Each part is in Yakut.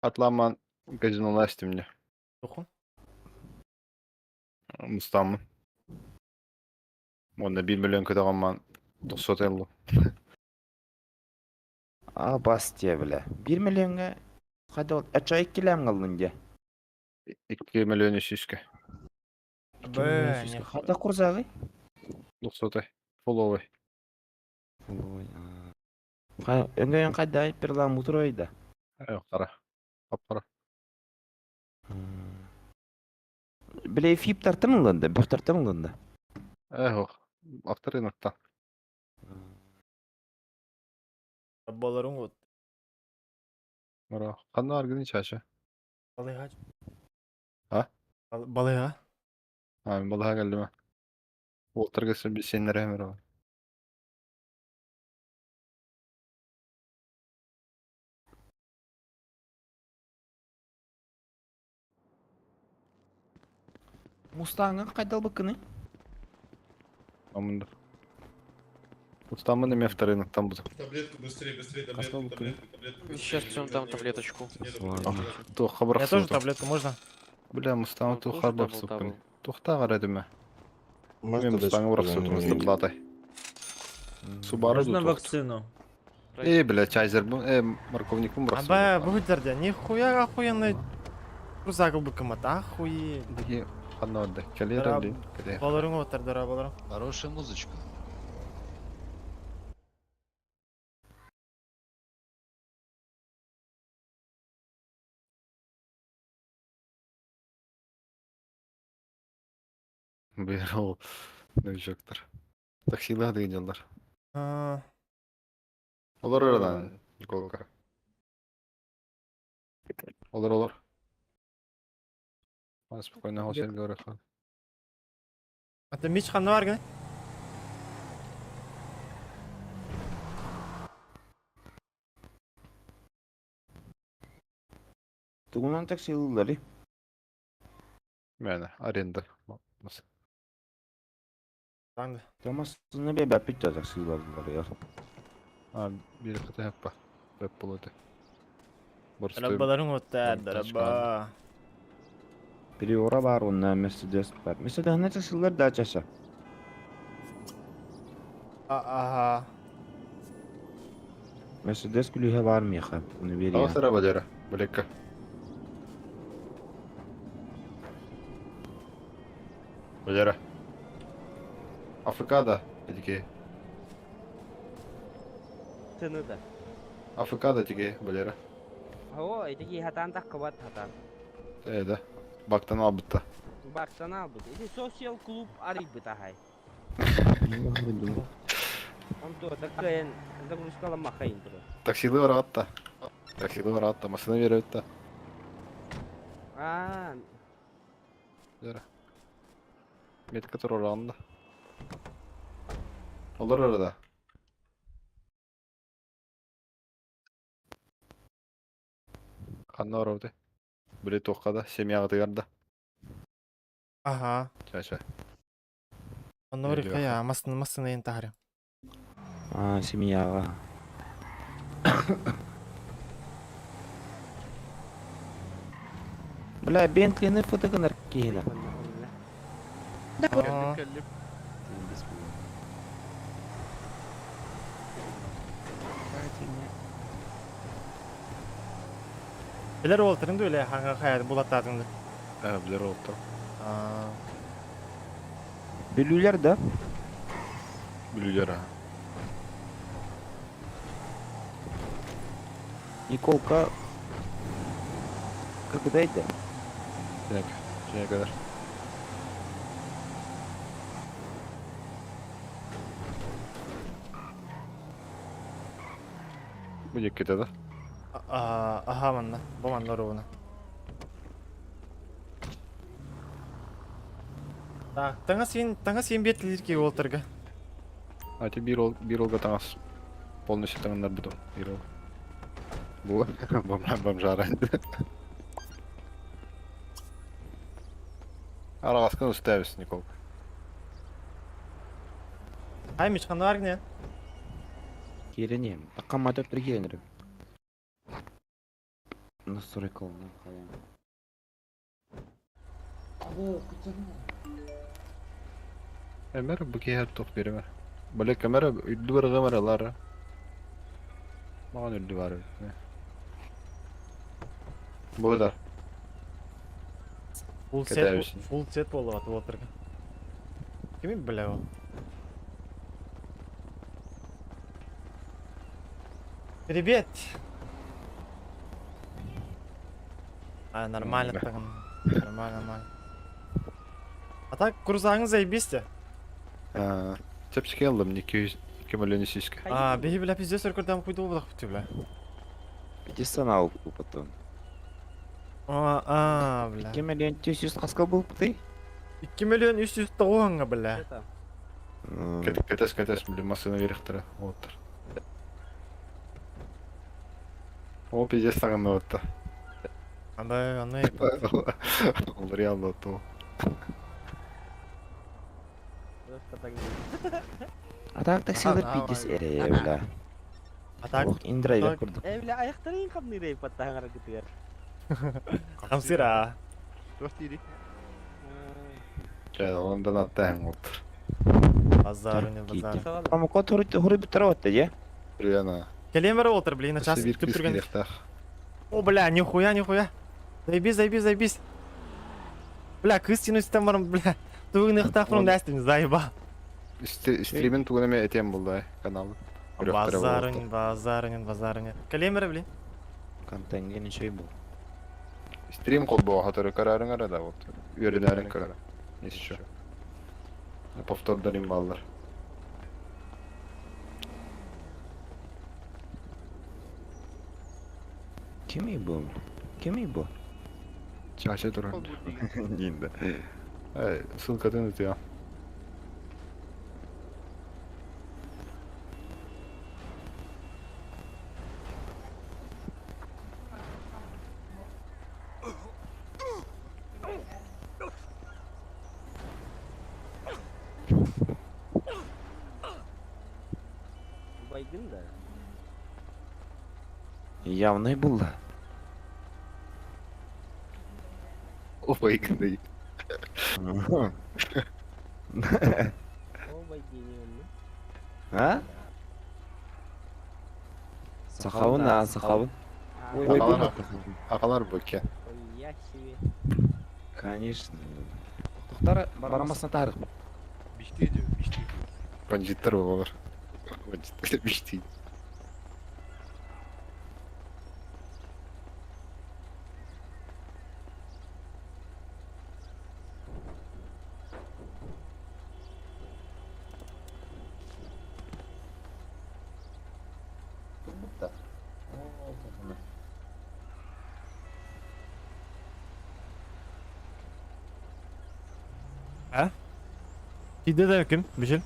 Атламан казинола эстимне. Тохун. Мустаммын. Уонна 1 миллион көтөҕөмман тохсуота ыллым. А бас диэбилэ. 1 миллиоҥҥа хайда ачча иккилээн ыллын дьэ. 2 миллион үсүскэ. Б, не Хайда курзагый? Тохсуотай. Фуловый. Өҥөйөн хайда перламутровый да? Хара. Хаппара. Бile фиптартан ылынды, бөхтартан ылынды. Эх, автор рыноктан. Болорун вот. Мара, ханна аргыны чаша? Балыга. А? Балыга. А, мен балыга келдим. Уолтарга сеннere эмер. Мустаҥҥа хайдалбыккыный? Амында. Устаммын эмиэ вторыныктан бутум. Таблетку быстрее, быстрее, таблетку, Космолуккыный? таблетку, таблетку. быстрее. Сейчас всем дам таблеточку. Ладно. Туохха Я тоже бырахсыбытым. таблетку можно? Бля, Мустаҥы Он туохха тоже бырахсыбыккын. дабл-дабл. Туохтааҕар этимэ. Можно Мен Мустаҥы бырахсыбытым ыстаплатай. Субару Можно дуу туох. вакцину? Э, бля, чайзербун, э, морковникпун А бырахсыбытым. б, будет Нихуя охуенный крузак быкымат, охуеть. Биги ханна барда. Кэлиэр Дара- өллүн, кэлиэр. Болорун оттар, дара болорун. Хорошая музычка. Быйыл ол новичоктар. Таксилаах деген дьоннор. А, Олор ырадан, Николка. Олор, олор. Ма спокойно хол сиргэ барыахха. А ты мич ханна бар гына? Тугунан таксилыылларый? Мээнэ, аренда. Таңды. Томасына бэбэппит да таксилыыллар. А, биир хатыһаппа. Бэп болоты. Борстой. Дарабаларың оттар, Тачка. дараба. Приора бар уонна Мерседес бар. Мерседеһинэн таксилыыллар да чаша. Ага. Мерседес күлүүһэ баар миэхэ. Ону биэриэм. Таҕыс Валера, Балекка. Валера. Африкада, тиги. Тыны да. Африкада тиги, Валера. О, ити хатан тахкыбат хатан. Э, да. Бактан албытта. Бактан албыт. Ити social клуб арыйбыт ахай. Он то такая загрузкаламахайын тура. Таксилы бараатта. Таксилы бараатта, машина беребит А, Валера. Метка туруранда. Олор арада. Ханна барабыты? Били туохха да, семьяҕытыгар да. Ага. Ча-ча. Онно Өйдүөххэ. хая, масын масын эйин тахары. А, семьяҕа. Бля, Бентлини фото гынар киһилэ. А, Кэллим. Билер уолтарын да үлэ ханга хая булаттаатыңды. Э, билер олтор. А, Бүлүүлэр да? Бүлүүлэр аха. Николка когда это? Чинэк. Чинэкэлэр. Бу диэккитэ да? а, аха манна. Бу манна оруобуна. Так, таҥас син, таҥас син биэртилиир киһи уолтарга. А ти биир ол биир олга таҥас полностью таҥыннарбытым. Биир ол. Бу бомжара. Араҕаскын устаабыс Никол. Ай, Мич, ханна бар гына? Киирэн иһэм. Таккаммата өттөр киирэн эрим. Настройкаланан хайаан. Эмэр бу киһи туох биэримэр. Бile камера үрдү бар камералар. Маған үрдү бар эбит. Бу да. Full set, Кэтэбисин. full set буолла уотарга. Кими бля ол? Привет! А, нормально Бля. так. Нормально, нормально. А так, крузагың заебись те. Чэпчэки ыллым 200 2 миллион сүүскэ. А, биһи бля пиздец өркөрдөн куйду булах бути бля. Иди санал потом. А, а, бля. 2 миллион 300 хаска был ты? 2 миллион 309 бля. Это. Кэтэс кэтэс били массыына биэриэхтэрэ уоттар. О пиздец таҥынна уотта. Анда, аны Ол реально то. Просто так не- А так таксилар А, пиздец давай. эрэ бля. А так, Ох, индрайвер так. курдук. Э, бля, аяқтарын қамнырай паттағара күтігер. хамсыра. Чэ, ондан аттаһын уоттар. Базар, не базар. Промокод хури бүтәр отты, е? Реально. Келемер отыр, блин, на час Өссө биир күтүп кыыс түргэн. киириэхтээх. О, бля, нихуя, нихуя. Заебись, заебись, заебись. Бля, кыз синуситтен барым, бля. Тугун ыхтаах барым заебал. Стримин тугун эмэ этиэм булла каналы. Базар, базар, базар. Келемер, блин. Контенген еще и был. Стрим холбоо хаторы карарың ара да вот. Үөрэнээрин көрөр. Еще. Повтордарым баллар. Кем и был? Кем и был? Чача туран. Нинда. Эй, ссылкатын ытыа. Байдың да. Явный был да. Ой, гный. О, байдың онны. А? Сахабын, а, сахабын. Ой, Ой, Ағалар- был. Ағалар бөке. я себе. Конечно. Тоқтар барамасына тарих. Бандиттар болар. Бандиттар биштей. Иди да ким, бишел.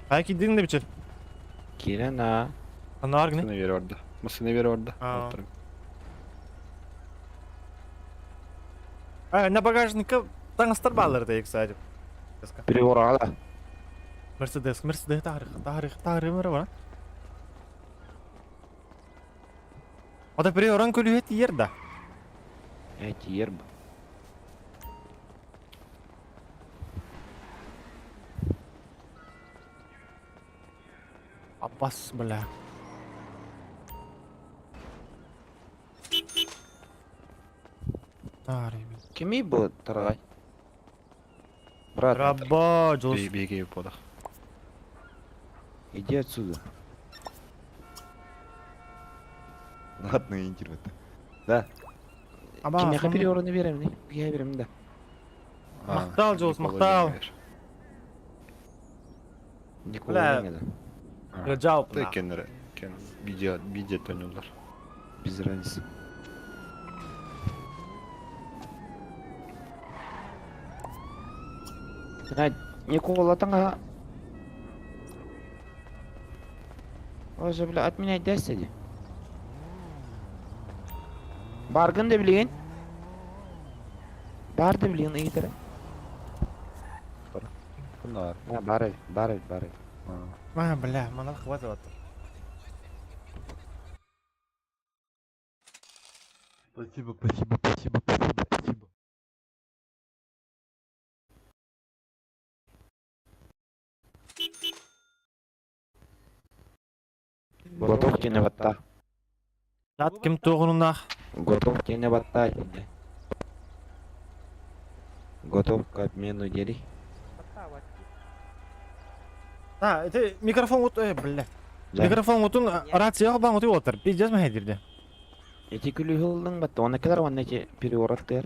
Хай кидин да бичел. Кирен, а. Ана аргны. Масына бері орда. Масына бері орда. А. А, на багажнике таңыстар баллар да, кстати. Переворала. Мерседес, Мерседес тарих, тарих, тарих бар бар. Ода приоран көлүһэт иер да. Эти ерб. Аббас, бля. Тарих. Кем и был, таргай? Брат, Раба, Джос. Беге бодах. иди отсюда. Ладно, интервью. Да. Аба, Кимяха сонун- переворот берем, не? Я берем, да. Мақтал, Джос, мақтал. Никого Бля. не да. Жалпы. Та кеннер кен видео видео тонюлар. Без разницы. А, Никола танга. Оже, бля, отменять десяти. Баргын да билген. Бар да билген ыйтыр. Кунар. А, бар, бар, бар. А, бля, манар хватит. Спасибо, спасибо, спасибо, спасибо, спасибо. Готов кини батта. Чат ким туоҕунуннаах? Готов кини батта кини. Готов к обмену дери. А, это микрофон вот, блядь. Микрофон отун рация баң оту отыр. Пиздец мәһәдирде. Эти күлүһүлдүң батта. Оны келер онна эти переворот тер.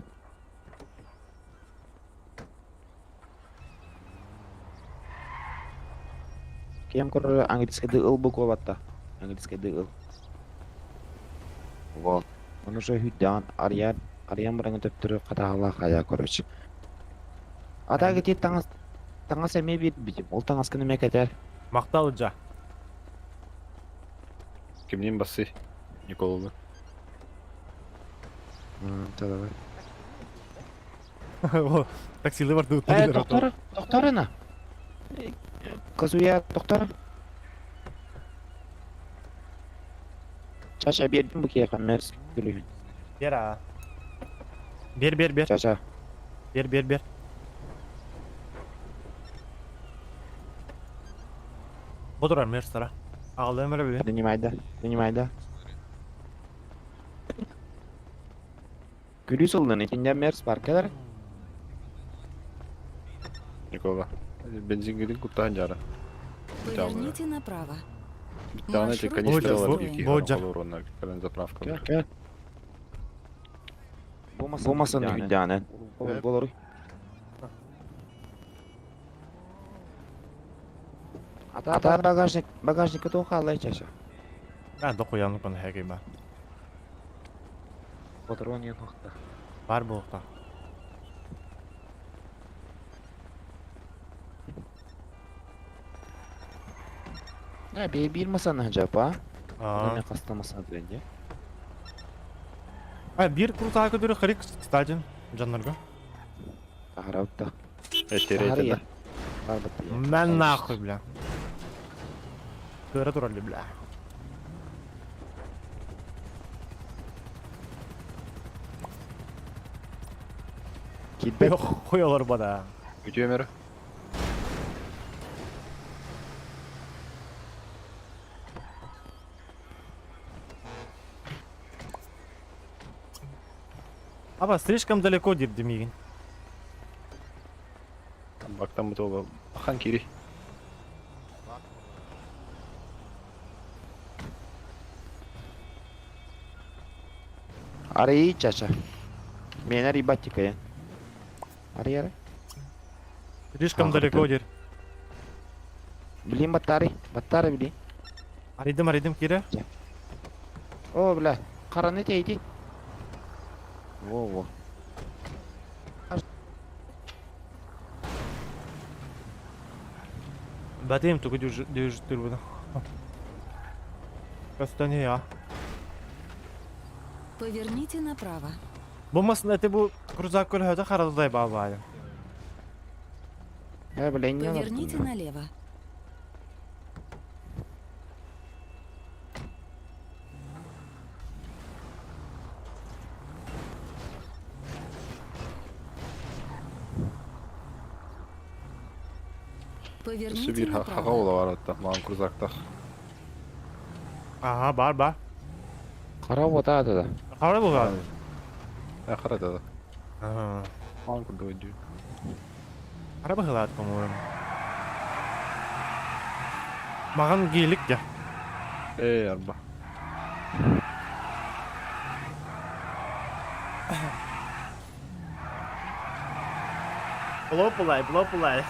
Кем көрөр английский ыл буква батта. Английский ыл. Вот. Он уже хүддан арьян арьян бараңы төптөрү катаала хая короче. Ата гити таңас таңас эме бир битим. Ол таңас кыны мекетер. Мактал жа. Кимнин басы? Николаны. Давай. Таксилы бар тут. Доктор, докторына. Кызуя доктор. Чача бердим бу кияка мерс күлүгүн. Бер а. Бер бер бер. Чача. Бер бер бер. Бодурар мерстара. Ağlayım öyle bir. Принимай да, принимай да. Күлү сылдын итинде мерс бар келер. Никола. Бензин гидин куттан жара. Поверните направо. Тана эти Маршрут канистралар Бодя, бики. Бодя. Кален заправка. Кел, кел. Бумасын хүддәне. Болор. Ата ата багажник, багажник то халай чаша. Ben de koyanlık bana her ben. Патрон янакта. Бар bu okta. Не, бей бир масаны жапа. Aa. Не кастамасан дегенде. Ay bir kuru көдөрү хырык кстати. Жаннарга. Тахараутта. Этере Мен нахуй бля. Көрө туралы бля. Китбек. Хуялар бада. Үтүө мөрө. Аба слишком далеко дирди мигин. Бактан бутола. Ахан кири. Ари чаша. Мен ари батика я. Ари ари. Слишком Ага, далеко да. дир. Блин баттари, баттари блин. Аридым аридым кире. О, бля, караны тейди. Во, во. Бәтем тугу дюжтыр буду. Кастане я. Поверните направо. Бу масында эти бу крузак көлһөтө харадай бабай. Э, бля, не Поверните налево. Өссө Поверните бир хага направо. ола бар атта. Маған крузактах. Ага, бар бар. Карап отады да. Хара булган. Э, харада да. Ага. Маған курдук дүү. Хара быгылат, по-моему. Маған гейлик я. Э, арба. Блопулай, блопулай.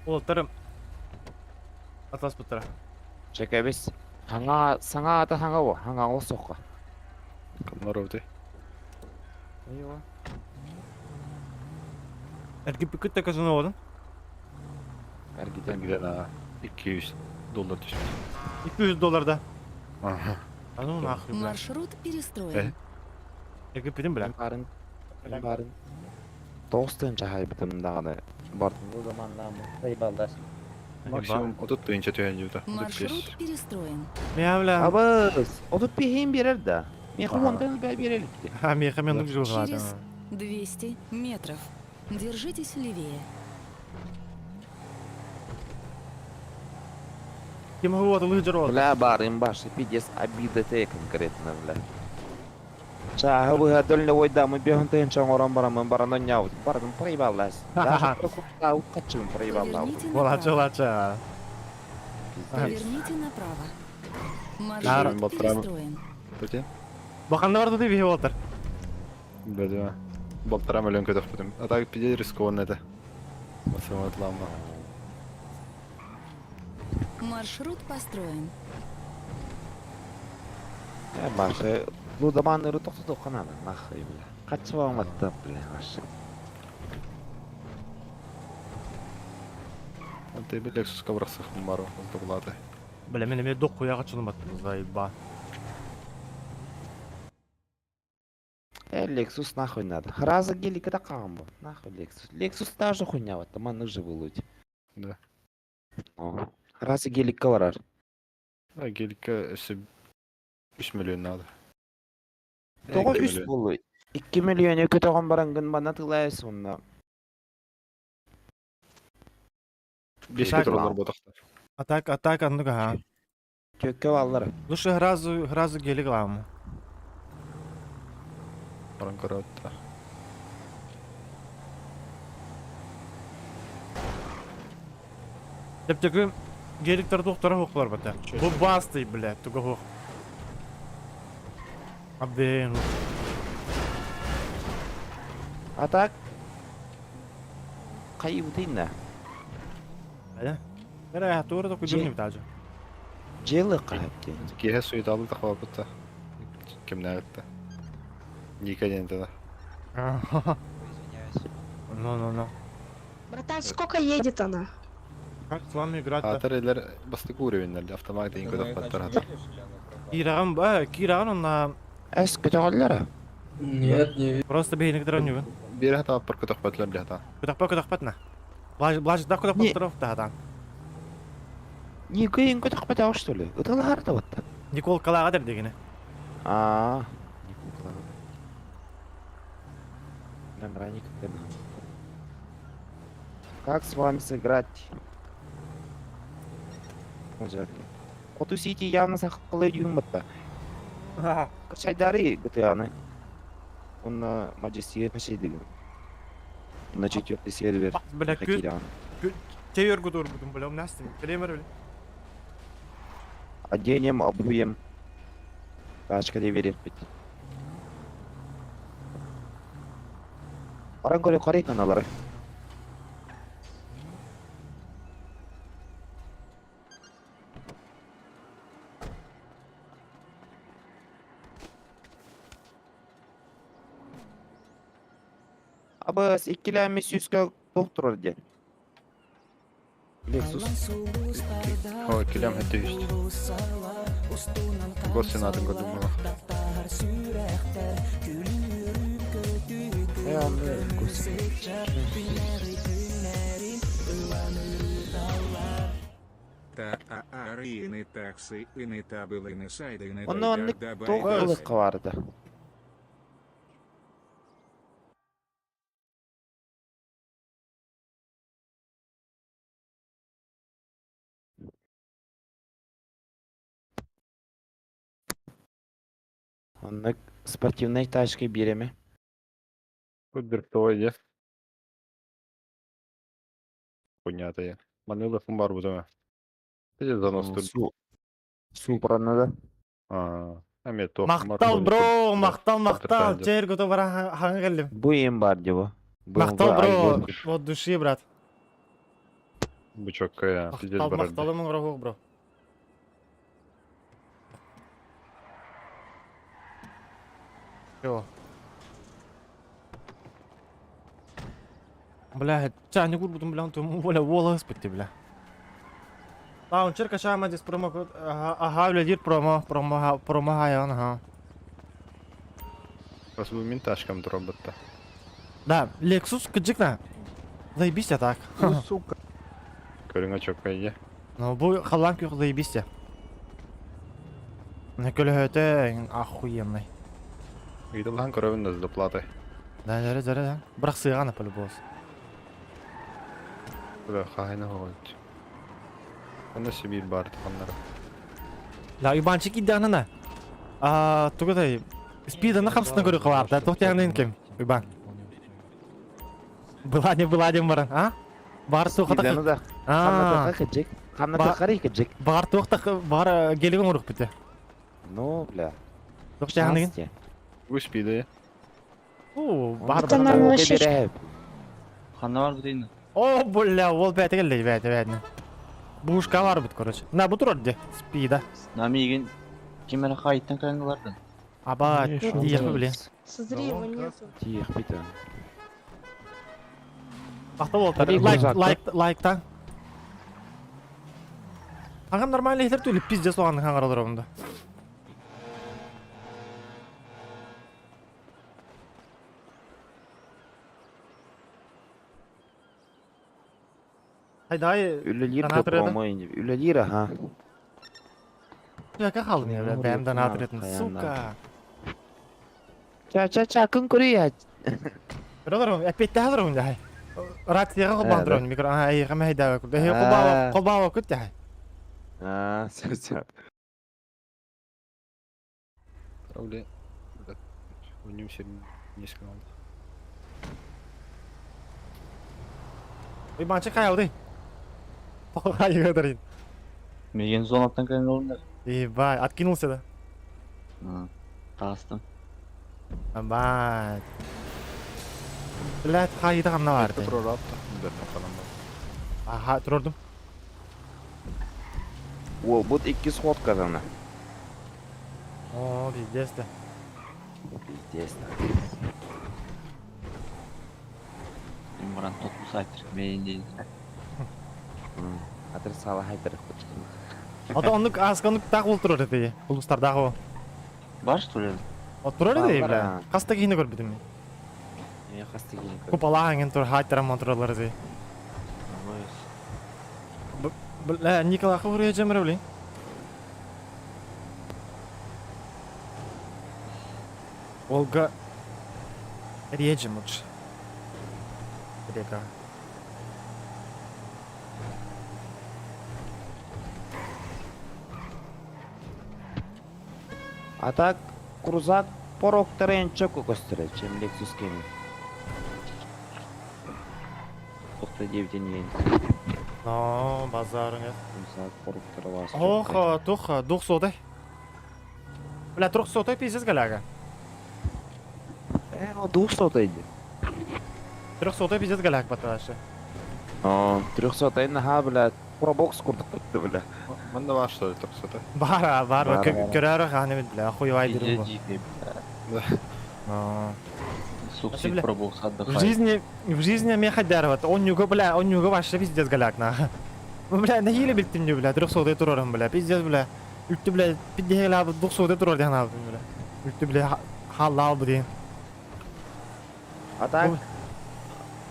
Олтарым. Атлас бұттыра. Чекебис. Хаңа, саңа ата хаңа во, хаңа о соққа. Каннар өте. Айва. Әргі бүкіт казино одын. Әргиден. Гиден 200 доллар түшпүт. 200 долларда. Аха. А ну нахуй, бля. Маршрут перестроен. Әргі бітім, бля. Барын. Барын. Тоғыз тынча хайбытым дағыны. Бардым. Бу заманда мытай балдар. Максимум 30 тыһыынча түһэн дьиэбитэ. 35. Маршрут перестроен. Мя, бля. Абыс, 35-ин биэрэр да. Миэхэ Аха. уонтан элбэҕи биэрэ иликти. А, миэхэ мен дьылҕаата. Через 200 метров. Держитесь левее. Ким вот лыжер вот. Бля, баарым башы, пиздец, обида те конкретно, бля. Чааһы быһа дольновойдааммын биэһин тыһыынча оҥорон бараммын баран онньообутум барытын проебаллаас. Даже прокурстаабыт хаччыбын проебаллаабытым. Поверните Болача, направо. болача. Поверните направо. Нар. Маршрут Балтарам. перестроен. Бөтен. Баханна бар туды биһи болтар. Бөтен. Балтара миллион көтөхпүтүм. А так пиздец рискованно это. Басыматлама. Маршрут построен. Э, башы, лудоманнары тохтотуохха наада, нахуй, бля. Хаччы баҕамматтан, бля, башы. Ты бит Lexus-ка бырахсахпын бар олтугулааты. Бля, мен эме дохуяга чунуматтым, заеба. Э, Lexus нахуй надо. Раза гелика да камбо. Нахуй Lexus. Lexus та же хуйня, вот там нужно было. Да. Раза гелика барар. А гелика өссө 3 миллион надо. Тоҕо 2 үс миллион. буолуй? 2 миллион көтөҕөн бараҥгын манна тылайас онно. 5 Так. доллар ботахтар. А так, а ну-ка, ага. Төккө баллар. Лучше гразу, гразу гелик ламу. Баран көрөттө. Тептеки геликтер доктора хоклар бата. Бу басты, блядь, туга хок. Абден. А так хайыбытыйна. Бля. Бля, тура только Же- дурни битажы. Дьиэлэ хаһыт Киэһэ суеталы тахабаппыт Кимнээҕитте. Ника диэн да. Ну, ну, ну. Братан, сколько едет она? Как с вами играть-то? Аатар элэр бастакы уровеннэр автомат дейин көтөхпөттөр хата. Кираган, ба, кираган он на Эс көтөҕөллөрө. Нет, не просто бейник дронювен. Биир хата аппар көтөхпөтүлэр биле хата. Кутахпа кутахпатна. Блаж, блаж, да кутахпат Не. тров да да. Никыйын көтөхпөтөҕө что ли? Ыталаһар да батта. Никол калагадыр дегене. Аа. Как с вами сыграть? Хоту Сити явно сахалый дюйм батта. Качайдары ГТА-ны. Он на Majesty качайдыгын. На четвертый сервер. Бля, күт Хакирян. тейер гудур будум, бля, умнастым. Кремер, бля. Оденем, обуем. Тачка де бит. Баран көрө карай каналары. Абыс иккилэми сүүскэ доктор диэн. Lexus. Ой, килям это есть. Госсенатын көрдүм була. Э, аны гос- Та а ины таксы ины табылы сайды ины Онно оннук туох ылыкка барды. Оннук спортивный тачка биэрэми. Тут дрифтовой де. Понятно я. Манылы бар бутума. Ты занос тур. Су. Супраны да. А, эме тох. Мактал, бро, мактал, мактал. Тейер гудур бара хаңа келдим. Бу эм бар диво. Мактал, бро, от души, брат. Бычок, я пиздец Мактал, барар. макталымың рахук, бро. Йо. Бля, ча, не курбутум, бля, он там, бля, волос спитти, бля. Лаунчер качаем здесь промокод. Ага, ага, бля, дир промо, промо, промо, ага. Бас бу мин тачкам дроботта. Да, Lexus кыджикна. Заебись я так. Ну, сука. Көрүҥэ чөккөйдө. Ну бу халлаан күөх заебись Көлөһөтө охуенный. Ыйыталаһан көрөбүн да доплатой. Да, да, да, да. Бырахсыаҕа по-любому. Бля, хаһайна хоҕойт. Онно Сибиир баар ханнара. Да, Иванчик идеанана. А, тугутай. Спиданы хамсына көрү кылаарда. Туох тиһанын ким? Иван. Была не была дем баран, а? Бар туох Спиданы да. А. Ханна кыджик. Ханна тахари кыджик. Бар туох бар гелигин орук бите. Ну, бля. Туох тиһанын? Бу спиды. О, бар Это бар. нам вообще Ханна бар бутейна. О, бля, ол бәті келді, бәті, бәті. Бушка бар бит, короче. На, бу турар де, спида. Намигин кимера хайттан кайнылардан. Аба, тиехпи биле. Смотри, его нету. Тиих бит. Бақта болтар. Лайк, лайк, лайктан. Аңам нормально хитер түлі пиздец оған қаңғаралар онда. Hayday. Үлелир да по-моему. Үлелир, ага. Яка қалдым я, бля, бәмден атретін, сука. Ча-ча-ча, күн көрейә. Биролар, опять тәһәлер унда. Рацияга кылбан туран микро. А, эй, кама хайда күп. Эй, кылбаwa, кылбаwa күт тә. А, все, все. Правда, у нем все не сказал. Ой, манчы каялды. Тоқай өдірін. Меген зонаттан кайнылардан. Ебать, откинулся да. Тастым. Ебать. Блядь, хайда қамна бар. Аха, турордум. О, вот икки сходка дана. О, пиздец да. Пиздец да. Имран тотмус айтыр. Мен дейін. Атыр сала айтыр. Ата оннук асканук так бол турар эти. Улустардагы. Бар что ли? О турар эти, бля. Хаста кийини көрбүдүм мен. Мен хаста кийини көрдүм. Купалаан тур хайтарам туралар эти. Бля, Николаха бурая жемер, блин. Олга режем лучше. Река. А так, крузак порог терен чөкө көстөрө, чем Lexus кеми. Тоқта девден Но, базар нет. Крузак порог вас. Ох, тух, дух сотой. Бля, тух сотой пиздец галяга. Э, ну дух сотой. Трехсотой пиздец голяк баташы. О, трехсотой наха, бля, пробокс курдук бля. Манда бар что ли трехсотой? Бар, бар, көрөр ханы бля, хуй дерим. Да. Сукси пробокс отдыхай. В жизни, в жизни мне хадарват. Он юго, бля, он юго вообще пиздец голяк на. Ну, бля, на хиле билтим не, бля, трехсотой турарым, бля, пиздец, бля. Үттü, бля, пиздец, двухсотой турар ден алдым, бля. Үттü, бля, халал, блин. А так,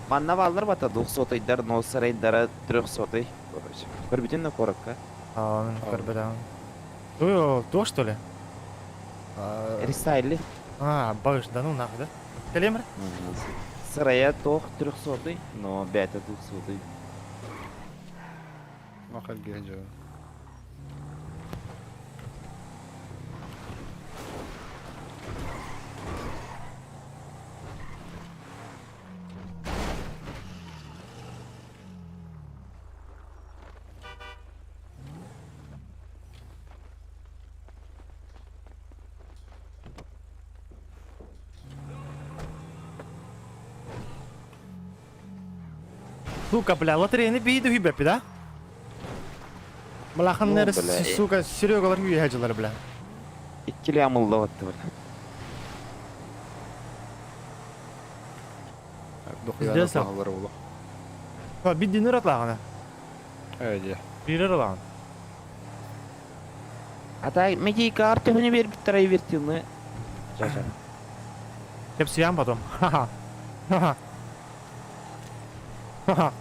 Манна баллар бата двухсотыйдар, но сарайдара трехсотый. Короче, көрбүтүн на коротко. А, көрбүтүн. Ту, то что ли? Рестайли. А, багыш, да ну нахуй, да? Калемр? Сарая тох трехсотый, но бята двухсотый. Махал геджо. Сука, бля, лотерейный бейді хүйбеппи, да? Млахан Ну, нәрі, бля, сука, Серегалар хүйе хәжилар, бля. Иккили амылда батты, бля. Пиздец. А, биддин ыратлағана. Эйде. Бирер алаған. А так, медийка артыгыны берип тарай вертины. Жаша. Кепсиям потом. Ха-ха. Ха-ха. Ха-ха.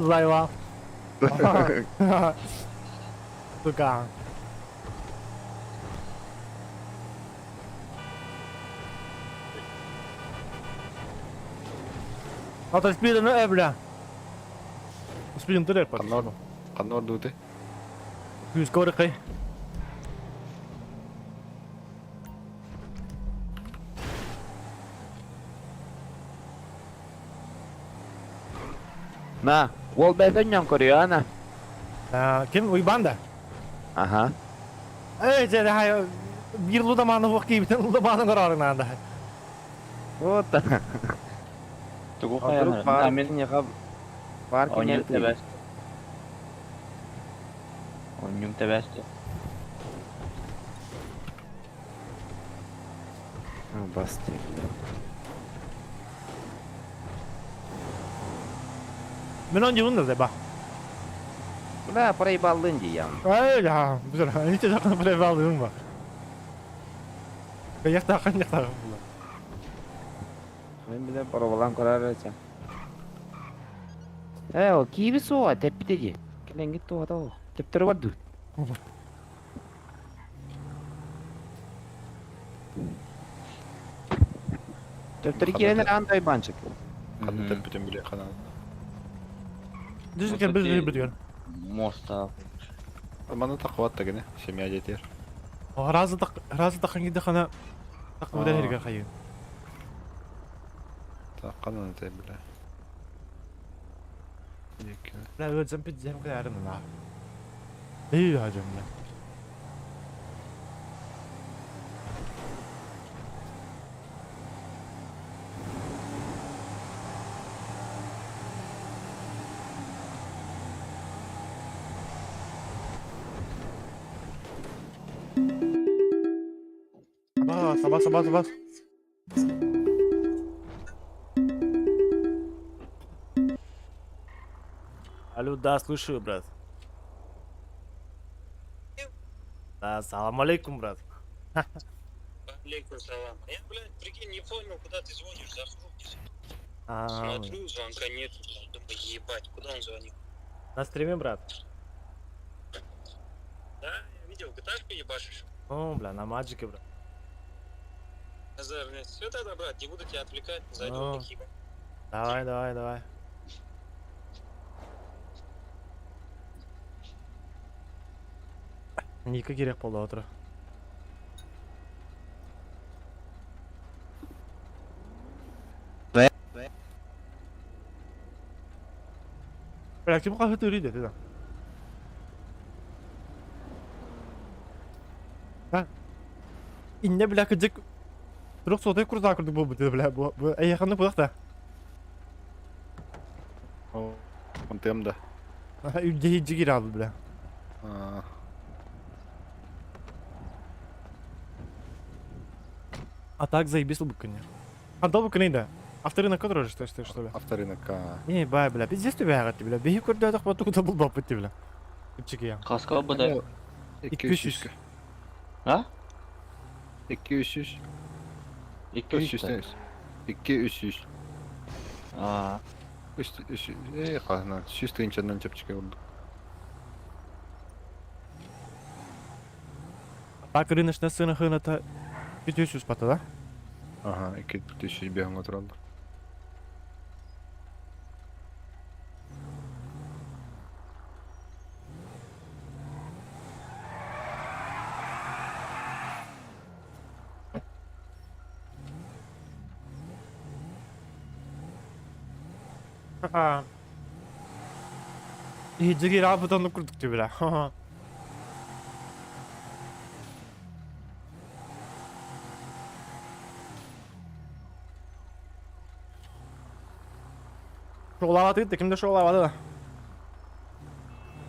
Заебал. Сука. А то спидом, бля. Спидом ты репа. Ханна ханна ордуты. Плюс корыкай. На, ол бэйден ньон көрүө, на. Ким уйбанда? Аха. Эй, дьэ, хай биир лудаманы хуох киибитин лудаманы көрөөрү наада. Вот. Тугу Вдруг хайанар. парк Мен неха парк Онньум не тэбэс. Онньум тэбэсти. Басты. Мен он да ба. Бля, проебалдын дии. Эй, я, бузар, ничего жақын проебалдым ба. Яқтақын, яқтақын була. Мен биле парабалан көрөр эче. Э, о, киби суа, теппите ди. Келен гит туа тоо. Тептер бар ду. Тептер киренер андай банчык. Ханна теппитин биле хана. Düz biz bir Моста. Мана тақват тагыны, семья жетер. Разы тақ, разы тақын киді хана тақ бұдан ерге қайын. Таққанан те биле. Екі. Бля, өзім пиздем кәрім на. Ей, хажым бля. Бас, бас, бас, бас. Алло, да, слушаю, брат. Да, салам алейкум, брат. Алейкум салам. Я, блядь, прикинь, не понял, куда ты звонишь, захожу, А, смотрю, звонка нет, блядь, думаю, ебать, куда он звонит? на стриме, брат. Да, я видел, gta ебашишь. О, бля, на маджике, брат. Назар, блядь, все тогда, брат, не буду тебя отвлекать, зайду Ну. в хиба. Давай, давай, давай. Ника керек болды отыр. Бля, ким қақы төрейді, деді. Ха? Инне, бля, кыдык. Турук сотой курса курдук бу бу бля, бу бу әйханы булак О, он да. да. Үлде жигир алды, бля. А, А так заебись был күне. А дал күне да. Авторынок который же что что что ли? авторынок. Не, бай, бля, пиздец тебя агаты, бля. Беги көрді атақ бату куда был бапыт, бля. Кипчики я. Каска буда. 200. А? 200. 200. 200. А. 300. Э, хана, 100 тысячадан чепчики oldu. Так рыночная сына хына-то 500 пата, да? Ага, 200 беган отыралды. Ха-ха. И жигир абыдан курдук ти, бля. Ха-ха. Шоғлаваты кетті, кімде шоғлавады да?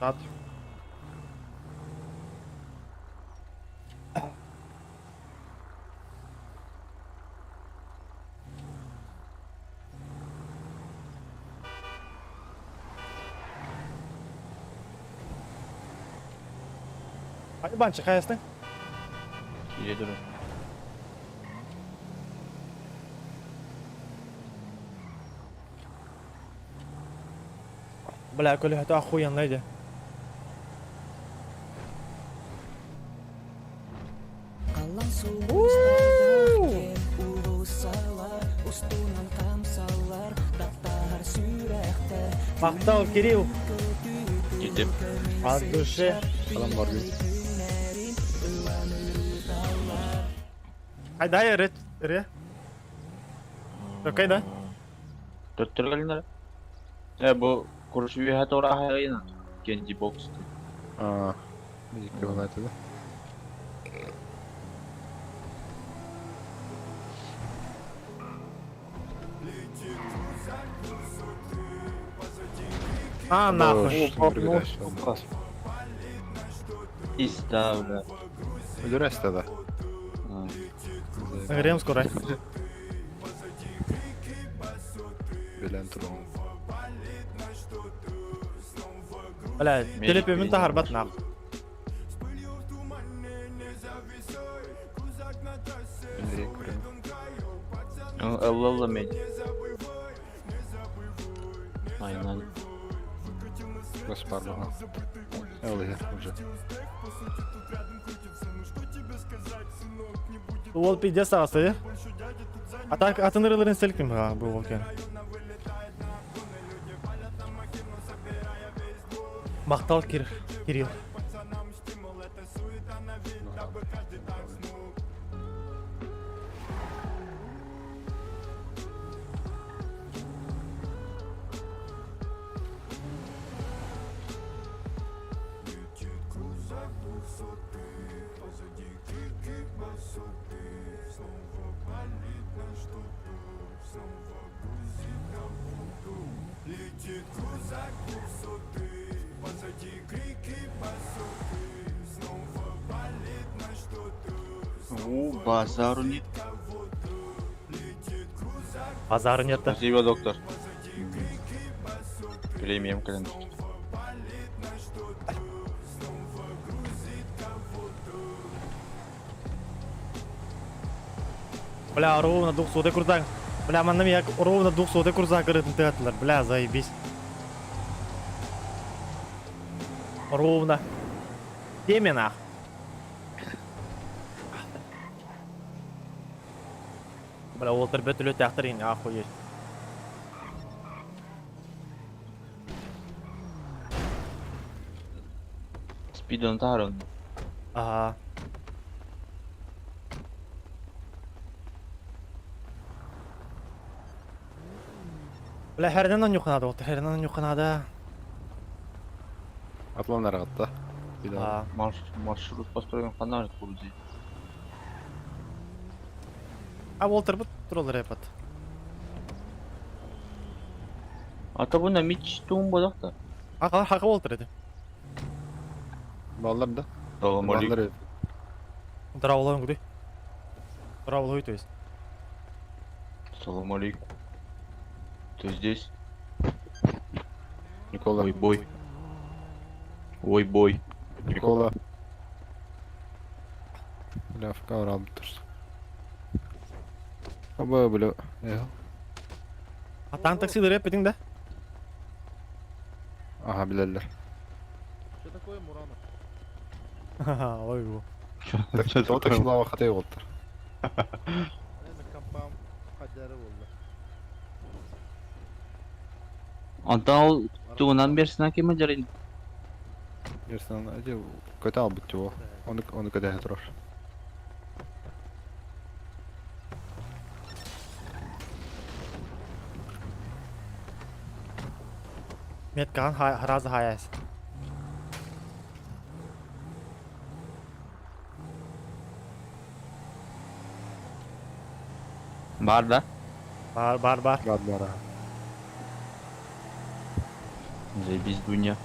Тат. Hadi банчы, қаястың? Кире дуру. Бля, көлөһөтө охуенный ди. Махтал, Кирилл. Gidip. От души. Adam бар бит. Айда, эре, эре. Окей, да? Төттөргөлнөр. Э бу курш үйә тора хайына. Кенди бокс. А, Мизик это да? А, нахуй. Иста, бля. Өлөрөс да. Грем скоро. Белән турун. Бля, телепөмүн тахарбат нах. Андрей көрөм. Алла мен. Айнан. Бас бармага. Эле уже. Ол пиздец ағасы, А так атын ырыларын селким бу окен. Мактал Кир, Кирилл. У базару нет. Базары нет да. Спасибо, доктор. Премиум кэлэн. Бля, ровно 200 курзак. Бля, манна я ровно 200 курзак кырытын тыгаттылар. Бля, заебись. Ровно. Теме нах. Бля, олтыр бөтүлө тактыр ин охуеть. Спидон тарон. Ага. Бля, хәрдән он юкынады, олтыр хәрдән он юкынады. Атланар атта. А, Маршрут построен фонарь курди. а олтыр бут туралар эпат. А то бу мич тумба доктор. Ака хака олтыр эди. Баллар да. Салам алейкум. Баллар. Драволон гуди. Драволой, то есть. Салам алейкум. Ты здесь? Никола. Ой бой. Ой бой. Никола. Бля, в камеру алып турсун. Аба, бля. Э. А таң такси дырып битиң да? Ага, билелер. Что такое Муранов? Ой, бу. Тоҕо таксилаaba хатай болтар. Наверное, компам хадяры болды. Антан ол тугунан берсин акеме жарайын. Берсен, эти көтө албыт тюо. Оны оны көтө турар. Меткан харазы хаяс. Бар да? Бар, бар, бар. Бар бар. Заебись, Дуня.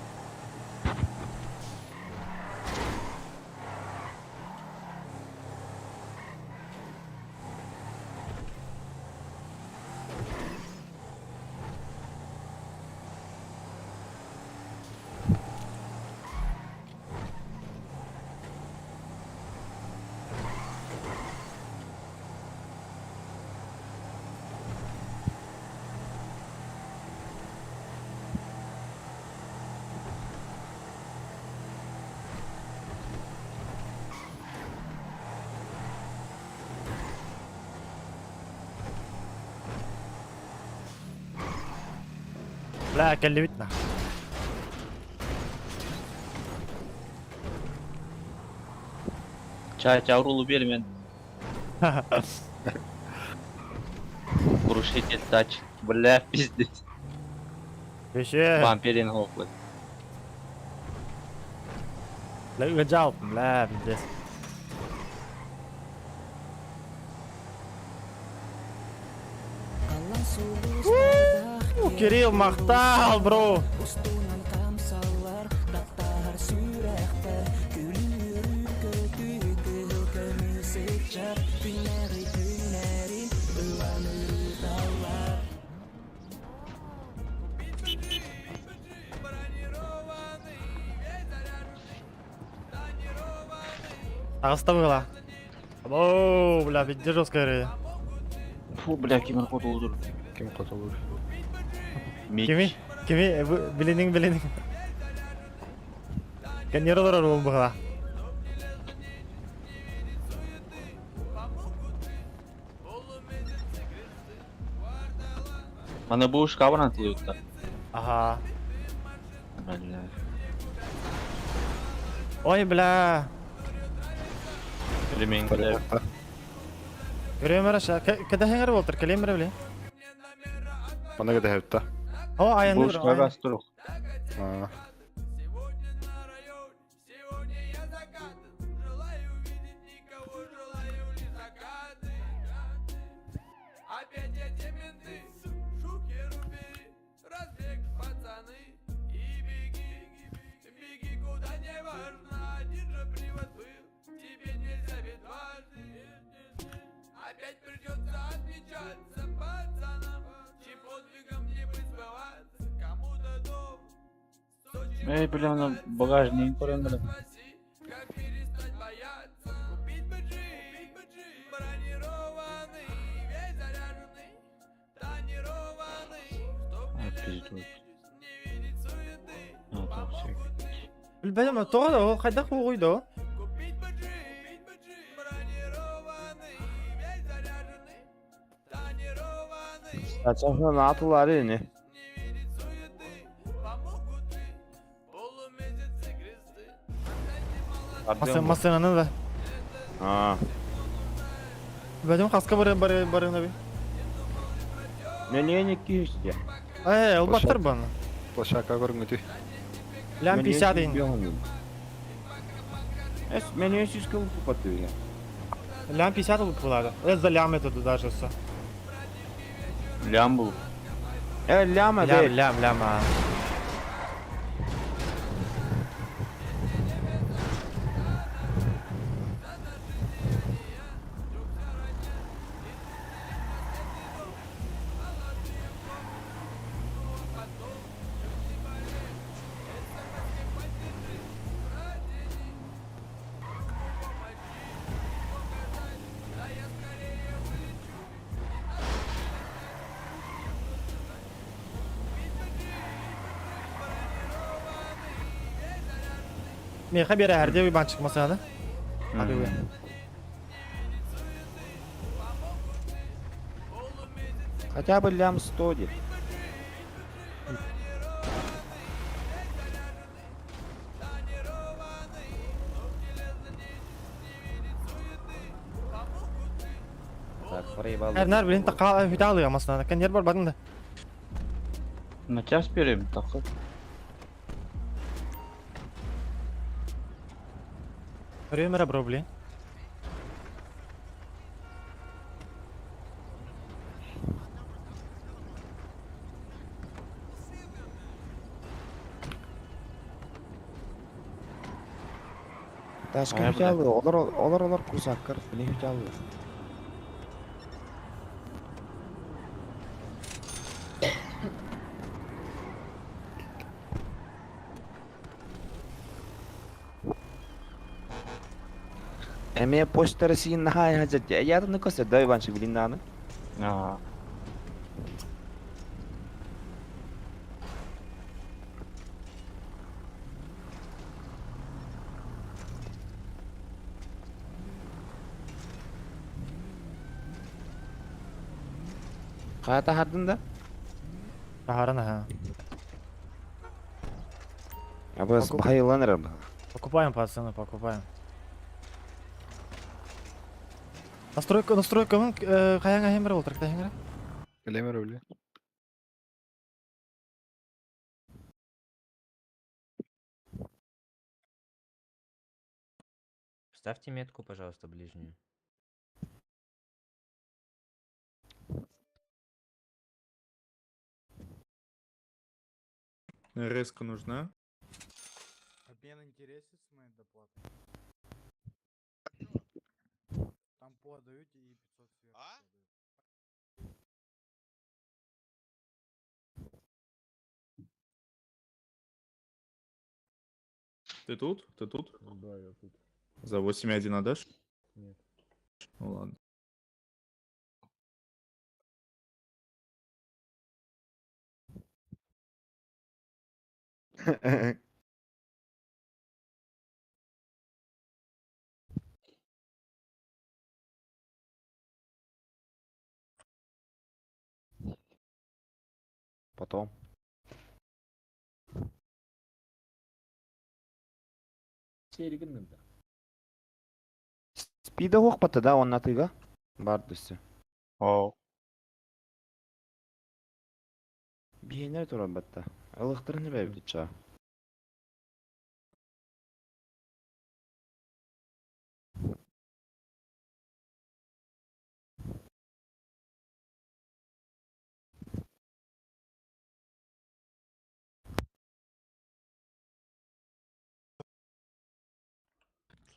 Бля, кэллибит на. Чай чаурулу бермен. Крушитель тач. Бля, пиздец. Кеше. Вампирин хоклы. Бля, ыджалпын, бля, пиздец. Кирилл, махтал, бро! Таҕыста быһыылаах. О, бля, везде жесткая рейда. Фу, бля, ким хотулур. Ким хотулур? Кими? Кими? Билиниҥ, билиниҥ. Кэнниэр олорор уол быһыылаах. Маны бу шкабынан атылыйыттар. Аха. Бля. Ой, бля. Ремень, бля. Көрүөм эрэ, кэдэһэҥэр буолтар, кэлиэм эрэ, били. Маны кэдэһэбитта. О, айанны Бу шкаба астырых. Эй, бля, аны багажник көрөн бля. А, пиздует. А, там всякие. Билбэтим, тоҕо да ол хайдах уоҕуй да? Сачахна атылары не? Массыынаны да. А. Билбэтим хаска бары бары барыны би. Миллионник киһи. Э, ылбаттар баны. Площадка көрүҥүтүй. Лям 50 ин. Эс, миллион сүүс кыл купаты. Лям 50 ылып булады. За лям это даже все. Лям был. Э, ляма, Лям, бе. лям, лям. А. Меха бере әрде уйбанчык масаны. Hadi уя. Хотя бы лям 100 де. Так, проебал. Эрнар билин такка хүтә алыга масаны. Кенер бар бадын да. На час берем, такы. Көрөмөрө бро блин. Ташка Ая, бля. хүтә олар олар олар курсаккар, билин хүтә Эме почта России нахай хажат. Я там не косе дай ванши билин наны. А. Ката хардын да? Тахарана ха. Абыс баһайылан эрэр баһа. Покупаем, пацаны, покупаем. Настройка, настройка, хайаң ахемер ол тракта хеңер. Элемер өле. Ставьте метку, пожалуйста, ближнюю. Резко нужна. Обмен интересен с моей доплатой. Там по даете и 500 сверху. А? Ты тут? Ты тут? Да, я тут. За 8,1 отдашь? Нет. Ну ладно. Потом. Спида охпата да, он натыга. Бар дүсі. О. Биенер туран батта. Ылықтырын бәбді ча.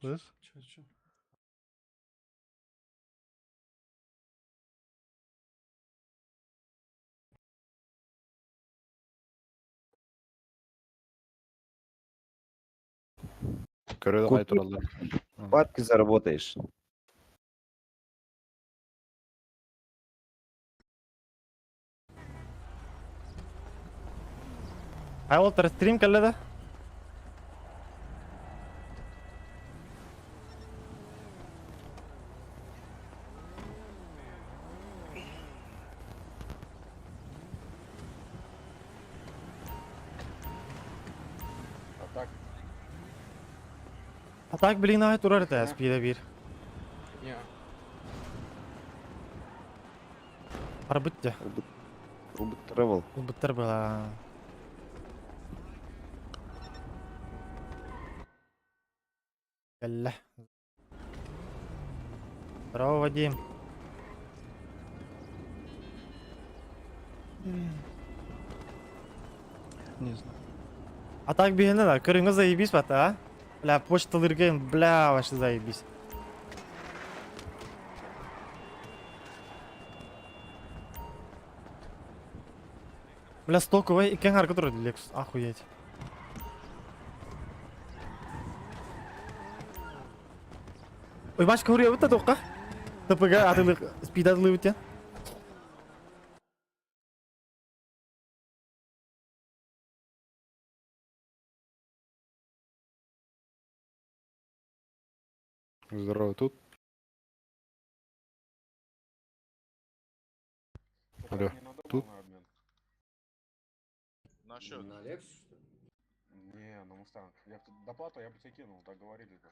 Слышь? Чё, чё? Көрөдө Купи. кай тураллар. Бабки заработаешь. Ай ол стрим келді да? А так? А так, блин, ай турар это спида бир. Арбытте. Робот travel. Убыттар была. Бля. Здорово, Вадим. Не знаю. А так бигенде да, көрүңө заебись бата, а? Бля, почта лыргайм, бля, вообще заебись. Бля, стоковый и кенгар, который Lexus, охуеть. Ой, башка урия вот это ТПГ атылык, спид атылы өте. Здорово, тут. Алло, тут. Насчет. На Lexus, что ли? Не, на Мустанг. Я б тут доплату я бы тебе кинул, договорились бы.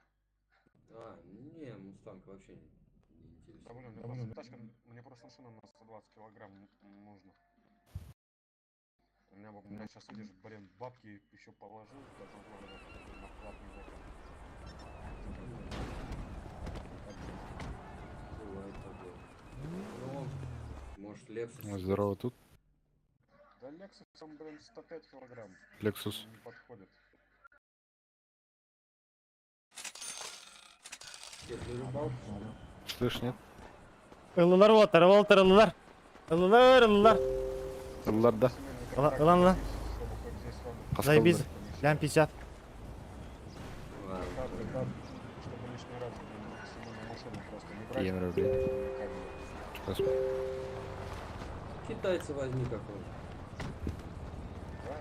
А, не, Мустанг вообще не, не интересует. Да блин, мне просто тачка, мне просто машина на 120 килограмм нужно. У меня сейчас, видишь, блин, бабки еще положил, даже вроде на вклад не закинул. Бывает такое. Ну, может, Lexus. Здорово, тут. Да Lexus, он, блин, 105 килограмм. Lexus. Не подходит. Тебе для рыбалки, что ли? Слышь, нет? Ылылар Уолтер, Уолтер, ылылар. Ылылар, ылылар. Ыллар да. Ла- Ылан, ылан. Чтобы хоть здесь ровно Заебись. помещалось. Лям 50. А, Чтобы лишний раз, блин, семейную машину просто не брать. Евро, блин. Как бы. Господи. Китайца возьми какого-нибудь. Да?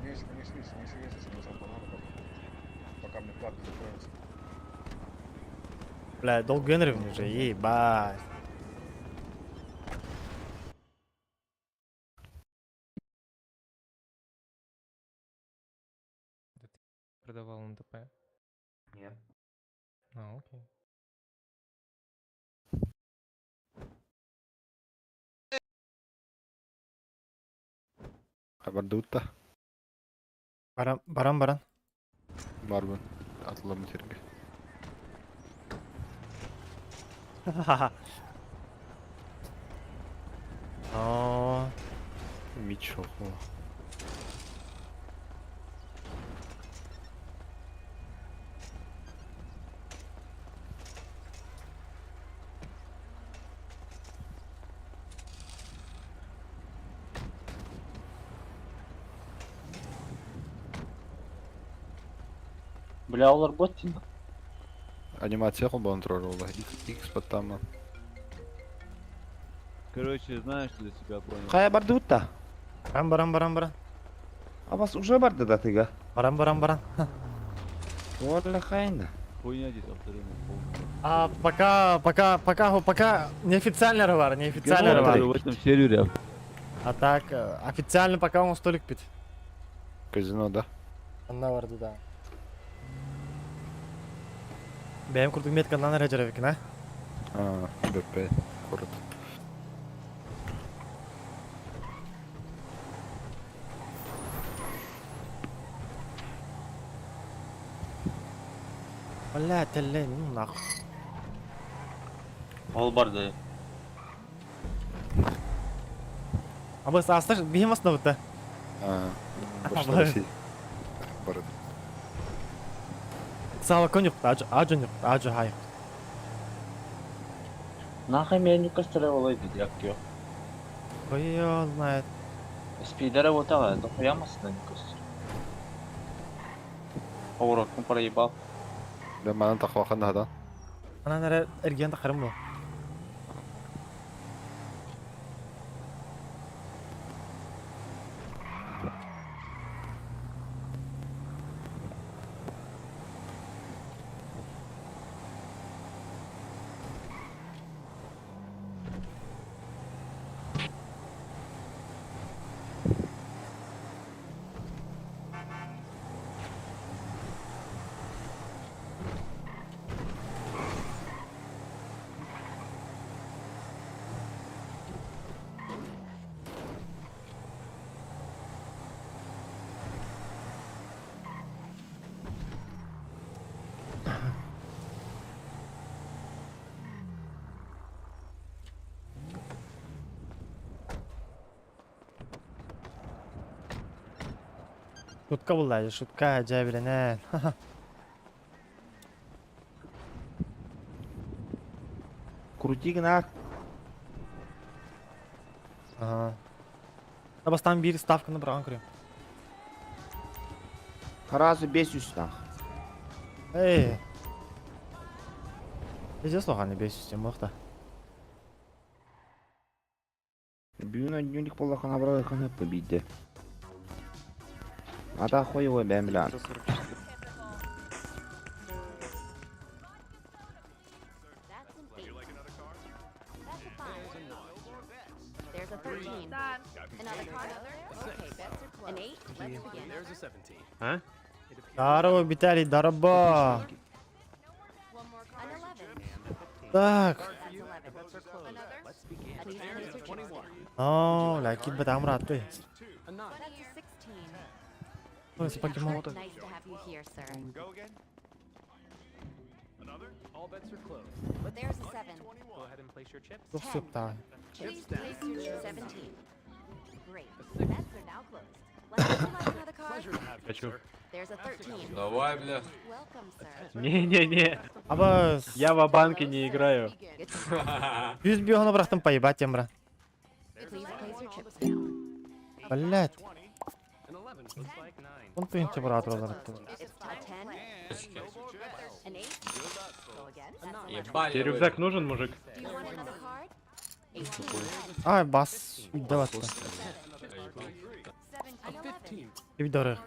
Мне еще, конечно, видишь, мне еще ездить на жопу надо пока. Пока мне вклад не закроется. Бля, долг Генри уже, ебать. продавал на ТП? Нет. А, окей. Бардыбыт да. Баран баран баран. Барбын. Атылам терге. О, Мич охо. Бля, олар бот тина. Анимация холбон тролла. X потама. Короче, знаешь, что для себя понял? Хайа бардыбыт да. Баран баран баран баран. А вас уже барды да тыга. Баран баран баран. Оля хайна. Хуйня здесь абсолютно полная. А пока, пока, пока, пока неофициально рвар, неофициально рвар. В этом сервере. А так, официально пока он столик пит. Казино, да? Анна барды да. Бэйэм курдук метканнан эрэ дьарабикин, а? А, БП. Город. Бля, тэллэ, ну нахуй. Ол барды. А вы асташ, бихим основы-то? А, Бля. Россия. Барыт. Сава конюк, ажу, ажу, ажу хай. Нахай меня не кастрело як ё. Ой, её знает. Спидера вот так, дохуя масына не кастр. Поворотку проебал. Да, манан тахвахан да. Анан эрэ эрген тахарым бу. Шутка булла, шутка, дьэ билэнэн. Крути гнах. Ага. Бастан бир ставканы быраган көрөм. Сразу бесюсь нах. Эй. Везде слуханы бесюсь, мохта. Бүгүн днюник боллахан абралы ханы побиде. Ата хуй бэм бля. There's a 13. Another card? Okay, bets are closed. An 8? Let's begin. Здорово, Виталий, здорово. An 11. Так. That's 11. Another? Please place your chips down. О, бля, кит бы там рад ты. That's a 16. Ой, с покемон. Nice to have you here, sir. There's a 7. Тух сыпта. Please place your chips. 17. Great. Bets are now closed. Would you like another card? Хочу. There's a 13. Давай, бля. Welcome, sir. Не-не-не, Аба, я в банке не играю. 100 биону бырахтым поебать тембра. Please place your chips down. Блять. Он тыгынча брат олар. It's a 10. An 8. Go again. That's 11. Ебали. Тебе рюкзак нужен, мужик? Do you want another card? 18. Ай, бас, үйдө батты. 17. Үйдө орых.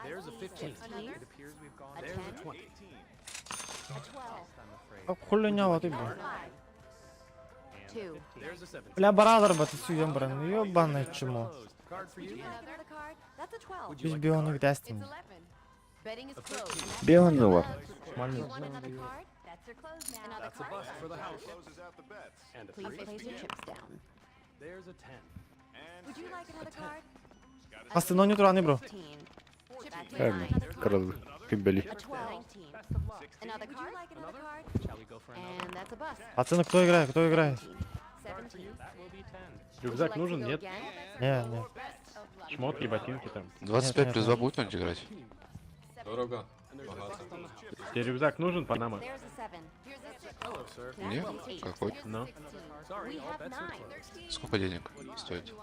There's a 15. A 10. A 12. Хуйня вот и бу. 5. 2. Бля, барадыр баты сүйен бран. Ёбаное чмо. Would you like another card? That's a 12. 100 биону It's гдастин. 11. Betting is closed. Беган бар. Do you want another card? Bets are closed now. Another That's a card? bust for the house. Closes out the bets. And a Please three. place your chips down. There's a 10. Would you like another card? Астын ойнуу туран бро. 15. That's a Эм, nine. Another card? Кырыл күнбели. A 12. Another card? Would you like another card? Shall we go for another? And that's a bust. Пацаны, кто играет, кто играет? 17. Рюкзак нужен, нет? Не, не. Шмотки, ботинки там. 25 плюс 2 будет кто-нибудь играть? Дорого. Тебе рюкзак нужен, Панама? There's a 7. Here's a 6. Hello, sir. Мне? Какой? Ну. Sorry, We all have bets are nine. closed. Сколько денег стоит?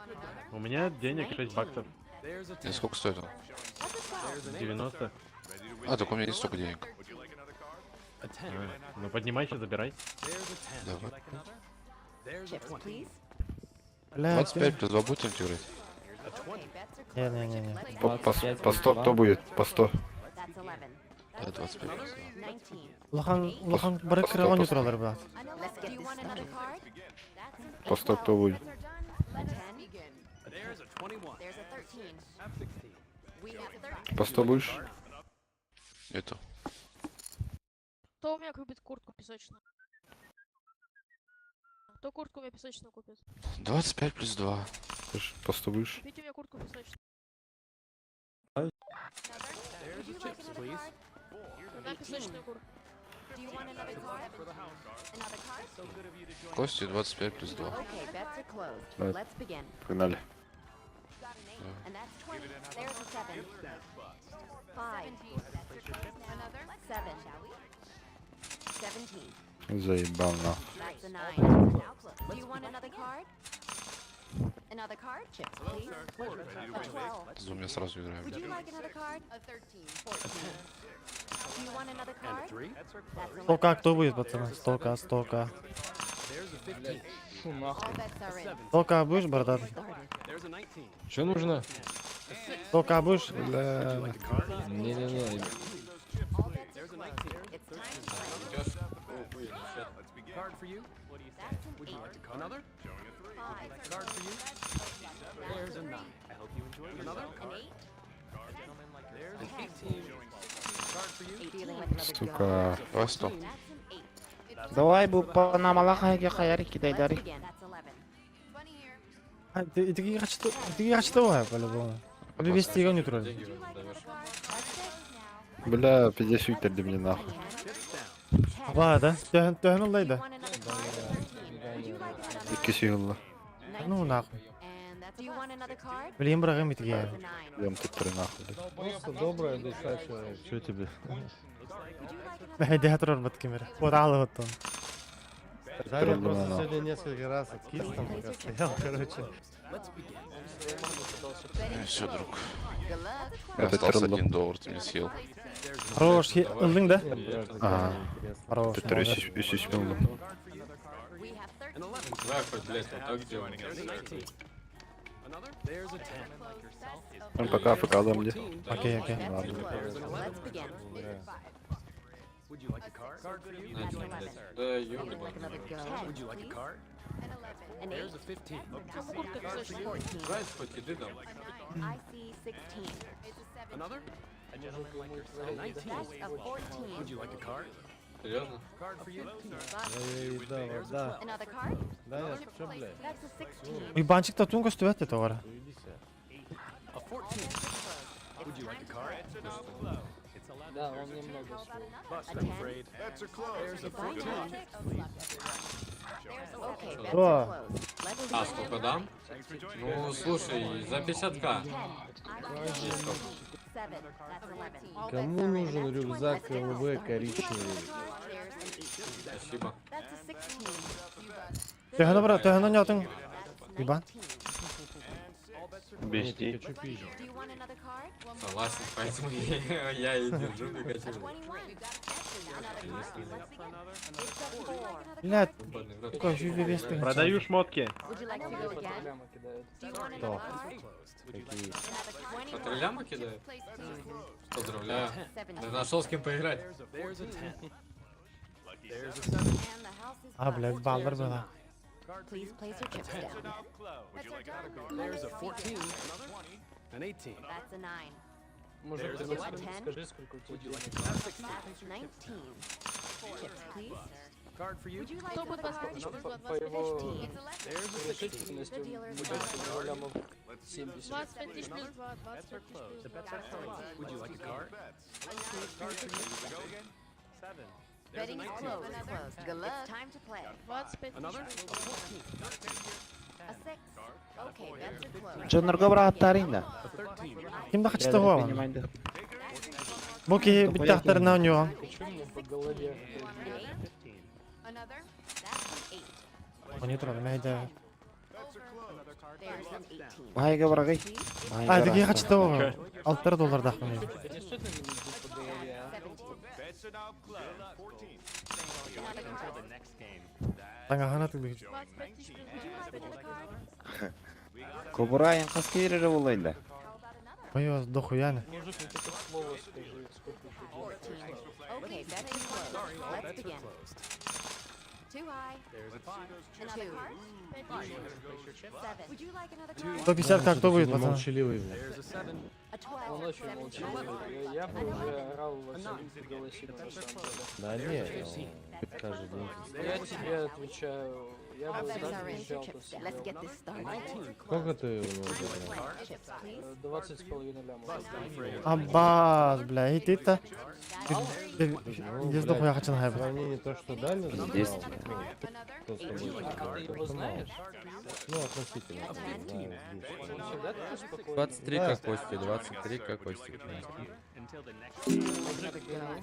У меня денег 6 баксов. There's a И 10. сколько стоит он? That's a 12. There's an 8. 90. А, так у меня не столько денег. A 10. А, Ну поднимайся, забирай. There's a 10. Давай. There's a Chips, 20. please. Бля, 25 плюс 2 будет кто-нибудь играть? A 20. Okay, bets are Не, closed. не, не, не. Let's По, get по, started. по 100 кто будет? По 100. That's 11. Да, 25 плюс 2. 19. Улахан, улахан бары кыра ойнуу туралар, брат. Let's get Do you want another card? That's an По 100 кто будет? A 10. There's a 21. There's a 13. 16. We have 13. По 100 будешь? Нету. Кто у меня купит куртку песочную? Кто куртку у меня песочную купит? 25 плюс 2. Слышь, По 100 будешь? Купите у меня куртку песочную. There's Would a you like chips, another please. card? На песочную куртку. Do you want another card? For the house. Another card? So good of you to join. Кости 25 плюс 2. Okay, bets are closed. Давай. Let's begin. Погнали. And that's 20. There's a 7. 5. Another? 7. 17. Заебал нахуй. That's a 9. Do you want another card? Another card? Chips, please. A 12. С двумя сразу играем. Would you like another card? A 13. 14. Do you want another And a card? 3. That's 11. 100к кто будет, пацаны? 100к, 100к. There's a 15. All bets are in. 100к будешь, бородатый? Started. There's a 19. Что нужно? 100к будешь? Бля. Like a card? Не-не-не. All bets are There's a closed. 19. It's time to play. Card for you? That's an Would you 8. like a card? Another? 5. Card for you? There's a 9. I hope you enjoy Another? An 8. There's an 18. Card for you? Feeling like another go. Сука. Давай 100. That's an 8. Давай бу Панамалаха хаяры Let's кидайдары. begin. That's 11. А, ты такие хочу, такие хочу по-любому. Обе ойнуу турар. Would you like another card? Let's go. Бля, пиздец үтерди мне нахуй. Chips down. Ба, да? Төһөн төһөн Do уллай you да. want another card? 13. Would you like another Икки сүйілді. Ну нахуй. And that's Do you want another card? Билин бырагым итиге. That's a 9. Ем туттыры нахуй. блядь. Просто добрая душа человек. Что тебе? Would you like another Бәйдә турар бат кемер. Вот алы вот он. Да, я Трудно, просто нахуй. сегодня несколько раз откис там, пока стоял, короче. Let's begin. Все, друг. Good luck. Это Остался трудно. 1 доллар, ты мне съел. Хорош, ылдың да? Не, брат, Ага. интересно. Хорош. Туттыры молодец. үс үс миллион. We have 13. An 11. Давай хоть, блядь, вот так сделаем. There's a 19. Another? There's a 10. Он пока АФК дам мне. Окей, окей. Bets are Ладно. closed. Let's begin. Would you like a card? Card for you? That's 11. Да Feeling like ёбаный. another go. Would you like a card? An 8. There's a 15. Куртка песочная. 14. Давай хоть еды дам. I see 16. Another? A gentleman like yourself. A 19. That's a 14. Would you like a card? Серьезно? Card for you? Да, я и да, да. Another card? Да, я чё, блядь? That's a 16. Уйбанчик та тун көстүбәт это ора. Уебись. A 14. Would you like a card? Да, он немного Bust, A I'm 10. afraid. There's a 14. Okay, bets О. are closed. Let's А, begin. сколько дам? Ну, слушай, за 50к. 10. Есть сколько? 7. That's 11. Кому нужен рюкзак ЛВ коричневый? There's an 18. Спасибо. That's a 16. Төһөн бара, төһөн ойнотуң. That's Уйбан. 19. Нет, я хочу пизжу. Do you want another card? Согласен, поэтому я и держу A негативно. 21. Another card? Let's begin. It's a 4. Блядь, Ебаный в рот. сука, жүз бес Продаю шмотки. Would you like to go again? Do you want another card? Какие? Another По 21. три ляма кидают? Поздравляю. 17. Ты нашел с кем поиграть. There's a 10. There's a 7. And the house is А, блядь, busted. баллар была. Card for Please you? place your chips down. There's a 14. An 18. That's a 9. Мужик, ты Do you хоть want 10? скажи, сколько у тебя денег. That's 19. Chips, please. Would you like Кто будет another 25 тысяч card? плюс 2, По 25 его тысяч? решительности The dealer's уйдет card. у него лямов 70. 25 тысяч плюс 2, 25 тысяч плюс 2. Betting is closed. Closed. Good luck. It's time to play. 25 тысяч плюс 2. A six. Okay, bets are closed. Дьоннорго бырааттарыҥ да. Ким да хачты оҕо. Бу киһи бүттэхтэринэ оонньуоҕа. Хочу мне по голове. An eight. Another. That's an eight. Оонньуу турар, мэһэйдэ. There's an 18. Баайга бырагый. А, это киһи хачты оҕо. Алтар доллардаах мин. Тебя действительно не бьют по голове, а? 17. Another card? Таҥаһын атыылыыр. 25 тысяч плюс Would you like another card? Кобурайын хас киирэрэ буолла? How about another? Ой, дохуяны. Мужик, ну ты хоть слово скажи, сколько у тебя денег. 14. Okay, bets are closed. Let's begin. Too high. Another card? Seven. Would you like another card? 150 как кто будет, пацаны? Молчаливый, бля. A 12. Он очень молчаливый. Я бы уже орал во всем голосину, на самом деле. Да не, он каждый день. Я тебе отвечаю, я All бы bets так are in. кричал-то Chips. Let's сидел. get this started. Сколько ты у него забрал? Chips, please. 20,5 лямов. Аббас, бля, и ты-то. Ну, Здесь дохуя хочу В нахайб. сравнении то, что Даня забрал, Здесь. ну, кто с тобой А сидел, ты то его что мало. знаешь? Ну, относительно, не знаю, с Он всегда такой спокойный? 23 Да. как Кости, 23 как Кости. Мужик, ты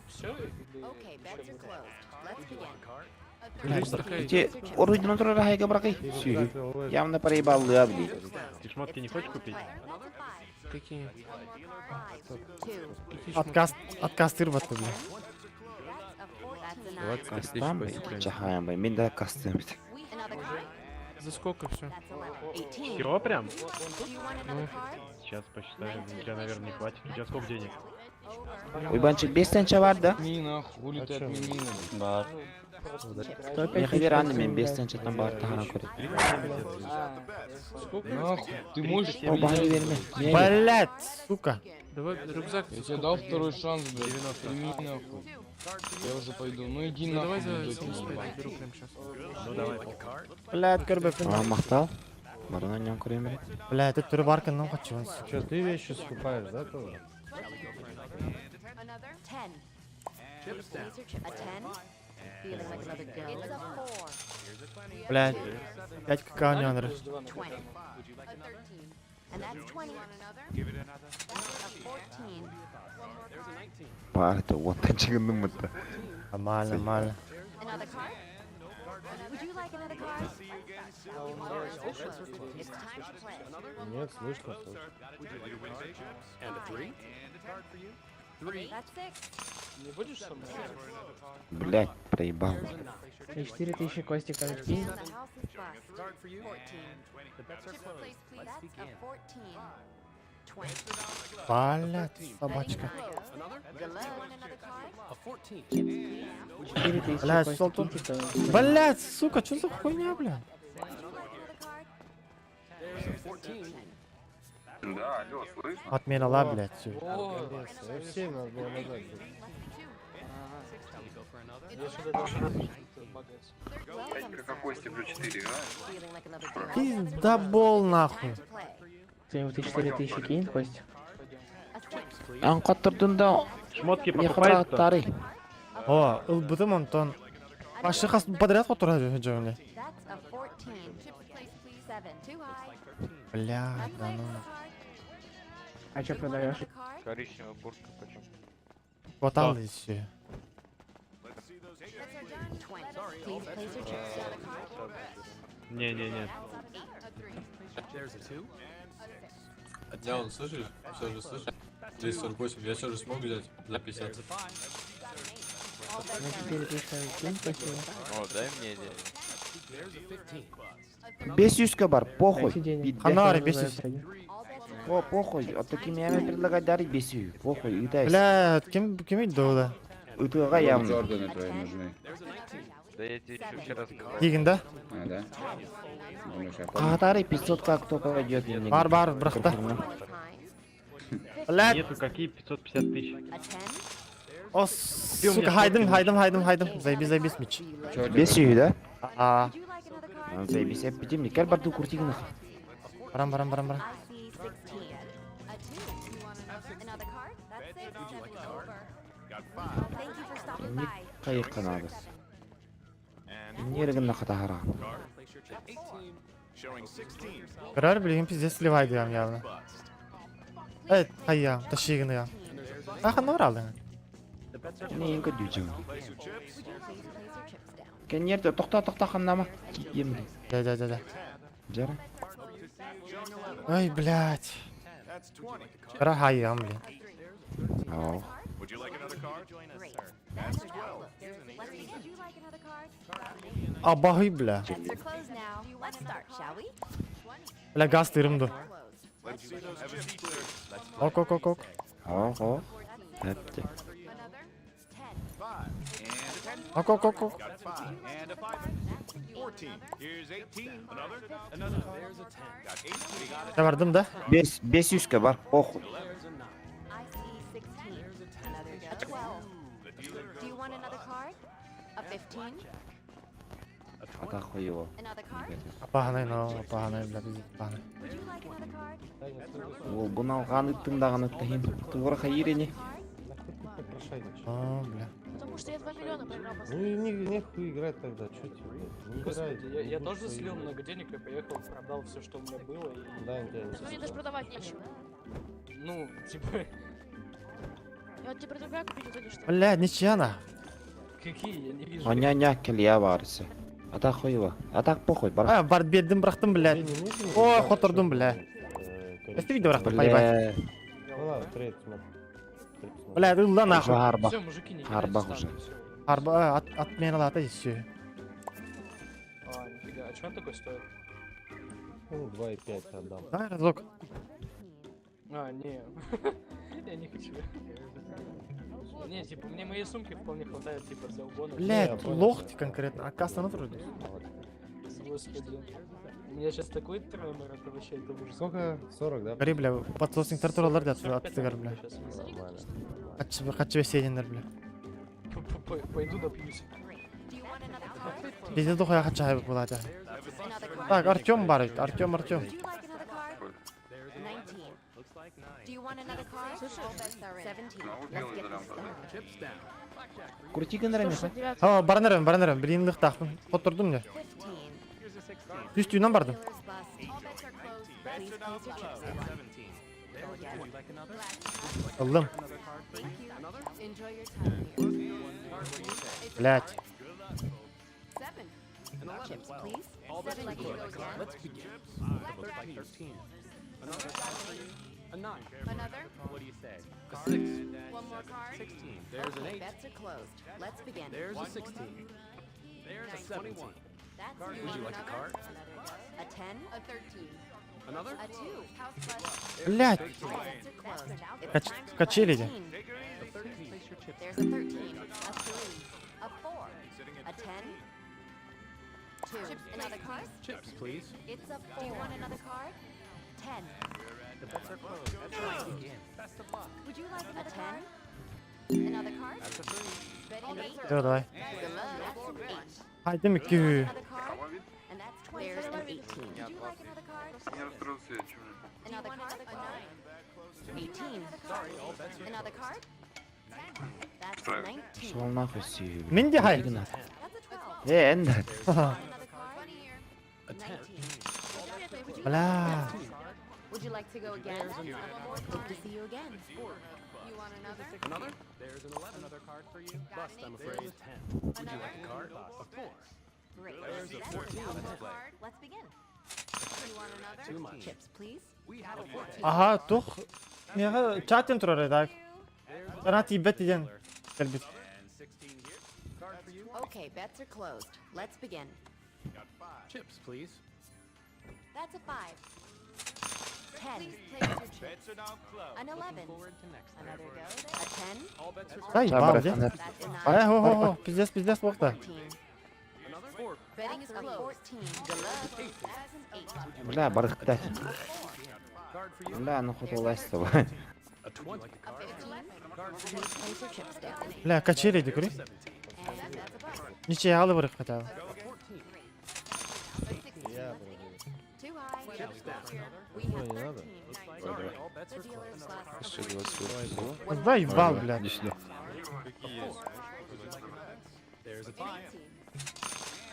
все или Okay, bets еще are будет? closed. Let's begin. Бля, Ити орудин турар хайга бырагый. Сүүһү. Явно проебал бли. Ты шмотки не хочешь купить? Какие? Отказ, отказ тырбатты, бля. 23 тысячи Кастам Кости. Чахаям бай. Мен да кастым. За сколько все? Всего прям? Сейчас Сейчас посчитаем. У тебя, наверное, не хватит. У тебя сколько денег? Уйбанчик 5 тысяча бар да? Мина, хули ты отменила? Да. Просто не Мен хабер анны мен 5 тысяча бар тахана көрөт. Сколько? Нахуй, ты можешь О, баайы берме. Мен Блять, сука. Давай рюкзак. Я тебе дал второй шанс, блядь. Прими нахуй. Я уже пойду. Ну иди нахуй, блядь, ебать. беру прямо сейчас. Ну давай. Блять, көрбөппүн. А, мактал. Барынан нян көрөм. Блять, это түрі баркын, ну хочу. сука. Че, ты вещи скупаешь, да, тоже? Another 10. Chips A 10. Feeling like another go. It's a 4. Блять, 5 какао не онры. Плюс 2 на 20. катану. A 13. And that's 20. That's a 14. Бар да оттан чыгындым мытта. Нормально, нормально. Another card? Would you like another card? А он меня слышит или It's time to play. Нет, слышно, слышно. That's six. Не будешь со мной? Блядь, проебал. 4000 Костик The house is bust. 14. Chips, please, please. That's a 14. 20. Блять, собачка. Good luck. Want another card? Chips, please. Блять, солтун. Блять, сука, что за хуйня, бля? Would you like another card? Да, алло, слышно? Отмена ла, блять, всё. О, F7 надо было нажать. я сюда даже багается. Welcome, Как Кости плюс 4 играешь? Feeling like another go. Пиздабол нахуй. Time to play. Кто-нибудь 4000 кинет, Кость? Пойдем. A six. Ан каттырдын да Шмотки не покупает кто? тары. О, ылбытым онтон. Башы хас подряд которая жөңле. That's a 14. Chips, please, please. Seven. Too high. Бля, Would you да like ну. another card? А чё Do you want продаешь? another card? Коричневая куртка почем? Хватало еще. Bets are done. 20. Please place your chips. Another card? Не-не-не. That's a 3. Да, он слышишь? Все же слышишь? 248. Я все же смог взять за 50. All bets На are in. 4000 кинь, Костя. О, дай мне денег. 500 бар, похуй. Дайте денег. Бидде. Ханари, 500. All bets are О, похуй. От такими ями предлагать дары 500. Похуй, итайс. Бля, кем кем иди да? Ытыга явно. Джорданы твои нужны. Да я тебе еще вчера сказал. Дигин да? А, да? Думаешь, я помню. Катары 500 как кто пойдет. Бар бар, брахта. One is mine. Блядь. Нету какие 550 тысяч. A 10? О, сука, хайдым, хайдым, хайдым, хайдым. Заебись, заебись, мич. Бес сүүһү да? А, Would you like another card? Заебись, эппитим, кэл барды куртигин. барам, барам, барам, барам. I see 16. A 2. You want another? Another card? That's it. Seven over. Thank you for stopping by. Кайыкканабыз. Нерегин хатахара. Көрөр билигин пиздец сливай диям явно. Э, хайя, тащигын я. А ханна баралдың? Не көдүүчүм. Please place your chips down. Кеннерде токта токта ханнама. Ем. Да, да, да, да. Жара. Ой, блядь. Кара хайям, блин. Ох. Great. That's 12. Let's begin. Would you like another card? Абахый, бля. Bets are closed now. Let's start, shall we? Бля, газ тырымды. Closed. Ок, ок, ок, ок. Ох, ох. Хепти. Another? 10. Ок, ок, ок, ок. Я бардым да? Бес бес юзкө бар. Похуй. I see 16. Another a 12. Do you want another card? A 15? Ата хуево. Another card? Апаһанай, но, апаһанай, бля, пиздец, апаһанай. Would you like another card? Ол буну алган ыттың ыттахин. Тугура хайирени. Нахуй ты попрошайничаешь? О, бля. Потому что я 2 миллиона проиграл Ну последний. и не, нехуй играть тогда, чё тебе, блядь? Не играй. Господи, я, не я будешь тоже слил выигрывать. много денег, я поехал, продал все, что у меня было, и... Да, я не Так мне даже продавать нечего. Ну, типа, Я вот тебе предлагаю купить вот эти штуки. Бля, ничья на. какие, я не вижу. Аня-ня келия барысы. Ата хуево. Ата похуй бар. А, бар бердим, бырахтым, блядь. Тебе не нужен О, рюкзак котордум, бля. чёрный, Если коричневый? видео бырахтым, поебать. Бля. Ну ладно, трейд смотри. Трейд смотри. Бля, ылла нахуй. Харба. Все, мужики, не Арбах кидайте уже. станы, всё. Арба, от, отмена лата и все. А, нифига, а что он такой стоит? Ну, 2,5 отдам. Давай разок. А, не. Я не хочу. Не, типа, мне моей сумки вполне хватает, типа, для угона. Блядь, я понял. лох ты конкретно, а касса на вроде. Господи. У меня сейчас такой тремор, это вообще, это ужас. Сколько? 40, да? Гори, бля, подсосник тартуралар да 45 аттыгар, бля. щас. Нормально. Качы, качы бесейдендер, бля. Пойду допьюсь. Do you want another card? Пиздец дохуя качы хайбы була жа. Another card? Так, Артем бар ведь, Артем, Артем. Would you like another card? 19. Do you want another card? 17. Let's get this started. Куртигин ремеха. 169. А, баранарым, баранарым, блин, лыхтахпын. Котордум не. 15. Үст үйнен бардым. Dealer's bust. All bets are closed. Please place your chips down. Go again. Ыллым. Thank you. Enjoy your time here. It's a Блядь. Seven. Chips, please. Seven. Like to go again? Let's begin. Blackjack. A 9. Another? What do you say? A 6. One more card? 16. There's an Okay, 8. bets are closed. Let's begin. There's a 16. There's a 17. That's Would you like a card? A 10? A 13. Another? A 2. House bust. Блядь. All bets are closed. It's Кач- time to play. качели де. 13. There's a 13, a 3, a 4, a 10, 2. Another card? Chips, please. It's a 4. Do you want another card? 10. The bets are closed. Let's begin. Best of luck. Would you like another card? Another card? That's a 3. Betting 8. Все, давай. Good luck. That's an 8. Хайдым iki. Another card? And that's 20. There's an 18. Would you like another card? Another card? A 9. 18. Another card? That's 19. Шол нахуй сүйү. Мен де хай. That's a 12. Э, энди. Another card? 19. Would you Бля. Would you like to go again? Hope to see you again. You want another? Another? There's an 11. Another card for you. Bust, I'm afraid. 10. Would you like a card? A 4. Great. There's a That's 14. another Let's play. card. Let's begin. You want another? Too much. Chips, please. We have a 14. Аха, тух. Нега чаттен турар так. Ана тибет ден. Кэлбит. And 16 here. Card for you. Okay, bets are closed. Let's begin. Chips, please. That's a 5. 10. Please place your chips. An 11. Forward to next time. Another go. A 10. All bets are Дай, бал, де. That's a 9. Ай, хо, хо, хо, пиздец, пиздец, бохта. 14. Another? 4. Betting is closed. 14. Good luck. That's an 8. Бля, барыхта. Card for you. Бля, ну хоть улайсты. A 20. A 15. Please place your chips down. Бля, качели иди кури. And that's a bust. Ничья алы барых хотя бы. A 16. Я Too high. Chips down. We have не надо. 13. Sorry, all bets The are dealer's closed. last. 1028. Заебал, Давай, блядь. Иди сюда. There's a An 5. 18.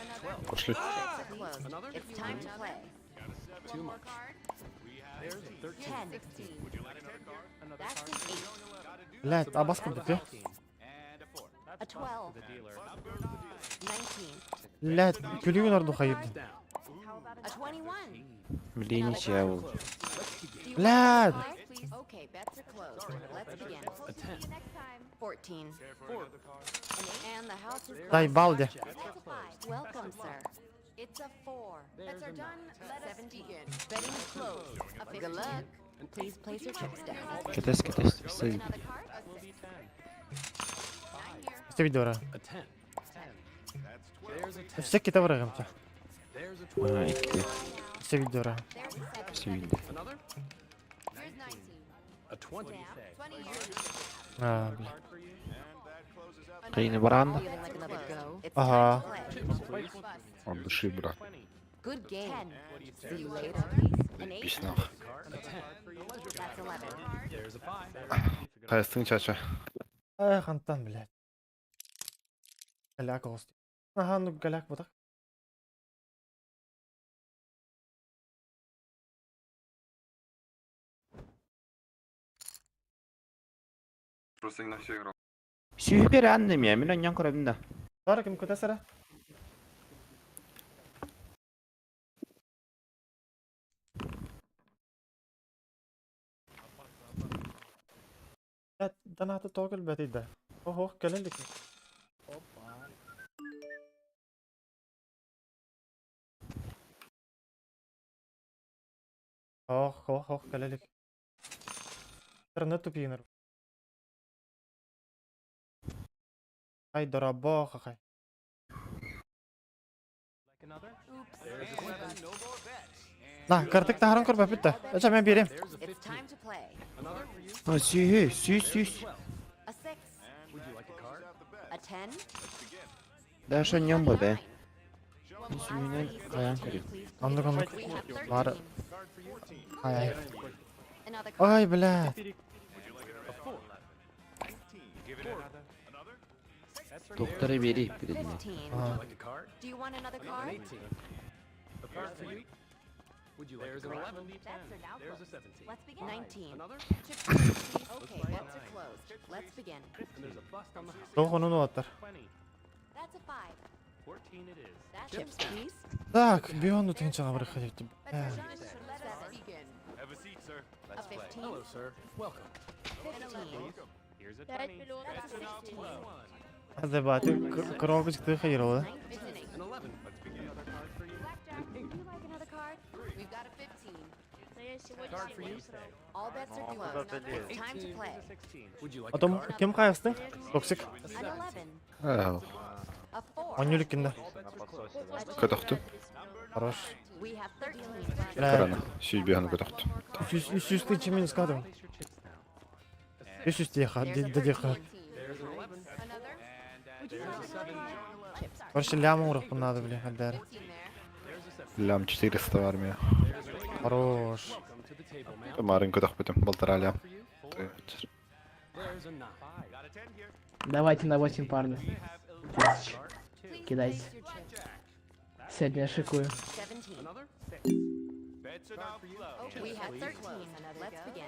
Another. Пошли. Bets are closed. Another? It's time to play. Too much. There's a 13. 10. 16. That's an 8. Блядь, а баска бит, A 12. 19. Блядь, күлүгүн орду хайырды. Down. A 21. Блин, ничья был. Do you want Блядь. another card, please? Okay, bets are closed. Let's begin. A 10. 14. And the house is Заебал, де. That's a 5. Welcome, sir. It's a 4. Bets are done. Let us begin. Betting is closed. A 15. Good luck. Please place your chips down. Кэтес, кэтес. Сэй. Another card? A 6. Все видео. A 10. There's a 10. Все кита врагам-то. There's a 20. А, икки. Все видео. There's a 7. Все видно. Another? Here's 19. A 20. 20 years. А, бля. Кыйны баранда. Feeling like another go? It's Ага. time to play. От души, брат. Good game. See you later. An 8. Заебись нахуй. A 10. That's 11. There's a 5. Хайстың чача. Эх, Антон, блядь. Голяк ост. Ага, ну голяк вот так. Просто не на все играл. Сүүпер анным я, мин онньон көрөбүн да. Сара ким куда сара? Блядь, донаты тогыл бәтиде. Ого, кэлэлик. Ох, ох, ох, кэлэлик. Интернет тупинер. Ай, дорабоха, хай. There's a 7. На, картык тахаран көр бәпітті. Эча мен берем. There's a It's 15. time to play. Another for you? А, сүүһү, сүүс, сүүс. A 6. Would you like a card? A 10. Даже онньон бу бэ. One Сүүнэн more. каян көрүм. Please place Аннык, аннык. We have Бар. 13. Ай, ай. Another card. Ай, бля. A 4. Доктора бери перед ним. 15. А. Like a card? Do you want another An card? 18. A card for you? Would you like There's an 11. Bets are now There's a closed. 17. Let's begin. 19. Another? Chips, please. Okay, bets are closed. Let's begin. And there's a bust on the house. Тоқ onun оттар. That's a 5. 14 it is. That's chips, please. Так, бионду тыгынчаға бір ходить. Bets are done. Let us begin. Have a seat, sir. A 15. Hello, sir. Welcome. 15. Here's a 5 миллионов. That's a 16. Азабаты, крогыч ты хайролы. It's an 8. An 11. Let's begin. Another card for you. Blackjack, would you like another card? We've got a 15. Да я сегодня Card for you. сегодня срал. All bets are closed. It's time to play. Would you like a Потом card? кем хайырстың? Токсик. An 11. Эх, A 4. Онюликинде. Көтөхтү. Хорош. We have 13. Бля. Карана. Сүйбианы көтөхтү. Үс үс тыйчы мен скадым. Үс үс тиха, There's a дедиха. 13. There's an 11. Another? Would you There's like a another 7. card? Chips. Короче, лям урых надо, бля, хальдар. 15 there. There's a 7. Лям 400 в армия. There's an 8. Хорош. Welcome to the table, ma'am. Марын көтөхпүтүм. Балтара лям. For you. Four. There's a 9. Давайте на 8 парных. Тысяч. Please Кидайте. place your chips. Сегодня я шикую. 17. Another? We have 13. Let's begin.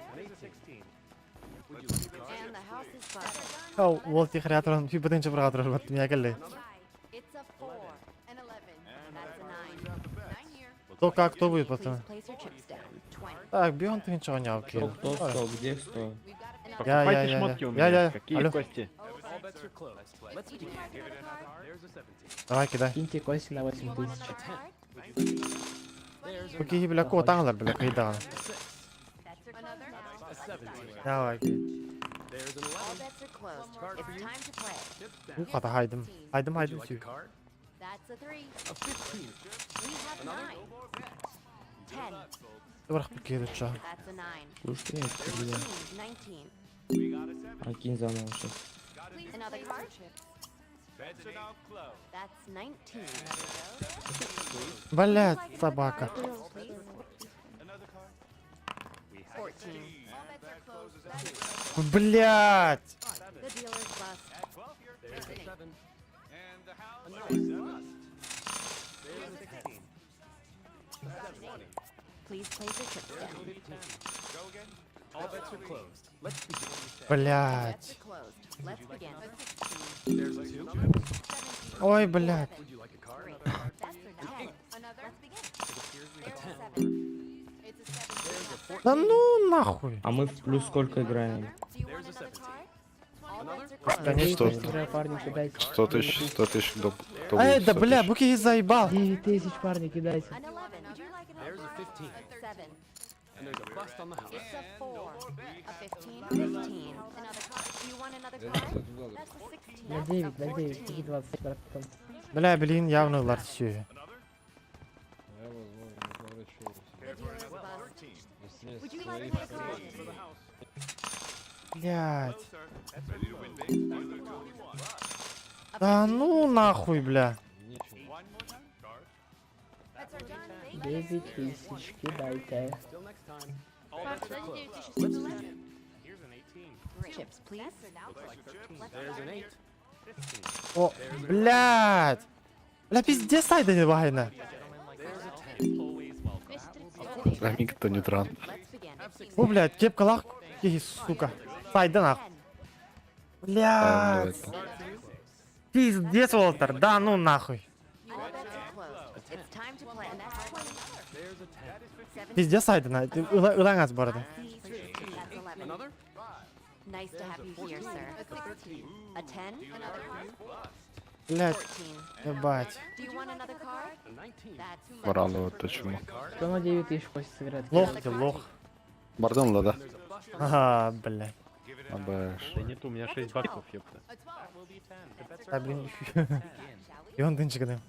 Would you like a card? And the house is buzzing. Ау, ол тихрятрон, фибытынчы бір қатырыр баттым, я келли. It's a 4. An 11. That's a 9. 9 here. Кто как, кто будет, пацаны? Please place your chips down. 20. Так, бион тыгынчы оняу кел. Кто 100, где 100? We've got another Я, я, Покупайте я, шмотки у я, меня. я, я. Какие Алло. кости? All bets are closed. Let's Would you begin. like another card? There's a 17. Давай, кидай. Киньте кости на Do 8 you want тысяч. another card? There's a Какие, бля, котаңлар, бля, кайдаган. Bets are another. A 17. Давай, кей. There's an All 11. bets are closed. Card for It's you. time to play. Chips down. Бу ката хайдым. Хайдым, Would you хайдым like a сүй. card? That's a 3. A 15. We have Another? 9. 10. Бырах биккиэбит чо. That's a 9. Слушай, я тебе. 19. Прикинь заново сейчас. Another card? That's 19. Блядь, собака. 14. Блядь! The dealer's bust. Please place your chips down. All bets are closed. Let's begin. Bets Блядь. are closed. Let's begin. There's a 2. Ой, блядь. Would you like a card? That's a 10. Another. Let's begin. A There's a 10. 7. It's a 7. Да ну нахуй. А мы в плюс сколько играем? Do you want There's a another 17. card? All bets are Да closed. не Сто, Играю, парни, кидайте. 100 тысяч, 100 тысяч до, кто Эй, будет да 100 бля, тысяч? буки заебал. 9000, парни, кидайте. An 11. Would you like another There's a card? 15. A 7. And there's a bust on the house. It's a 4. A 15. 15. Another card. Do you want another card? That's a 16. На That's 9, a на 9, 14. 20, братан. Бля, блин, явно лар всё. Я, возможно, не поворачиваюсь. The dealer's bust. Если Would you like another card? Блядь. Да ну нахуй, бля. Нечего. Bets are done. Thank you. 9000, кидайте. Till next time. All Парни, bets are дайте closed. 9000. Let's begin. Chips, please. There's an 8. О, блядь. Бля, пиздец, сайда не багайна. There's a 10. 239. Рамик то не тран. Let's begin. О, блядь, кепка лах. Ки, сука. Сайда нахуй. Блядь. Пиздец, Уолтер, да ну нахуй. All bets are closed. It's time to play. And that's 20. There's a 10. 7. Пиздец, сайда на. Ылаңаз барды. That's 11. Another? Nice to have you here, sir. A 10? Another card? Блядь, 14. ебать. Do you want another card? A 19. That's Баранова то чему. Кто на 9000 хочет сыграть? Лох ты, лох. Бардон лада. There's a bust on Ага, блядь. Абэш. Да нет, у меня 6 баксов, ёпта. Да, блин. И он дынчик дым.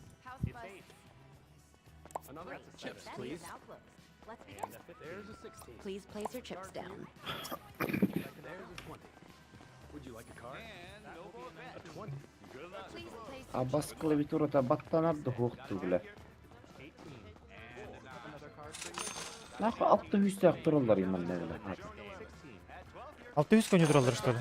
Another? Chips, please. Let's begin. There's a 16. Please place your chips down. There's a 20. Would you like a card? A 20. Please place А бас клавиатурата баттанар да бля. Нахуй алты үстәк туралар иман бля. 600 коней туралар, что ли?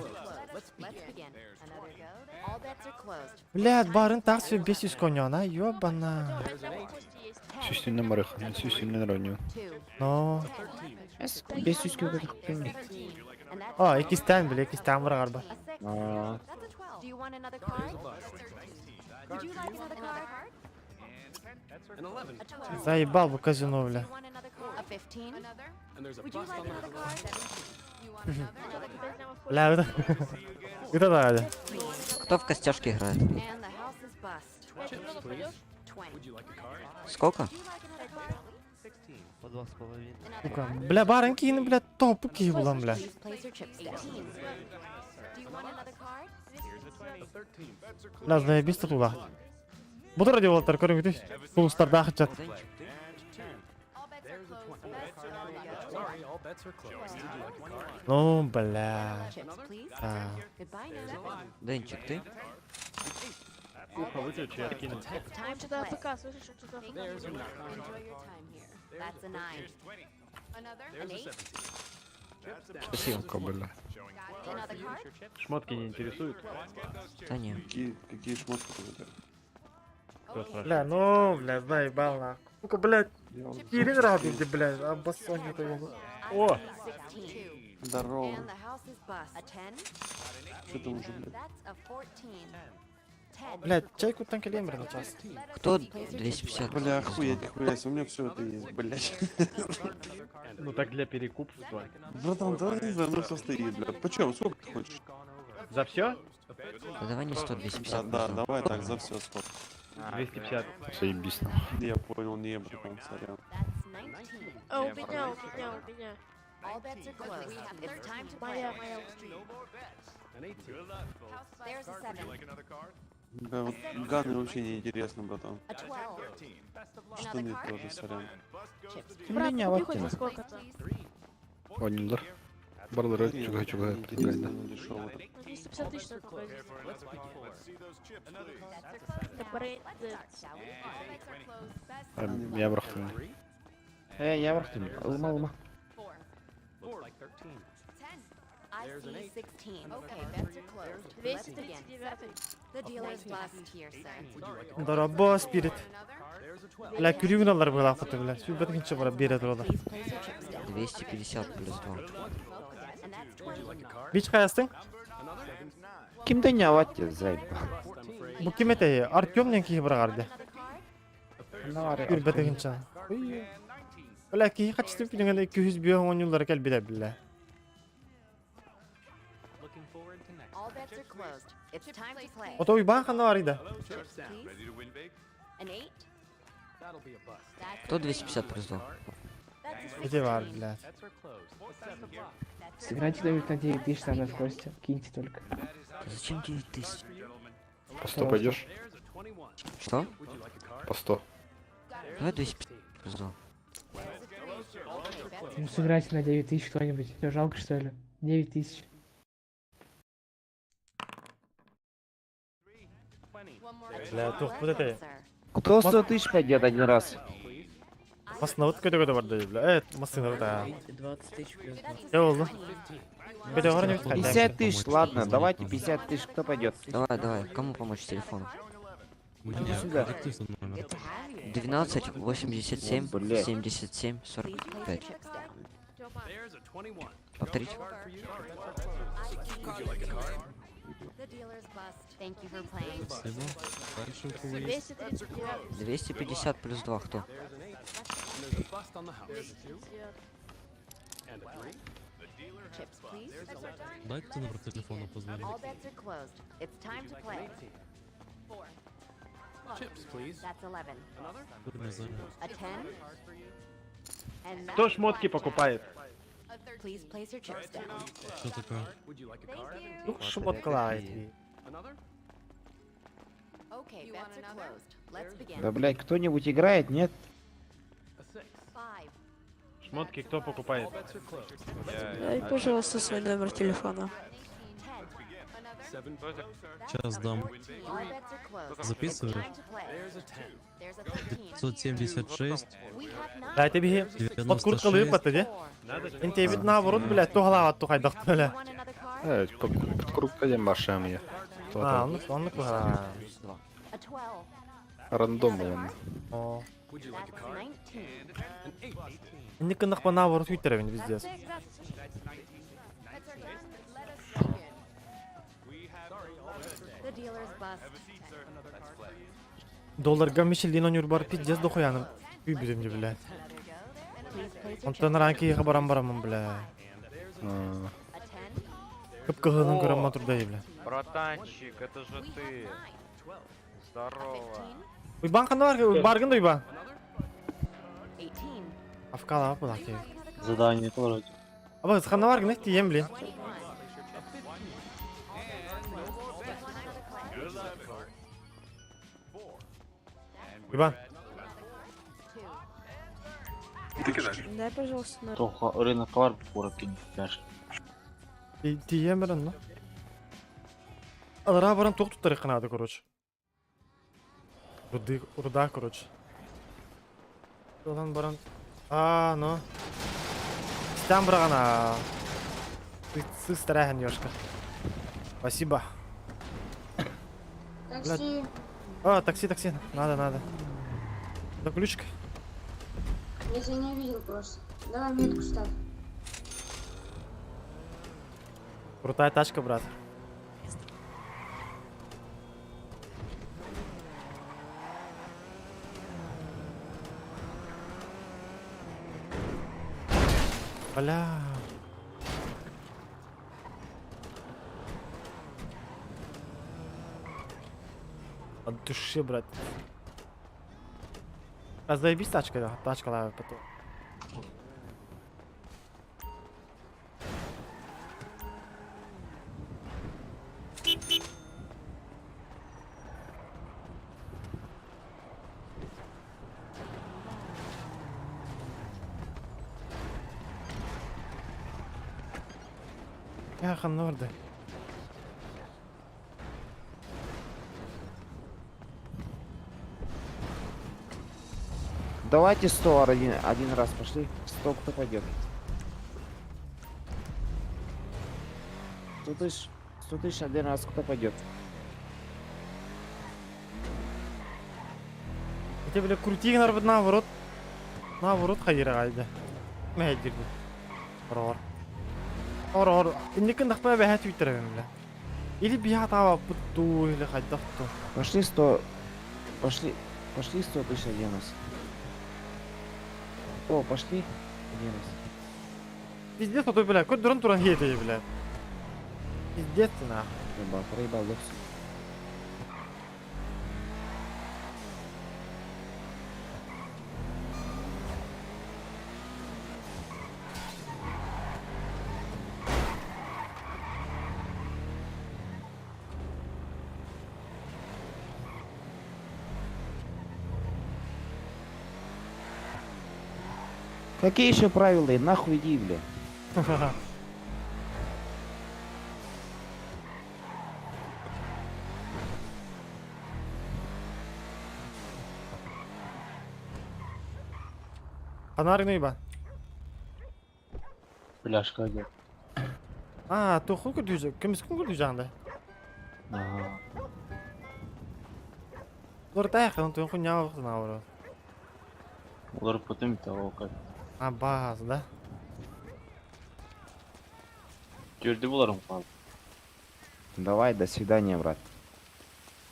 Let's begin. Another go. All bets are closed. Блядь, барын так все 500 коней, она ёбана. У меня прямо кости есть. Сүстүннен барых, сүстүннен роню. 2, Ну. 500 көтөк 13. And that's А, икистен, бля, икистен бар гарба. a 6. А, That's a 12. Do you want another card? Would you like another card? An 11. A 12. Заебал бы казино, Do бля. you want another card? A 15? And there's a Would you bust like on the another house. card? You want another card? Прямо в Бля, это... Это да, Кто в костяшки играет? And the house is bust. Chips, please. 20. Would you like a card? Сколько? Would you like another card? По два с половиной. Another Сука. card? Бля, барын кийин, бля, топ кийин бля. Please place your chips down. Do you want another card? A 13. Бля, заебись туда. Буду ради Уолтер, көрүңүтү. Сулустарда хачат. All bets are There's a closed. 20. Best Sorry, all bets are closed. Would you like a card? Ну, бля. Chips, please. Да. Goodbye now. Денчик, ты? Ухо выключи, я откину. It's time Он to что-то play. АФК, слышишь, он что-то АФК. There's a 9. Enjoy your time here. That's a 9. Another? An There's a 8? 17. Chips down. Спасибо. Сука, бля. Another card? Шмотки не интересуют? Да не. Какие, какие шмотки ты выбираешь? Кто спрашивает? Бля, ну, бля, заебал нахуй. Сука, блядь, кирин рады, бля, обоссони его. О! 16. Здорово. And the house is bust. A 10? Что там уже, блядь? That's a 14. 10. Блядь, чайку там килемер на час. Кто 250? Бля, охуеть, нихуя себе, у меня все это есть, блядь. Ну так для перекупства. Братан, да не знаю, ну все стоит, бля. Почем, сколько ты хочешь? За все? Да давай не 100, 250. Да, да, давай так, за все сколько. 250. Заебись нахуй. Я понял, не, братан, сорян. That's 19. А у меня, у меня, у меня. All bets are closed. It's time to play. Моя, моя. An 18. There's a 7. Да, вот ганы вообще не интересно, братан. A 12. Штаны тоже, сорян. Chips, Брат, Меня купи вот хоть за тяну. сколько-то. Оонньуулар. Барылары Хрен, чуга-чуга неинтересно, предлагает. но дешево. Ну, 250 тысяч только возьми. Это брендед. Я бырахтым. Э, я бырахтым. Ылма, ылма. I see 16. Okay, bets are closed. Let's begin. 239. The dealer's bust here, sir. Дорабо спирит. Бля, күрүгүн алар была фото, бля. Сүбәт кинче бара бере турады. Please place your chips down. 250 плюс 2. And that's 20. Бич каястың? Кимде не аватте, заебал. Бу ким эте? Артем нен кихи бырагарды. Күрбәт кинче. Бля, кихи качты пилген 200 бүйөн оюнлары кел биле бля. All bets are closed. It's time to play. Ото уйбан хана бар иде. Chips, please. An 8. That's Кто 250 плюс 2? That's a Эте бар, 16. бля. Сыграйте кто-нибудь на 9 тысяч со мной в кости. Киньте только. Да зачем 9000? По 100 пойдешь? Что? По 100. Давай 250 плюс 2. Ну сыграйте на 9 тысяч кто-нибудь. Всё, жалко что ли? 9 тысяч. Бля, тух бу эте. Кто 100 тысяч пойдет один раз? Масына вот көтө көтө барды, бля. Э, масына вот. 20 тысяч плюс Не oldu? Көтө бар не 50 тысяч, ладно, давайте 50 тысяч, кто пойдет? Давай, давай, кому помочь с телефоном? Иди сюда. 12, 87, Блядь. 77, Please place your 45. chips down. Повторить? The dealer's bust. Thank you for playing. 239. 250 плюс 2 кто? Chips, please. Дайте номер телефона позвонить. All bets are closed. It's time to play. Chips, please. That's 11. Не A 10. And Кто that's шмотки blackjack. покупает? Please place your chips down. Что такое? Тух шмоткалар ити. Okay, bets are closed. Let's begin. Да, блядь, кто-нибудь играет, нет? Five. Шмотки кто покупает? Дай, пожалуйста, свой номер телефона. 10. Сейчас дам. All bets are closed. It's Записываешь? time to play. There's a 13. 576, We have nine. Да, тебе под курткалы 96, паттı де. Надо Инте бит наоборот, бля, туглава тухай бля. Want another card? Э, под куртка дем башам я. А, оннук, оннук бага. Плюс 2. A 12. Рандом он. О. That's 19. Инник кынак наоборот хүйтер пиздец. The dealer's bust. Долларга Мишелин онюр бар пиздец дохуяным. Үй бирим бля. Please place your Онтон chips ранки барам барамын бля. А, A 10. Кып кыгынын көрөм турдай бля. Братанчик, это же We have ты. nine. A Здорово. 15. Уйбан хана бар, баргын уйбан. 18. Афкала була ки. Задание тоже. Аба хана бар гын тием блин. 21. All bets are closed. Уйбан. Ты кидаешь? Дай, пожалуйста, номер. Тоха, рынок бар курок пляж. Тием берен ну. Алара баран ток туттар кынады, короче. Руды, руда, короче. Одан баран. А, ну. Стан брагана. Ты сыстрахан ёшка. Спасибо. Такси. А, такси, такси. Надо, надо. Да ключик. Я тебя не видел просто. Давай метку ставь. Крутая тачка, брат. Бля. От души, брат. А заебись тачка, да. Тачка лавит потом. Я ханна барда? Давайте 100 один, один раз пошли. 100 кто пойдет? 100 тысяч, 100 тысяч один раз кто пойдет? Ити бля крути гынарбыт наоборот. Наоборот хайыра айда. Мэһэйдирбит. Ороор. Ороор. Инникин дахпа бэһэ түүттэрэбин бля. Или биһа атаабаппыт дуу, или хайдах дуу. Пошли 100... Пошли... Пошли 100 тысяч один раз. О, пошли. Один раз. Пиздец, а то, бля, кот дрон туран хиэтэй, бля. Пиздец ты нахуй. Проебал, проебал, локс. Какие еще правила? И нахуй иди, бля. Фонарь ибан. Пляжка где. А, туху көрдүүжэ, көмүскүн көрдүүжаанда. Ага. Олор тайхан туйун хуняа наоборот. Олар потом того как. А, баз, да? Жүрді буларым қалды. Давай, до свидания, брат.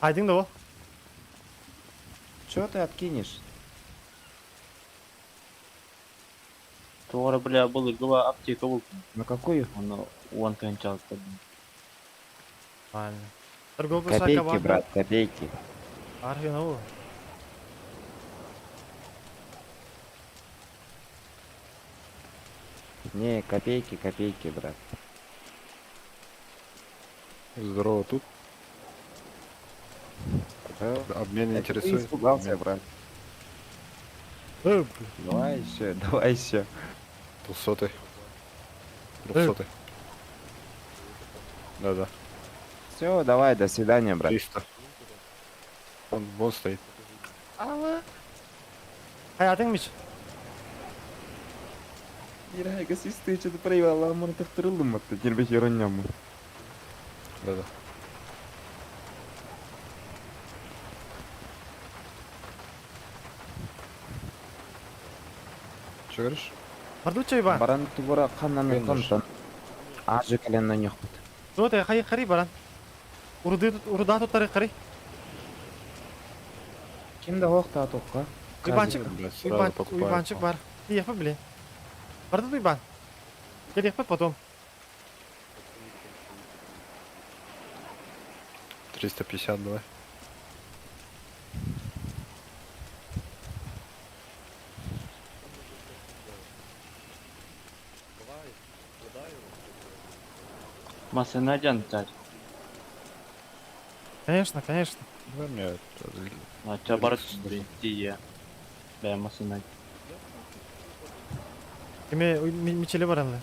Айдың да ол. Чё ты откинешь? Туғара бля бұл гыба аптека бұл. На какую? Оны уан тыгын чалып Нормально. Торговый Копейки, брат, копейки. Архина ол. Не, копейки, копейки, брат. Здорово, тут Да? обмен Это ты интересует. испугался, Обмен. брат. Э, Давай еще, давай еще. Двухсотый. Трехсотый. Да-да. Все, давай, до свидания, брат. 300. Он вон стоит. Хаятың мич. Ира, что-то проебал, а мы Да-да. Че говоришь? Бардуча Иван. Баран тугура ханнан Мен контон. Ажы каленна нехпут. Туота хай хари баран. Уруды уруда туттары хари. Кимде хоқта тоққа? Уйбанчик. Блядь, сразу Уйбанчик, покупаю. уйбанчик бар. Ехпа, блин. Бардут уйбан. Кел потом. 350 давай. Масына жан чач. Конечно, конечно. Давай мне Ача бар түсті. Бә масына. Кеме мичели баран.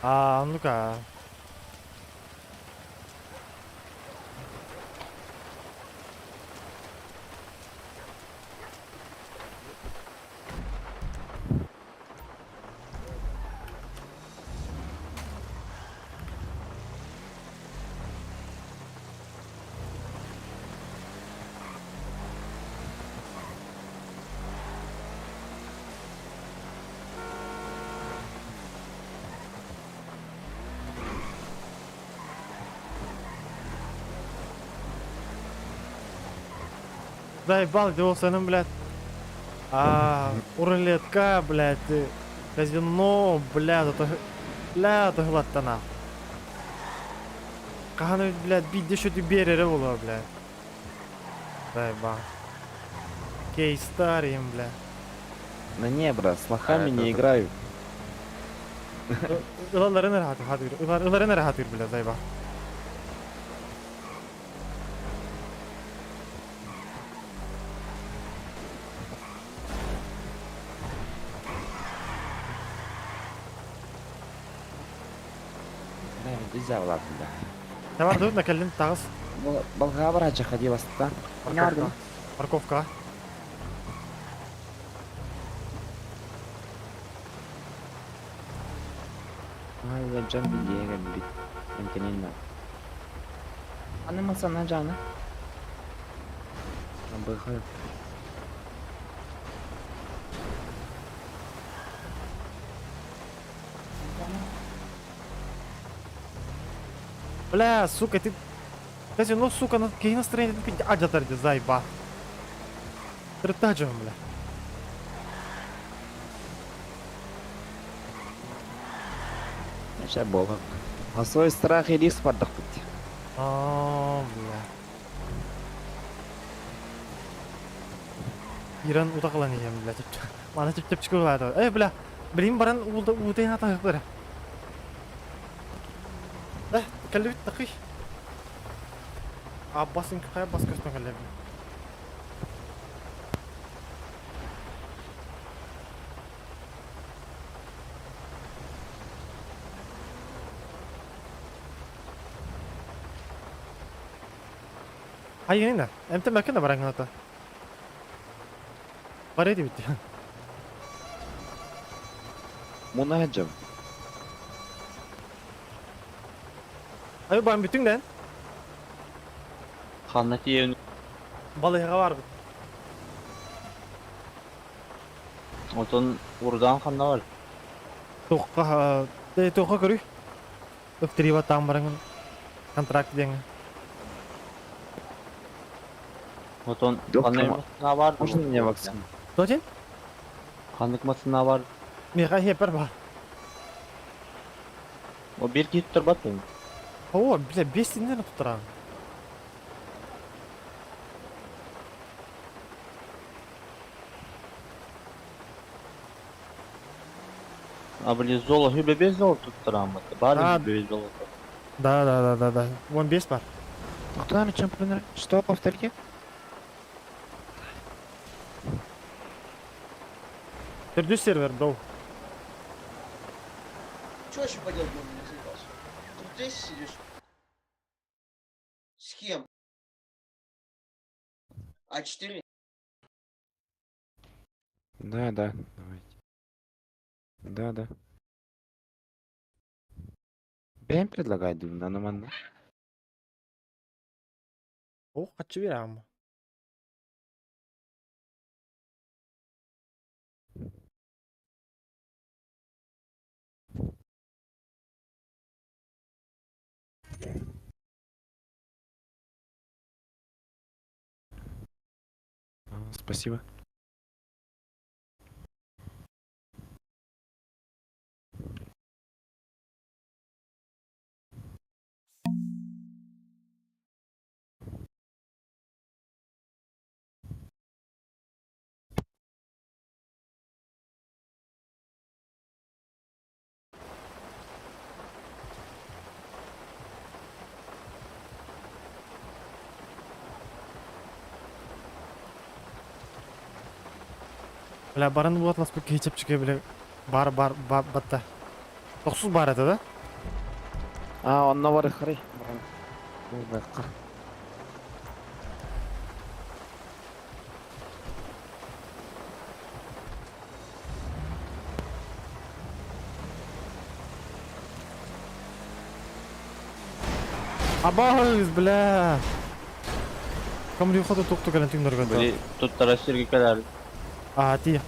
А, ну-ка. Заебал, где senin, блядь. А, рулетка, блядь, казино, блядь, это, бля, это глаттана. нахуй. Каханы, блядь, бидде что ты берере было, блядь. Заебал. Кей старым, блядь. Да не, брат, с лохами А, не это- играю. Ылаларын rahat, блядь, заебал. Бля, мен завлатым да. Давай, dur на кэллин таҕыс. Балга барача ходи баста. Парковка. Парковка. Ай, жан билеген бит. Эмтенин на. Аны масана жаны. Быхай. Бля, сука, ты... Кстати, ну, сука, ну, какие настроения ты адятар заеба. Трытаджем, бля. Неше болы. А свой страх и риск бардық бит. А, бля. Иран утақылан ем, бля. Мана тип тип чыгып алады. Эй, бля. Билим баран улда утайын ата бара. Э, кәлле бит тақый. Аббасын кая бас көстөн кәлле. Hayır Эмте мәкене баран гына Бар иде бит. Муна жам. Ай бан бүтүңдән. Ханна тиен. Балыга бар бит. Отон урдан ханна бар. Тоққа, тоққа көрүй. Өптіри там баран контракт деңе. Отон Доктор, ханна масына бар. Можно мне вакцину? Точен? Ханнык масына бар. Меха хепер бар. О бир кит турбатын. О, бля, бес тинден туттыран. А били золо хүбе без золо туттырам. Бар А. хүбе золото. Да, да, да, да, да. Вон бес бар. Доктор, чем Что, повторите? Төрдү сервер, бро. Че вообще поделать будем, не заебался? Тут здесь сидишь? С кем? А4? Да, да, давайте. Да, да. Бэм предлагает думаю, на манна. О, качы берем. Спасибо. Бля, баран буатлас бу кейчеп чыгы бля. Бар бар бар батта. Токсуз бар это, да? А, онно бар хары. Бу Абагыз, бля. Кам ходу токту кэлэн түңнөргө. Били туттара сирге келер. А, ти.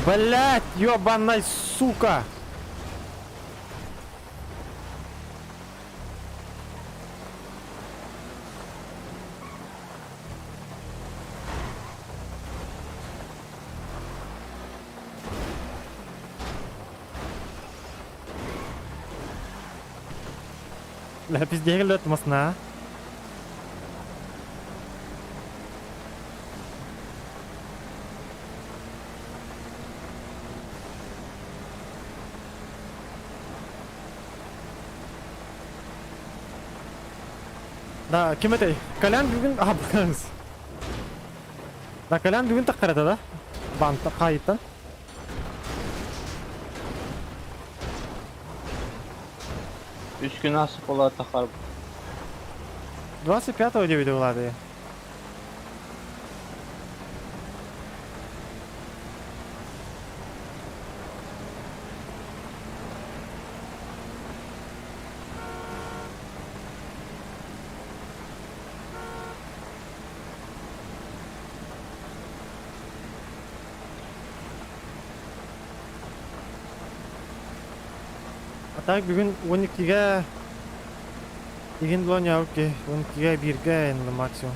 Блять, ёбаная сука! Бля, пиздец, масна. Да, ким этэй? Колян бүгүн аһаппытыңыз. Да, Колян бүгүн таххарата да? Банта хаайыттан. Үс күн ааспыт буолла таххар. 25-го диэбитэ булаады. А так бүгүн 12-ге игин булан ки 12-ге 1-ге енді максимум.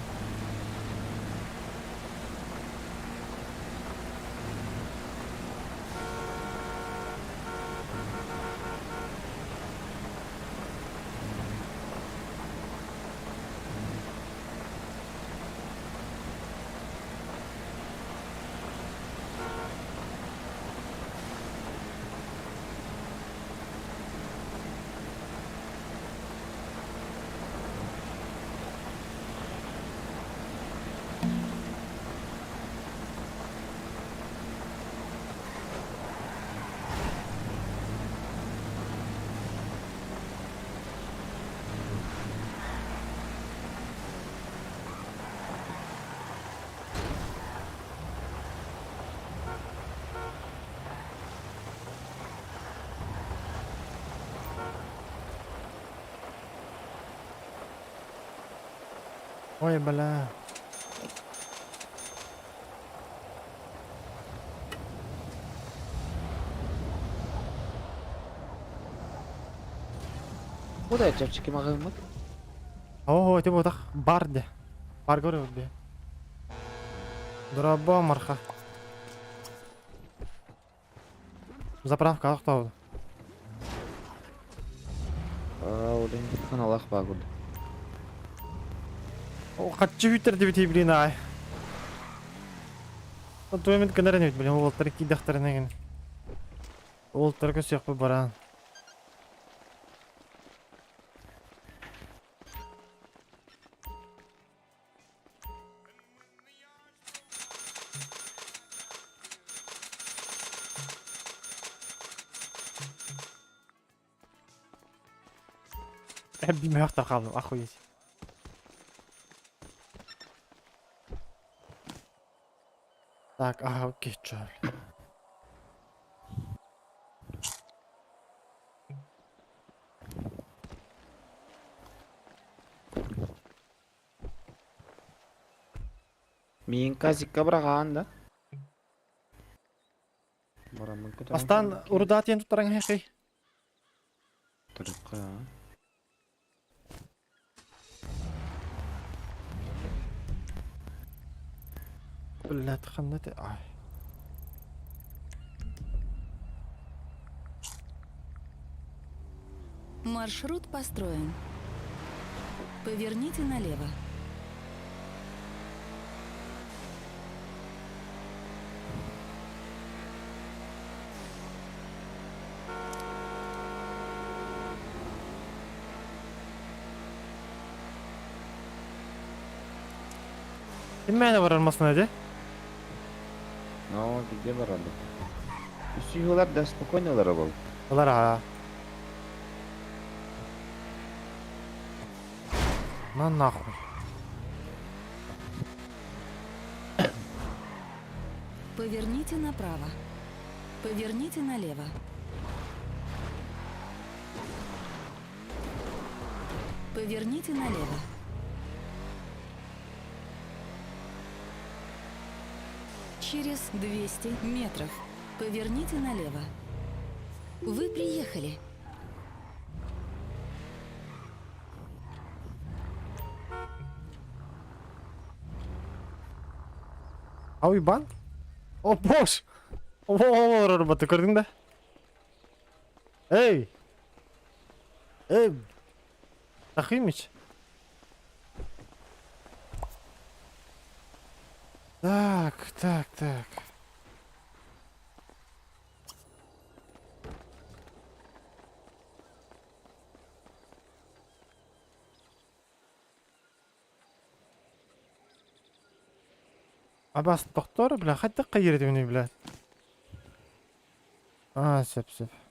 Ой, бля. Куда чапчики магазин? Ого, ты вот бар де. Бар говорю, де. Дроба марха. Заправка охтау. Аа, олин ханалах багуд. О, хаччы бүтер деп блин ай. Туэмит кенерен бит, блин, уолтар кидахтарына Уолтар көсөк баран. Бимөхтө қалдым, охуеть. Так, ага, окей, чё. Мин казикка барагаан да. Барамын көтөрөн. Астан урдатен туттарың хекей. Тұрыққа. Блядь, ханна те. Ай. Маршрут построен. Поверните налево. Ким мәне барар масына де? Но, где барады? Үсүйілер да спокойно бол. Олар а. На нахуй. Поверните направо. Поверните налево. Поверните налево. Через 200 метров. Поверните налево. Вы приехали. А уйбан? О, бош! О, роботы көрдің да? Эй! Эй! Тахимич! Так, так, так. Абас тохтоор, бля, хайдах хайыр этибиний, бля? Аа, сөп, сөп.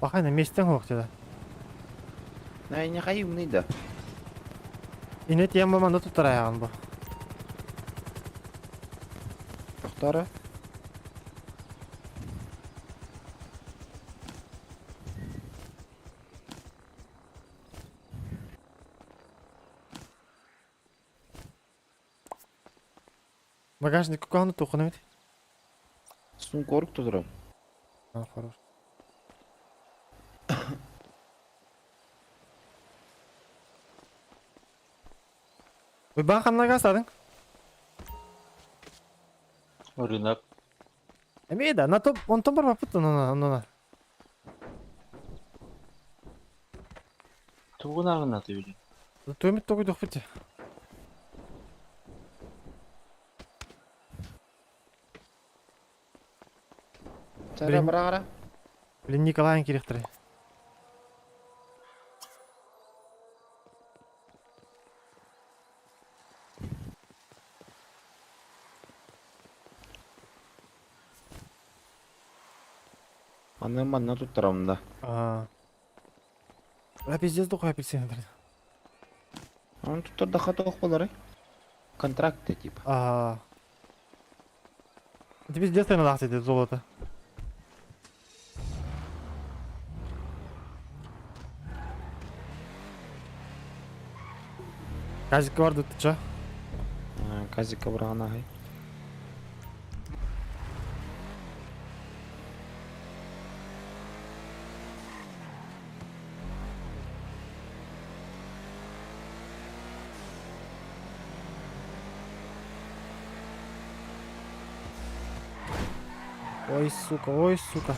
Бахайна местең суох деді. Не хайымный да. Ине тиэн бу манна туттарайаҕын бу. Тохтора. Багажник кукааны туоххун эбит? Сумка орук тутурам. А, хорош. Уйбаан ханна гаастаатыҥ? Рынок. Эмиэ да, на то онтон барбаппыт онно онно. Тугун ааҕынаты били? Туймут тугуйдуохпут дии. Чара бараара. Блин, Николаевын кириэхтэрэ. Манна манна туттарам да. Аа. Бля, пиздец дохуя апельсин блин. Он туттардахха туох буоларый? Контракт типа. Аа. Это пиздец наверное, эти золото. Казик бар ты чё? Казика бырағана ай. Ой, сука, ой, сука.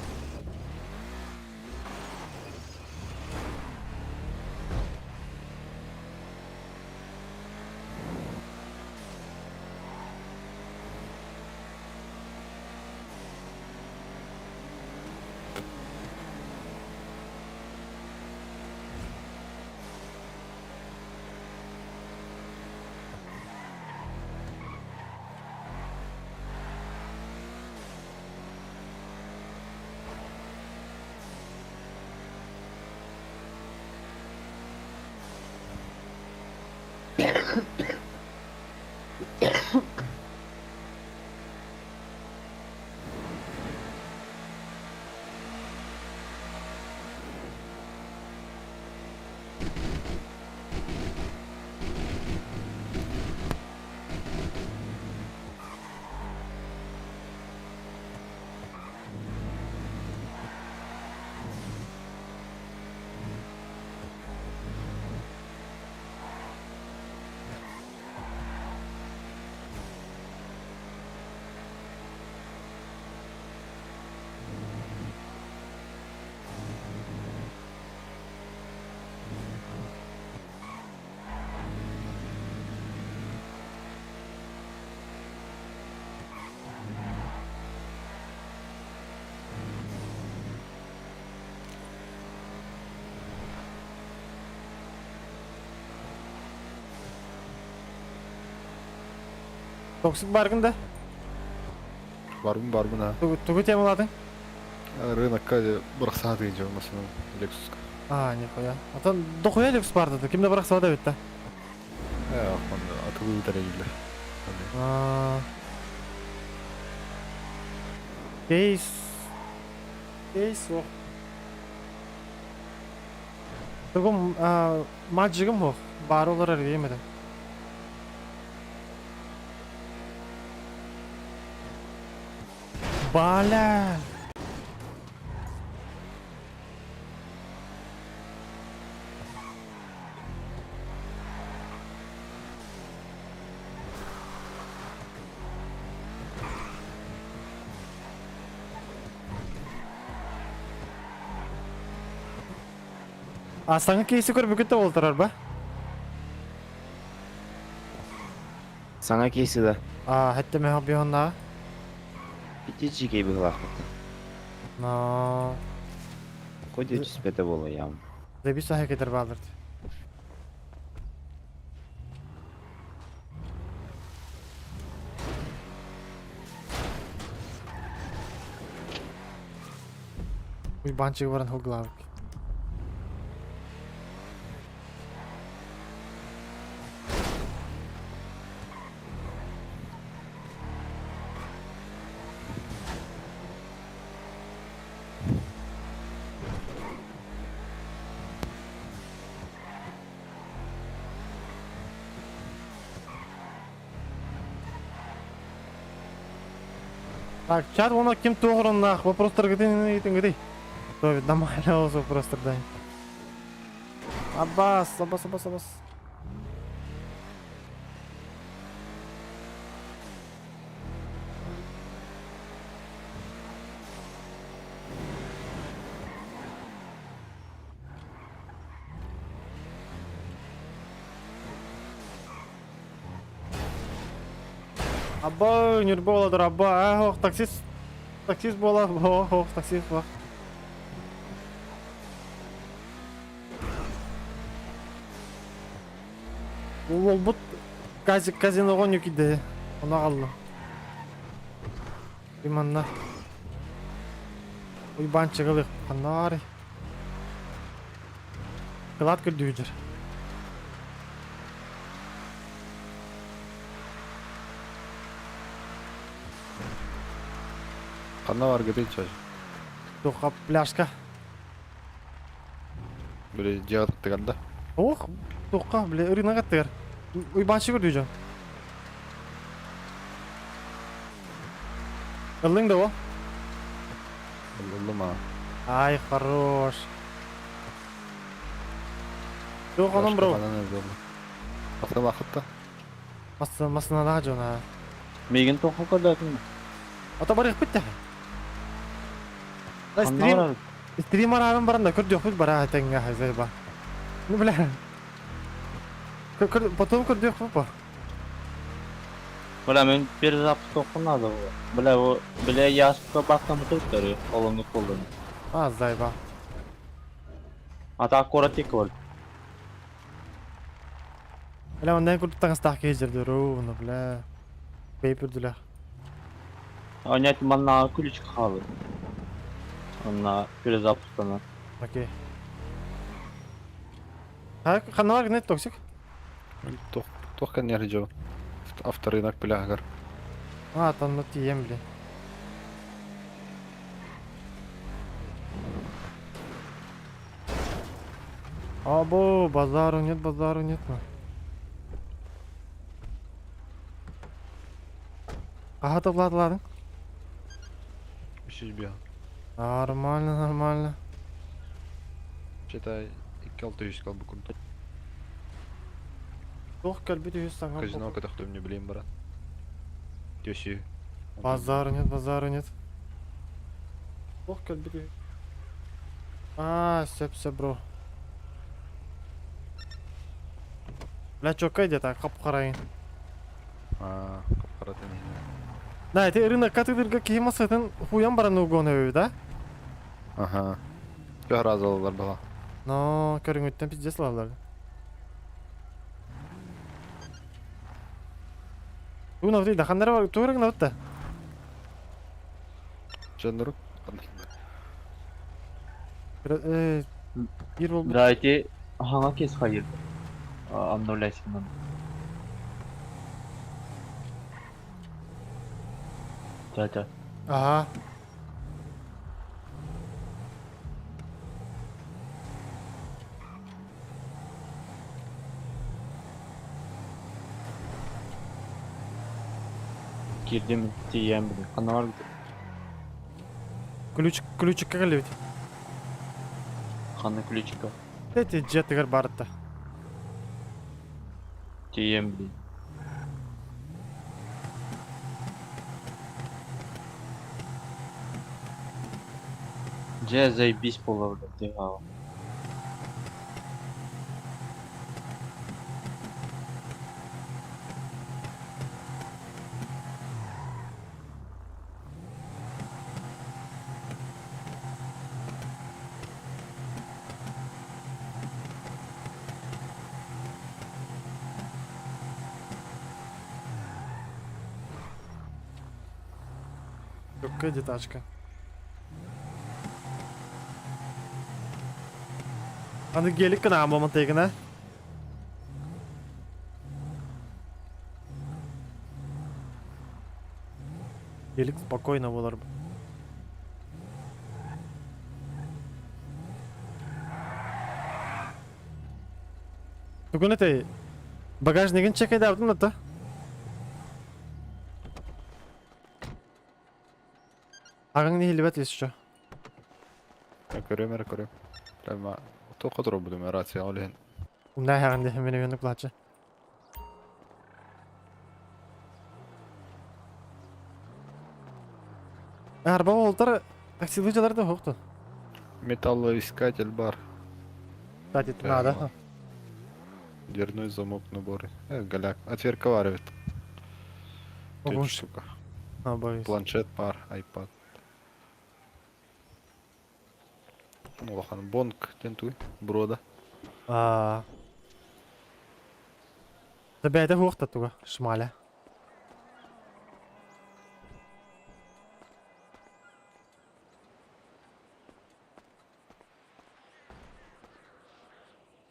Токсик баргын да? Барбын барбын а. Тугу тугу темалаатыҥ? Рынокка бырахсаат дьон машина Lexusка. А, нихуя. Атын дохуя Lexus баар Ким да бырахсыбат эбит да? Э, атылыы тарайылар. Кейс. Кейс суох. Тугум маджигым суох. Баары олорор эргийим этэ. Бля! А саҥа кейси көрбүкүт да буолтарар ба? Саҥа кейси да. А, хэтте меха бихоннаа. Ити чикей быһылаахпыт. Но... Хоть түспэтэ буолуо ям. Заебись саха кетер баалырды. Уйбанчыгы баран хуглаабыт. Так, чат уонна ким туох оруннаах вопростаргытын ыйытыҥҥытый? То нормально ол вопростардан. Аббас, Аббас, Аббас, Аббас. Абба, Ньурба буола абба, аа, ох, таксист, таксист буола, ох, ох, таксист буола. Уолбут казиноҕа ньүкүйдэ, ону аҕаллым. Иманна. Уйбаанчыгы ылыах, ханна баарый? Кылаат көрдүүр. Ханна баргытый чаж? Туохха пляжка. Били дьиэҕэ тыгар да? Ох, туохха, били ырыынак аттыгар. Уйбаанчыгы көрдүү дьон. Ыллыҥ да о? Ыллым аа. Ай, хорош. Туох онон бро? Атын лахытта. Масыналаах дьон аа. Миигин туохха көрдөөтүҥ? Ото барыахпыт да. Стрим, стрим арааран баран да көрдүөхпүт бара тэҥҥэ хазайба. Ну бля. Потом көрдүөхпүт ба. Бля, мен перезапуск туохха надо было. Бля, бу бля ящикка баттамыты ыттары, олоннук болдун. А, зайба. А так аккуратик бол. Бля, оннан курдук таҥастаах киһи дьэрдэр, ну бля. Бэйпүрдүлэх. Онять манна ключ хаалыр. Онна перезапусктана. Окей. А, ханна гнет токсик? Туох туох кэннэр дьо. Авторынок пляжгар. А, там ну тием, блин. Або, базару нет, базару нет. Ну. Ага, то Влад, ладно. Үсүс бия. Нормально, нормально. Читай 2-600 калбы курдук. Туох кэлбит үһүс саҥа. Казино кытахтым не билим баран. Төсү. Базару нет, базару нет. Туох кэлбит үһү. А, сөп, сөп, бро. Бля, чокка где-то, хап-харайын. А, капкаратын. Да, это рынок катыдырга киһи масатын хуян баран угон өбү, да? Ага. Все разалар была. Но көрүҥүттэн пиздец лалар. Тугун авты да ханнара бар, тугун авты. Чендрук. Bir болбут. Да, эти хаңа кес хайыр. Обновляйся надо. Тя-тя. Ага. Кирдим тиийэн билин. Ханна бар бит? Ключ, ключикка кэллибит. Ханна ключика. Эти дьиэтигэр барытта. Тиийэн билин. Дьэ, заебись буолла, блядь, тыаҕа. Какая детачка. Аны гелик гына моментайгына. Гелик спокойно болар. Бүгін этой багажнигин чекайдабытын да Аҕаҥ нэһилибэт еще. Көрөм эрэ көрөм. Прямо тоққа турбутум рация ол иһин. Умнаа эһэҕин диэн мин эмиэ плача. Арба уолтар таксилыы дьалар да суохтун. Металлоискатель бар. Кстати, надо. Дверной замок набор. Голяк. Отверка бар эбит. Ого. Төрт штука. А, боюсь. Планшет бар, iPad. Улахан бонг диэн туй брода. Аа. Да бэйэтэ суох да туга, шмаля.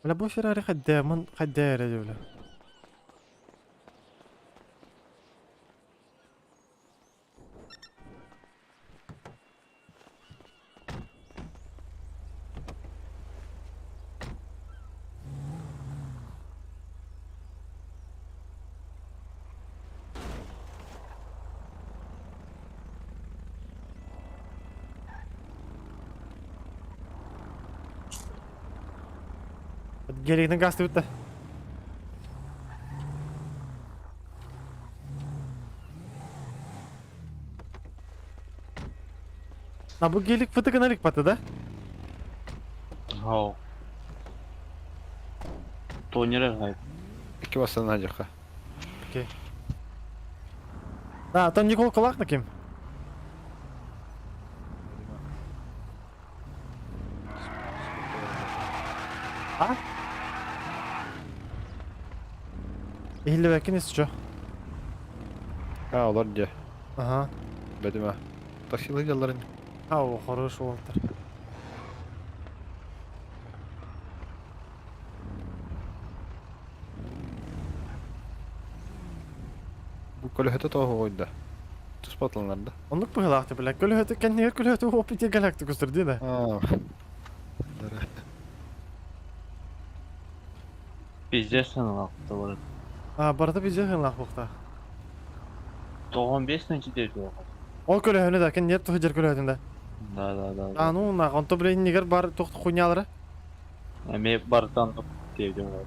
Бля, бу Феррари хайдамын хайда эрэ бля. Гелигин газ бүтті. А бу гелик фытыгын баты да? Хау. Тонер гай. Икки бастан надяха. Окей. А, там Никол Калах на кем? А? Иһиллибэккин ис чё? А, олар дьэ. Ага. Бэдимэ. Таксилы дьалларын. А, о, хорош уолтар. Бу көлөһөтө тоҕо ойда. Туспатланар да. Оннук быһыылаахты, бля. Көлөһөтө кэннигэр көлөһөтө опите галактик көстөр да. А. Пиздец саналақты бар. А, барыта пиздец хынлах буқта. 95 на 4 болған. Ол көлөһөнү да кэннигэр туһу жер көлөһөтүн да. Да, да, да. А, ну, на, онто бля иннигэр бар тохту хуйнялары. Эми бартан деп бар.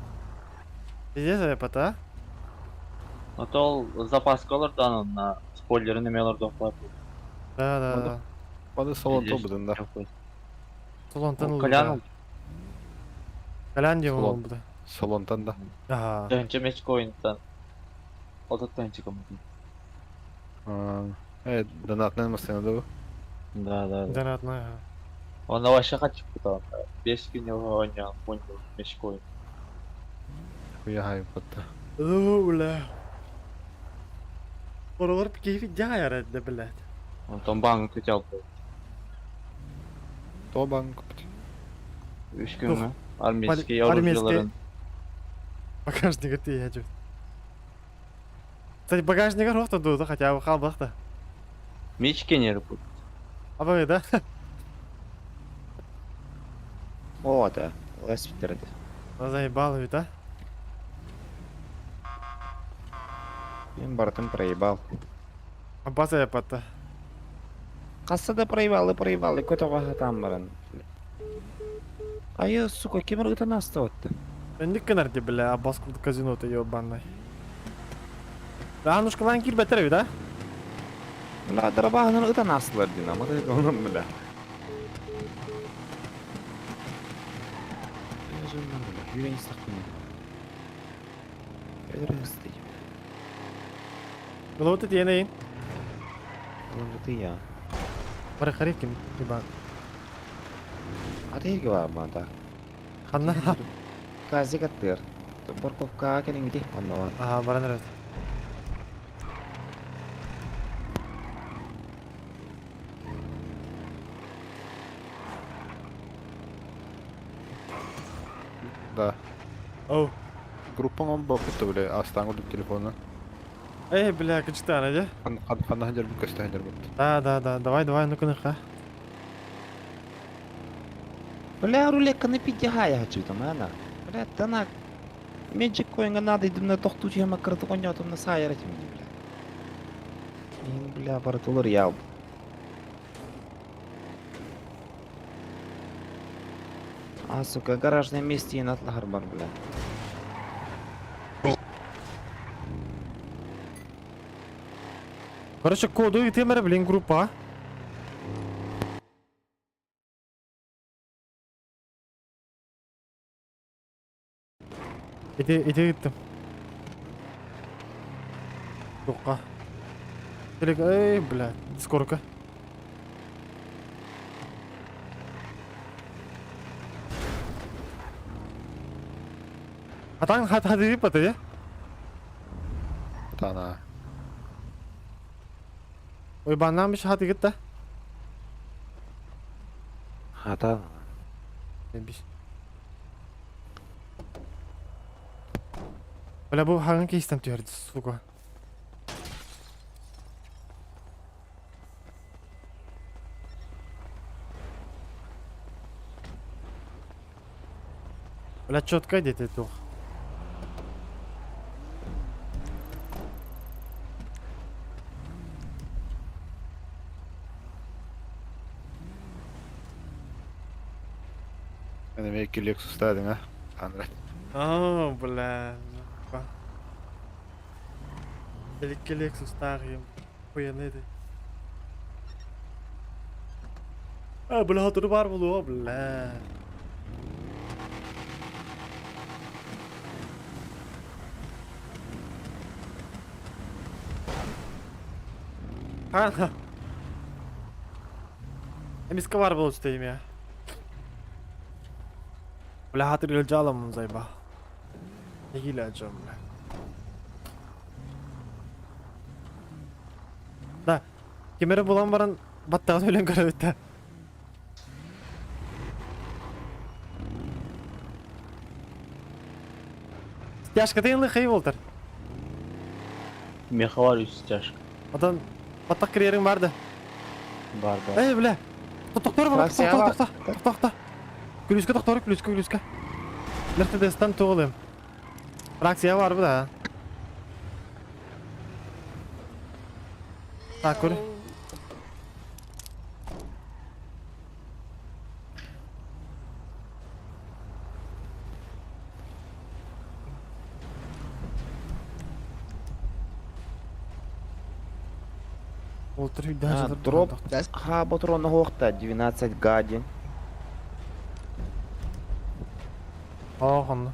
Пиздец айпата. Ото ол запаскалар да на спойлерин немелер доклар. Да, да, да. Бады салон тобудун да. Салонтан ул. Колян. Колян диye ол буда. Салонтан да. Ага. Тönче меч коинтан. Ото тönче комнаты. Донатная машина да бу? Да, да, да. Донатная. Он вообще хочу там. 5 күн ойнаған, понял, меч коин. Хуя хайпатта. О, бля. Oralar keyfi дьайар блядь. Онтон банк хотел бы. То банк. Үч күнгө. Армейский Армейский. оружиеларын. Багажник ты я Кстати, багажник ровно дуду, хотя бы халбахта. Мечкенер бу. А вы, да? О, да. Ласпитерді. Заебал ведь, а? Мен бартым проебал. Абаза я патта. Кассада проебал и проебал, и көтөҕө хатаан баран. Айы, сука, ким ыргытан астыбытты? Энник кенарди, бля, Аббас курду казино ты ебаный. Да, ну шкалан кир бетер да? Бля, дарабаһынан ытан астылар дин, амата онун бля. Юрен сақпын. Головы ты тиенейин. Онда ты я. Бары харик ким, ебан. А ты бар манда. Ханна. Казик аттыр. Парковка келиңди. Онда бар. Ага, баран рет. Да. Оу. Группаң он боппут бля, астаң курдук телефона. Эй, бля, кычтаана дьэ. Ханна сылдьарбыт көстө сылдьарбыт. Да, да, да, давай, давай, ну-ка, ну-ка. Бля, рулетканы пиддяхая хочу там, ана. Бля, тана. Меджик коинга надо, идем на тохту тема кырты конья, там на сайра тем, бля. Ин, бля, баратулар ял. А, сука, гаражное месте и на бар, бля. Короче, коду и темер, блин, группа. Ити, ити ыттым. Туққа. Телег, эй, бля, дискорка. Атаң хат хаты паты, я? Тана. Ой, баннан биш хаты гитта. Хата. Биш. Бля, бу хагын кейстен түһәрді, сука. Бля, четко где-то тух. Мен эме Lexus дедиң, а? Андре. О, бля. Элекке Lexus тағым. Хуяны edi. А, бля, hatırı бар болуға, бля. Ха. Эмиска бар болу істейм я. Бля, hatırı ilcalamın зайба. Негиле ажам, бля. Да, кемере булан баран баттаган өлөн көрөбүт да. Стяжка тыйынлы хей болтар. Меха бар үс стяжка. Атан баттак кирериң барды. Бар бар. Эй, бля. Токтор бар, токто, токто, токто, токто. Күлүскө токтор, күлүскө, күлүскө. Мерседестен тугулым. Фракция бар бу да. Так, көр. Олтыр А, дроп. Ха, патрона хохта, 12 гади. Охонно.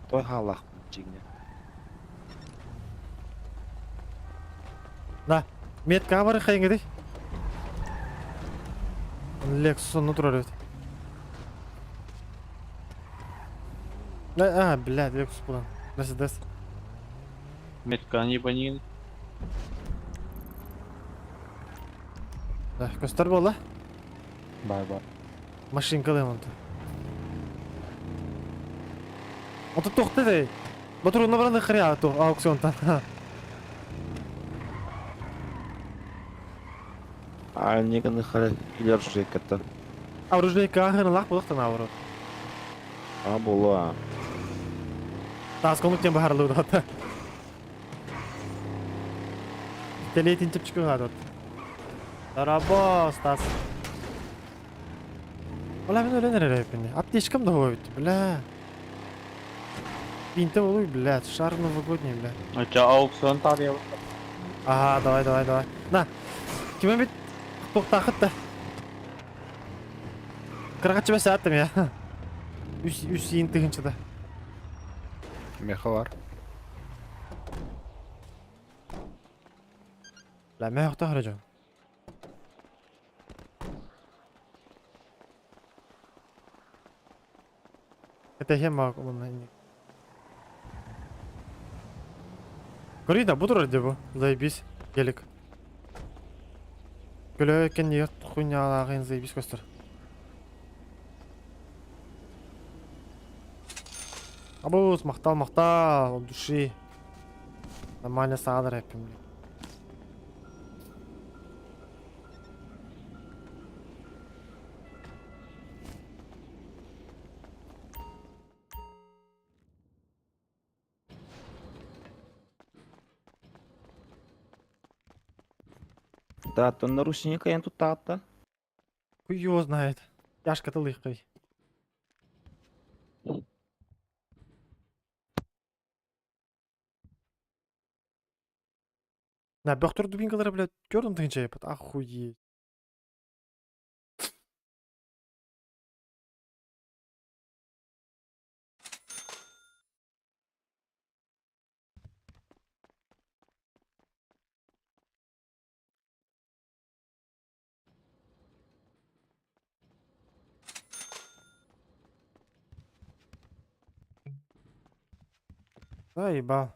Той халах, чигне. Да. Метка бар хайыңы Lexus онну турар эбит. А, блядь, Lexus булан. Mercedes. Метка не банин. Да, көстөр бола. Бар бар. Машинка да онты. Онты тохты дей. Батуруна баран хря то аукционтан. А, никаны халя илержиката. Оружейка ахын лах булыктан наоборот. А, була. Тас конук тем бахарлы да. Телетин чипчик гадот. Тарабос тас. Ола мен өлен эрепини. Аптечкам да бит, бля. Пинте болуй, блядь, шар новогодний, бля. Ача аукцион тария. Ага, давай, давай, давай. На. Киме бит токтакыт да. Кыргачы бес аттым я. Үс үс иин тыгынчы да. Меха бар. Бля, мен жакта харажан. Это хем мына. Көрей да, буду ради бу. Заебись. Гелик. Көлө экен не хуйня алагын заебись көстөр. Абус, махтал, махтал, от души. Нормально саалар эппим. Да, то наручника я тут тата. Хуй его знает. Тяжко ты лыхкой. На, бөхтөр дубинкалары, блядь, көрдім тыгынча епат. Охуеть. Заебал.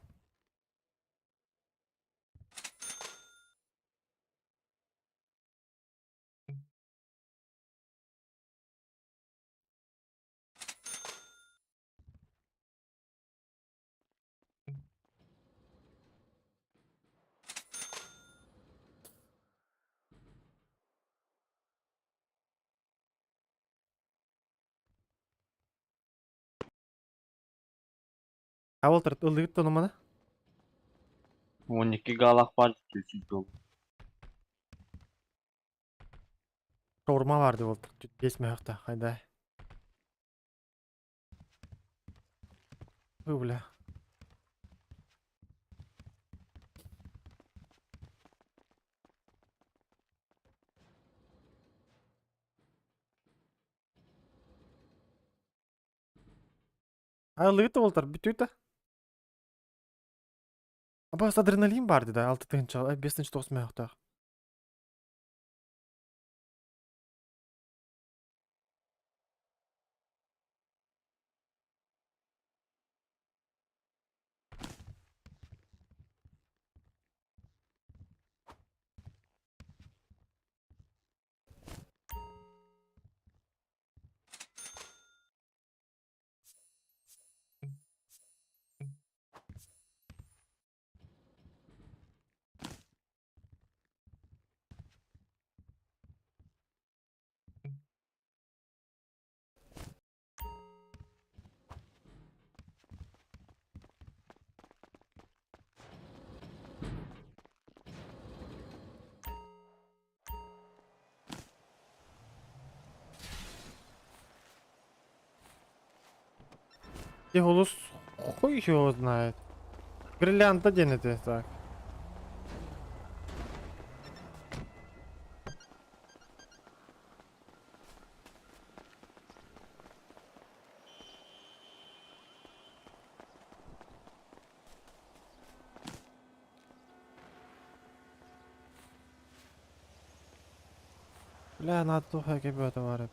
Абылтыр ыллыгыт тонумана. 12 галах бар 300 дол. Шаурма бар деп олтыр. 5 мөһөктө хайда. Ой, бля. Айлыгыт болтар бүтүтэ. Абас адреналин бар деди 6 тыгынча, 5 9 мөһөктө. Где голос хуй его знает. Бриллиант один это так. Бля, надо тухай кебета варып.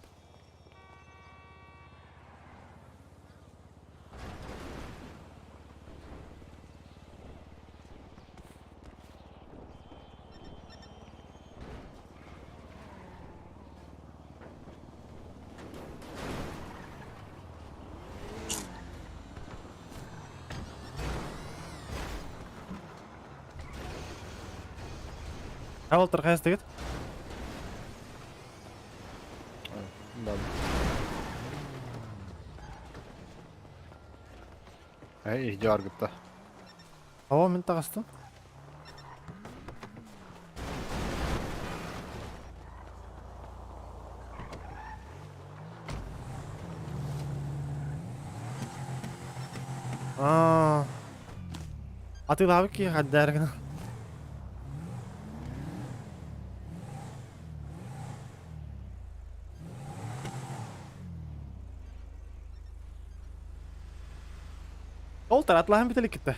Абылтыр кайсы дегет? Да. Эй, иди аргытта. Ава мен тагыстым. Аа. Атылабы ки хаддаргына. Ол таратлаһын бителик китте.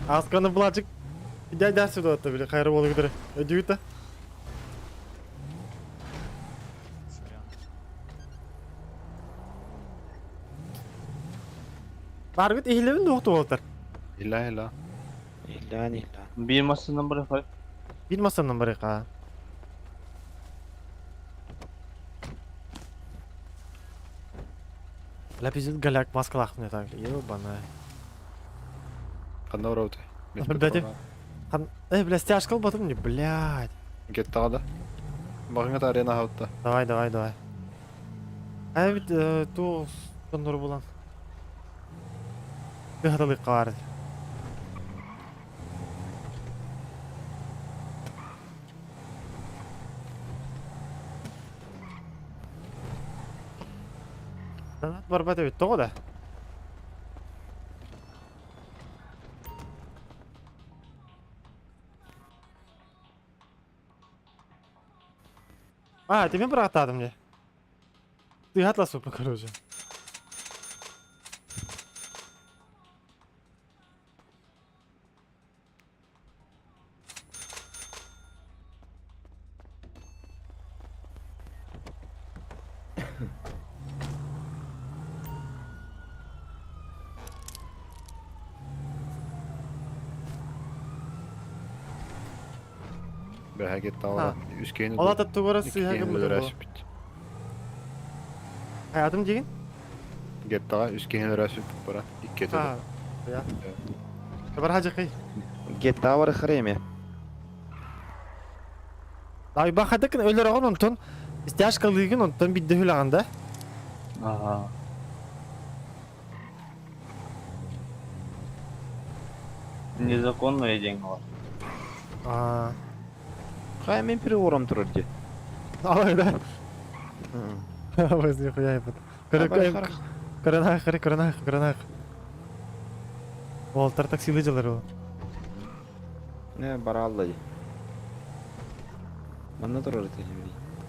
Асканы булачык. Дядя дәрсі да били кайры болу кидере. Өдүгүтэ. Барбит ихилебин дукту болтар. Илла илла. Илlan илlan. Bir masasından bırak. Бир масаннан барыха. Бля, пиздец, голяк маскалаах мне так, ебаная. Ханна барабыт? Блядь, хан... бля, стяжка албатым мне, блядь. Геттаҕа да. Баҕыҥа арена хаутта. Давай, давай, давай. А ведь ту кондор булан. Тыхатылык бар. Донат барбат эбит, тоҕо да? А, ты мен бырааттаатым дии. Тыһатласыппын, короче. Бэһэ геттаҕа үс киһини Ол ата тугара сыыһа гыммыта өлөрө буо. сүппүт. Хайатым диигин? Геттаҕа үс киһини өлөрө сүппүт бара. Икки этэ. А, я. Бар хажыкый. Геттаҕа бар хреме. Ай бахадыкын өлөр оҕон онтон стяжкалыыгын онтон бидде хүлэҕин да. Ага. Незаконные деньги. А. Хай мен перевором турар ди. Алай да. Абыз нихуя ебать. Коронах, коронах, коронах. Уолтар таксилы дьалар ол. Не баралла ди. Манна турар ди.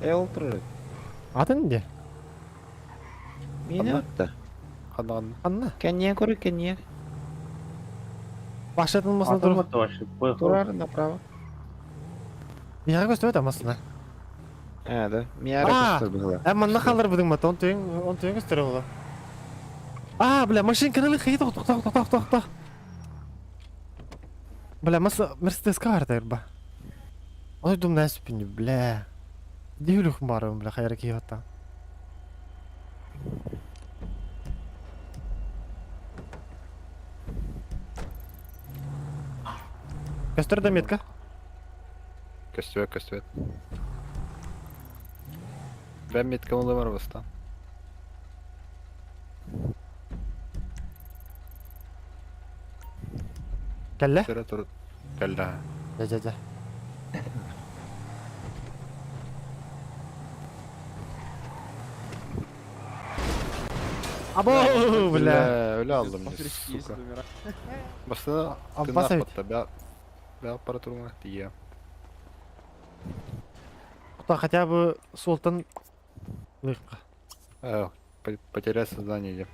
Э ол турар. Атын де? Мени атта. Ханна Ханна. Кенния көрү кенния. Башатын масына тур. Турар направо. Мияга көстөбөт амасына. Э да. Мияра көстөр быһыла. Э манна халар быдың мата, он түйін, он түйін көстөрө була. А, бля, машинканы хейт тоқ тоқ тоқ тоқ тоқ. Бля, мас Мерседес карта ирба. Ой, дум нэспин, бля. Дивлюх барым, бля, хайра киота. Көстөр да метка? Көстүбэт, көстүбэт. Бэм метка бар бастан. Кэллэ? Тура тур. Кэллэ. Жа жа жа. Або, бля. Өлө алдым, сука. Бастана Аббас тыннах эбит. батта. Бя бя аппаратурма тие. Кута хотя бы султан лыхка. Э, потерять сознание иди.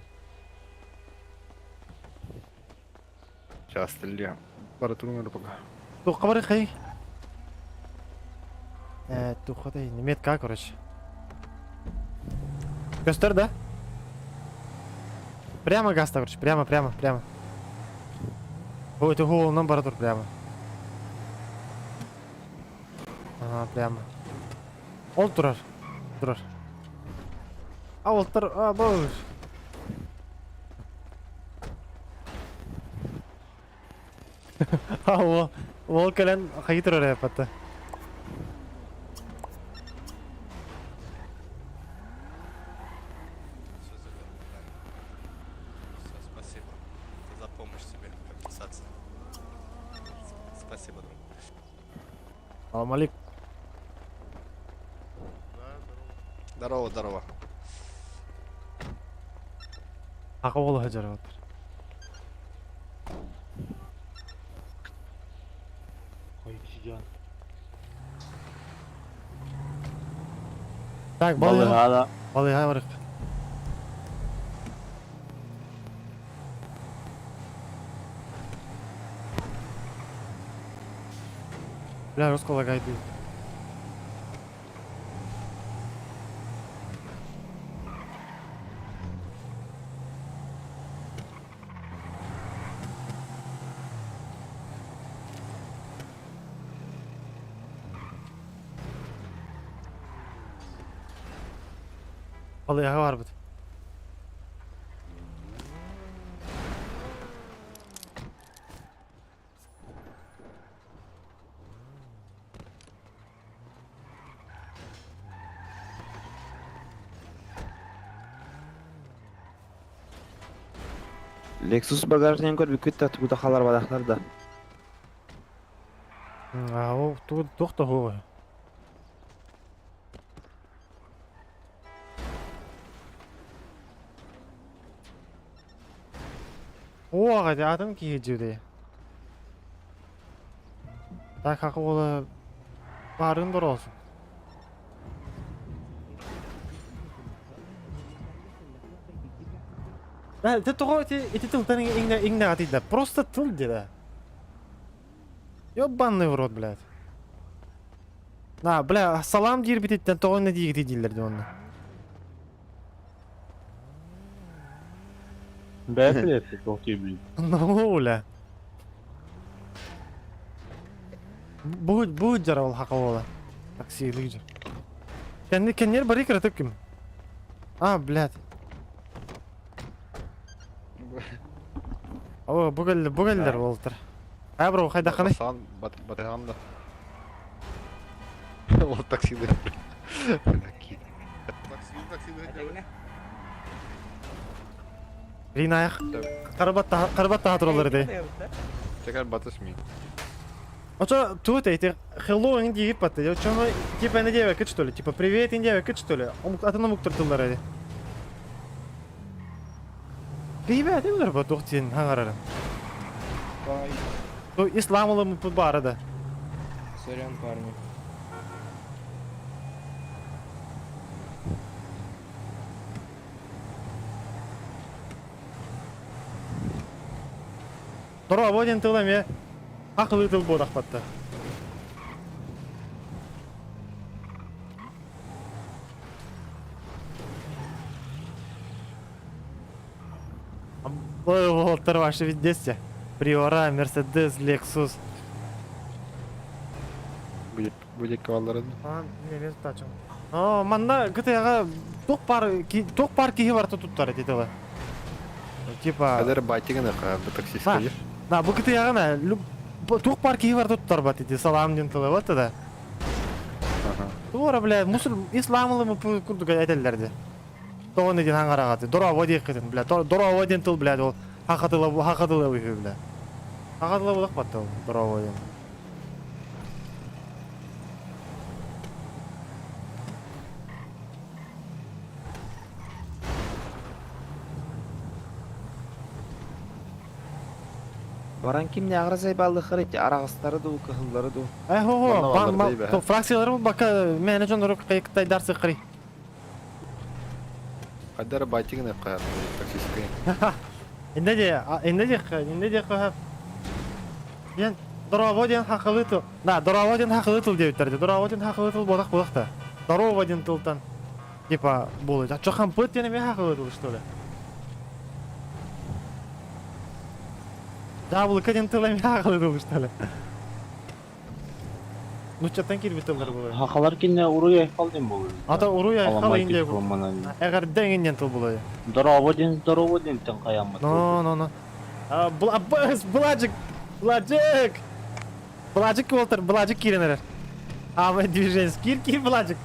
Сейчас стреляем. Аппаратуру пока. Туққа бар хай. Э, туққа да метка, короче. Көстөр, да? Прямо газ, короче, прямо, прямо, прямо. Ой, ты голову нам баратур прямо. Ага, прямо. Ол турар. Турар. А, ол тур, а, бош. А, ол, ол кэлэн хайы турар япатта. Все, спасибо. Это за помощь тебе, компенсация. Спасибо, друг. Салам алейкум. Здорово, здорово. Аға ол хажар отыр. Ой, обезьян. Так, Балыга да. Балыга барык. Бля, русского лагает. Балыыһаҕа барбыт. Lexus багажнигын көрбүккүт да тугу да халарбатахтар да. А, ол тугу туох да суоҕа. Оо, атын киһи дьүдэй. Так хакы уола баарын дороосун. Ты тоҕо ити ити тылтан иҥнэҕэ Просто тыл диэ. Ёбанный в рот, блядь. На, бля, салам диирбититтэн тоҕо иннэ диигити дииллэр дии онно. Бэйэ туох диэбин. Ну, бля. Бу бу дьара ол хака буола. Таксилыы дьар. Кэнни кэннер бары кыратык ким? А, блядь. О, бу кэллэр, бу кэллэр буолтар. А, бро, хайдахханый? Батыхан, батыхан да. Ол таксилыы. Ринаях. Карабат таха тураллар ди. Текер батыс ми. Очо тут эти hello ин диир патты. Очо типа не деве что ли? Типа привет ин деве что ли? Атын омук тыллар эди. Киһи этим бу туох диэн хаҥарарын. Ту исламылым баара да. Сорян, парни. Дорообо диэн тыл эмиэ акылыы тыл буолахпатта. Уолаттар вообще везде. Приора, Мерседес, Лексус. Будет будет кавалларын. А, не, мен тачым. О, манна ГТА-га туох бар туох бар киһи барта туттар эти тылы. Типа Хәзер байтигын бу таксистка. Да, бу ГТА-га на туох бар киһи барта туттар бат ити салам диэн тылы вот да. Туора, бля, мусор исламылы курдук этэллэрди. Тоҕо диэн хаҥараҕаты. Дорообо диэххитин, бля. Дорообо диэн тыл, бля, ол хахатыла хахатыла үһү, бля. Хахатыла булах ол дорообо диэн. Баран кимне агра зайбаллыхыр эти арагыстары ду, кыһыллары ду. Э, хо хо, фракциялары бака мене жонору кыйктай сыкыры. Хәзер байтигын таксистка. Инде де, инде де, инде де кыһап. Диэн дорообо диэн хахылы тыл. Да, дорообо диэн хахылы тыл диэбиттэр. Дорообо диэн хахылы тыл бодах бодах та. Здорово диэн тылтан типа болот. А чо хампыт диэн эме хахылы тыл, что ли? Жабылыка диэн тыл эме хахылы тыл, что ли? Нуччаттан киирбит тыллар булар. Хахалар кинне уруй айхал ден болу. Ата уруй айхал инде. Эгерден инден тыл булар. Здорово ден, здорово ден тен каямат. Но, но, но. А, Бладжик, Бладжик! Бладжик Уолтер, Бладжик киренер. А, мы движение. Кир, кир, Бладжик.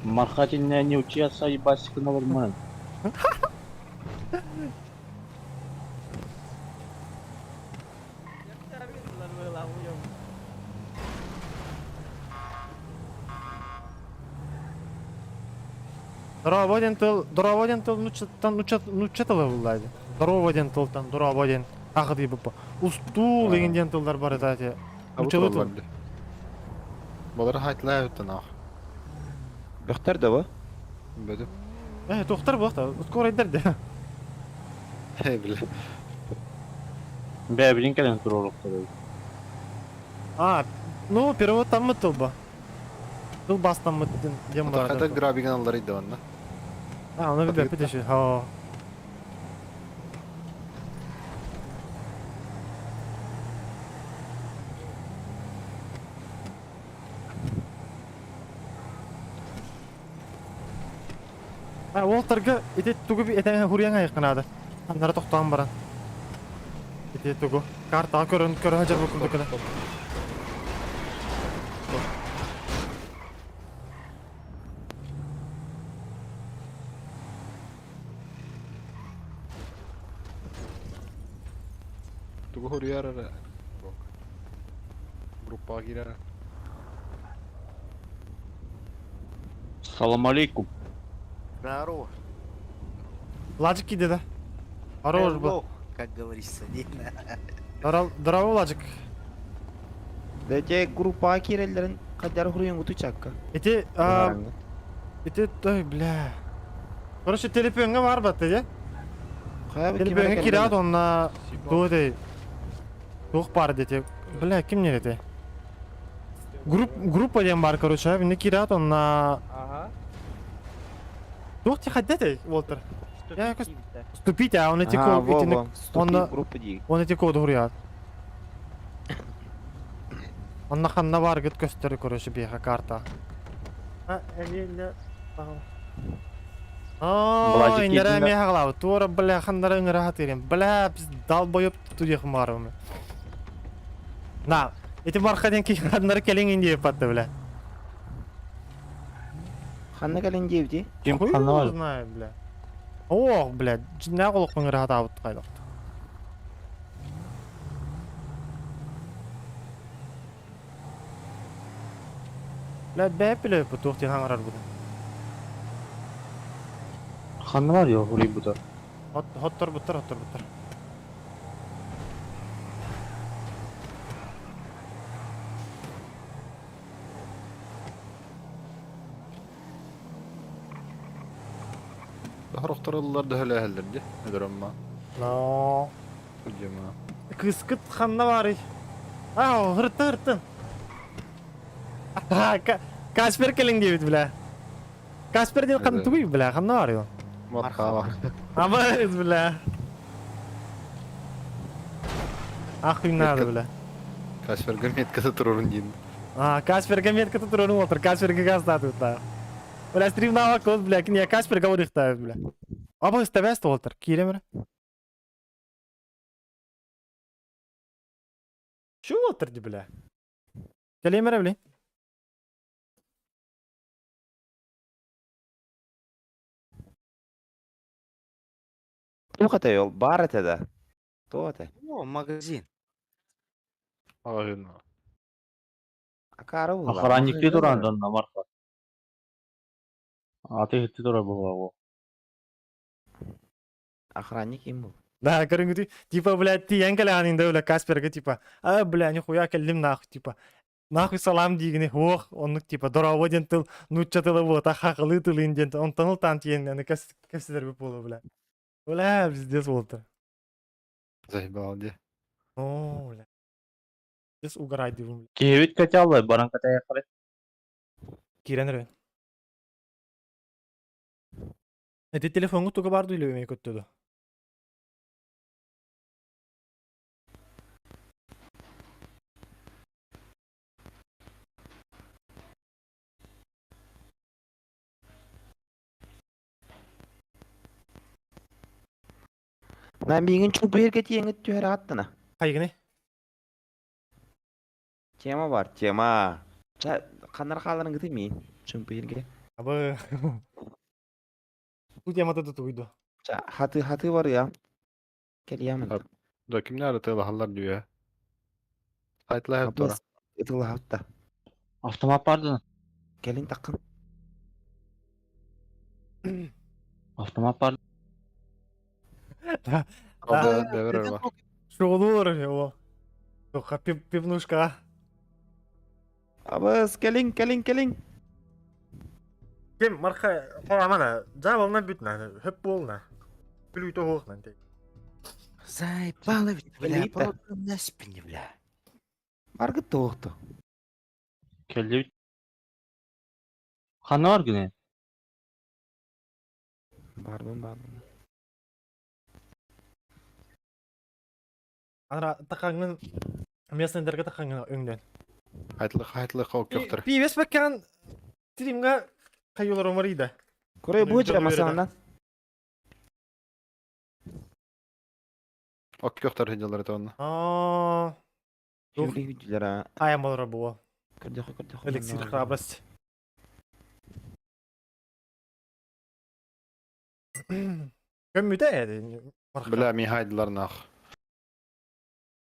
Мархатинне не учился и басик на нормально. Здорово диэн тыл, здорово диэн тыл нуччаттан нучча нучча тылы буллайды. Здорово диэн тылтан, здорово диэн ах дии буппа. Устул деген диэн тыллар бар эти. Нуччалы тыл. Балар хайтлай өттен ах. Бөхтер да бу? Бөдүп. Э, тохтар буохта, скоро идерди. Э, бля. Бә, билин кэлэн туролуктар. А, ну, перевод там тыл ба. Тыл бастан дем бар. Хәтер грабиген аллар иде онна. А, оны бе бе Ха. Уолтарга ити тугу этэн хуруйан айыккынаада. Аннара тохтоон баран. Ити тугу картаҕа көрөн көрө сылдьар курдук гына. Тугу хоруйар эрэ? Группаҕа киирэр. Салам алейкум. Здорово. Ладжик киирдэ да? Хорош был. Как говорится, Здорово, Ладжик. Дете группаҕа киирэллэрин хайдары хуруйуҥгуту чакка. Ити, ити, той, бля. Короче, телефоҥҥа бар батты, де? Телефоҥҥа киирээт, онно туох этэй? Туох баар дете? Бля, ким не этэй? Групп, группа диэн бар, короче, инне киирээт, онно... Ага. Туох ти хайда этэй, Уолтер? Я Вступить, а он эти А, код, во, эти во, он вступи в группу дии. он эти коды хуруйаат. Онно ханна бааргыт көстөр, короче, биэхэ карта. А, эмиэ Оо, иннэрэ эмиэ хаҕалаабыт. Туора, бля, ханнара ыҥыра хатыырым. Бля, долбоёб тутуйах маарым. На, ити барха диэн киһи ханнара кэлиҥ индиэ патты, бля. Ханна кэлин диэбити? Ким Хуй ханна бар? знает, бля. Ох, бля, дьиҥнээх олоххо ыҥыра хатаабыт хайдах. Бля, бэп билэ бу туох диэн хаҥарар бу. Ханна бар я хуруйбута? Хоттор буттар, хоттор буттар. Хорохтороллар да өлөһөллөр дии. Өдөрөмма. Но. Судьяма. Кыскыт ханна барый? Аа, хыртын хыртын. Каспер кэлиҥ диэбит бля. Каспер диэн ханна тугуй бля, ханна барый ол? Мархаба. Абыз бля. Ахуй надо бля. Касперга меткасы турурун диин. А, Касперга меткасы турурун отыр, Касперга газдатып Бля, стрим навак бля, не Касперга урыхтаев бля. Абыз тэбэст отыр, киремер. Şu отыр бля. Кэлиэмэрэ били. Туох этэй ол? Баар этэ да? Туох этэй? О, магазин. Магазин. Акаары буолла. Охранникты туран донна марха. Аты хитти тура буолла. Охранник им был. Да, көрүҥүтүй, типа, блядь, тиийэн кэлэҕин да, бля, Касперга, типа, а, бля, нихуя кэллим нахуй, типа, нахуй салам диигини, ох, оннук, типа, дорообо диэн тыл, нуучча тыла буота, хахылыы тылын диэн, онтон ылтаан тиийэн, аны кэпсэтэрбит буолуо, бля. Бля, пиздец буолта. Заебал дии. О, бля. Пиздец угорай диибин, бля. Киһибит кэтяллай баран кэтэйэххэ. Киирэн эрэ. Эти телефоҥҥут туга баар дуу или көттө дуо? На миигин чугуйарга тиэҥҥит түһэр ааттана. Хайгыный? Тема бар, тема. Ча, ханнар хааларыҥгытый миин? Чумпуйарга. Абы. Бу темата да тугуйду. Ча, хаты хаты бар я. Кэлиэмин. Да кимнэр ытыалаһаллар дүү Айтла тура. Ытылаһатта. Автомат бардын. Кэлин таккын. Автомат бар. Да. Да, Шоулуур ол. Тоха пивнушка. Абыс, кэлиҥ, кэлиҥ, кэлиҥ. Ким марха холамана жабылна бүтнэ хөп буолна. Күлүүтэ хуохнан тей. Заебало ведь, бля, Элита. пробуем на спине, бля. Баргыт туохту. Кэллибит. Ханна бар гыны? Бардым, бардым. Ана тахаңын местныйдерге тахаңын өңдөн. Айтла айтла хоок көктөр. Пивес баккан стримга хайылар омарыйда. Курай бу масанан. Оккөхтөр хыдьалар это онно. Аа. Хүллера. Айам болор буо. Көрдөхө көрдөхө. Эликсир храбрость. Көммүтэ эди. Бля, михайдылар нах.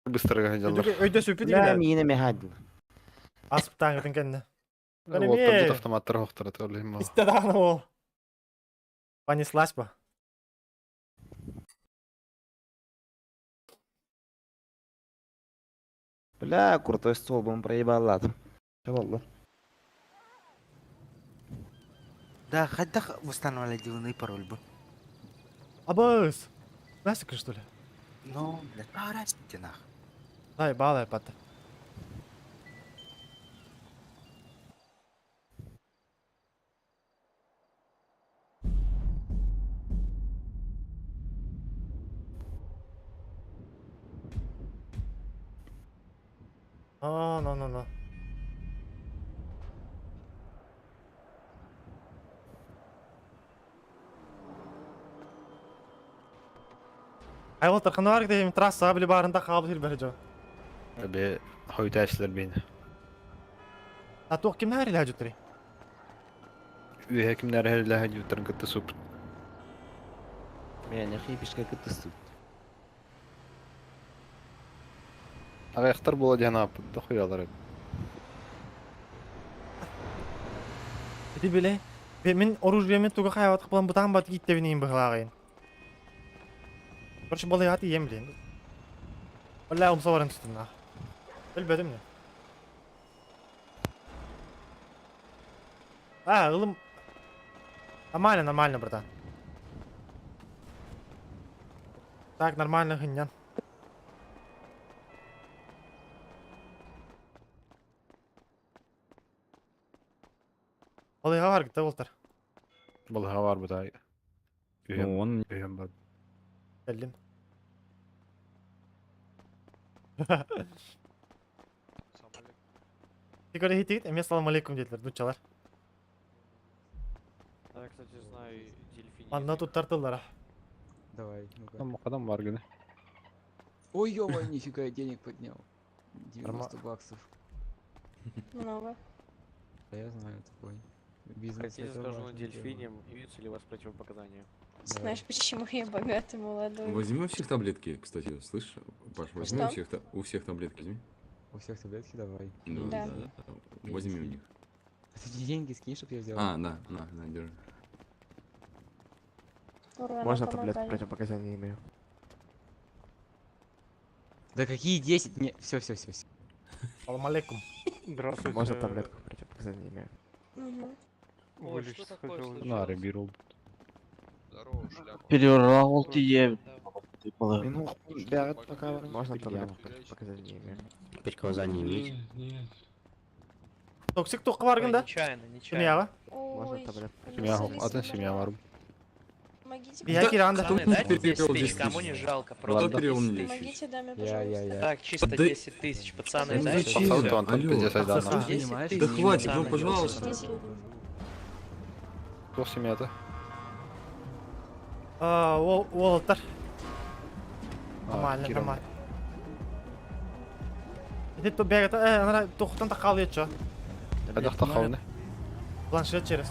Быстро хыдьалар. Өйдө сүпүт Бля, дигилер. миинэ мехадил. Асып таңытын кэннэ. Уолтар автоматтар хохтар это олим. Исте даҕаны ол. Понеслась бы. Бля, крутой стол был проебал ладно. Чего Да, хайдах восстанавливали пароль бы. Абыс. Настя, что ли? Ну, блядь, парасите нах. Дай, балай, пата. А, ну, ну, ну. Айвол тарханвар дейм трасса били барында кабыл хил жо. Бе хойташлар бейн. А туох кимнәр илә жүтри? Үйе кимнәр хәллә хәҗүтәрн кытты суп. Мен хипишка кытты Аяқтар бола диян ап, дохуялар. Ити биле. Мен оружиемен туга хайват кылан бутан бат китте бинин быглагын. Короче, бала ят ием билен. Валла умса баран түстүм на. Билбедим не. А, ылым. Нормально, нормально, братан. Так, нормально, хынян. Балыга бар гитте болтар. Балыга бар бутай. Ну, он Үйем бар. Келдим. Тикere хитигит, эме салам алейкум dediler дучалар. Да, кстати, знаю дельфини. Манна тут тартылар. Давай, ну-ка. Там адам бар гене. Ой, ё нифига я денег поднял. 90 баксов. Много. Да я знаю такой. Бизнес Хотите, это скажу на важное дело. дельфине, имеются ли у вас противопоказания? Знаешь, почему я богатый молодой? Возьми у всех таблетки, кстати, слышь, Паш, возьми Что? у всех, у всех таблетки, возьми. У всех таблетки давай. Да, Да. да, да. Возьми у них. А ты деньги скинь, чтоб я взял. А, на, на, на, держи. Ура, Можно помогали. таблетку противопоказания не имею. Да какие 10? Не, все, все, все, все. Салам алейкум. Здравствуйте. Можно таблетку противопоказания не имею. Мгм. Ой, что такое На, ребирул. Перервал ты Ну, бягат пока. Можно таблетку противопоказания не имею. Предсказание иметь. Токсик тоққа бар гында. Нечаянно, нечаянно. Семьяға. Ой, Семья, Алиса, атын семья бар. Помогите, Я киранда. Пацаны, дайте Перевел 10 тысяч, 10 кому тысяч. не жалко, Кто просто перевел 10 мне тысяч. 10 тысяч? Помогите даме, Я, я, пожалуйста. я. Так, чисто Да- 10 тысяч, пацаны, Ну дайте. зачем? Пацан, Антон, Алло. пиздец, айдан. 10 Понимаешь? тысяч, Да хватит, ну пацаны. пожалуйста. 10. Туох семьята. А, ол олтар. Нормально, нормально. Ити то бегата, ана тоқтан та қал етші. Айдақ тақауны. Планшет через.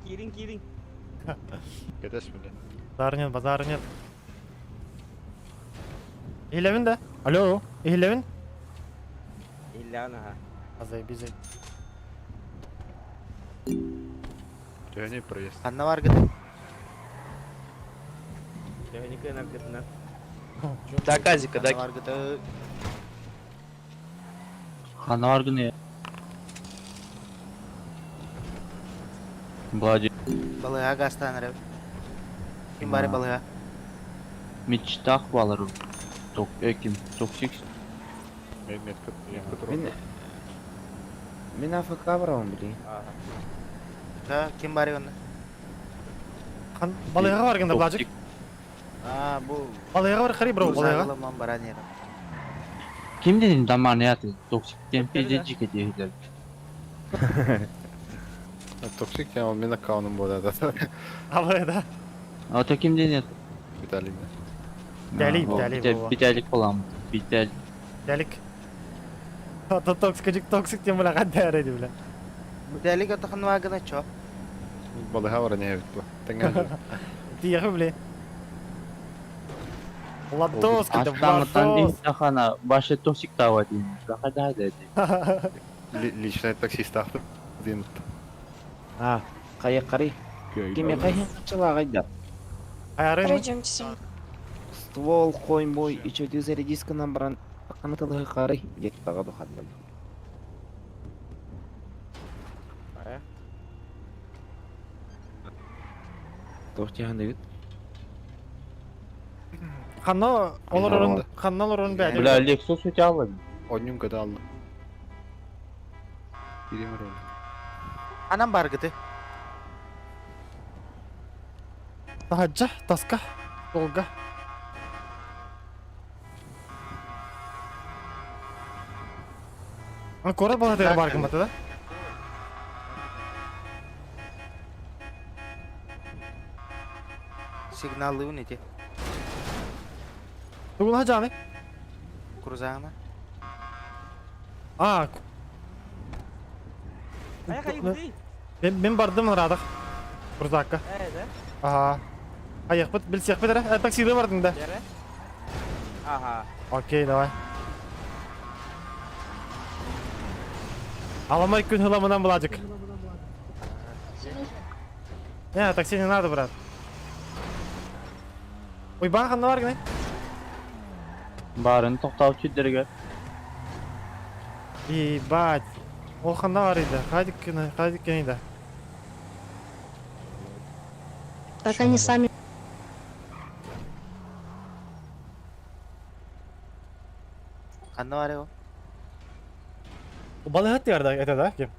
Кирин, Кирин. Кетес бile. Базар нет, базар нет. Илевин да? Алло, Илевин? Ильяна, ага. Азай, бизай. Төне проезд. Анна бар гыт. Да, Казика, да. Анна бар гыт. Ханар гыны. Блади. Балыга гастан реп. Ким бары балыга? Мечтах баларым. Ток, ким? Токсик. Метка, метка Мен... Мен АФК барамын, блин. Да, ким бары онда? Хан балыга бар гында, Блажик. А, бу. Балыга бар, хари бро, балыга. Ламан баран ера. Kim dedin damar ne atı? Toksik diyen pizzacı kedi. Токсик я мен аккаунтым болады да. Алай да. А то ким dedin? Виталий. Виталий, Виталий була. Виталик болам. Виталик. Виталик. Ата токсик, токсик тем бля каддар эди бля. Виталик атахан вагына чо. Балыга бар не бит бу. Теңгә. Тиех бля. Ладос, киде Астанатан Владос. хана башы токсик тава дейм. Рахада деди. Личный таксист ахты. Дин. А, кая карый. Кеме кайын качыла кайда. Пройдемте со мной. Ствол коймой, еще ты зарядиска нам бран. Канатылы карый. Дет тага духат. Тохтихан дегит. Ханна олорун, ханна олорун бәди. Бля, Lexus өте алды. Одним года алды. Ирим роль. Анам бар гыты. Тахаджа, таска, долга. А кора бала дер бар кыматы да? Сигналы унити. Тугун хажаны? Крузана. А. Мен бардым радах. Крузакка. Ага. Аяқ бит, билсек бит, ә таксида бардың да. Ага. Окей, давай. Аламай күн хыламынан буладык. Не, такси не надо, брат. Ой, бан ханна бар гыны? Барын тоқтау чүддерге. Ебать. Ол ханна бар иде. Хайдик кene, хайдик кene иде. Так они сами. Ханна бар его. Балыгат диярда это да, кем?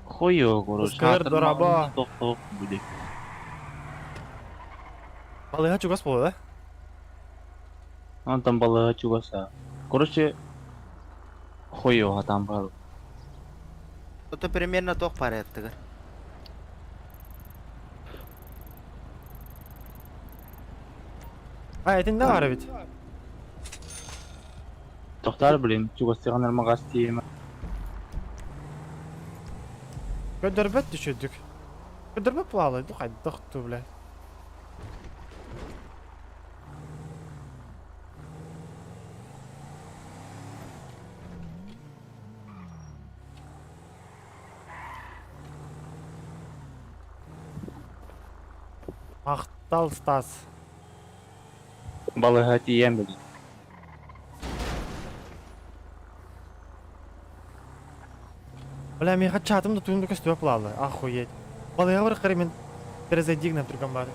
Хуё, короче. Скыр, дораба. Тоқтау буде. Балыгат чугас болду да? Антан балыға чугаса. Короче, хуё атам бар. Это примерно тох порядок. А, это не бар ведь. Тоқтар, блин, чугастыған армағас тиемі. Көдөрбөт түшөдүк. Көдөрбөт булалы, духай дохту, бля. Мактал Стас. Балыға тием, блин. Бля, мен чатым да туюмду көстүбөп булалы. Охуеть. Балыга бар карай мен перезайди на другом баре.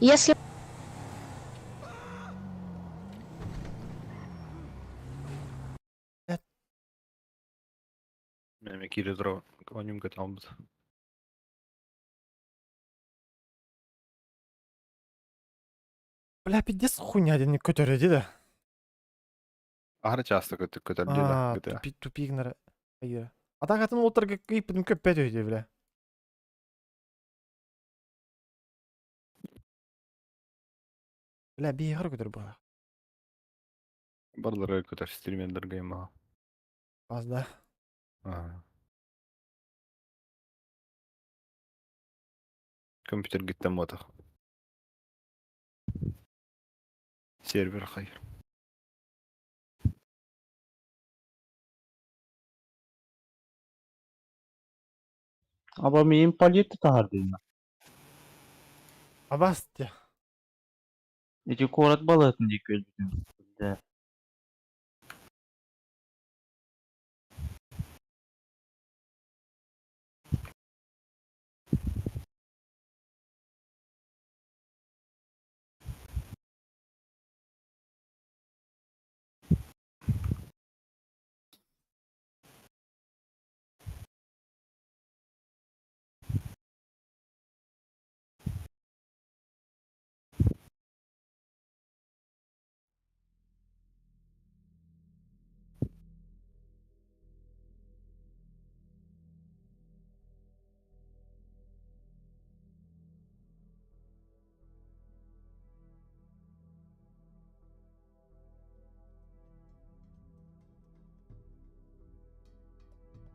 Если Мен кире дро. Одним года алды. Бля, пиздец хуйня один көтөрөдү да. Ары часто көтүк көтөрдү А, да. тупик, тупик нара. Айра. А так атын олтырга кыйпыдым көппөт өйдө, бля. Бля, бейгар көтөр була. Барлары көтөр стримендерге ма. Аз да. Компьютер гиттен мотах. Сервер хайр. Аба мен палетті тағар деймін. Абас те. Эти корот балатын дейк өлбүтүн. Да.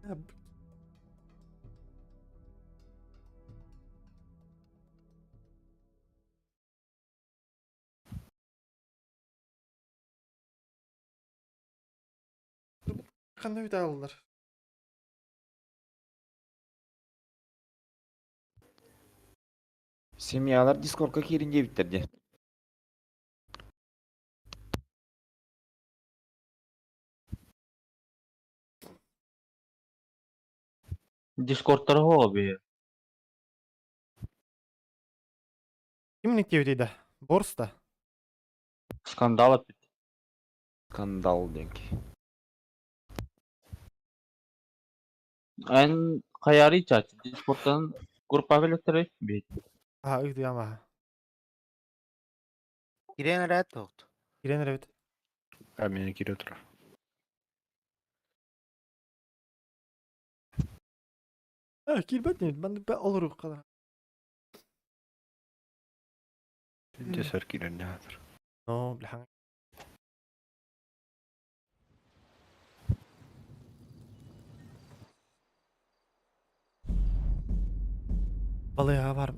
Ханна үтэ аллар? Семьялар дискордка киирин диэбиттэр дии. Дискордтара хоҕо бэйэ. Ким диэбитий да? Борс да? Скандал опять. Скандал диэн киһи. Эн хайарый чаачы Дискордтан группа электро бит. Аха, ыытыам аха. Кирен эрээт тоҕут. Кирен эрэбит. А меня кире турар. А, киирбэт нет, маннык бэ олорук кала. Десер кирен нятыр. Но, бля. Балыга бар.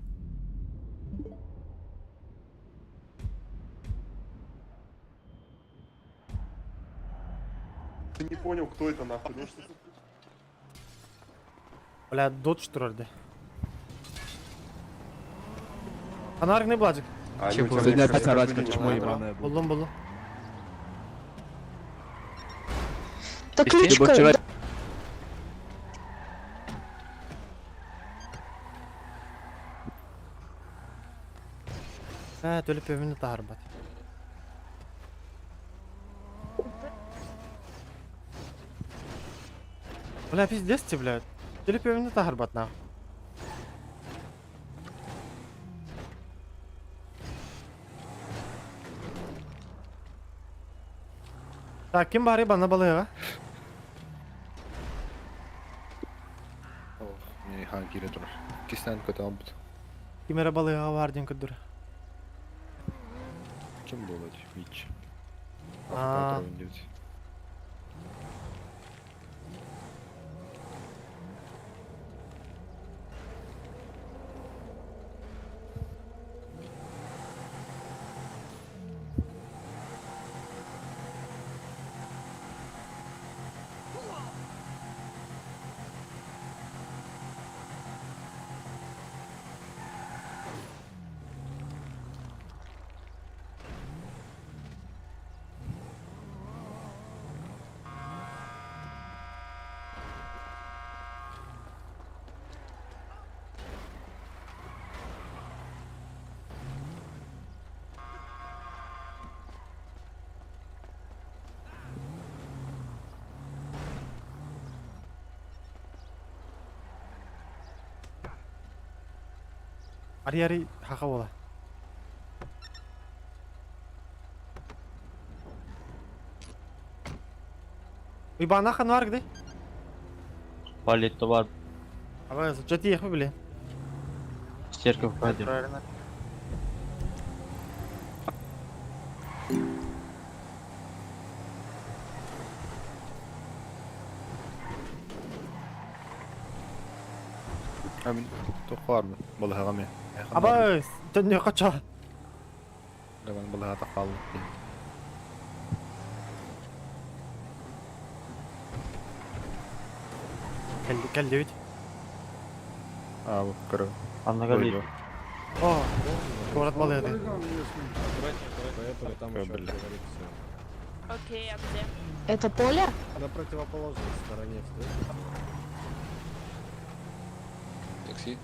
Ты не понял, кто это нахуй, ну что Бля, додж турар Анарик не бладик. А, Че, сегодня опять орать, как чмо ебаное будет. Булдум, булдум. Да Либо вчера Ә, төлөп өмүнү таарбат. Бля, пиздец тебе, бля. Төлөп өмүнү таарбат нахуй. Так, ким бары бана балыга? Ох, мне хан кире турар. Кистен көтө бут. Ким эре балыга бар ден көдүр. Ким болот? Мич. А. Ари-ари хака бола. Уйбана ханвар где? Палетто бар. Абай, жати ехми биле. Церковь пойдем. Амин. Тохвар балыга ме. Абай, төннө кача. Даван балыга тақал. Келди, келди бит. А, вот көрө. Анна калли. О, город балыга. Бля. Окей, а где? Это поле? На противоположной стороне встретил. Такси.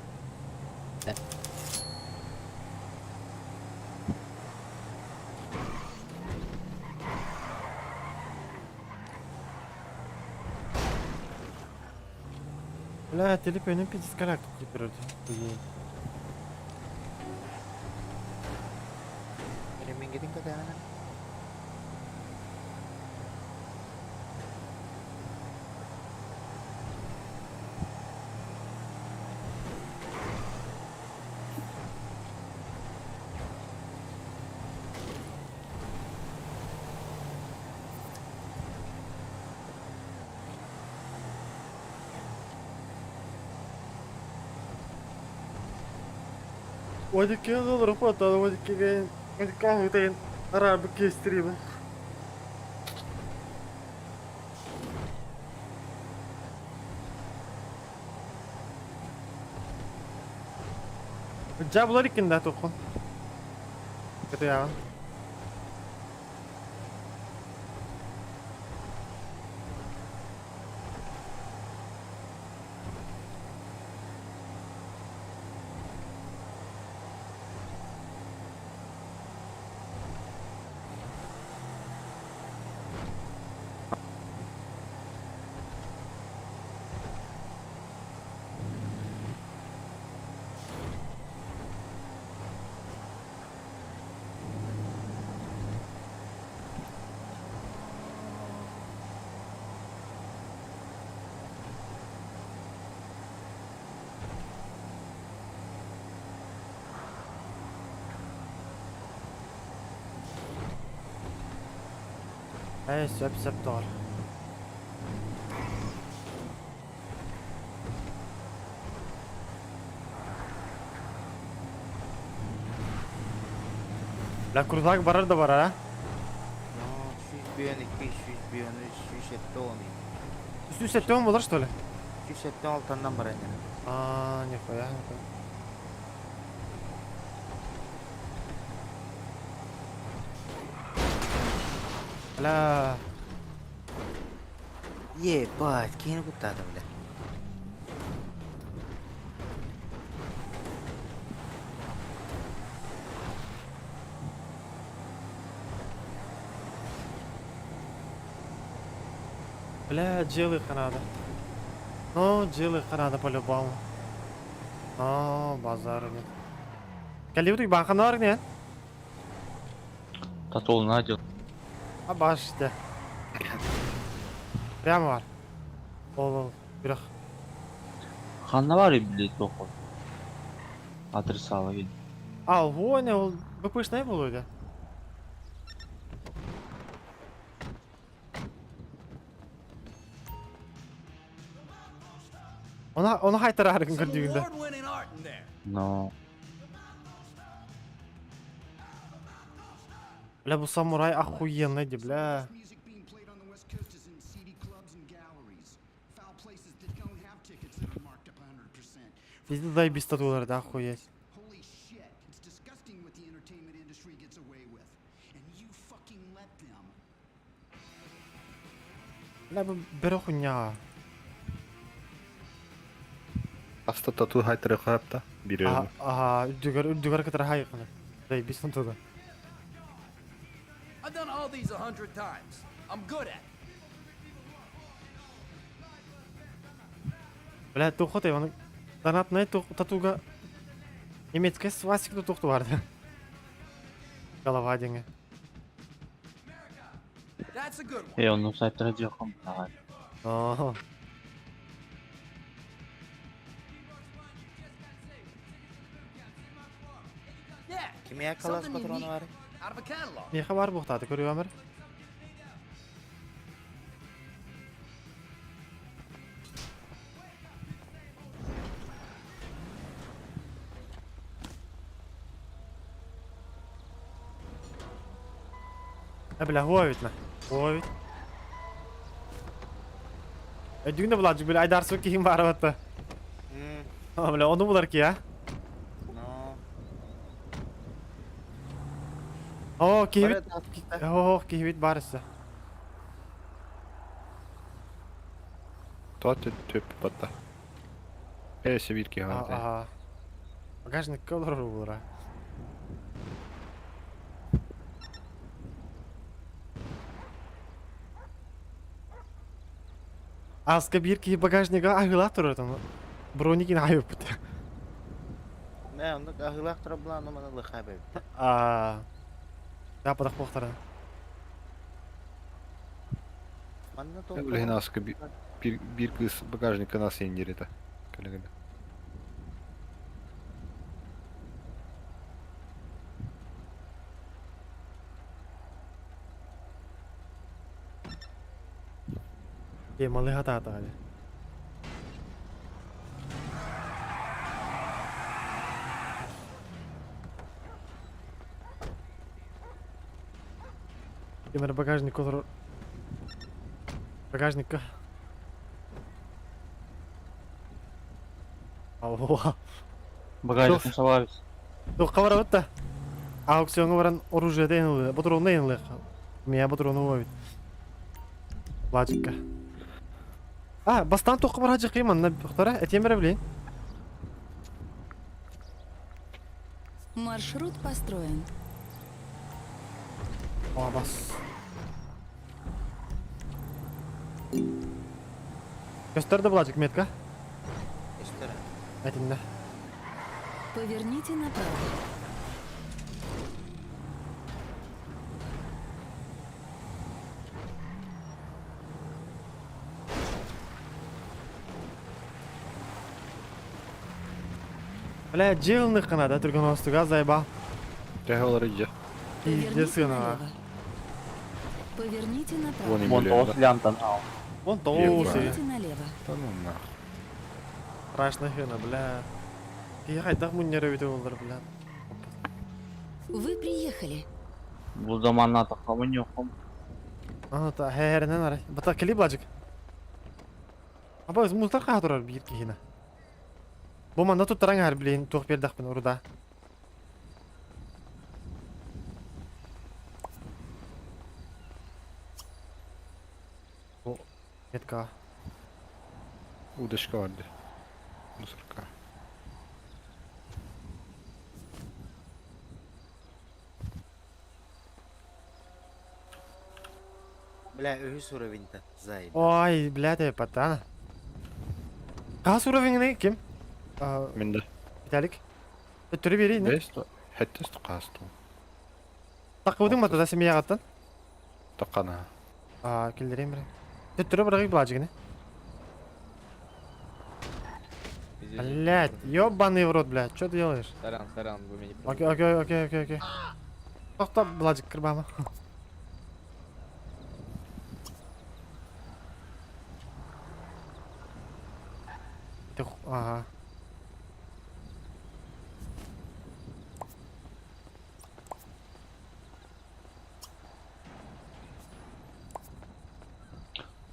Бля, телепөнүн пиздец карак теперь. Ремингитин көтөөнө. 12 доллар хватало, 12 12 арабы кестириби. Жабылар иккин да тоққон. Кытыягын. Ээ, сөп сөп доҕор. La крузак барар да барар, а? 102, 103, 170. 170 болар, что ли? 170 алтаннан барар. А, нихуя, нихуя. Бля. Ебать, киһини куттаата, бля. Бля, дьиэлиэххэ наада. Ну, дьиэлиэххэ наада по-любому. О, базар нет. Кэллибит Уйбаанханалар не? Татул надел. А баште. Прямо бар. Ол ол, бирах. Ханна бар блядь, тохо. Адрес ала А, вон ол БПшный был да? Оны хайтар арыгын көрдүгүндө. Но. Бля, бу самурай охуенный ди, бля. Пиздец заебись татулар, да, охуеть. Бля, бу бер хуйня. Аста тату хайтары хапта. Бире. Ага, ага, үрдүгөр, үрдүгөр кытара хайыкны. Заебись он туда. I've done all these 100 times. I'm good at it. Бля, тухот оны донатный татуга немецкая свастика тухту барды. Голова деньги. That's a good one. Э, он сайттара жоком. Ага. Yeah. Кимия калас Something патроны unique. бар? Out of a catalog. Меха бар бухтады, көрүп амыр. Э, бля, ловит на. Ловит. Э, дүгүнө була бля, айдар су кийин барып атты. А, бля, ону булар ки, а? Ну. О, кийбит. О, кийбит барысы. Туат төп батта. Э, сибирки бар. Ага. Багажник олор булар. Аска бир ки багажнига агыла турар там. Броникин айып бит. Не, онда ахылак турап була, аны мана лыхай бер. А. Да, падах бохтара. Манна то. Блин, аска бир бир кыз багажника нас ендер это. Коллега. Е, малы хата хата хали. Ким эрэ багажникка олорор. Багажникка. Алло. Багажник салабыз. Туохха барабыт да? Аукционҥа баран оружиета ылыы, ботуруонна ылыахха. Мия ботуруону эбит. Лажикка. А, бастаан туохха барааччы манна тохтора, этиэм эрэ билин. Маршрут построен. О, бас. Көстөр да булачык метка. Көстөр. Этинне. Поверните направо. Бля, дьиэлник гына түргэн оостуга зайба. Төһө олар идьэ? Пиздец гына. Поверните направо. Вон Вон тоҕус лянтан ал. Вон тоҕус. Поверните налево. Да ну нахуй. Страшно хына, бля. Киһи хайдах мунньар эбитэ буоллар, бля. Вы приехали. Бу заманна тахамын йохом. Аны та хээринен арай. Бата кели блажик. Аба муздар хаха турар биир киһини. Бу манна туттаран аһар билин туох биэрдэхпин уруда. Бу метка. Удочка бар дии. Мусорка. Бля, үһүс уровень-то заебал. Ой, блядь, патана. Хас уровень ким? Мин да. Виталик. Төттөрү биэрий не? Бэс хэттес тукаасту. Такыбытың ба тада семьяҕыттан? Такана. Аа, киллэриэм бирэ. Төттөрү бырагый былаажыгыны. Блядь, ёбаный в рот, блядь, что ты делаешь? Сорян, сорян, вы меня не Окей, окей, окей, окей, окей. Тоқтап, былажык кырбама. Ты Ага.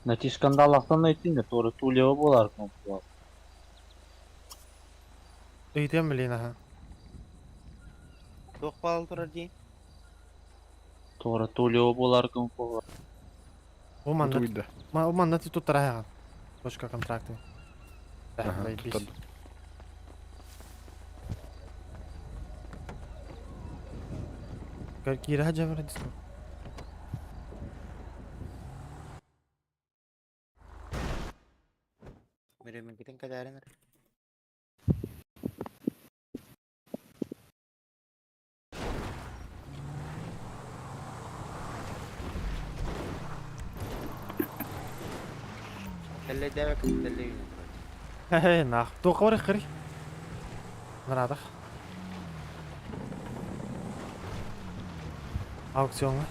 Нэти скандалахтан айтын торы тулева болар компула. Ыйтым, блин, ага. Туох баал турар дии? Торы тулева болар компула. Бу манна... Туйда. Ма, бу манна тут тарайган. Точка контракты. Да, Ага, заебись. тут Кира жабыр диско. Мөрөмүкүтүн кадаарынар. Тэллэйдээбэк тэллэй үүнэн турар. Хе-хе, нах. Туохха бар кырый. Нарадах. Аукционга.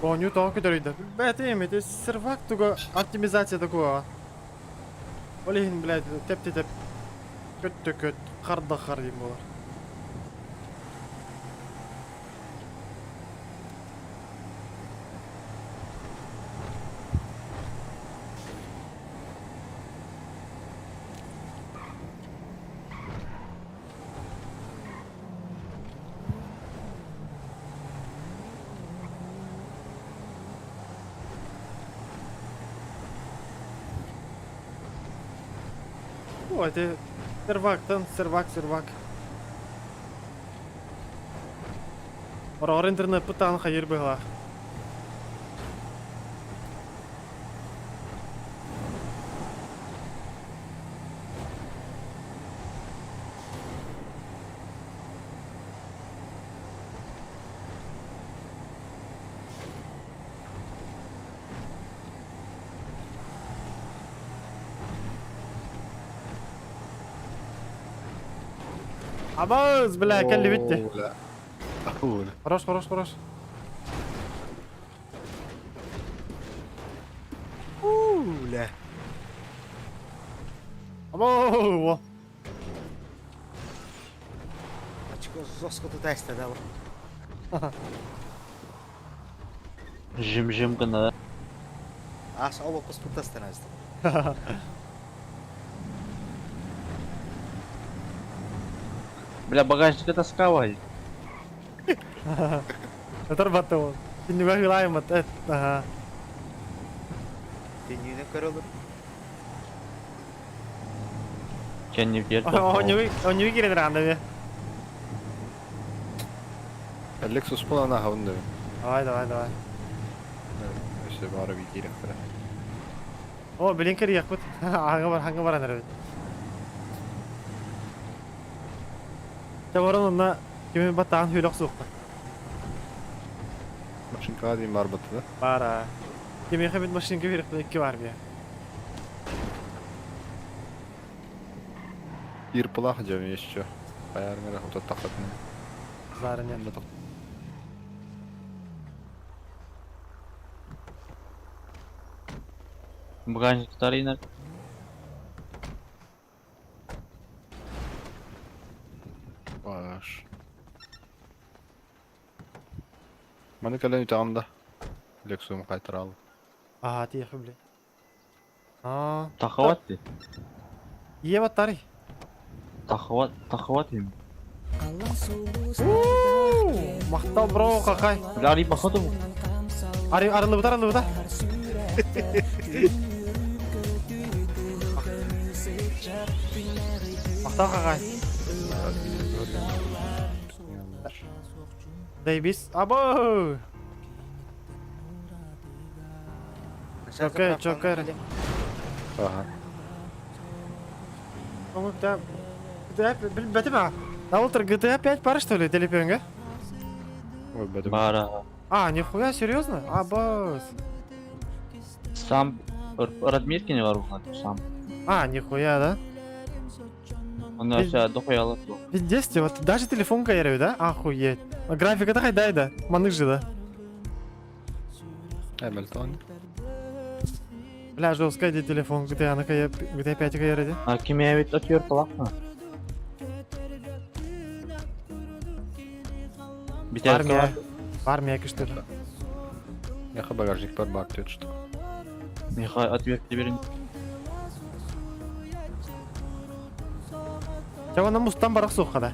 Оонньуу тоҕо көтөрүйдэ? Билбэтим, ити сервак туга оптимизация такого. Ол иһин, блядь, тэп тэп көт да көт, хар да хар диэн буолар. О, ити сервактан сервак сервак. Ороҕор интернеппит даҕаны хайыыр быһыылаах. Абыз, бля, кэллибит О, бля. Бля. Хорош, хорош, хорош. Бля. Або, Очко жестко тутайста да. Жим-жим гына. Аш оба куспутастан азды. Бля, багажник таскавай. Өтөр батты ол. Түннүгө хылайым эт. Ага. Тенюнен көрөлөр. Чен не Онюгу кирен ранда бе. Lexus була на гавнды. Давай, давай, давай. Өсө бары бит кирәк. О, билин кир якпыт. Аңа бар, аңа бар анар бит. Табарын онна кими баттаган хүлөк суукка. Машинка дейм бар баты да. Бара. Кими хабит машинка берип икки бар бия. Ирпылах жам еще. Аярыңа рахмат тақатын. Зарыня. Багажник тарина. Баш. Маны кэлэн үтәгәндә. Lexus'um кайтара алып. Ага, тиехи бля. А. Тахават ти. Ие баттары. Тахават, тахават им. Мактал бро, какай. Бля, ари походу. Ари арылыбыт, арылыбыт. Мактал какай. Дейбис. Або! Чокер, чокер. Ага. По-моему, да. GTA, блин, бәтеме? А вот GTA 5 пара что ли, телепенге? Ой, бәтем. Бара. А, нихуя, серьезно? А, бос. Сам Радмирки не бар сам. А, нихуя, да? Он вообще дохуя лату. Пиздец, вот даже телефон кайры, да? Охуеть. А графика такая, да, манык же, да? Әмәл Бля, жестко где телефон, GTA, на GTA 5 кайры, А киме ведь отвертка лахна. Армия. Армия, что ли? Яха багажник бар бар тет что. Миха отвертки берин. Чего нам мустан барах суха, да?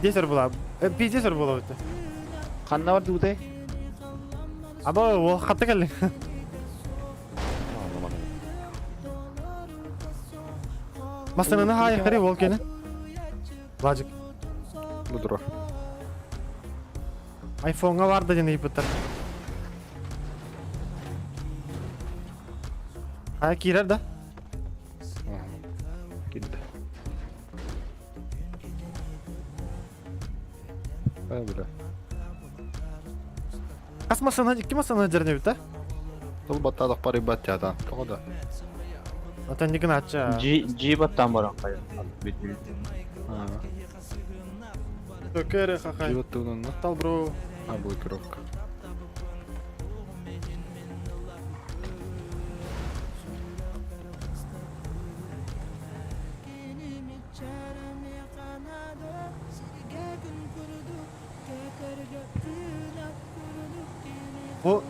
Пиздец была. Пиздец было это. Ханна бар дуде? Аба, ол хатты кэлли. Масынаны хай хари ол кені. Лажик. Будро. Айфонга бар да ден ыйпыттар. Хай кирер да? Китте. Ай, бля. Кас масына, ким масына жерне бит, да? Тол баттадық бар ибат тядан. Тоғы да. Ата никин ача. Джи джи баттан баран кай. Төкере хахай. Джи баттуунан. Тал бро. А, блокировка. Бу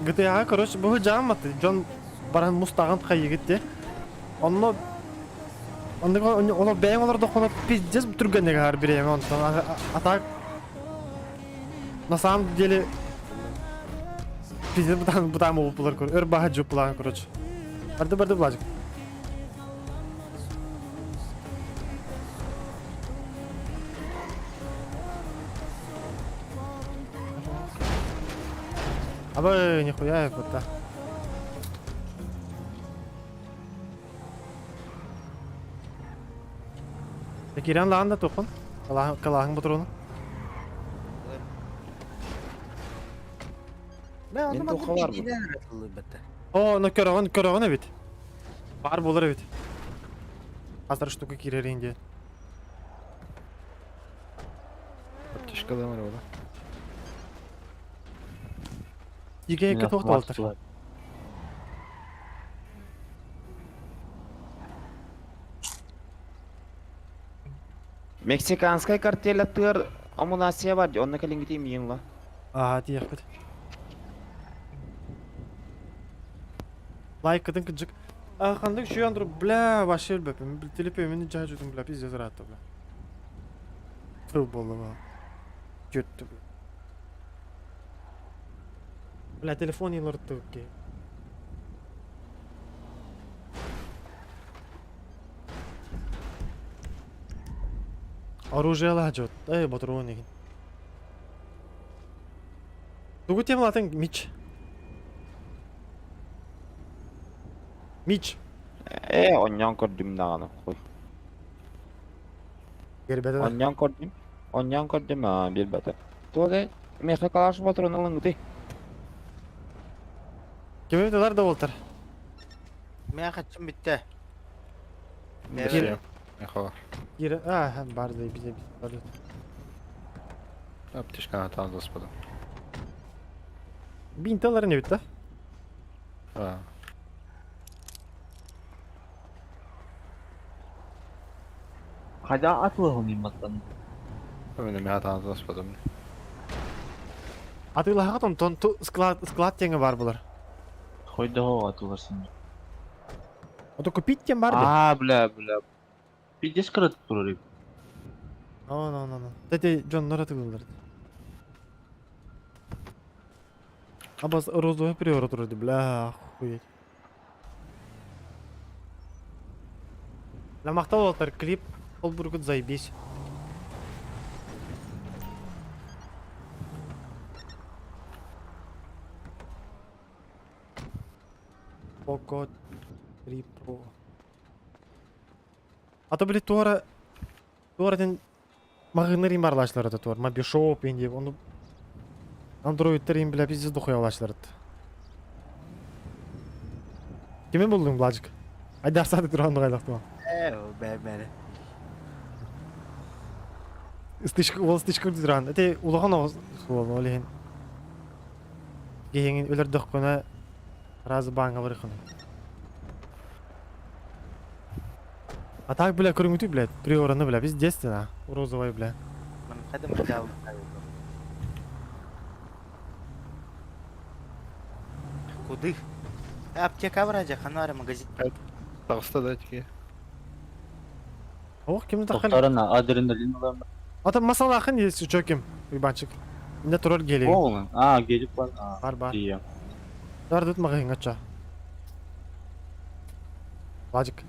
GTA, короче, бу жаматы. Джон баран мустаган кайы Онно Онно оно бэйң олар дохоно пиздец түргенеге har бир эми онтон а так на самом деле пиздец бутан бутан болуп булар көр өр баха жуп булан короче. Барды барды булажык. Абы нихуя это. Киран лаан да тоқын. Калаһың бұтыруны. Мен тоқа бар бу. О, ну көрөҕүн, көрөҕүн эбит. Бар болар эбит. Хастар штука киирэрин диэн. Аптечкалаан эрэ буолла. Игэ туох туолтар? Мексиканскай картель аттыгар амунация бар, онно кэлиҥҥити имиин ла. Аа, тиийэхпит. Лайкытын кыджык. А, ханнык үчүгэй андыр, бля, вообще өлбөппүн. Телепиэмин дьаһа бля, пиздец ыраатта, бля. Тыл буолла, бля. Күттү, бля. Бля, телефон елорты, окей. Оружие ладжот. Эй, батрон егин. Тугу темалатын Мич? Мич. Э, онньоон көрдүм даҕаны. Хуй. Бербете. Онньоон көрдүм. Онньоон көрдүм, аа, билбэтэ. Туох э, миэхэ калаш патрон ылыҥытый. Кими тылар да болтар. Мен хачым битте. Кир. Мехова. Кир, а, бар да бизе бар. Аптечканы таан господа. Бинталар не битте? А. Хайда атылыгын иматтан. Мен меха таан господа. Атылаға тон тон склад склад теңі бар бұлар. Хойда хоо атыларсын. Ото купить тем бар А, бля, бля. Пиздец кырат турар. Но, но, но, но. Тете Джон нора тыгылдыр. Абас розовый приорот вроде, бля, охуеть. Бля, мактал олтар клип, ол бургут заебись. Poco 3 Pro. А то, блядь, туара... Туара ден... Мағыныр барлашлар это туар. Маби шоп инди. Оны... Андроидтер бля, пиздец дохуя алашлар. Кимен болдың, Блажик? Айдар сады туран гайлактыма. Э, бә бә. Стычка, ол стычка туран. Эте улахан оғыз ол олеген. Гехеңин өлөр дөккөнө разы баңга барыхын. А так, бля, көрүңүтү, бля, приораны, бля, пиздец, на, розовый, бля. Кадым жау. Куды? Аптека вроде, ханара магазин. Тағыста да тике. Ох, кимди таккан? Тохторына адреналин алам. Ата масалахын есть чөким, уйбанчик. Инде турар гелик. Оğlum. А, gelip бар. А, Бар, бар. Дия. Бар дут магазин ача. Лажик.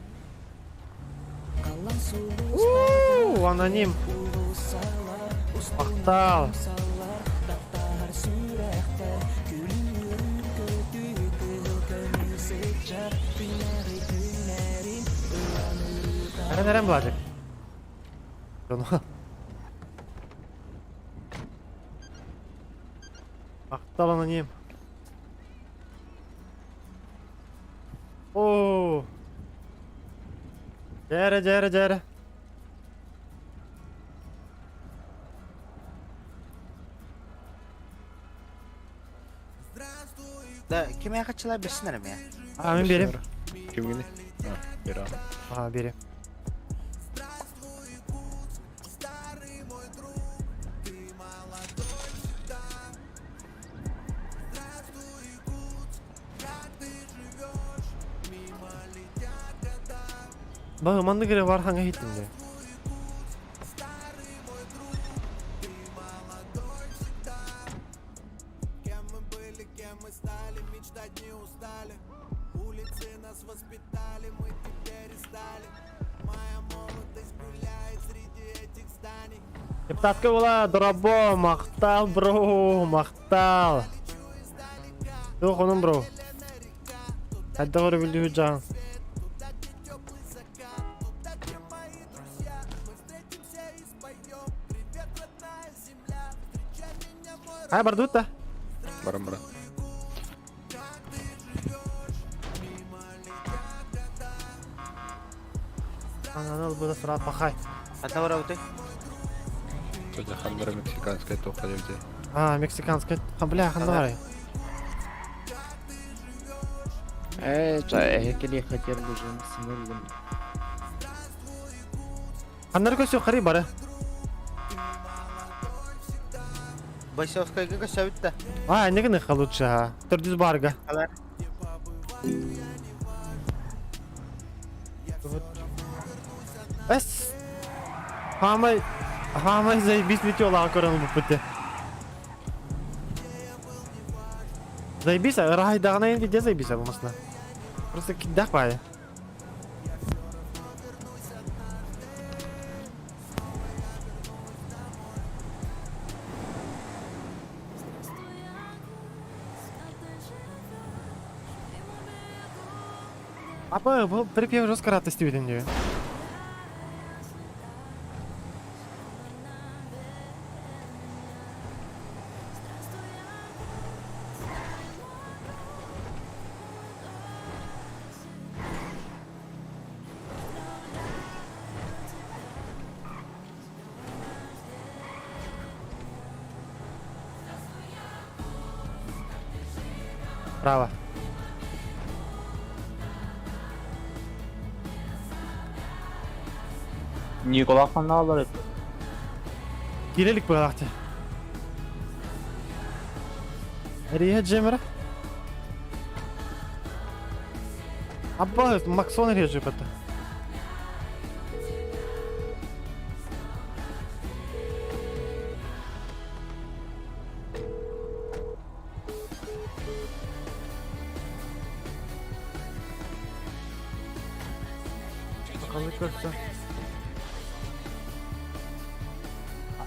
Ууу, аноним. Мактал. Әрен әрен Блажик. Мактал аноним. Оо. Жәрі, жәрі, жәрі. Да, ким хачылар берсин әрем я. А, мен берем. Кимгини? А, берем. А, берем. Бага манды кере бар ханга хиттим де. Депутатка була, дорабо, мактал, бро, мактал. Жоқ, оның бро. Қайда көрі білді жан. Ай, барды да? Барам, барам. Ананы ылбыта сразу пахай. Ханна барабыты? Кстати, ханнара мексиканская тоха дебите. А, мексиканская. А, бля, ханна барай. Э, ча, кели хотел бы же сымылдым. Ханнары көсө қарай бары. Бойцовскайга көсөбүт да. А, не гыныха лучше, а. Төрдүз барга. Алар. Эс. Хамай, хамай заебись метеола көрөн буппыты. Заебись, райдағына енді де заебись болмасына. Просто кидах бай. Апа, бұл припев жестко рад істеуден де. Право. Никола ханна алар эти. Кирелик бырақты. Рия Джемера. Абба, Максон режет это. Bakalım көрсө.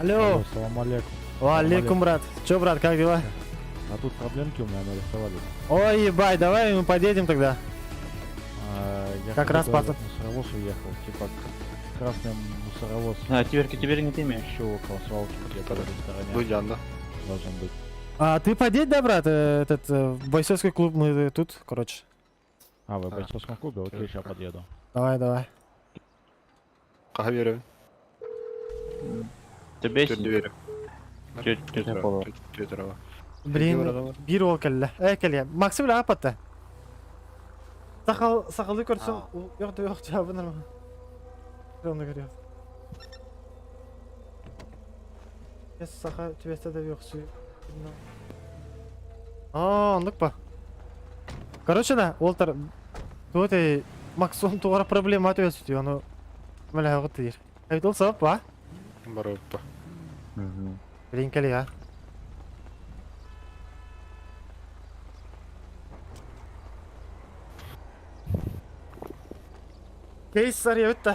Алло. Салам алейкум. Алейкум, брат. Че, брат, как дела? А тут проблемки у меня нарисовали. Ой, ебать, давай мы подъедем тогда. А, я Как раз когда пацан. Мусоровоз уехал, типа красный мусоровоз. А, теперь теперь не ты имеешь. Еще около свалки где-то в этой стороне. Дуйдянда. Должен быть. А ты подъедь, да, брат, этот бойцовский клуб мы тут, короче. А, вы в бойцовском клубе? Окей, сейчас подъеду. Давай, давай. Каха берем. Тебе Төрдү берем. Четверо. Блин, бир ол келле. Э, келле. Максим бля апатта. Сақал, сақалы көрсөм, yok да yok cevabı нормально. Onu görüyor. Yes, саха түбесте де yok suyu. А, ондук па. Короче, да, Уолтер, тут и Максон тугара проблема түбесте, оны Мля, вот дир. Эйт ол сап, ба? Барыппа. Блин, келе, а. Кейс ари өтті.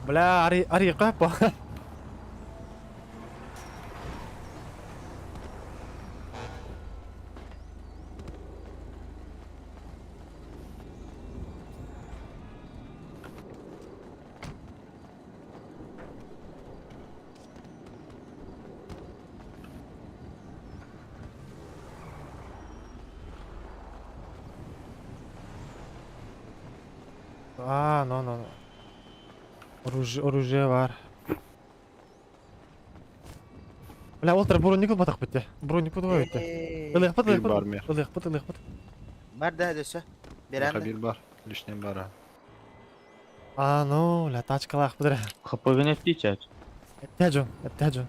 Бля, ари, ари қапа. А, ну, ну, ну. Оружие, оружие бар. Бля, Уолтер, броник батақ бітті. Броник батақ бітті. Ылық бат, Бир ылық бар бат. мер. Ылық бат, ылық бат. Бар да дөсө. Меха Берен. бир бар. Лишний бар. А, ну, бля, тачкалақ бідір. ХПГ не втечать. Эттәжін, эттәжін.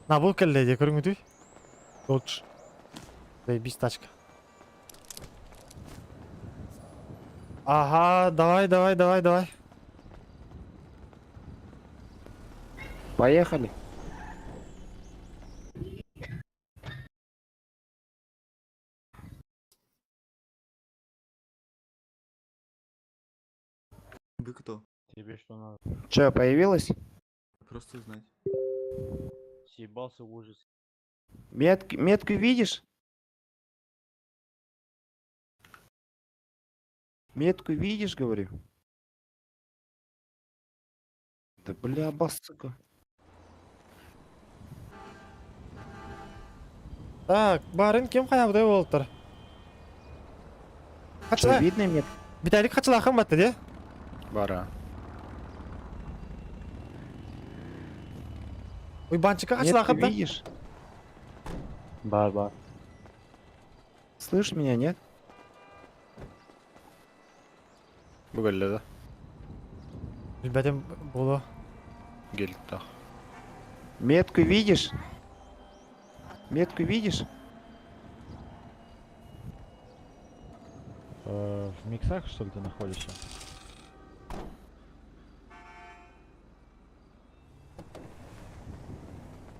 На, бұл келле де көріңді. Додж. Заебись тачка. Ага, давай, давай, давай, давай. Поехали. Вы кто? Тебе что надо? Че, появилась? Просто узнать. Съебался в ужас. Метку видишь? Метку видишь, говорю? Да бля, бас, сука. Так, барын ким хайабытай буолтар? Что, видно мне? Виталик хачылаахын батты де? Бара. Уйбанчика Нет, ты хачылаахын да? видишь? Бар бар. Слышь меня, нет? Бу кэллэ да? Билбэтим буолуо. Геликтах. Метку видишь? Метку видишь? В миксах, что ли, ты находишься?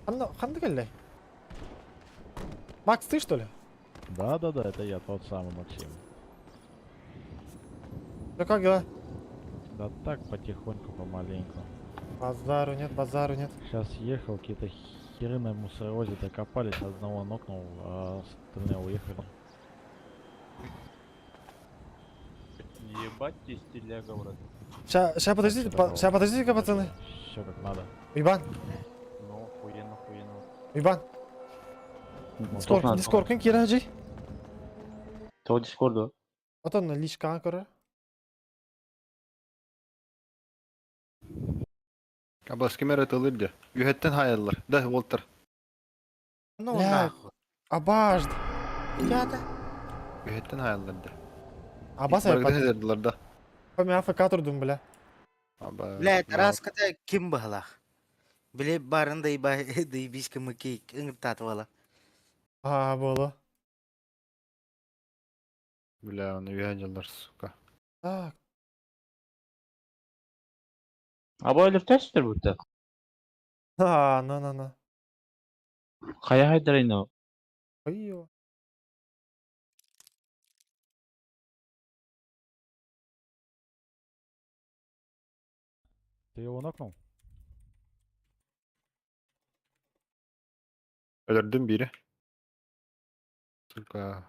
Ханна, ханна кэллэй? Макс, ты что ли? Да-да-да, это я, тот самый Максим. Ну как дела? Да так, потихоньку, помаленьку. Базару нет, базару нет. Сейчас ехал, какие-то херы на мусоровозе докопались, одного нокнул, а остальные уехали. Ебать тебе стиляга, брат. Ща, ща, подождите, ща, подождите-ка, пацаны. Все как надо. Уйбан, Ну, охуенно, охуенно. Уйбан. Дискорд, Дискорд, кин киирэ То Дискорду. Отон личкаҕа көрөр. Абас ким эрэ тылыр дьэ. Үһэттэн хаайаллар. Да, уолтар. Ну Бля, нахуй. Абажд. Ребята. Үһэттэн хаайаллар да. Абас Барыгытын айпат. эдэрдилэр да. Мен АФК турдум, бля. Аба. Бля, Тараската ким быһалаах? Били барын да доебись мыки ыҥыртаатыбала. А, буолуо. Бля, оны үһэн дьаллар, сука. Так. Аба өлөртөстөр будто. А, на на на. Хайа хайдарайна. Ой-ё. Ты его нокнул? Өлөрдүм бири. Сука.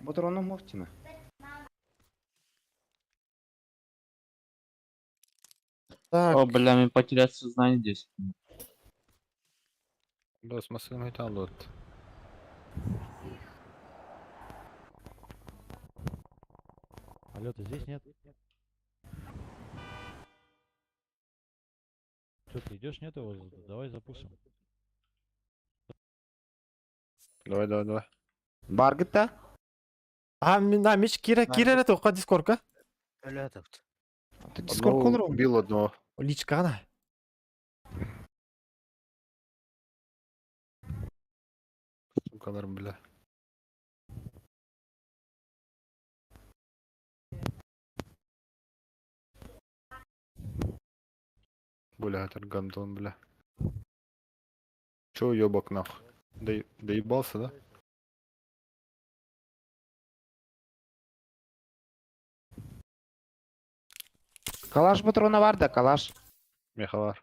Патрону Мохтина. Так. О, бля, мен потерять сознание здесь. Дос масына алот. Алло, ты здесь, нет? Что, ты идешь, нет его? Давай запустим. Давай, давай, давай. Баргыта? А, на, мич киирэ, киирэ тоққа дискордка. Өлө тапт. Ты Дискорд Одного колору? Убил одного. Личкаҕа на. Сукалар, бля. Бля, этот гандон, бля. Чё, уёбок, нахуй? Доебался, да? Калаш патрона бар да, калаш. Мехалар.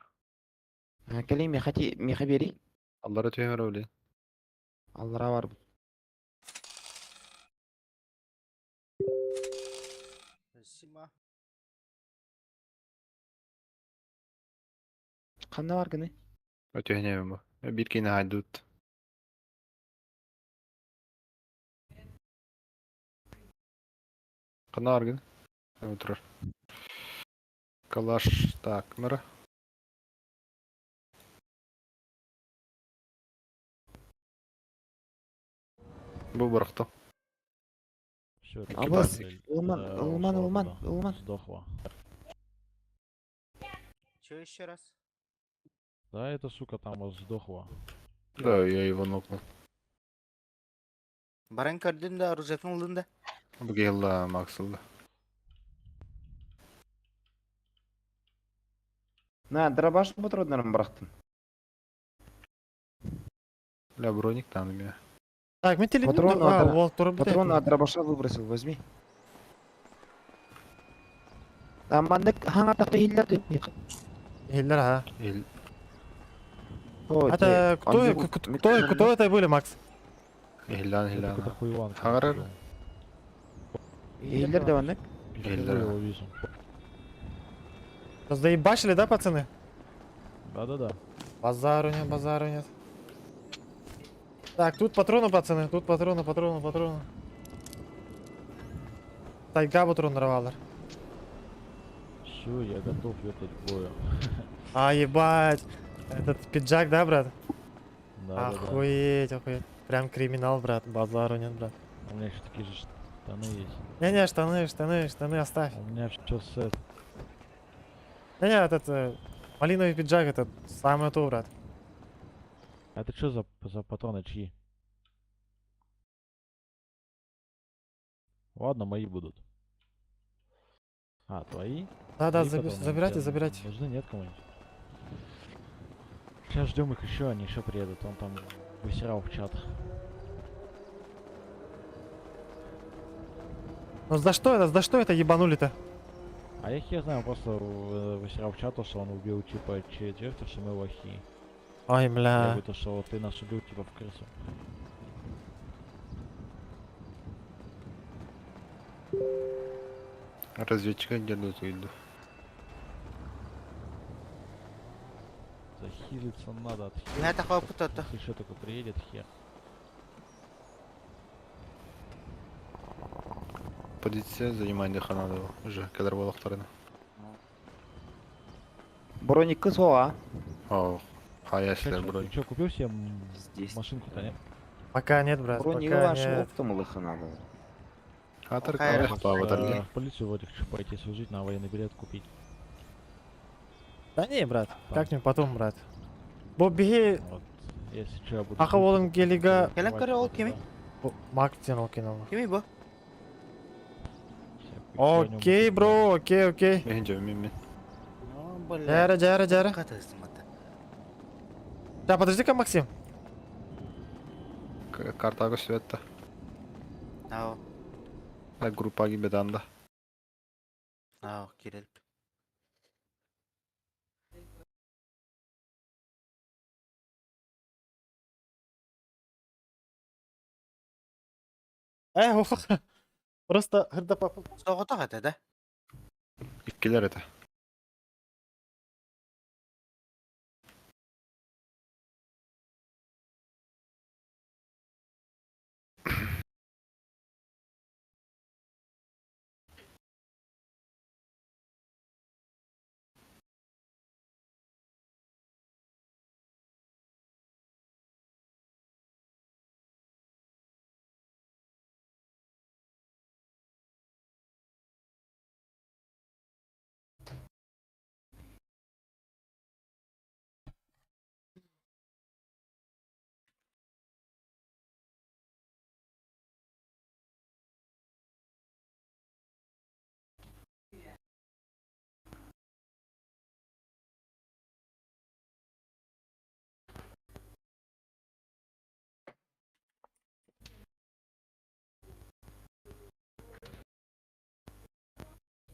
Кэлин меха меха бери. Аллара түйемер блин. Аллара бар. Сима. Ханна бар гыны? Өтүйенебім бу. Бир кейіне хайдут. Қана аргын? Отырар. Калаш, так, мыра. Бу бырықты. Все, это Абас, модель, Ылман, Ылман, ушла Ылман, туда. Ылман. Сдохла. Че еще раз? Да, эта сука там вот сдохла. Да, я его нокнул. Баран көрдүн да, оружиятын ылдын да. Бу келла Максылды. На, дробаш патроннарын бырахтым. Бля, броник там у меня. Так, мен телефон. Патроны А, от, вот, туру патроны от дробаша выбросил, возьми. А маннык хаңа тахта хиллер Хиллер, ага. Ил- Это кто, кто, кто это были, Макс? Хиллан, Это хиллан. какой-то хуйлан. Хагарар? Хиллер да маннык. Я его вижу. Заебашили, да, пацаны? Да-да-да. Базару нет, базару нет. Так, тут патроны, пацаны, тут патроны, патроны, патроны. Тайга патроннар бааллар. Все, я готов ехать к бою. А, ебать. Этот пиджак, да, брат? Да. Охуеть, охуеть. Прям криминал, брат. Базару нет, брат. У меня еще такие же штаны есть. Не-не, штаны, штаны, штаны оставь. У меня все сет. Не-не, этот малиновый пиджак, это самое то, брат. А это что за патроны чьи? Ладно, мои будут. А, твои? Да-да, Мои патроны забирайте, тебе забирайте. Нужны, нет кому-нибудь? Сейчас ждем их еще, они еще приедут. Он там высирал в чат. Ну за что это, за что это ебанули-то? А я хер знаю, он просто высирал в чат, то, что он убил типа четверть, что мы лохи. Ой, Я бля. говорю, то, что ты нас убил типа в крысу. Разведчика где-то иду. Захилиться надо, Я отхилиться. такой опыт-то. Если еще только приедет, хер. Позиция занимание надо уже, кадр балықтарына. Броник СОА. О, хаясылар Ты бронь. что, купил себе Здесь. машинку-то, нет? Пока нет, брат, Броник пока ваш нет. оптом лыханадо. Атар Какая В полицию вроде хочу пойти служить, на военный билет купить. Да не, брат, Там. как-нибудь потом, брат. Бо беги, Вот, если что, я буду... Аха служить, олын гелига... Келен давайте көрө ол туда. кими? Мактин окинул. Кими бу? Всякую херню Окей, мутить. бро, окей, окей. Мен жо, мен мен. Ну, бля. Жара, жара, жара. Катастым ата. Да, подожди-ка, Максим. Карта көсөтті. Ау, Группа кибетанда. ау, кирел. Ох. Просто хырда папа. Соғыта қата да? Иккилер это.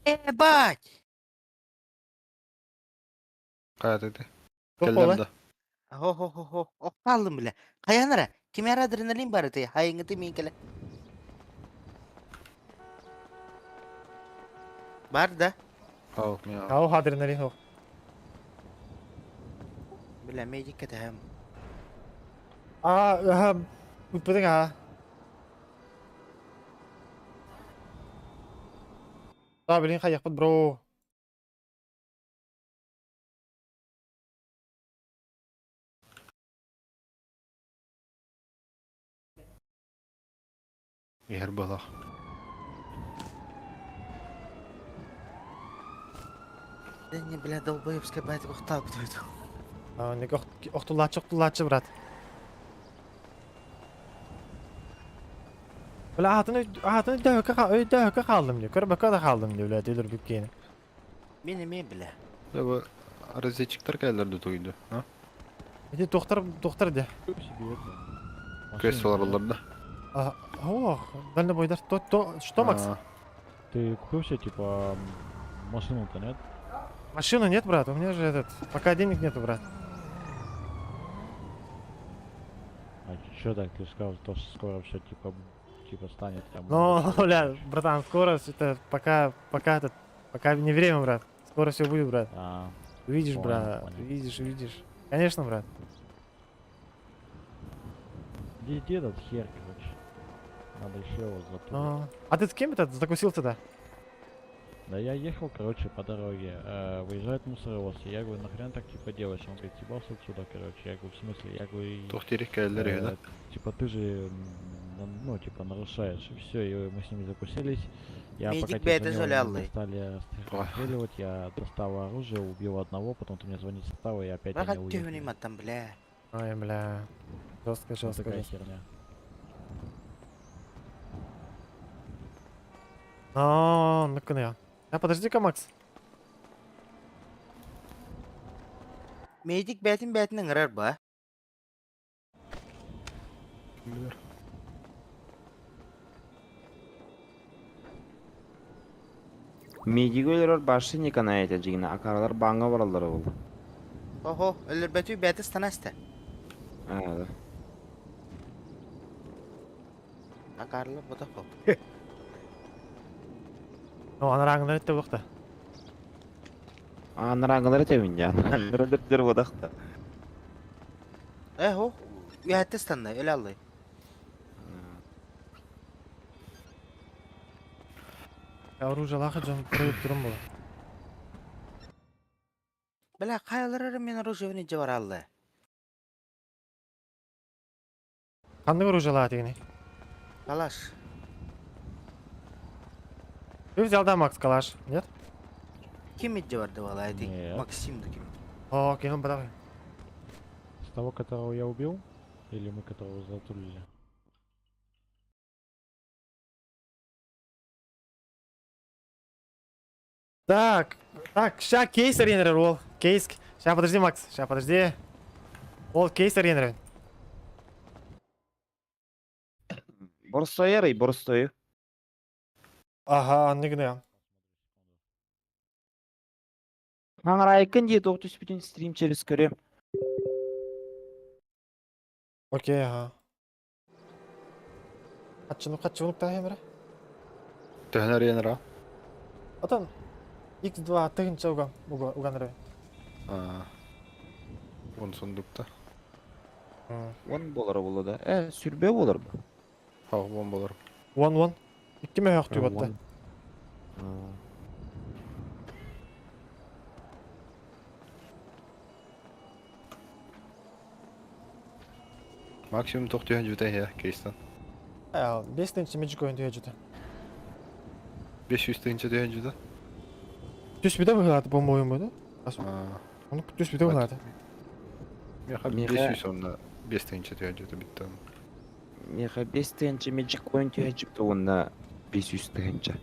Ебать! Кая dedi. Тоқ Келдем бола. да. Хо-хо-хо-хо. Оқталдым бля. Қаянара? Кимера адреналин бар ты? Хайыңы мен келе. Бар да? Ау, мен. Ау, адреналин ох. Бля, медик катахам. А, ага, үппетең, а. Да, блин, хаяқпыт, бро. Егер балақ. Да не, бля, долбоебская бать, оқтал бит. А, не охтулачы, охтулачы, брат. Бля, атын атын өйдө қалдым деп. Көрбөккө да қалдым деп, бля, өлөр бүккени. Мен эме, бля. Да бу разведчиктер келдерди туйду. А? Эти доктор, доктор де. Купил себе это. Квест машину-то, олар нет? да. А, ох, дальнобойдар. То, то, что, Макс? А, Ты купил себе типа машину-то, нет? Машину нет, брат, у меня же этот, пока денег нету, брат. А чё так ты сказал, то что скоро все типа станет прям. Ну, бля, братан, скоро всё это, пока этот, пока не время, брат. Скоро все будет, брат. А, Увидишь, понял, брат, понял. увидишь, увидишь. Конечно, брат. Где, где этот хер, короче? Надо еще его затулить. А, а ты с кем это закусился-то? Да я ехал, короче, по дороге, выезжает мусоровоз, и я говорю, нахрен так типа делаешь? Он говорит, съебался отсюда, короче. Я говорю, в смысле? Я говорю, Туох тирик кэллэр э, да? типа ты же, ну, типа нарушаешь. И все, и мы с ними закусились. Я Медик пока тебе бэйэтэ звонил, они соляллый. стали расстреливать, я достал оружие, убил одного, потом ты мне звонит состава, и опять они Бага уехали. түһүнүй маттан бля. Ой, бля. Жестко, Вот жестко, такая жестко. херня. А, ну-ка я. А подожди-ка, Макс. Медик бэйтин бэйтин ыҥырар ба. Билэр. Медиги өлөрөр башы не канает дьигине, акаралар баңга бараллар ол. Охо, өлөрбөтүй бэйти станаста. А, да. Акарлы ботохо. Ну, анараңын өтті бұқты. Анараңылар этебин я. Өлөрдөр бодакта. Э, хо, үһәтте станна, өлө аллый. Оружие лаха жон тұрып тұрым бұл. Бля, каялар мен оружие жабар алды. Қандай оружие лаха дегені? Калаш. Ты взял, да, Макс, калаш? Нет? Ким жабарды бала эти? Нет. Максим да ким. О, окей, ну давай. С того, которого я убил? Или мы которого затулили? Так, так, ща кейс аренер ол. Кейс. Ща, подожди, Макс, ща, подожди. Ол кейс аренер. Борстой ярый, борстой. Ага, не Аңарайкын дии тоқ түспүтүн стрим через көрөм. Окей, ага. Катчыны катчы та хемре. Төһөн аренера. Атан X2 тыгынча уган, уганры. А. Он сундукта. Он болар болу да. Э, сүрбе болар бу. Ха, он болар. One one. Икки мө хөктү батта. Максимум тох төһөн жүтә я кейстен. Э, 5 тынчы межик ойын түйе жүті. 500 тыһынча төһөн жүтә. Түс биде выглады, по-моему, да? А. Оны түс биде выглады. Меха Меха- 500 онна 5 тыһынча төһөн жүтә биттен. Меха 5 тыһынча magic coin түһэчипти онна 500 тыһынча.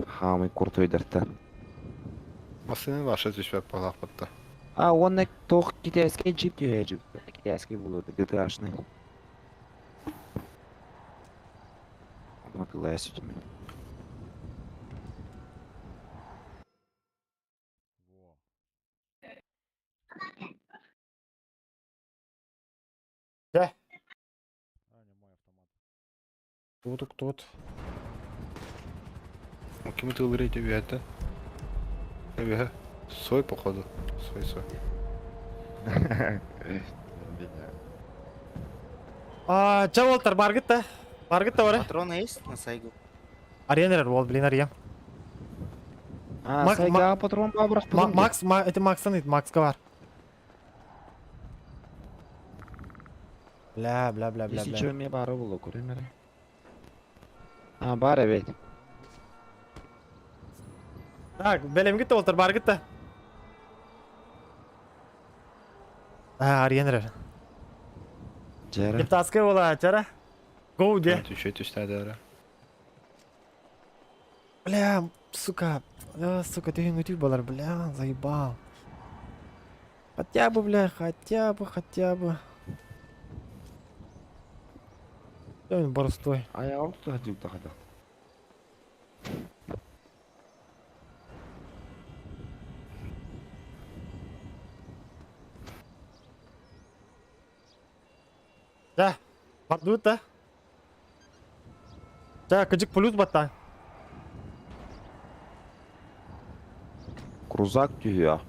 Хамый куртойдартан. Масыны башы түспәп балак батта. А, онна тох китайский джип түһэчипти. Китайский болуду, GTA-шный. Оны сүтүмүн. Во. Да. А, не мой автомат. Тут, тут. Ким тылыр эти бәтә? Эбе. Сой походу. Сой сой. А, ча болтар баргыт та. Баргыт та бары. Патроны есть на сайгу? Аренер ол, блин, ария. А, Мак- сайга патрон бабырак Макс, это Макстан ит, Макска бар. Бля, бля, бля, бля, Если бля. ме бары болу көрөм А, бар эбет. Так, белем гит болтар баргыт та. А, аренер. Жара. Кептаска бола, чара. Гоу де. Түшө түстә дәрә. Бля, сука. А, сука, ты не болар, бля, заебал. Хотя бы, бля, хотя бы, хотя бы. Ой, борстой. Аяғым тұта тахада. Да, бардут да. Да, кыжык плюс батта. Крузак түйе.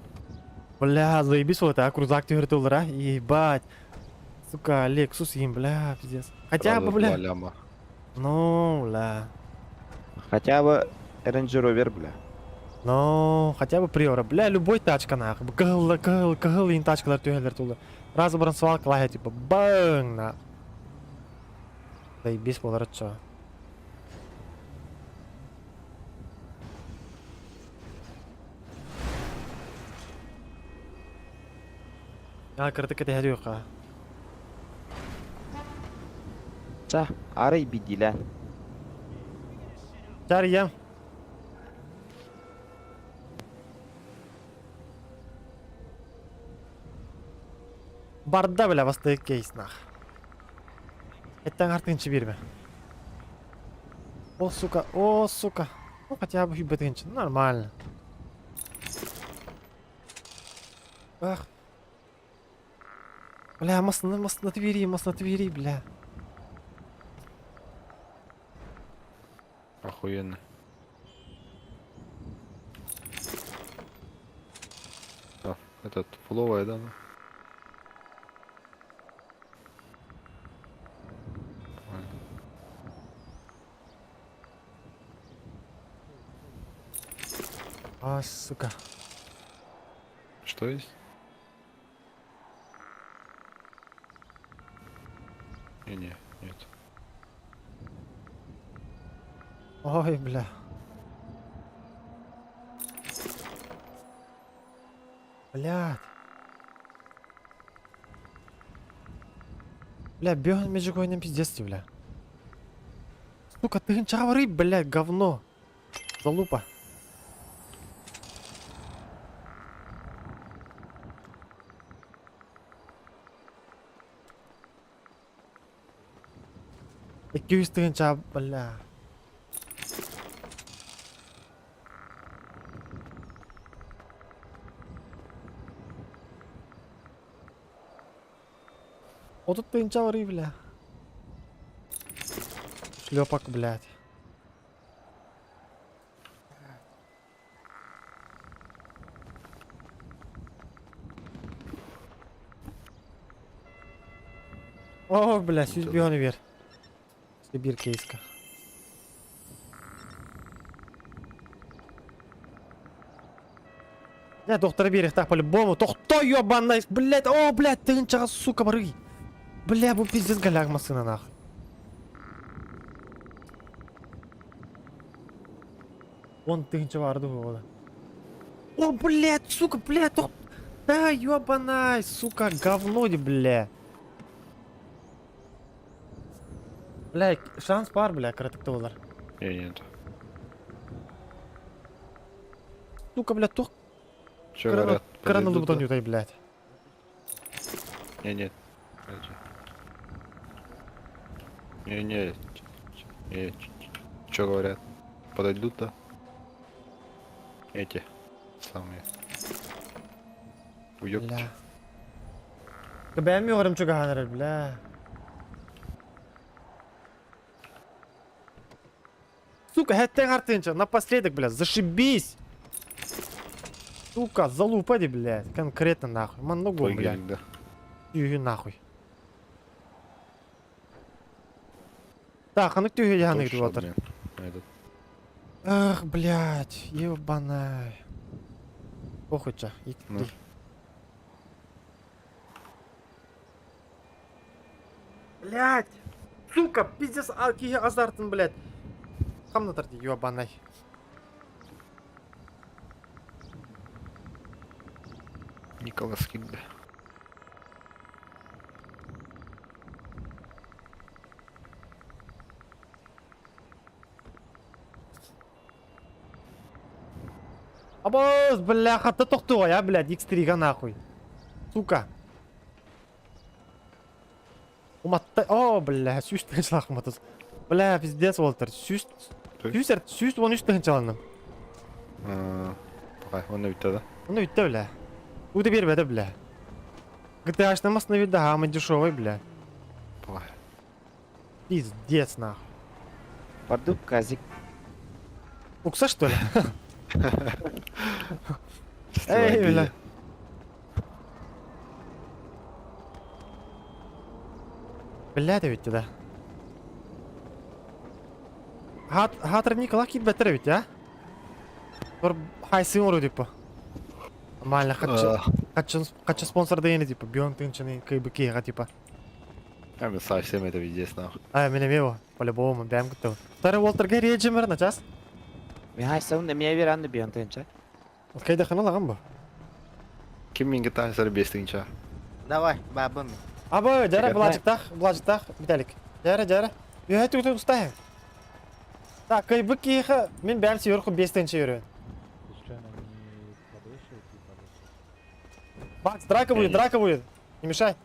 Бля, заебись вот, а, крузак түйірті олар, а, ебать. Сука, Лексус им, бля, пиздец. Хотя Сразу бы, бля. два ляма. Ну, бля. Хотя бы Range Rover, бля. Ну, хотя бы приора. Бля, любой тачка нахуй. Кыл, кыл, кыл, ин тачкалар түһэлэр тулы. Раз баран свалка лаһа, типа, бang, на. Заебись болар чё. А, кырдык кэтэһэр Ча, арай бидилэ. Чарья. Барда, бля, бастык кейс, нах. Эттен артынчы бирме. О, сука, о, сука. Ну, хотя бы бытынчы, нормально. Ах. Бля, мост на, мост на двери, мост на двери, бля. Охуенно. А, этот, фуловая, да? ну? А, сука. Что есть? Не-не, нет. Ой, бля. Блядь. Бля, беган между пиздец, бля. Сука, ты чавры, блядь, говно. Залупа. 200 тыһынча, бля. 30 тыһынча барый, бля. Шлепок, блядь. О, бля, сүүс бионы бер. Бир кейска. Бля, доктора берег так по-любому. Тохто ёбаный, блядь, о, блядь, тыһынчаҕа, сука, барый. Бля, бу пиздец голяк массыына нахуй. Он тыһынча барды буолла. О, блядь, сука, блядь, тох... Да, ёбаный, сука, говно, бля. Бля, шанс бар, бля, кыратык буолар. Не, нет. Сука, бля, тух... Чё говорят? Краны подойдут, да? лубутан блядь. Не, нет. Подожди. Не, не. Не, чё говорят? Подойдут, да? Эти самые. Уёбки. Бля. Бэм yorум чугаһанар, бля. Сука, хэттэн артынча, напоследок, бля, зашибись! Сука, залупа блядь, конкретно нахуй. Манногу, Твой блядь. гелик, да. Түйү нахуй. Так, а ну түйү яны Тоже отыр. обмен на этот. Ах, блядь, ебаный. Похуй ча, Ну. Блядь! Сука, пиздец, а, киһи азартын, блядь. Хамнатар ди, ебаный. Николас Кид, бля. Абыз, бля, хатта тохтуга я, блядь, X3-га нахуй. Сука. Уматта, о, бля, сүүс тыһынчалаах уматас. Бля, пиздец Уолтер, сүүс, сүүс, сүүс 13 тыһынчаланным. А, Пока, он үтте, да? Ну үтте, бля. Уды бербеди, бля. GTA-шный на вида, самый дешевый, бля. Пока. Пиздец, нахуй. Пойду казик. Укса, что ли? Эй, бля. Биллээт эбит да. Хаатыр Николай киирбэттэр эбит, а? Тур хайсыын оруй типа. Нормально, хочу, хочу, хочу спонсор дайыны типа, бион тынчыны кыйбы киһиэхэ типа. Я совсем это пиздец нахуй. А, мен эмиэ бу, по-любому, бэйэм кыттабын. Тары Уолтерга режимер на час. Михай саун эмиэ веранды бион тынча. Кайдахана лаган бу. Ким минге тахсар бестинча? Давай, бабым. Абы, жара былажыктах, былажыктах, Виталик. Жара, жара. Үһэ түгүтү устаһын. Так, кыйбык киһиэхэ мин бэйэм сверху бестинче yürüyorum. Случайно не подвесил типа? Макс, драка будет, драка будет. Не мешай.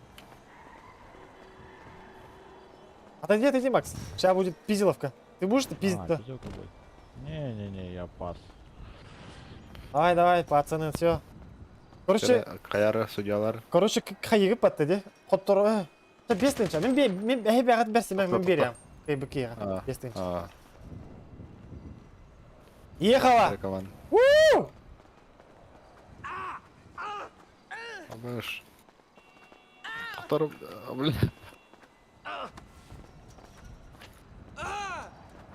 Отойди, отойди, Макс. Сейчас будет пизеловка. Ты будешь пиздить? А, пизделка будет. Не-не-не, я пас. Давай, давай, пацаны, все. Короче, Каяры судьялар. короче, хайыгып батты де. Хоттор, бестинче. Мен бе, мен бе бе берсем, мен берем. Кыйбык киһиэхэ. Бестинче. Ехала! У! Абыш. Тоқтар, бля.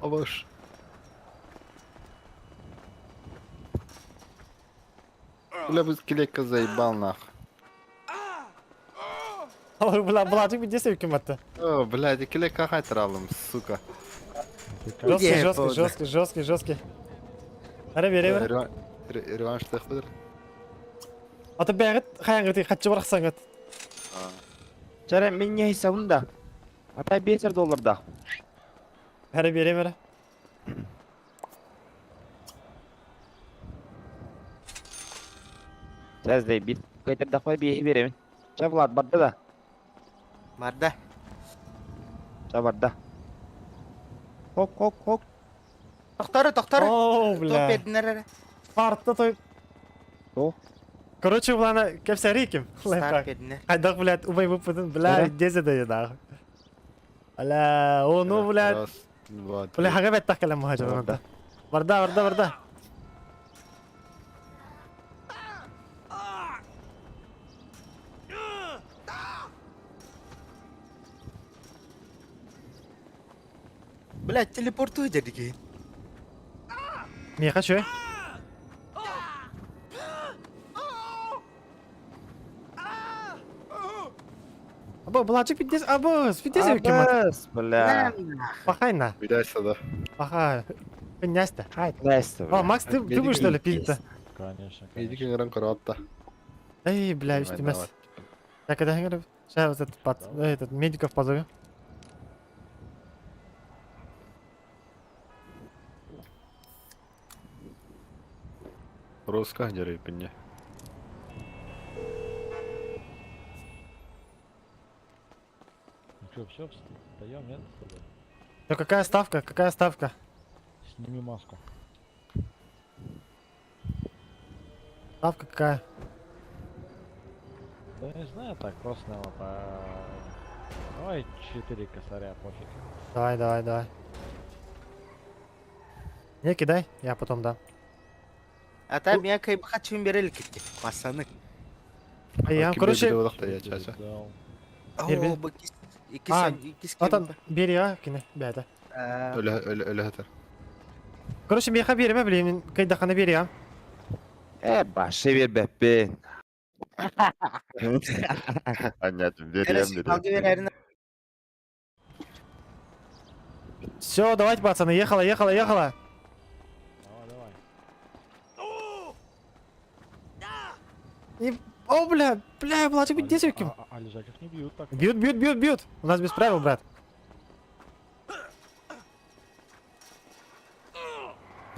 Абыш. Бля, біз келекка заебал нах. Ой, бля, Владик здесь кем-то. О, блядь, келекка қайтаралым, сука. Жесткий, жесткий, жесткий, жесткий, жесткий. Аре, бере, бере. Реванш тахбыдыр. Ата бәгыт хаяңгы хатчы барахсаң гыт. Чара мен не хисабым да. Ата 5 долларда. Аре, бере, бере. Сәздей бит. Кайтыр дақпай бейі беремін. Ча Влад барды да. Барда. Ча барда. Хок, хок, хок. Тохтору, тохтору. О, бля. Топ бердинер. Парта той. О. Короче, булана кепсәриким. Старт бердинер. Хайдах, блядь, убай выпадын, бля, дезе да нахуй. Бля, о, ну, блядь. Раз, два, три. Бля, хага бет так калам мухаджа барда. Барда, барда, барда. Блядь, телепортуй дядьки. Не хочу. Або, Владик, пиздец, або, пиздец, Абыс, бля. Пахай на. Видайся, да. Пахай. Княсь-то. Княсь-то, О, Макс, ты, ты будешь, что ли, пиздить-то? Конечно, Иди к коратта. Эй, бля, үстемес. Так, когда я говорю, сейчас вот этот, пац... этот медиков позовем. Руска дерепенне. Ну что, все, встаем, нет, с тобой? Ну какая ставка? Какая ставка? Сними маску. Ставка какая? Да не знаю, так просто, наверное, по... Давай 4 косаря, пофиг. Давай, давай, давай. Не кидай, я потом дам. А там я кайбы хочу берели кетти. Пацаны. А я, короче... О, бакис. А, атан, бери, а, кине, бята. Өлө, өлө, өлө хатар. Короче, меха береме, блин, кайдахана бери, а. Э, башы бер бәппен. Понятно, берем, берем. Все, давайте, пацаны, ехала, ехала, ехала. Давай, давай. И... О, бля, бля, Владик, где кем? А, а лежачих не бьют так. Бьют, бьют, бьют, бьют. У нас без правил, брат.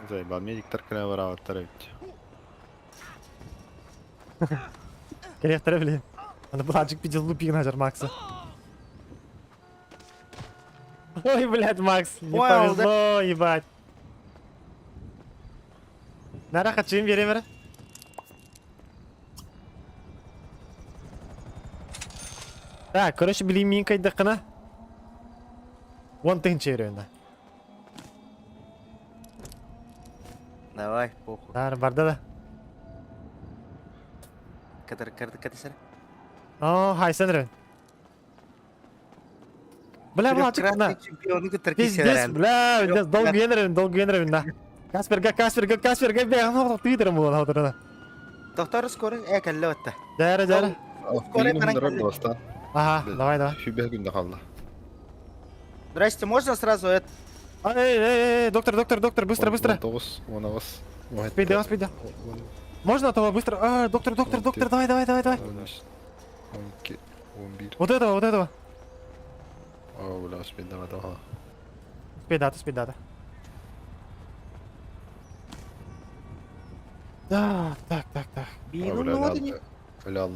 Заебал, медиктар кіре барабаттар бит. Директор, блин. Аны Владик пиздец лупи нахер Макса. Ой, блядь, Макс, не Понял, да? повезло, ебать. Нара, хочу им беремер. Так, короче, блин, мин кайдакына. Вон тынча үйренді. Давай, похуй. Нар, барда да. Катар, катар, катар. О, хайсан рен. Бля, Владик, на. Пиздец, бля, пиздец, долгуйан эрэбин, долгуйан эрэбин, на. Касперга, Касперга, Касперга, бэҕэн тыытырым буолан хотурана. Доктор скоро э кэллэ отта. Дәрі, дәрі. Скоро баран кэллэ. Ага, давай, давай. Сүбэ күндэ қалды. Здрасте, можно сразу это? Эй, эй, эй, доктор, доктор, доктор, быстро, быстро. 19, 19. Успей, успей, Можно того быстро? А, доктор, доктор, доктор, давай, давай, давай, давай. 13, 12, 11. Вот этого, вот этого. О, бля, успей, давай, давай. Успей, дата, успей, дата. Да, так, так, так. Бля,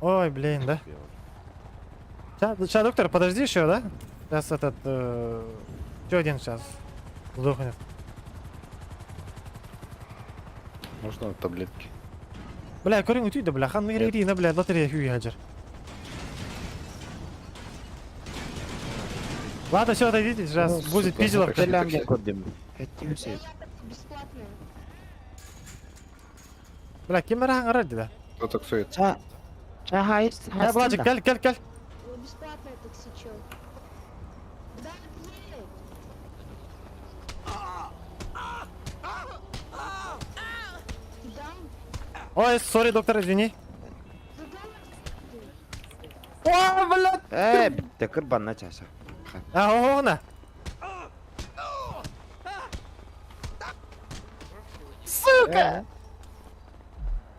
Ой, блин, да? Сейчас, сейчас, доктор, подожди еще, да? Сейчас этот... Э, еще один сейчас сдохнет. Можно таблетки? Бля, корень утюй да, бля, хан на бля, лотерея хуяджер. Ладно, все, отойдите, сейчас Ну, будет сука, пизделов. такси, такси. Бля, кем ради, да? Кто таксует? Ча, ча хайс, Я, Владик, каль, каль, каль. Бесплатное такси, чел. Да, Ой, сори, доктор, извини. О, блядь! Э, битте кырбанна чаша. А, она. Сука!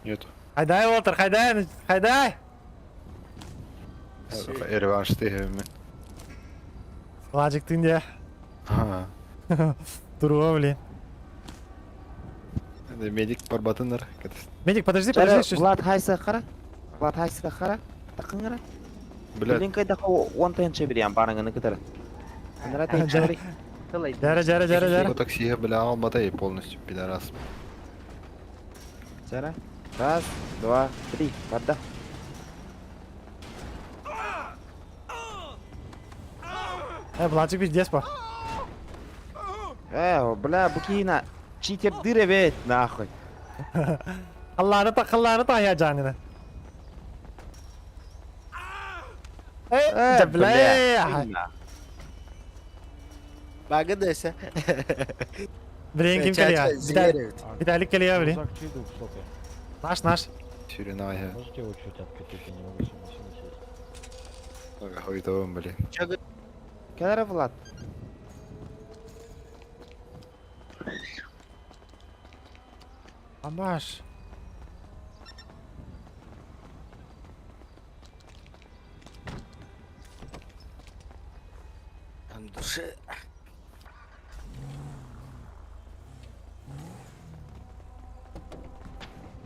Нет. Хайдай, Уолтер, хайдай, хайдай! Реванш ты Владик, ты не. Ага. Турова, блин. Медик барбатындар. Медик, подожди, подожди. Влад хайса хара. Влад хайса хара. Такыңра. Бля. Блин, кайда он тенче берем барыңны кытыр. Андра тенче. Жара, жара, жара, жара. Такси, бля, алматай полностью, пидорас. Жара. Раз, два, три. Барда. Э, Владик, пиздец, по. Э, бля, букина. Читер дыре ведь, нахуй. Алланы та, алланы та я жанына. Э, бля. Багадеса. Блин, ким келия? Виталик келия, блин. Наш, наш. Сюриная. Можете его чуть откатить, я не могу себе машину сесть. Ой, блин. Келер Влад. Амаш. Там душе.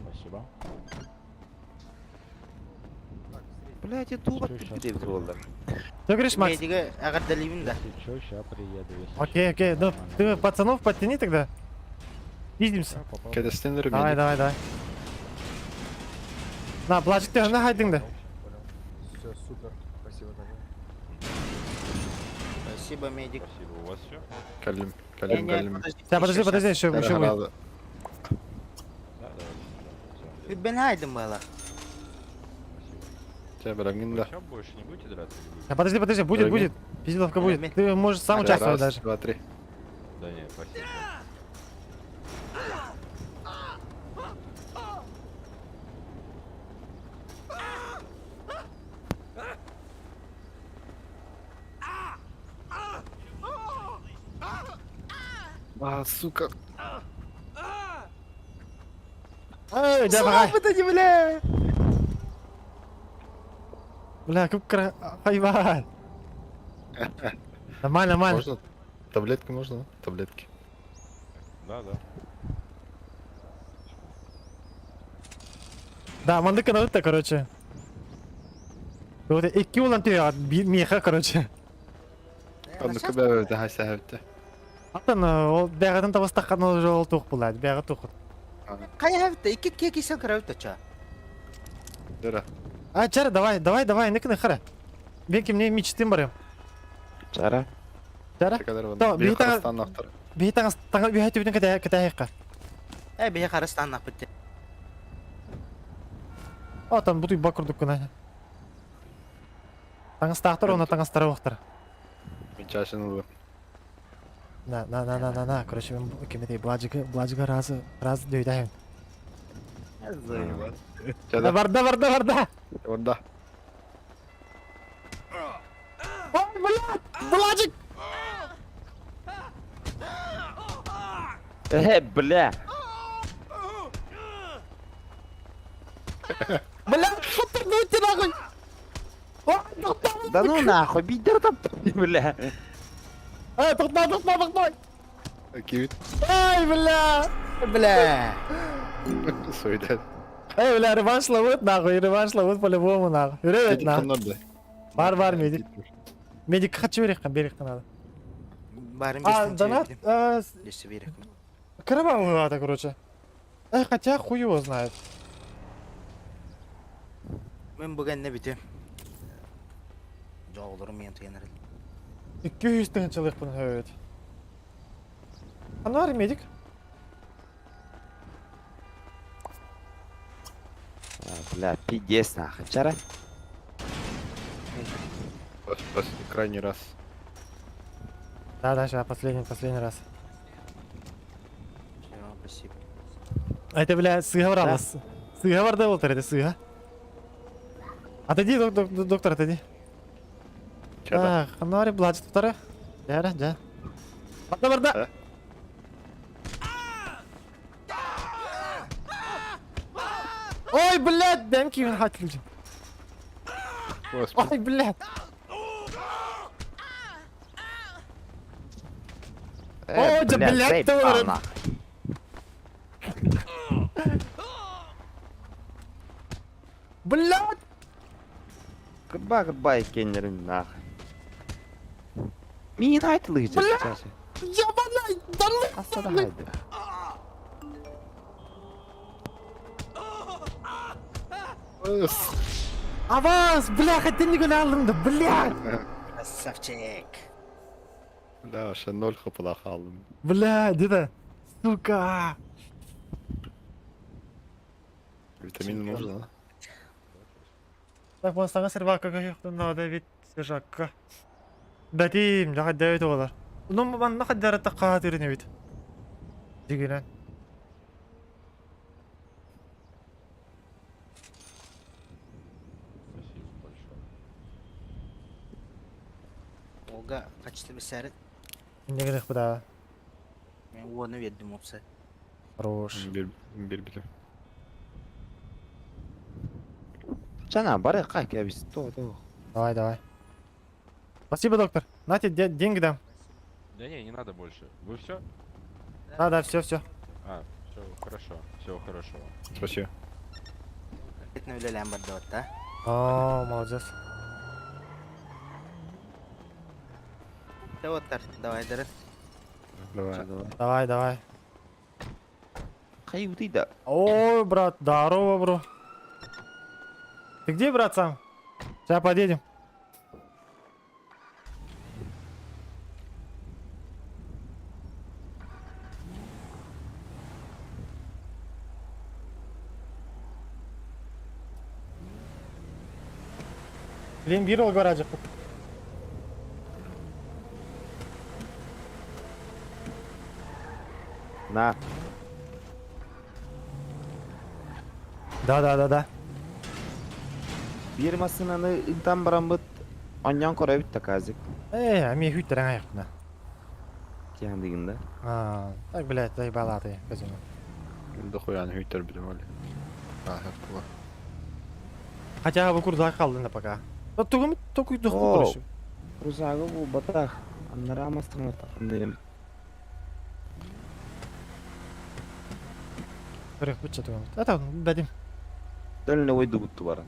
Спасибо. Блять, и тулак ты где Что говоришь, Макс? Медига агардалибин да. Если чё, ща приеду. Если Окей, окей, ну ты пацанов подтяни тогда. Пиздимся. Давай, давай, давай. На, Блажик, ты на хайдинг да. Все, супер. Спасибо большое. Спасибо, медик. Спасибо, у вас все? Калим, калим, калим. Сейчас, подожди, подожди, еще, еще будет. Ben haydım bala. Да. Все, больше не будете драться? А, подожди, подожди, будет, будет. Пиздиловка будет. Ты можешь сам участвовать Раз, даже. два, три. Да нет, спасибо. А, сука. Эй, давай. Слабо не, бля. Бля, как кра... Хайван. Нормально, нормально. Можно? Таблетки можно? Таблетки. Да, да. Да, мандыка на это, короче. Вот икки улан ты меха, короче. Оннука бэбэ хасаһабыта. Атын ол бәгатын табастаккан ол жол тух булат, бәгы тух. Кая хавта, икки кеки сан каравта ча. Дыра. А, чара, давай, давай, давай, некны хара. Мен ким не мечтым барым. Чара. Чара? То, Бир бихи таңа Кыргызстан автор. бихи таңа таңа бихи түбүтүн кете кете хайка. Э, бихи Кыргызстан апытты. О, там бутуй бакурдук кына. Таңыстақтар, оны таңыстары вақтар. Мен чашын ылым. На, на, на, на, на, на. Короче, мен кемедей Бладжига, Бладжига разы, раз дөйдәһин. Чада. Барда, барда, барда. Барда. Ой, блядь, Бладжик! Бля. Блядь, что ты будете нахуй? Ой, доктор! Да ну нахуй, бидер там, бля. Эй, тохтай, тохтай, тохтай! Кивит. Эй, бля! Бля! Суйда. Эй, бля, реванш ловут нахуй, реванш ловут по-любому нахуй. Үрөбөт Медик нахуй. надо. Бар, бар, медик. Медик хочу берехтан, берехтан надо. Барым А, бестен донат, Десе берехтен. Кровавый это, короче. Эй, хотя хуй его знает. Мен бүгін не бітем. Жоғылырым мен туянар. 200 тысяч бұны höйт. Анар медик. Бля, пиздец нахуй. Чара. Крайний раз. Да, да, сейчас, последний, последний раз. Все, спасибо. А это, бля, сыга бралась. Сыга бар да болтар, это сыга. Отойди, доктор, отойди. Чада. Так, Анар, бладж, вторых. Да, да. Барда, барда. Ой, блядь, демки хатылжы. Ой, блядь. Ой, да, блядь, заебал, ты, нахуй. Блядь! Goodbye, goodbye, кеннерин нахуй. Мин айтылыгы Бля! Ебаный, да ну! Асада хайды. Аванс, бля, хотя не алдым да, блядь! Красавчик. Да, вообще ноль хапалах алдым. Бля, где-то, сука! Витамин нужно, да? Так, вон саңа сервака надо ведь свежакка. Бәтим, жаха дәвет олар. Ну, манна хаддара таққа түріне бит. Дигенен. Спасибо большое. Ога, качты бесәрет. Не керек буда. Мен оны бердім опса. Хорош. Бир бир Чана, бары как я без то, то. Давай, давай. Спасибо, доктор. Нате, деньги дам. Да не, не надо больше. Вы все? Да, да, все, все. А, все, хорошо. Всего хорошего. Спасибо. Етні өлелен бар да да. О, молодец. Оттар, давай дыры. Давай. Давай, давай. Хай да. Ой, брат, здорово, бро. Ты где, брат, сам? Сейчас подъедем. Блин, бир ол гаражы. На. Да, да, да, да. Бир масынаны ынтан барамбыт. Оньян көрөбүт таказык. Эй, а мне хуй тараңа на. Тихан дегенде. А, так, блядь, заебала ты, казино. Дохуя не хуйтер бидем оли. А, хапла. Хотя бы курзак қалды на пока. Да тугум только дух короче. Крузагы бу батах. Аннара мастырма тақындайым. Көрек бітші тугум. Это бәдим. Дөліне ойды бұтты барын.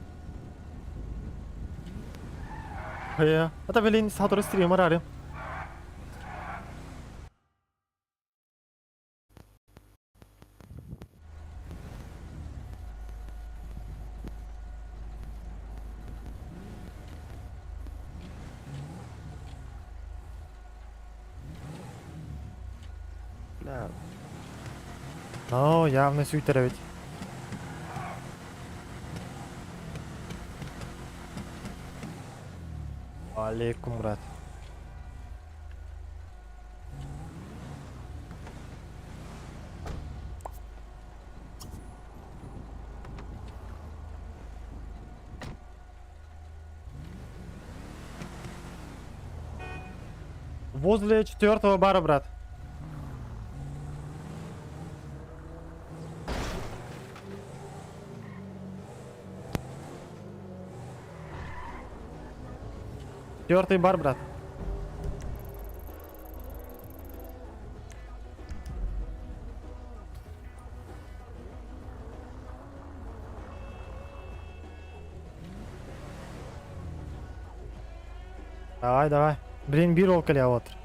Я. Это блин, сатыры стример арым. Да. О, явно сүйттер ведь. Алейкум, брат. Возле четвертого бара, брат. Четвертый бар, брат. Давай, давай. Блин, бир ол кэлэ отыр.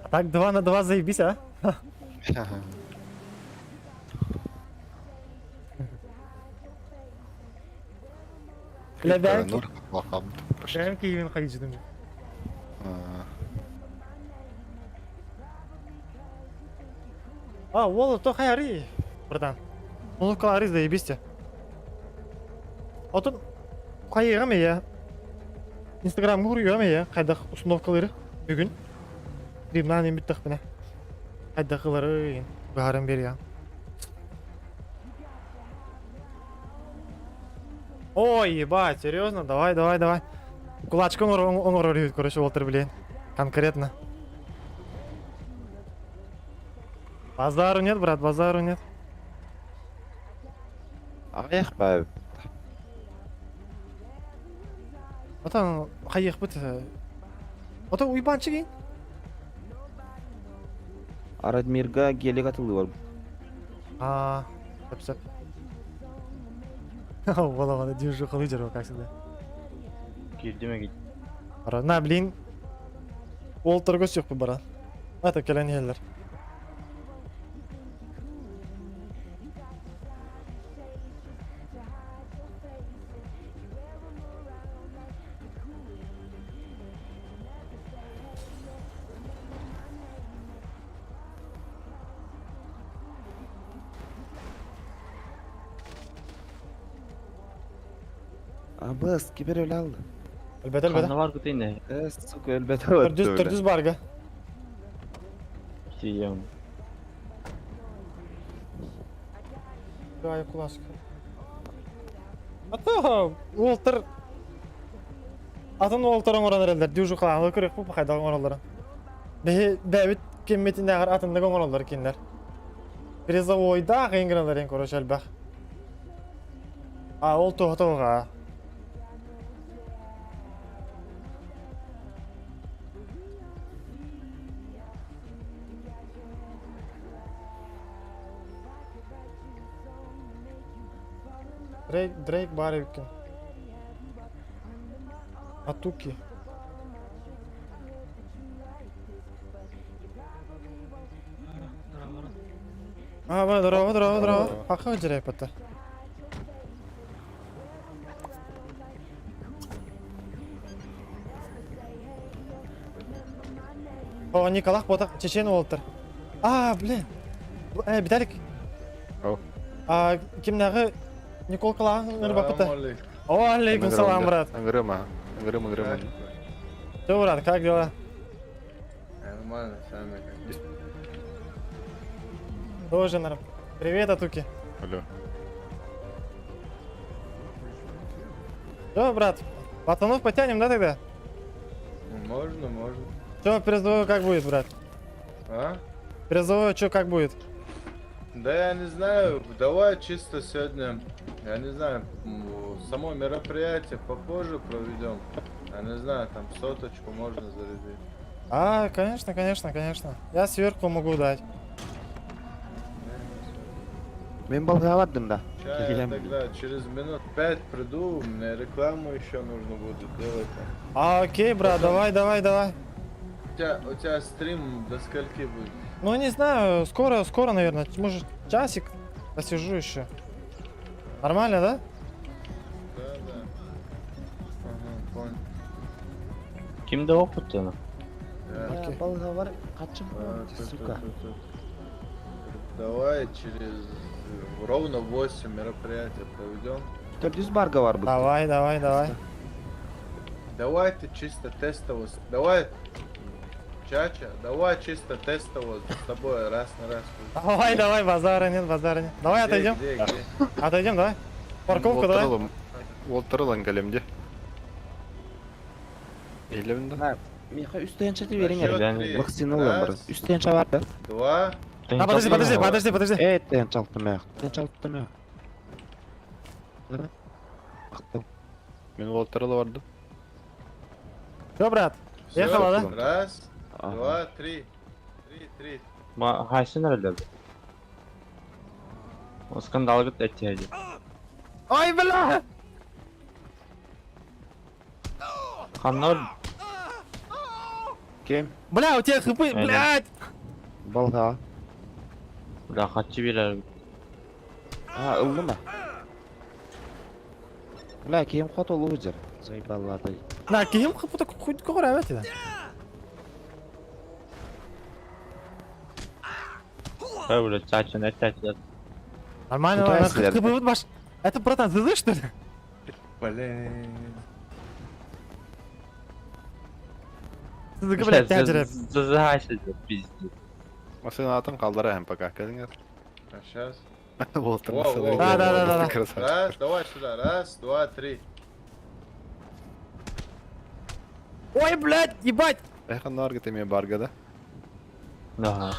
А так 2 на 2 заебись, а? Бля, бәнки. Бәнки имен хайжыдым. А, ол то хайари, братан. Музыкалары заебись те. Отон хайыгам я. Инстаграм куруйам я, кайда установкалары бүгүн. Римнан эми тахпына. Хайдахылары баарым бер я. Ой, ебать, серьезно? Давай, давай, давай. Кулачком оңорор короче, Уолтер, блин. Конкретно. Базару нет, брат, базару нет. Аҕыйах баа. Отон хайыхпыт. Ото уйбанчык ин. Арадмирга гелик атылыы бар. А, сөп сөп. Бола движу лидер, как всегда. Киирдим гит. На, блин. Уолтерго сөкпү бара. Это кэлэн иһэллэр. Абыс, кибер өлө алды. Өлбөтө, өлбөтө. Ханна бар кытыйны? Э, сука, өлбөтө. Төрдүс, төрдүс барга. Тием. Давай, кулашка. Ата, Уолтер. Атын Уолтер оҥорон эрэллэр, дюжу кылааны көрөх бу хайдах оҥороллорун. Бэһи бэбит кемметинээҕэр атыннык оҥороллор кинилэр. Призовойдаах иҥгиналарын короче элбэх. А ол туһа Дрейк, Дрейк Барвикин. Атуки. А, ба, здорово, здорово, здорово. Аха, дирек пата. О, Николах ботак чечен Уолтер. А, блин. Э, Виталик. О. А, кимнәгы Никол Калаң нырбапыта. О, алейкум салам, брат. Аңгырыма, аңгырым, аңгырым. Что, брат, как дела? Нормально, сами как. Тоже норм. Привет, Атуки. Алло. Что, брат, пацанов потянем, да, тогда? Можно, можно. Что, призовой как будет, брат? А? Призовой что, как будет? Да я не знаю, давай чисто сегодня, я не знаю, само мероприятие попозже проведем. Я не знаю, там соточку можно зарядить. А, конечно, конечно, конечно. Я сверху могу дать. Мен балга бардым да. Ща я тогда через минут 5 приду, мне рекламу еще нужно будет делать. А, окей, брат, давай, давай, давай. У тебя стрим до скольки будет? Ну, не знаю, скоро, скоро, наверное. Может, часик посижу еще. Нормально, да? Кимде опыт Да. Балга бар, качым, А, тут, сука. тут, тут, тут. Давай через ровно 8 мероприятие проведем. Төрдүс барга бар бу. Давай, давай, давай. Давай ты чисто тестово. Давай, Чача, давай чисто тестово с тобой раз на раз. Давай, давай, базара нет, базара нет. Давай Где, отойдем. где, где? Отойдем, давай. Парковку давай. Олтырылым кэлемде. Элемде. Миха үстен чаты бериңер. Счет три. Вакцина улан бар. Раз, Үстен чабар да. Два. А, подожди, подожди, подожди, подожди. Э, тен чалты мэх. Тен чалты мэх. Мен олтырылы барды. Все, брат. Всё, Ехала, да? Раз, два, три. Три, три. Ма хайсын öyle. O skandal gıt etiydi. Ой, бля! Kanlar Кем? Бля, у тебя хпы, блядь! Балга. Бля, хатчы бирер. А, ылды ма? Бля, кем хот ол узер. Заебалады. На, ким хпы так хуй кора это. Ой, бля, чачын этти. Нормально, Куда нормально. сидят? Хпы вот баш. Это, братан, ты что ли? Блин. Ты, блядь, тяжело. Зазахайсы пиздец. Машина атын калдыра hem пока. Кэлиңер. А сейчас? Олтыр Во, во, Да, да, да, да, да. Красавчик. Раз, давай сюда. Раз, два, три. Ой, блядь, ебать! Эхан наргы теме барга да. Ага.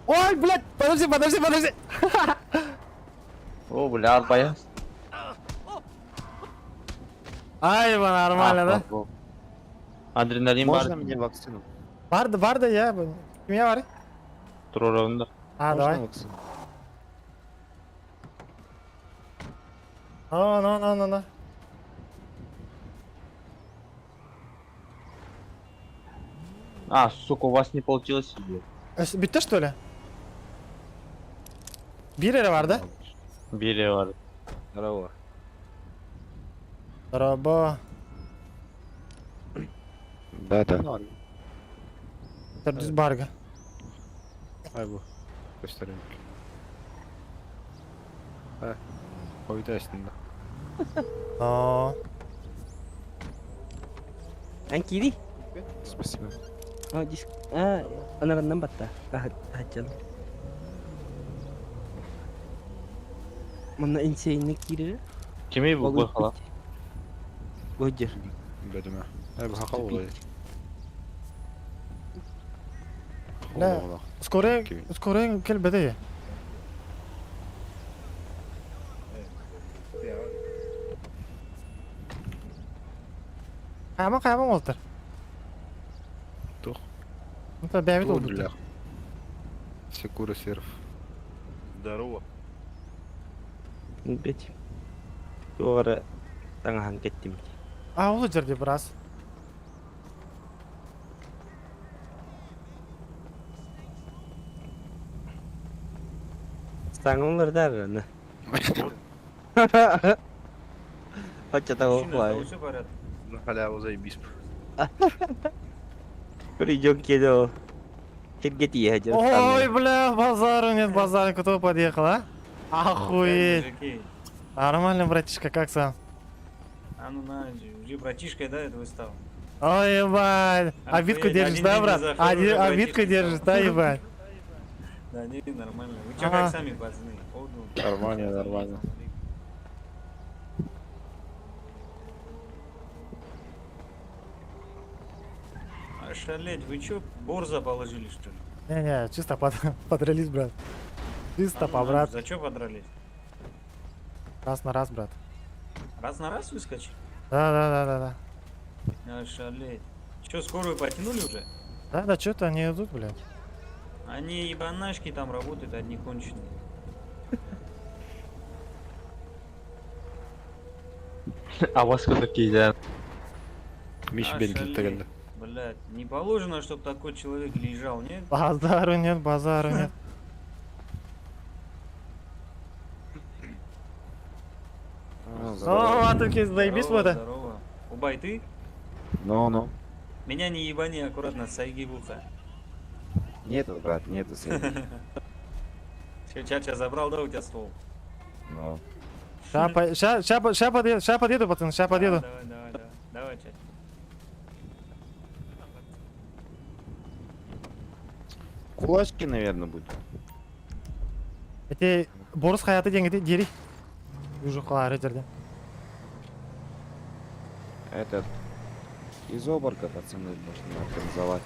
Ой, блядь, подожди, подожди, подожди. О, бля, арбая. Ай, нормально, да? Адреналин бар. Можно мне вакцину? Барды, барды, я. Кимге бар? Турорунда. А, Можно давай. вакцину? Ну, ну, ну, ну, ну. А, сука, у вас не получилось, блядь. Bitti что ли? Bir yere vardı. Biri var. Здорово. Araba. Да, да. Düz barga. Ay bu. Göstereyim. Ha. Koydu aslında. Aa. Анкири? Спасибо. А, диск. А, анараннан батта. Ахачан. Манна инсейни кири. Kimi bu bu hala? Бодер. Бедиме. Ay bu haka olay. Да. Скорая, скорая кел беде. Кайма кайма олтыр. Тух. Это бәбит oldu. Секура серф. Здорово. Бет. Тугары таңахан кеттим. А, ол жерде біраз. Саңылар да аны. Хотя того хватит. Все порядок. На халяву заебись. Придем кидо. Киргети Ой, бля, базару нет, базару, кто подъехал, а? Охуеть. Нормально, братишка, как сам? А ну на, уже братишкой, да, этого стал? Ой, ебать. Обидку держишь, да, брат? Обидку держишь, да, ебать? Да, не, нормально. Вы чё, как сами, пацаны? Нормально, нормально. Ошалеть, вы чё, борза положили, что ли? Не-не, чисто подрались, брат. Чисто А ну, по брат. За чё подрались? Раз на раз, брат. Раз на раз выскочили? Да. Ошалеть. Чё, скорую потянули уже? Да, чё-то они идут, блядь. Они ебанашки там работают, одни конченые. А вас куда кидят? Миш бен Ошалеть. Блядь, не положено, чтобы такой человек лежал, нет? Базару нет, базару нет. Ну, О, а ты заебись Здорово, вот. Здорово. Убай, ты? Ну, ну. Меня не ебани, аккуратно, сайги в ухо. Нету, брат, нету сайги. Че, Чача забрал, да, у тебя ствол? Ну. Ща, по- ща, ща, по- ща подъеду, ща подъеду, пацаны, ща подъеду. Давай, давай, давай. Давай, Чача. Кулачки, наверное, будут. Эти Борис хайаты деньги дери. Уже калары жерде. Этот. Из оборка, пацаны, можно организовать.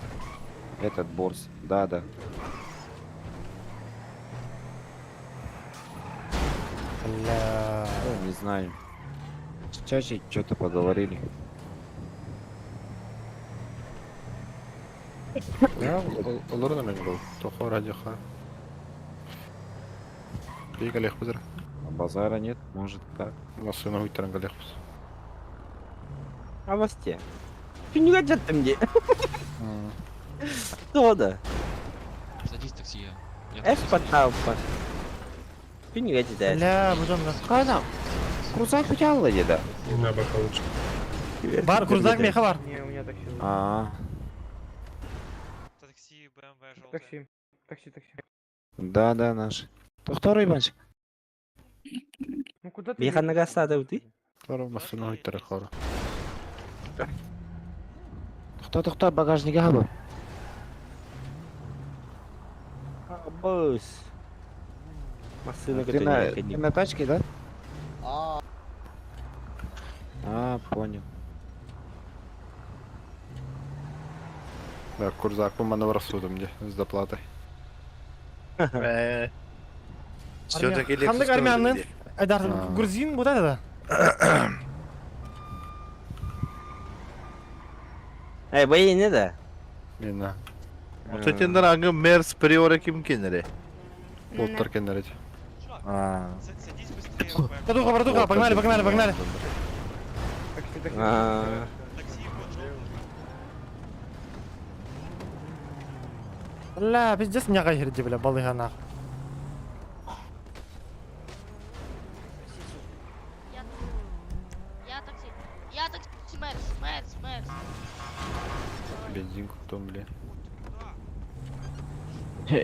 Этот борс. Да, да. Бля. Ну, не знаю. С Чачей что-то поговорили. Да, олар да мен был. Тохо радиоха. Бейг алех бузыр. А базара нет, может так. Машина уйтерен галех буз. А вас те. Күнүгө жаттым де. Тода. Садись в такси, я. Эф поталпа. Күнүгө жетет. Бля, бужом да. Кайда? Крузак хотел да? На боковочку. Бар, крузак меха бар. Не, у меня такси. А, Такси. Такси, такси. да, да, наш. Второй банчик. Ну куда ты? Бейханага сады ты? Второй машина уйтерен хора. Тохта, тохта, багажниге хаба. Бус. Машина Ты на, ты на тачке, да? А, понял. Да, курзак по маневр судом где с доплатой. Все-таки Хандык Lexus армянын. Айдар, А. грузин вот это? Эй, бай не да? Мина. Отетендер аңы Мерс Приора ким кенере? Болттар кенере. А, Братуха, братуха, погнали, погнали, погнали. А. Бля, пиздец меня кайхерди, бля, балыга нах. Я такси. Я такси, Мерс, Мерс, Мерс. Бензин куптом, бля.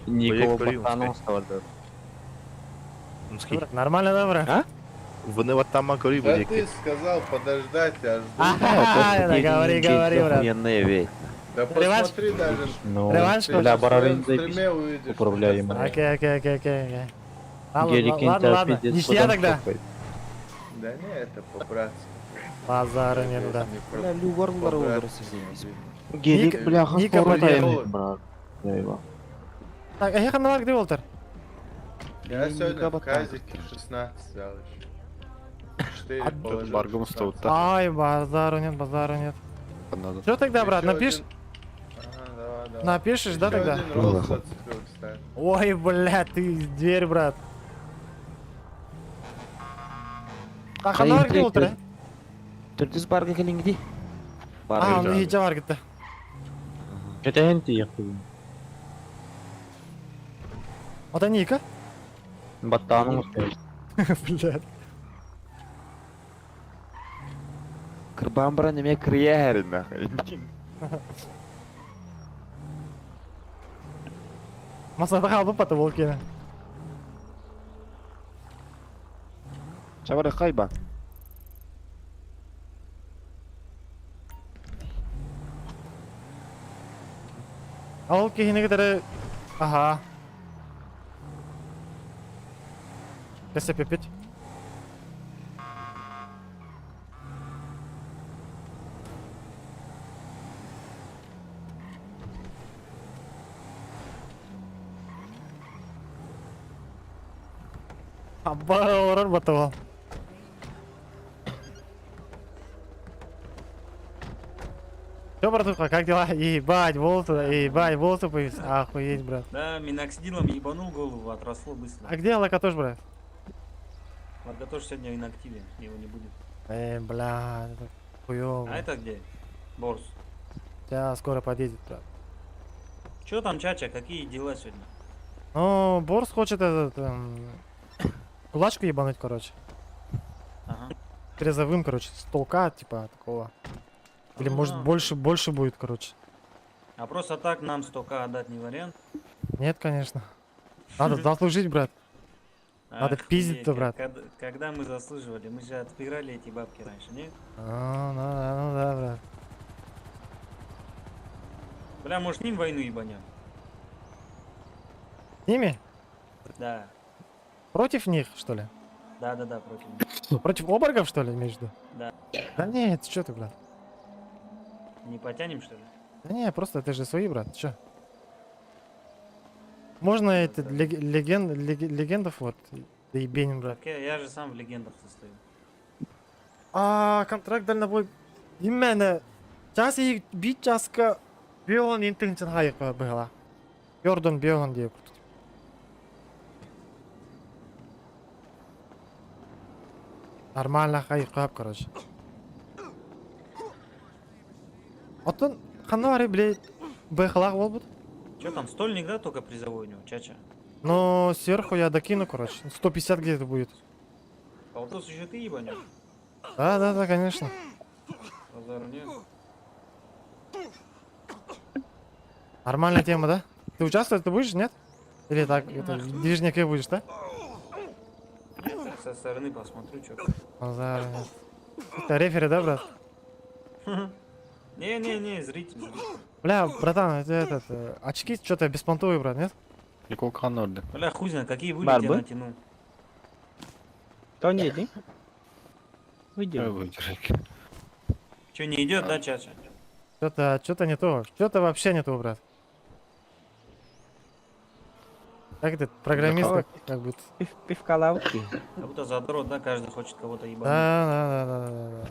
Никого Поехали, пацану Нормально, добро. А? Вони вот там макори Да буде. ты сказал подождать, я жду. Ага, да, говори, говори, брат. Охуенная вещь. Да Реванш? посмотри даже. Ну, Реванш? Ты Бля, на своем барарын заебись. стриме увидишь. Управляемый. Окей, окей, окей, окей, окей. Ладно, Гелик ладно, ладно. пиздец, Ничья потом тогда. шокает. Да не, это по-братски. Базара нет, да. Не Бля, люварлар по-братски. Гелик, Ник- бляха, Ника скоро подъехал. тайный, брат. Я его. Так, а я на где Волтер? Я сегодня в Кабатан. Казике 16 взял еще. 4 положил. Баргом 16. стоут-то. Ай, базару нет, базару нет. Надо. Что тогда, брат, Ещё напишешь? один- Ага, давай, давай. Напишешь, да, Ещё тогда? один ролл зацепил, кстати. Ой, бля, ты дверь, брат. Так, а на где Волтер? Түрдүс барга келиңди. А, он ехе бар кетті. Кетен тиехти. Вот они, Ника? Баттаның успеешь. Блядь. Кырбан бара неме кырыя хәрин нахуй. Масада қалып паты бол кені. Чабары хайба. Ал кехіне кетері... Ага. Кәсе пепет. Абба, орар батывал. Всё, братуха, как дела? Ебать, волосы, ебать, волосы появились. Охуеть, брат. Да, миноксидилом ебанул голову, отросло быстро. А где Лакатош, брат? Лакатош сегодня в инактиве, его не будет. Эй, бля, это хуёво. А это где? Борс. Сейчас скоро подъедет, брат. Чё там, Чача, какие дела сегодня? Ну, Борс хочет этот... кулачку ебануть, короче. Ага. призовым, короче, 100к, типа, такого. Или Ну может да. больше, больше будет, короче. А просто так нам 100к отдать не вариант? Нет, конечно. Надо заслужить, брат. Надо Охуеть, пиздить-то, брат. Когда мы заслуживали? Мы же отыграли эти бабки раньше, не? А, ну да, ну да, брат. Бля, может, с ним войну ебанем? С ними? Да. Против них, что ли? Да-да-да, против них. Против оборгов, что ли, имеешь в виду? Да. Да нет, что ты, брат? Не потянем, что ли? Да не, просто это же свои, брат, чё? Можно это легендов вот, доебеним, брат. Так я же сам в легендах состою. А, контракт дальнобой. Именно. Час и бит часка бион интеншн хайык была. Йордан бион диye курдук. Нормально хайык короче. Оттон ханна бары блядь бэхалах болбут. Че там, стольник, да, только призовой у него, чача? Но сверху я докину, короче. 150 где-то будет. Полтос еще ты ебанешь? Да, конечно. Базару нет. Нормальная тема, да? Ты участвовать ты будешь, нет? Или так, это, в движняке будешь, да? Я так со стороны посмотрю, что. Базару нет. Это рефери, да, брат? Не-не-не, зритель, зритель. Бля, братан, это, этот, очки что-то беспонтовые, брат, нет? Николка Ханорды. Бля, хуй знает, какие были, я Барбы? натянул. То не иди. Выйди. Че, не идет, да, чача? Что-то не то. Что-то вообще не то, брат. Как это, программист, как будто. Пивка лавки. Как будто задрот, да, каждый хочет кого-то ебануть. Да.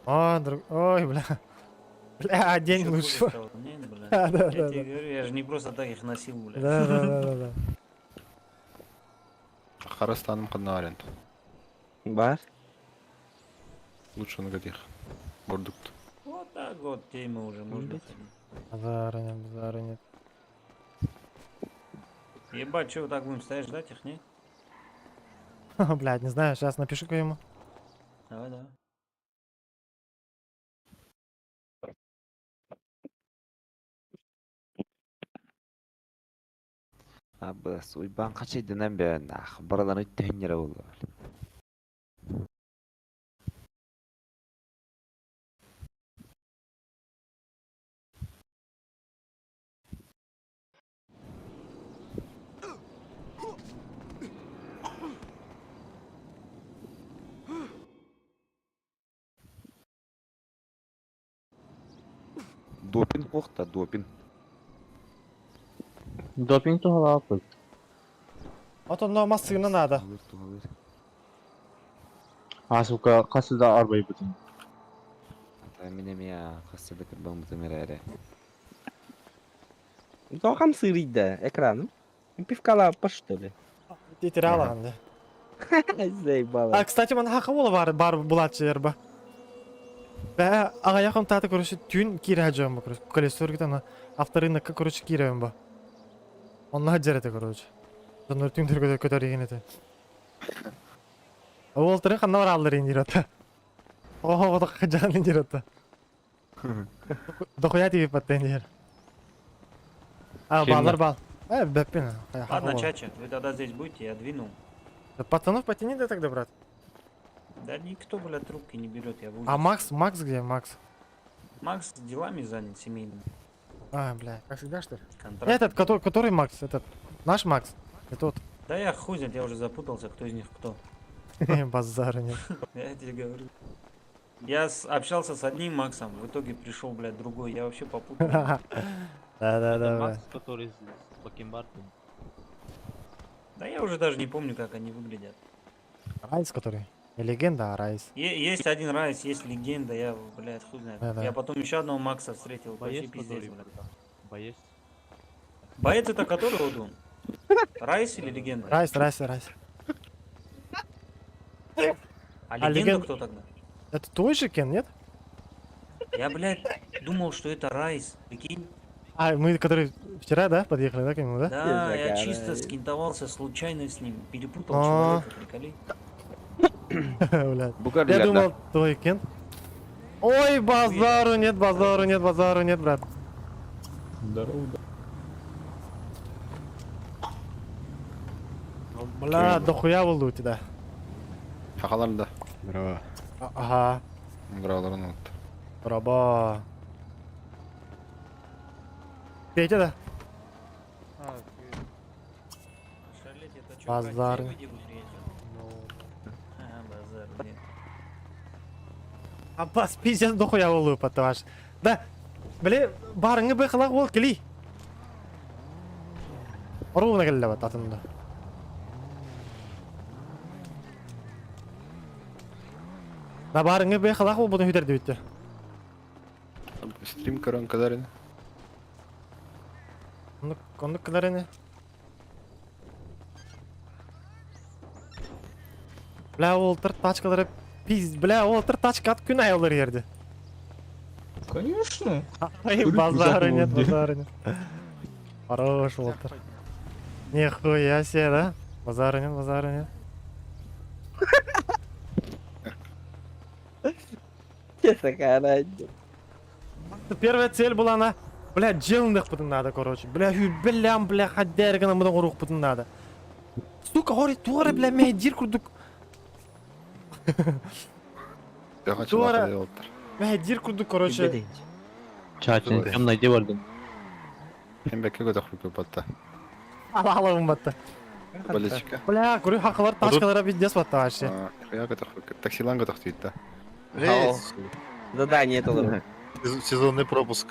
О, друг... Ой, бля. Бля, день Ещё лучше. хуже стало. Нет, бля. Да, Я да, тебе да. говорю, я же не просто так их носил, бля. Да. Харастаным ханна вариант. Бар. Лучше нагадих. Бордукт. Вот так вот, темы уже можно. Базара нет, базара нет. Ебать, что, так будем стоять ждать их, не? Блядь, не знаю, сейчас напишу-ка ему. Давай, давай. Абыс, уйбан качайдынан бен, ах, бараланы төннере болду. Допинг охта, допинг. Допинг туһалааппыт. А то массыына надо. А, сука, хасыда арбайбытын. Мен эме хасыда кырбамытым эре. То хамсырый да, экран. Пивка лапа, что ли? Тетирала, да. Заебало. А, кстати, ман хака бар бар булачы ерба. Бә, ага якын таты, короче, түн кире жам, короче, колесо на авторынокка, короче, кире ба. Онна жерете, короче. Донор түн төргө көтөр еген эте. Ол түрі қанна бар алыр ен жирата. Ого, вот жан ен жирата. Дохуя тебе паттен жер. А, баллар бал. Бәппен. Ладно, чача, вы тогда здесь будете, я двину. Да пацанов потяни да тогда, брат. Да никто, бля, трубки не берет, я в А Макс, Макс где, Макс? Макс делами занят семейными. А, бля, как всегда, что ли? Контракт. Этот, который Макс, этот, наш Макс, не тот. Да я хуй знает, я уже запутался, кто из них кто. Базара нет. Я тебе говорю. Я общался с одним Максом, в итоге пришел, блядь, другой. Я вообще попутал. Да. Макс, который с бакенбардами. Да я уже даже не помню, как они выглядят. Райс, который. Не легенда, а Райс. Есть один Райс, есть легенда, я, блядь, хуй знает. Да-да. Я потом еще одного Макса встретил, вообще Боец, пиздец, который, блядь. Боец. Боец это который, Одун? Райс или легенда? Райс, Райс, Райс. А легенда кто тогда? Это твой же Кен, нет? Я, блядь, думал, что это Райс, прикинь. А, мы, которые вчера, да, подъехали, да, к нему, да? Да, я чисто скинтовался случайно с ним, перепутал А. человека, приколи. Блядь. Бу Я көрдүлэр да. думал, твой кент. Ой, базару нет, базару нет, базару нет, брат. Здорово, да. Бля, дохуя был у тебя. Хахалар да. Браво. Ага. Браволарын unuttu. Браво. Петя, да? Шалеть, это чё, Базар. брать, где А, базар, нет. Аббас, пиздец, дохуя был ваш. Да, бля, барыңы быхлах бол кели. Ровно келле бат атында. Да барыңы быхлах бол буны хүдерди битти. Стрим көрөн кадарин. Оннук кылар Бля, олтыр тачкалары пиз, бля, олтыр тачка ат күн айылыр ерді. Конечно. Ай, базара нет, базара нет. Хорош, Уолтер. Нихуя себе, да? Базара нет, базара нет. Че такая разница? Первая цель была на... Бля, джелных потом надо, короче. Бля, блям, бля, хадергана мы рух потом надо. Сука, говорит, туара, бля, меня дирку дук. Туара. Меня дирку дук, короче. Чачин, темно где вардым. Hem бәкке көтөх бүкө батта. Алалым батта. Болельщика. Бля, көрі хақылар тачкалара пиздец батта вообще. Я көтөх бүкө. Таксилан көтөх дейді. Задание это Сезонный пропуск.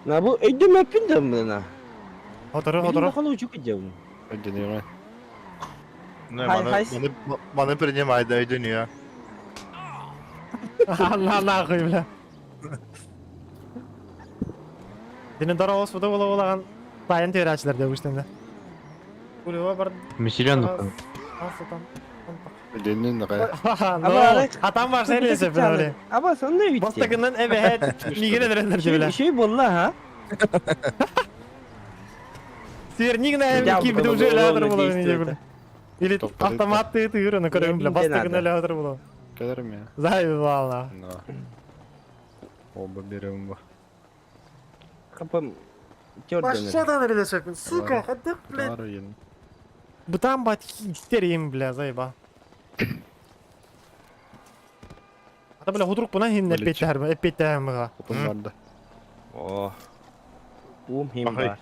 На бу өйдөм өпүн мына. Отыры, отыры. Хану учук идем. Өйдөнüyor. Не, Хай, маны, хай. маны, маны принимай, да, өйдөнüyor. На нахуй, бля. Дені дара оспыда бола болаган дайын терачылар деп үштенде. Кулева бар. Меселен. Өйдөнүн нагай. Ну, атам бар сен бля. Аба сонда битти. Бастагынан эбэт мигене дерендер бля. Şey болла ха. Сер нигне кибде уже лядыр була не бля. Или автомат ты ты на көрөм бля, бастагынан лядыр була. Кадарым я. Заебал. На. Оба берем ба. Капым тёрдөн. Башадан релешепин, сука, хадык, блядь. Бутан бат хиттерим, бля, заеба. Ата бля, худрук бuna хин эппеттер, эппеттер мыга. Отун О. Ум хим бар.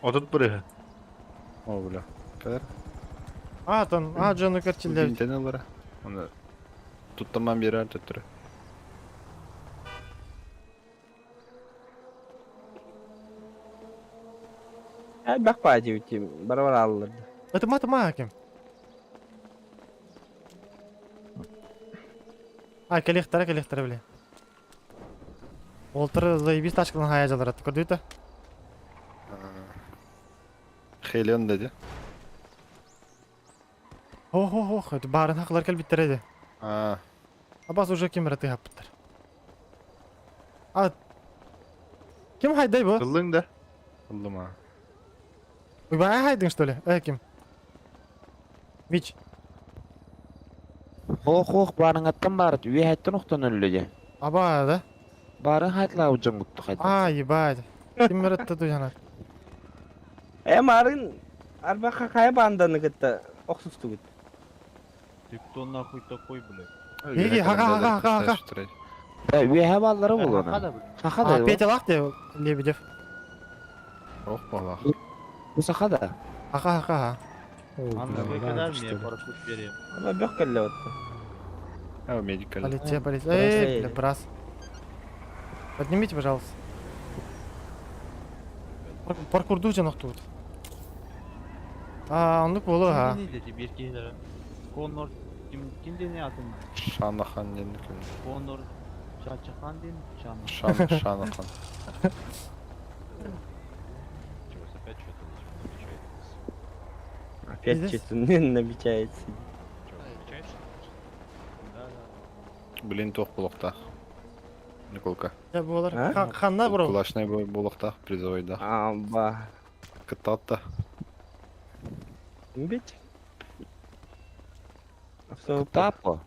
Отут бұры. О, бля. Кадар. А, тон, а, жону керчилдер. Интенелара. Оны туттаман берер төттүрү. Ay bak баҗы битим. Барабар алырды. Это мата ма ким? А, келехтара, келехтара, бля. Олтыр заебись тачкалан хая жаларат. Көрдү Хелен деди. Ох, ох, ох, это барын хақлар кел биттер эди. А. Абас уже кем раты хаппыттар. А. Ким хайдай бу? Кылдың да. Кылдым а. Уйбай хайдың что ли? Э, ким? Мич. Ох, ох, барың аттан барыт, үйе хайттан оқтан өллөде. Аба, да? Барын хайтлау жыңгутту хайт. А, ебать. Ким раты туянар? Э марын арба какая банданы кытта оксусту гит. Ты кто нахуй такой, блядь? Еги, хака, хака, хака, хака. Да, үйе баллары бол оны. Хака да. А, Петя лах де Лебедев. Ох, балах. Бу саха да. Хака, хака, Аба бек келле отты. А, медикали. Полиция, полиция. Эй, бля, брас. Поднимите, пожалуйста. Паркурду же тут. А, оннук болу, ха. Конор ким ким атын? Шанахан ден ким? Конор Чачахан ден Чана. Шан Шанахан. Опять что-то намечается. Блин, тоқ булуктах. Николка. Я болар. Ханна бро. Кулачный булуктах, призовойда. Аба. Кыттаатта. Бит. Тапо.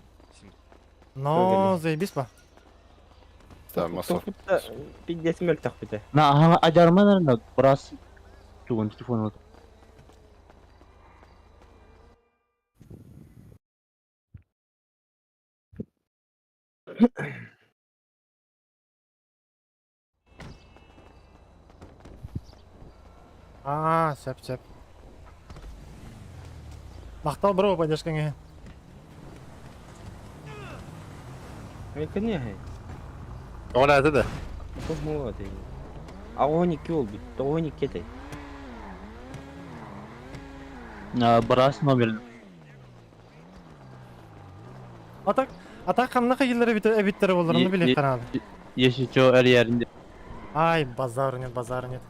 Но, заебись па. Да, масса. Пиздец мөлтөх бите. На, ага, адарма, наверное, брас. Тугун телефон вот. Аа, сөп сөп. Махтал бро поддержкаңа. Айкын яхай. Ола это да. Тоғыз 12 ол бит. 92 тэй. Брас номер. Атак, атак ханна кайылары бит эбиттер болар, оны билет канады. Если чё, эрьеринде. Ай, базар нет, базар нет.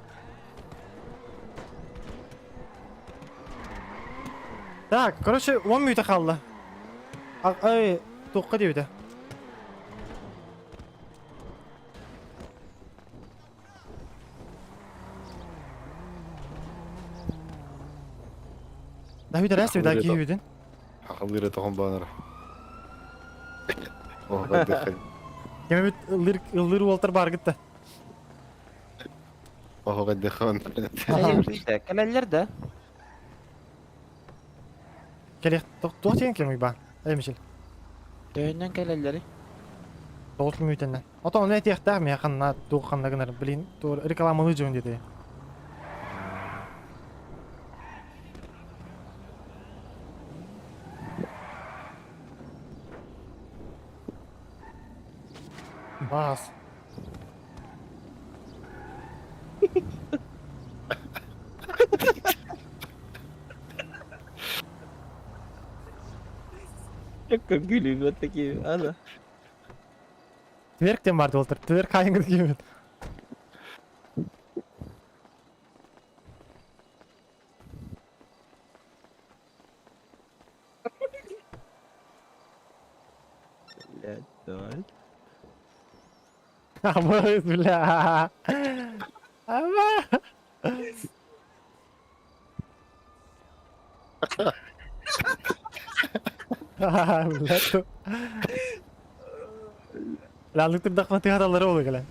Так, короче, 10 мүнөтэ хаалла. Ай, туохха диэбитэ. Да бүтэрээс да киһибитин. Хахалыра тохон банар. О, бадыхай. Кеме бит ыллыр ыллыр уолтар бар гытта. О, бадыхан. Кэлэллэр да. Келе, туох тиэн кемик ба? Эй, Мишель. Төһөннөн кэлэллэри. Тоғыз мүнөтэннэн. Ото ону этиэхтээх миэ ханна туох ханна гынар, блин, туор рекламалыы дьон диэтэ. Бас. Как күлүү вот такие, ана. Тверктен барды олтыр. Тверк хайыңгыр кийбит. Блядь, давай. Абыз, бля. Аба. Бля, ту. Лалык турдахма тыгаталлары болу келе.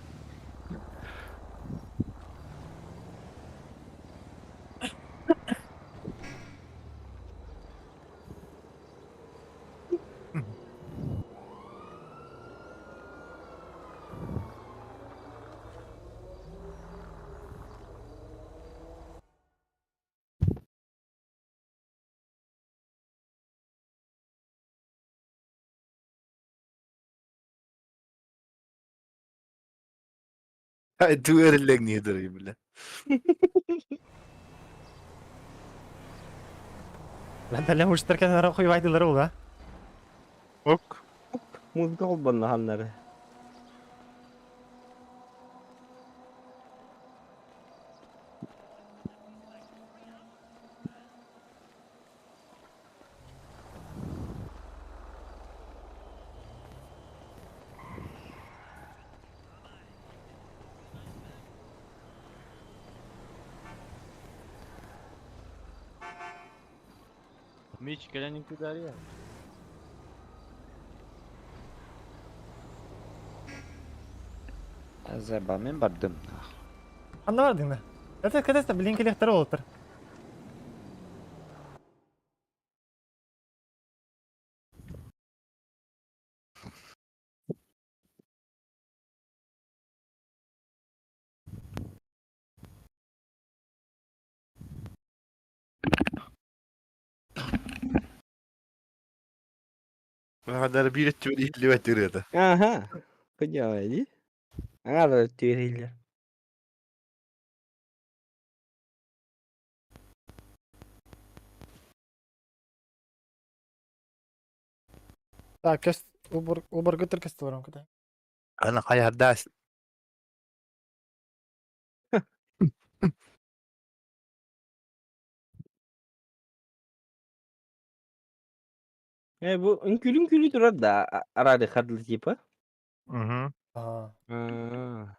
Ай, дуэреллең не бля. Ланталям уштар кенара хуйвайдылар ол, а? Ок. Музыка холбонно ханнары. Мич, кэлэн күдәрия. Заба, мен бардым. Ханна бардың да? Это кадеста блин келехтер олтыр. Хадar bir tüyür illi ve tüyür Аха. Кыдя ди. Аңа түйрелер. Так, кес убор убор гытыр кесте барам кыда. Ана каярдас. Э, бу үҥкүлүн күлү турар да арады хадыл типа. Угу. Аа. Аа.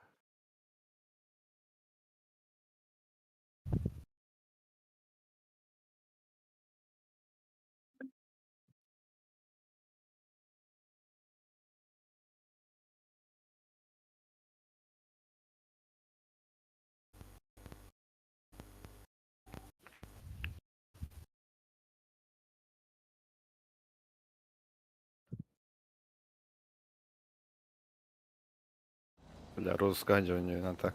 Бля, розыска дьонньуйунан так.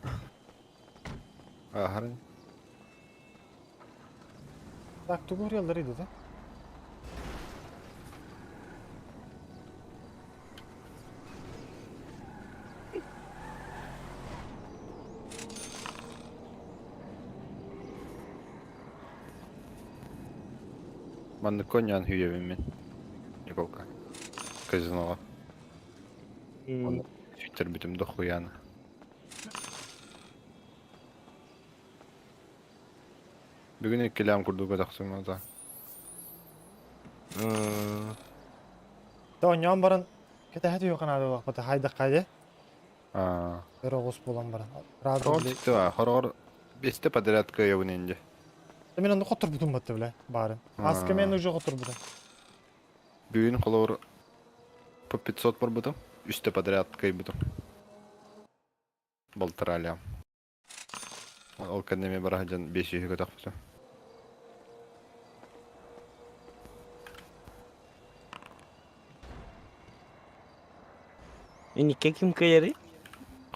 Аһарын. Так, тугу уруйаллар иди да? Маннык коньян хүйэбин мин. Николка. Казиноға. Оны сүйттербитим дохуяны. Бүгүн иккилээн курдук өтөхсүм ата. Тоонньоон баран кэтэһэ түһүөх наада хайдахха дьэ. Аа. Өр оҕус буолан баран. Сразу Хоҕор били. тиктэ ба, хороҕор бесте подряд кыайабын инде. Мен онно хотторбутум батта бля баарын. Аска мен уже хотторбутум. Бүгүн холобур по 500 барбытым, үстэ подряд кыайбытым. Балтараа лям. Ол кэннэ эмиэ бара сылдьан 500 көтөхпүтүм. Инникке ким кыайарый?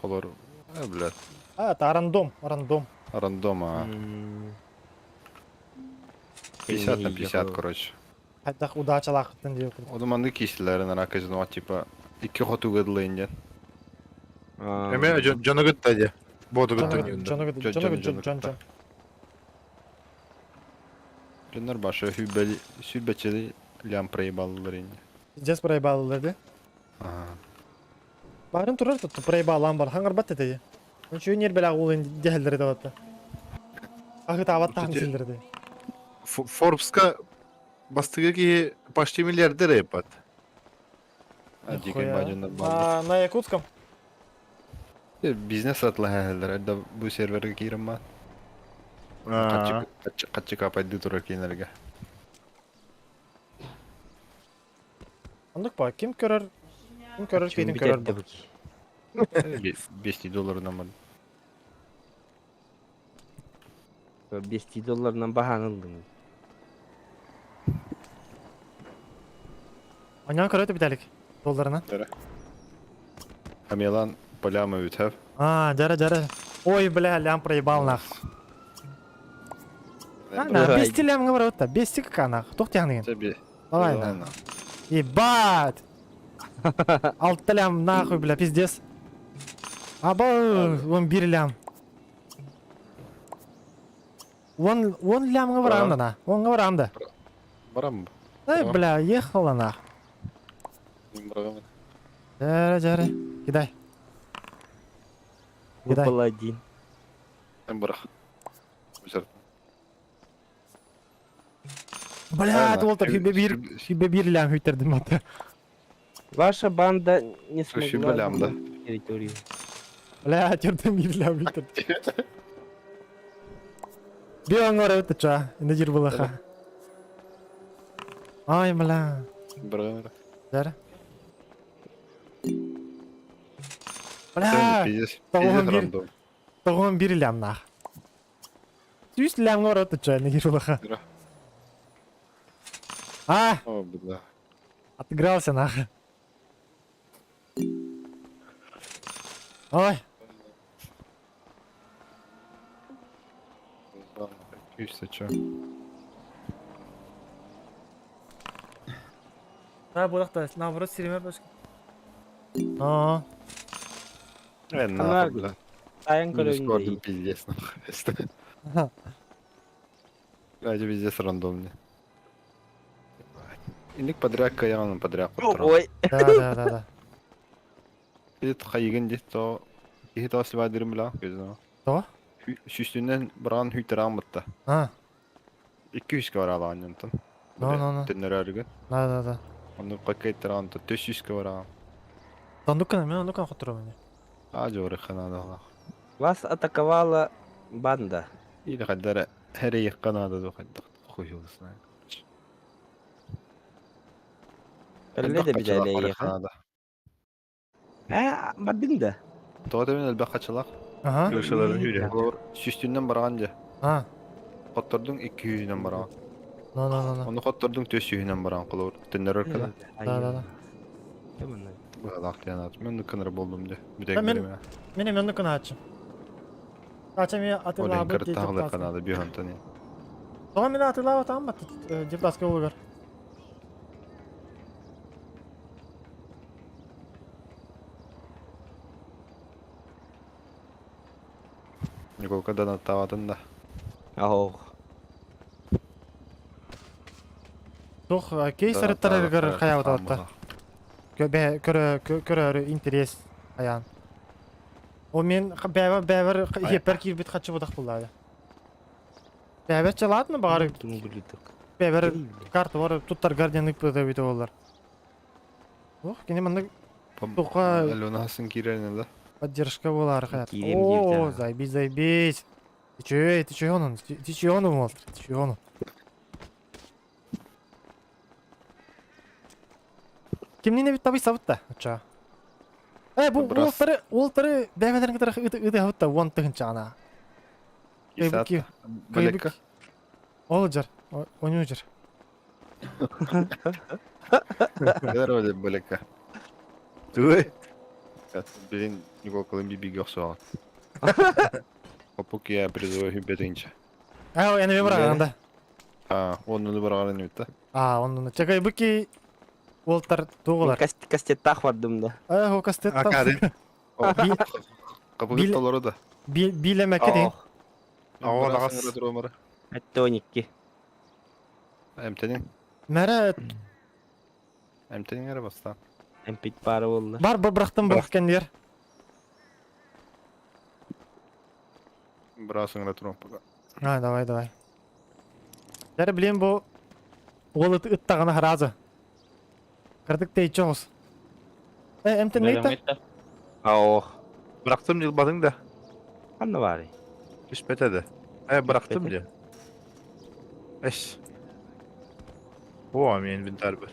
Холор, э, блядь, А, это рандом, рандом. рандом, а. 50 на 50, короче. Хайдах удачалаахыттан диye курдук. O zaman da kişilerin ана казино типа икки хотуга дылы диэн. Эме дьону кытта дьэ. Боту кытта Дьону дьону дьону дьон дьон дьон. Дьоннор башы хүббэли сүрбэчели лям проебаллар инде. Здесь проебалылар ди. Ага. Барын турар тут проебалан бар. Хаңарбат деді. Ончу нер бела ул дехелдер деп атты. Ахы табат тахын силдерди. Форбска бастыгы киһи почти миллиардер эпат. А дикий бадьоннор бар. На на якутском. Бизнес атлаһалар, да бу серверге киирем ба. Качы капайды турар кинерге. Андык ба ким көрөр? Ким көрөр кейдин көрөр бу. 200 долларынан бар. 5 долларынан баһан ылдым. Анян көрөтү биталик. Долларынан. Амелан поляма үтәп. А, жара жара. Ой, бля, лям проебал нах. А, на, 200 лям говорю, та, 200 кака нах. Тух тяхнын. Тебе. Давай на. Ебать! Алты лям нахуй, бля, пиздец. Аба, он бир лям. Он, он лям говорам на. Он говорам да. Барам. Ай, бля, ехала нах. Барам. Жара, жара. Кидай. Кидай. Выпал один. Барах. Бля, Уолтер, хибе бир, хибе бир лям хүтердим аты. Ваша банда не Слушай, смогла блям, да. захватить территорию. Бля, тердим бир лям хүтердим. Бион говорит, ча, не жир было ха. Ай, бля. Барам. Жара. Бля, Пиздец. тоғын Пиздец бир, рандом. тоғын бир лям нах. Түс лям говорит, ча, не жир было ха. А, О, бля. отыгрался нах. Ой, Күйсі, чё? Да, булак наоборот, стример башка. А, Э, нахуй, бля. Тайын Минус көрөйүн көрдüm пиздец, нахуй. Бля, пиздец рандомный. Иник подряд каян подряд Ой. Да, да, да, да. Бид хайгын дит то киһи тоо сибаадырым била көзүнө. То? Сүстүнен баран хүйтэрэн бытта. А. 200 баралаан онтон. Ну, ну, ну. Төннөрөргө. Да, да, да. Онну какайтаран то 400 бараан. Тондукана, мен ондукана хотурам. А жоры ханада. Вас атаковала банда. Или хаддара хәрей канада до хадда. Хуй его знает. Элле де бидэлэ Канада. А, бардың да. Тоҕо мен элбэх хачылах. Ага. Сүстүннэн бараан же. А. Хоттордуң 200-нэн бараан. Ну, ну, ну, ну. Ону хоттордуң 400-нэн бараан кулур. Төннөрөр кала. Да, да, да. Быһалаах диэн аат. Мен нукканар болдум де. Бүтэк Мен бириме. мен эми оннук гынааччым. Ача ми Олен атыылаабыт дии кыртаҕылы депутатскай. канада биһонтон. Тоҕо мин атыылаабатаҕым бат депутатскай улугар. Николка донаттаабатын да. Ох. Туох кейс арыттарыгар хайаабатаатта. Көбэ көрө көрөөрү интерес айаан. О мен бэбэр бэбэр иһеппер киирбит хаччы будах буллаады. Бэбэр чалаатны баҕар бэбэр карта бар туттаргар диэн ыппыта бит олар. Ох, кини маннык туха Алена хасын киирэрин да. поддержка болар хаят. Киирем О, диир зайбись, зайбись. Ты чё, ты чё он? Ты чё он, Уолтер? Ты чё он? Кимнине бит табый сабытта, ача. Э, бу Брас. Уолтеры, Уолтеры бэбэлэрин кытары ыты ыты хабытта, уон тыһынчаана. Исаат. Балекка. Ол жар, оню жар. Здорово, Балекка. Туй. Блин, Николка бибиги охсуа. Опуки я призываю бетинче. А, я не бараганда. А, он ну бараган үтті. А, он чакай быки Уолтер туғылар. Кастеттах бардым да. Э, о кастет там. Акадын. Капы толору да. Билемәке дин. Ага, лагас. Этте 12. Эмтенин. Мәрә Эмтенин әрі баста. Эмпит бары болду. бар бар бырақтым бырақ кендер. Брасың ра пока. А, давай, давай. Дәрі білем бу ол ыт ыттағына харазы. Кырдык тей чоғыз. Э, эмтен нейті? Ох. Bıraktım yılmadın da. Ханна бары. Түспете де. Э, bıraktım diye. Эш. О, мен инвентарь бар.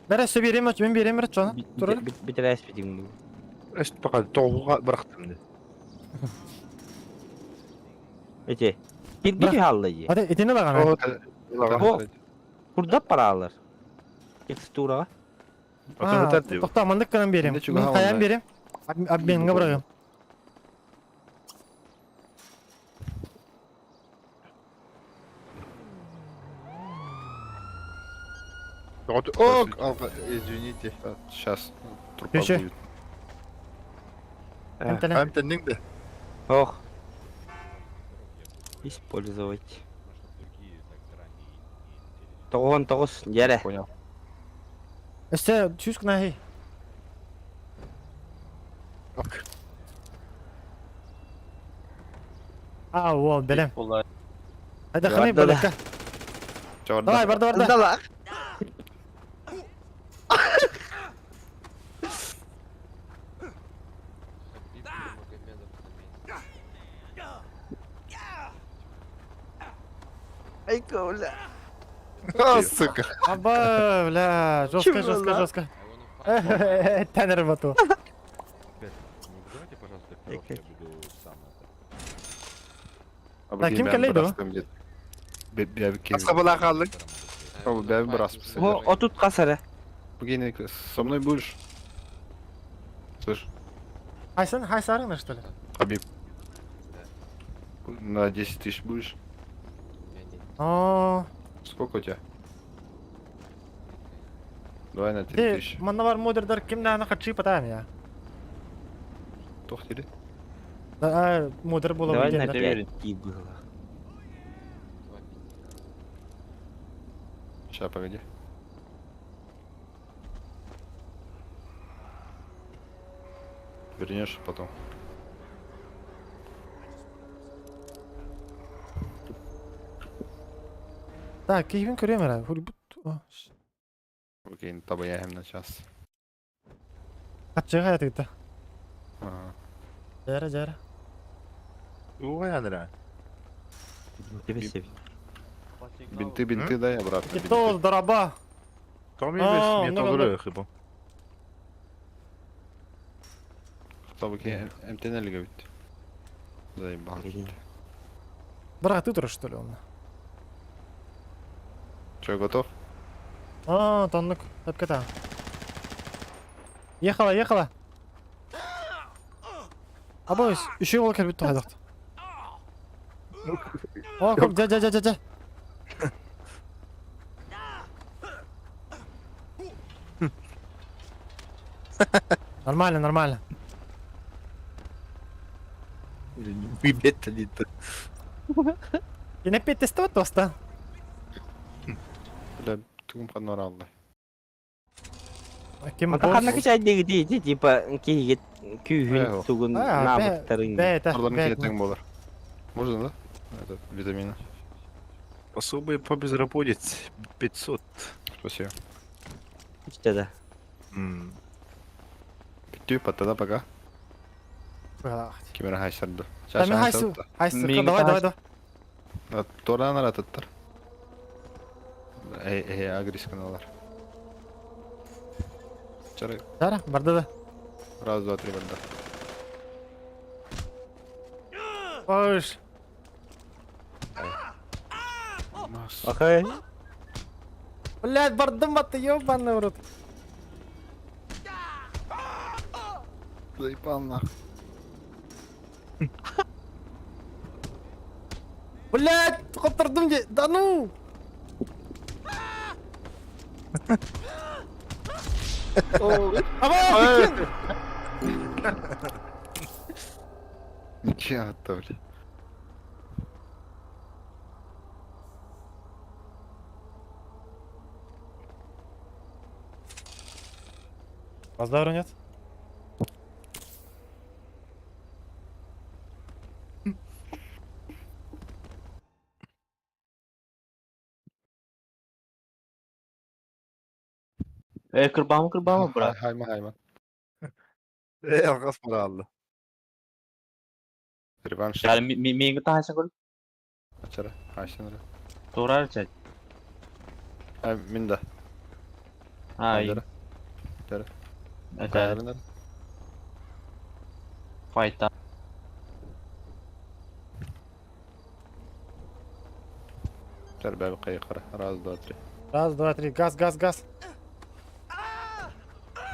Бәрі сөй берем, мен берем бір чоны. Турар. Битерәс битим. Эш пока тоғуға bıraktım diye. Эте. Бир бир халлы. Hadi etini лаган. О. Курдап баралар. Текстурага. Тоқта, мындык кынан берем. Мен қаян берем. Обменге бұрағым. О, извините. Сейчас трупа Кеше. будет. Эмтелен. Эмтеннин де. Ох. Использовать. Тоғын тоғыз, яре. Понял. Өсте, сүүс кына хей. Ок. А, ол, белем. Айда қанай Барды да. бөлікке. Давай, барды, барды. Дала. Ай, бля. А, сука. Аба, бля, жестко, Чего жестко, на? жестко. Тенер бату. Да, ким келейді о? Асқа бала қалдың. Бәбі брас. О, отут касары. Богиня, со мной будешь? Слышь, Хайсан, хайсарың что ли? Хабиб. На 10 тысяч будешь? О, Сколько у тебя? Давай на 3 ты, тысячи. манна бар модердар кимнәне хачи патаем я. Тохтили? Да, а, модер була Давай на бу 5 было. Сейчас, погоди. Вернешь потом. Так, кийбин көрөм эрэ. Хулбут. Окей, таба я на час. Хачы хаятыгыта. Ага. Жара, жара. Уға янра. Тебе себе. Бинты, бинты дай обратно. бинты. Китол, дораба. Томи А, бес, мен ну, тоғыры хыбы. Таба ки МТН бит. Заебал. Брат, ты турыш, что ли, он? Че, готов? А, тоннук. Тапката. Ехала, ехала. Абыз, еще ол кэлбит туһадахт. О, коп, дя, дя, дя, дя, дя. Нормально, нормально. Уебет один-то. И на пять тестовать тоста. Бля, тугум ханнар алды. Ким Ата ханна кычай диги типа киһигит күүһүн тугун наабыттарын. Арларын киһитең болар. Можно, да? Это витамины. Пособие по безработице 500. Спасибо. Что да? Бүтүү тогда пока. Кимера хайсарды. Тами хайсу. Хайсу. Давай, давай, давай. Торанар ататтар. Эй, эй, агрис каналар. Чары. Чара, барда да. Раз, два, три, барда. Ош. Окей. Блядь, бардым батты, ёбаный в рот. Заебал нахуй. Блядь, коптырдым де. Да ну! Абай, прикинь! Ничего, бля. Базару нет? Э, кырбамы кырбамы, брат. Хайма, хайма. Э, алгас алды. Реванш. Yani mi tahaşın kul? Açara, hayşın Doğru çek. Ay, minda. Ha, iyi. Dere. Evet. Fayda. Раз, два, три. Раз, два, три. Газ, газ, газ.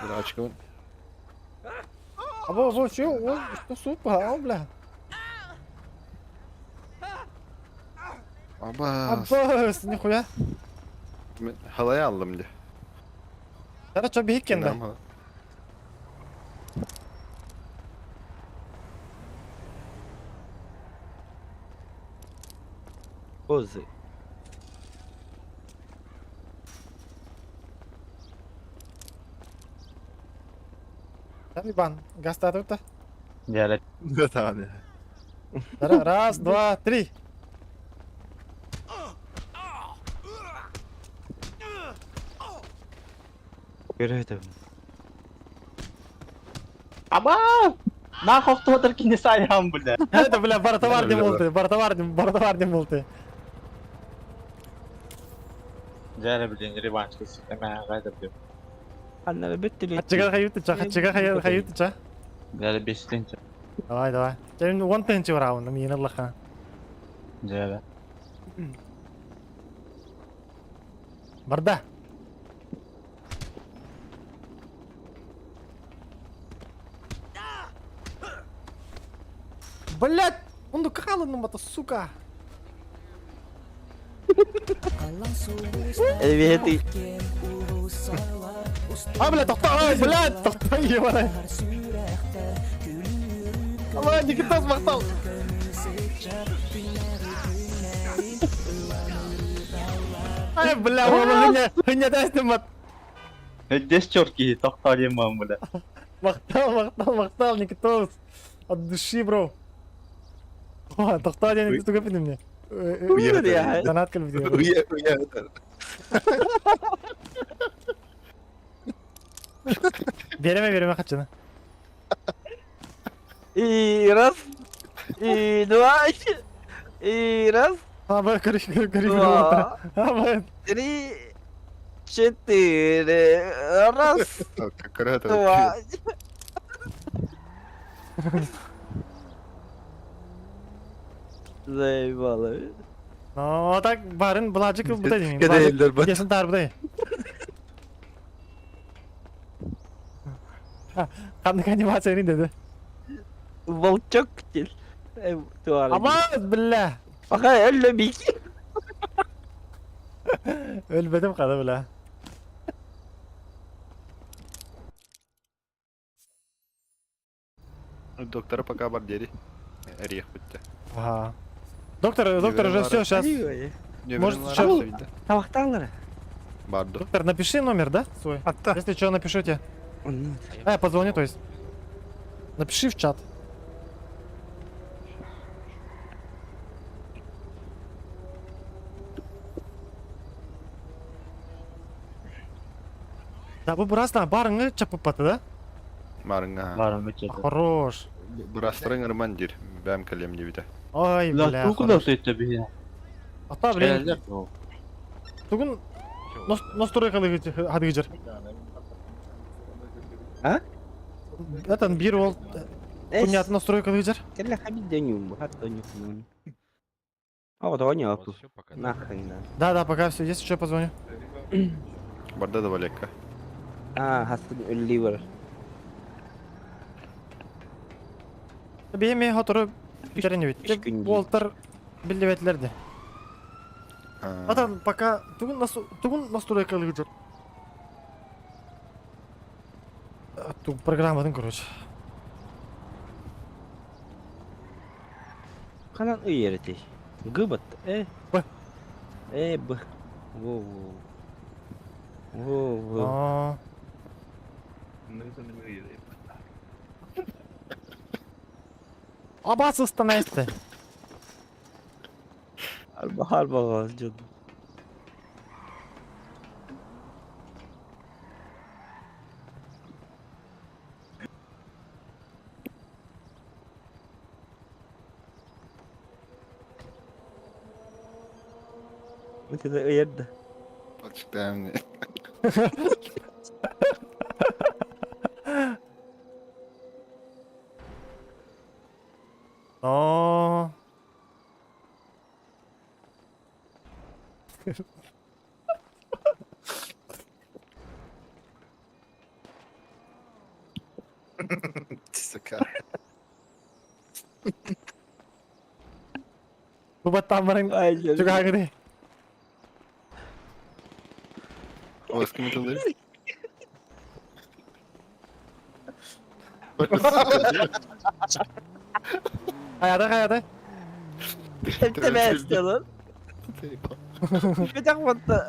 Дурачка. А во, во, чё? О, что супа, а, бля. Абас. Абас, нихуя. Halaya aldım diye. Тара чо бихиккен да. Позы. Иван, газ та Дere. Да, да. Раз, два, три. Көрөтөм. Аба! Нахуй кто не сайам, бля. Это, бля, бартовар не болты, бартовар, бартовар не болты. Дere блин, реванш кесик. Эме гайда блин. Аннары бүттүлү. Хачыга хаютыча, хачыга хаютыча. Дere бештинче. Давай, давай. Чен он тынчы раунд, мин Аллаха. Дere. Барда. Блять, он дукалын это, сука. Элбети. А, блядь, тохтой, блядь, тохтой, ебаный. Алла, Никитас мактал. Ай, бля, ону хыня тәстім бат. Здесь черки, тохтали мам, бля. Мактал, мактал, мактал, Никитос. От души, бро. О, тохтой, я не туга мне. Донат кэлбит. Уехали. Береме, береме хачына. И раз, и два, и раз. А, б, көрүш, көрүш, көрүш. Два. А, б. Три, четыре, раз, два. Заебало. Ну, так барын былажык будай деймин. Кеде элдер бар. Десин тар будай. Ханнык анимация dedi. Волчок дил. Амаз, бля! Пока өллө бики. Өлбөтүм хада, бля. Доктора пока бар дери. Орех бітті. Ага. Доктор, доктор, уже все, сейчас. Может, сейчас... Табақталары. Барды. Доктор, напиши номер, да, свой? Если что, напишу тебе. А, я позвоню, то есть. Напиши в чат. Да, bu burası барыңы чапып да? Барыңа. Барыңы чапып. Хорош. Burası ырман дир. Бәм калем дебите. Ой, бля. Бля, куда ты это бия? Ата, блин. Тугун настройкалы хадыгыжыр. А? Это бир ол Понятно, настройкалы жер. Келе хабид денюм, хат донюм. А вот он Нахрен, да. Да, да, пока все, если что, позвоню. Барда да валекка. А, хастын өлли бар. Беме хотору битерен бит. Уолтер билебетлерди. Атан пока тугун нас тугун настройкалы жер. Туг программадан, короче. Канан ыйерти. Гыбат, э. Б. Э, Б. Во, во. Во, во. Абас становится. Арба арба жуд. Вот это ыйерді. Почитаем. О. Сука. Бу баттамарын чугагыды. Ой, с кем это Каяда, каяда? Тәбәс lan. Bir dakika.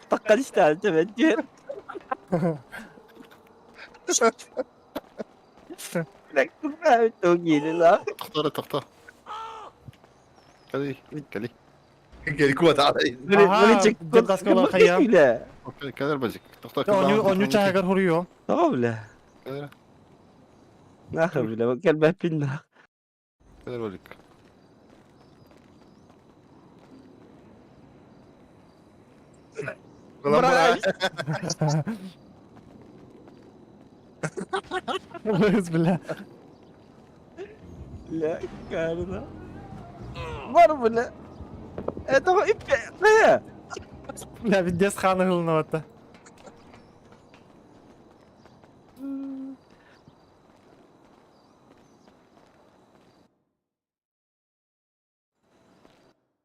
Takkan işte evet diyor. Çok iyi lan. Тоқтар, тоқта. Кали, кали. Кали, تعالى. كذا بزك تختار Оню чагар хурио. Tamam bile. كذا Нахуй bile. Gel ben pinna. كذا ولك Бля. La karına. Var bile. E tamam ip ne? Бля, пиздец ханы гылнаватта.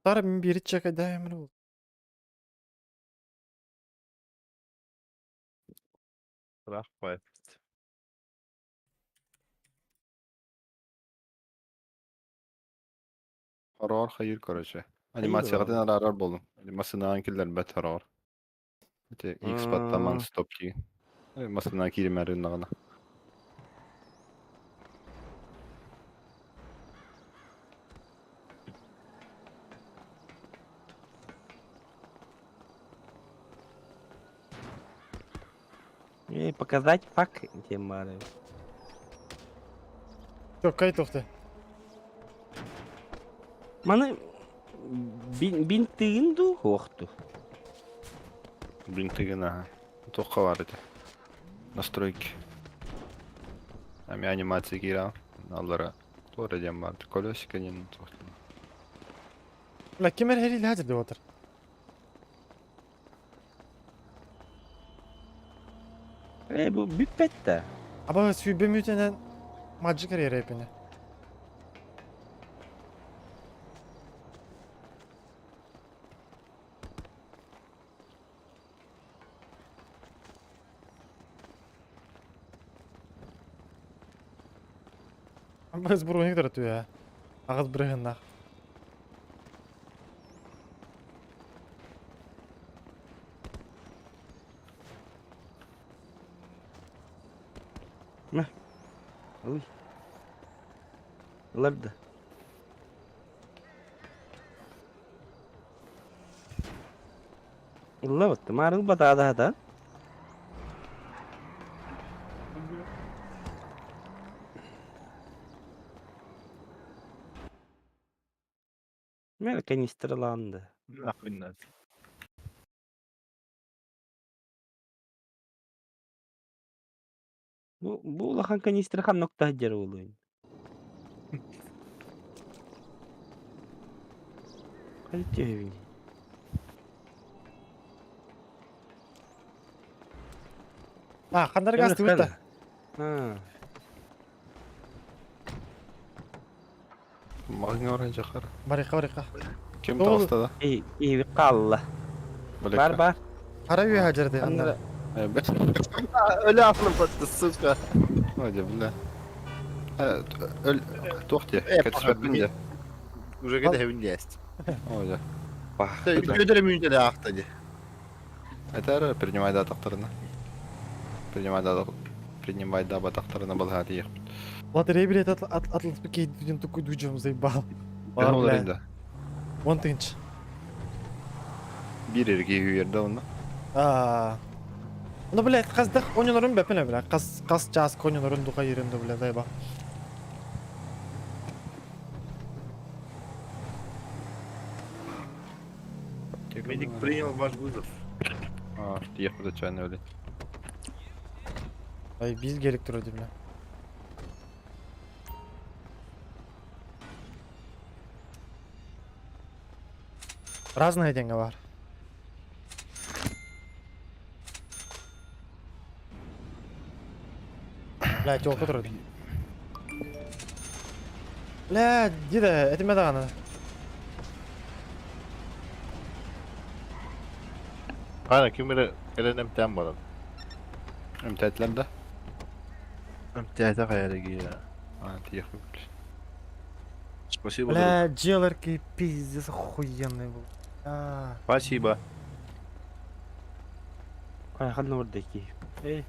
Тар бир чекайда эмре. Рахмет. Хорор хайыр, короче. Анимацияға арар болдum. Масынан киллер бет хорор. Эти X баттаман стоп ки. Масынан киримәрин нагана. И показать фак темары. Чё, кай тохты? Маны бин бин тыгын ду хуохту. Блин, тыгын, ага. Тоққа бар эти. Настройки. Ами анимация кира. Аллара. Тора дем бар. Колесико не тоқты. Бля, кемер хери ләжір деп отыр. Э, бу бүппэт да. Аба сүүрбэ мүтэнэн мадьы карьера эпине. Біз броник дөрөтүө. Ағыз бырыһыннах. Мә. Ой. Ылар да. Ылла бытты. Маар ылбата адаһата. Мэр канистраланды. Нахуй надо. Бу бу улахан канистра ханнык таһдьар буолуой? Хайа түһэбин? А, хандар газ тыбытта. А. Магнит оранжа хар. Барыха, барыха. Ким таҕыста да? И и қалла. Бар бар. Хара үйе хажарды анда. Өлө афлын сука. Ой, бля. Өл туох дии? Кэтспэппин дии. Уже кэтэһэбин диэст. Ой, да. Үтүөдөрө мүнтэлэ аахта дии. Это принимай да тахтарына. Принимай да принимай да батахтарына балаһа тиийэх. Лотерея билет атласпы кейден такой дуджем заебал. Бар олар да. Он тынч. Биир эрги үйерде онно. А. Ну, блядь, хаздах оньонорун бэппин бля. Хас хас час коньонорун духа еренде, бля, заеба. Медик принял ваш вызов. А, тиийэх буда чайны өлен. Ай, биз керек турар бля. Разные деньги бар. Бля, телка турар. Бля, деда, этиме даҕаны. Ана ким эрэ кэлэн эмтээн баран. Эмтээтилэр да? Эмтээтэ хайа киһи. А, тиийэх Спасибо, друг. Бля, дьиэлэрки пиздец охуенный был. А. Спасибо. Ай, ханна барда ки. Эй.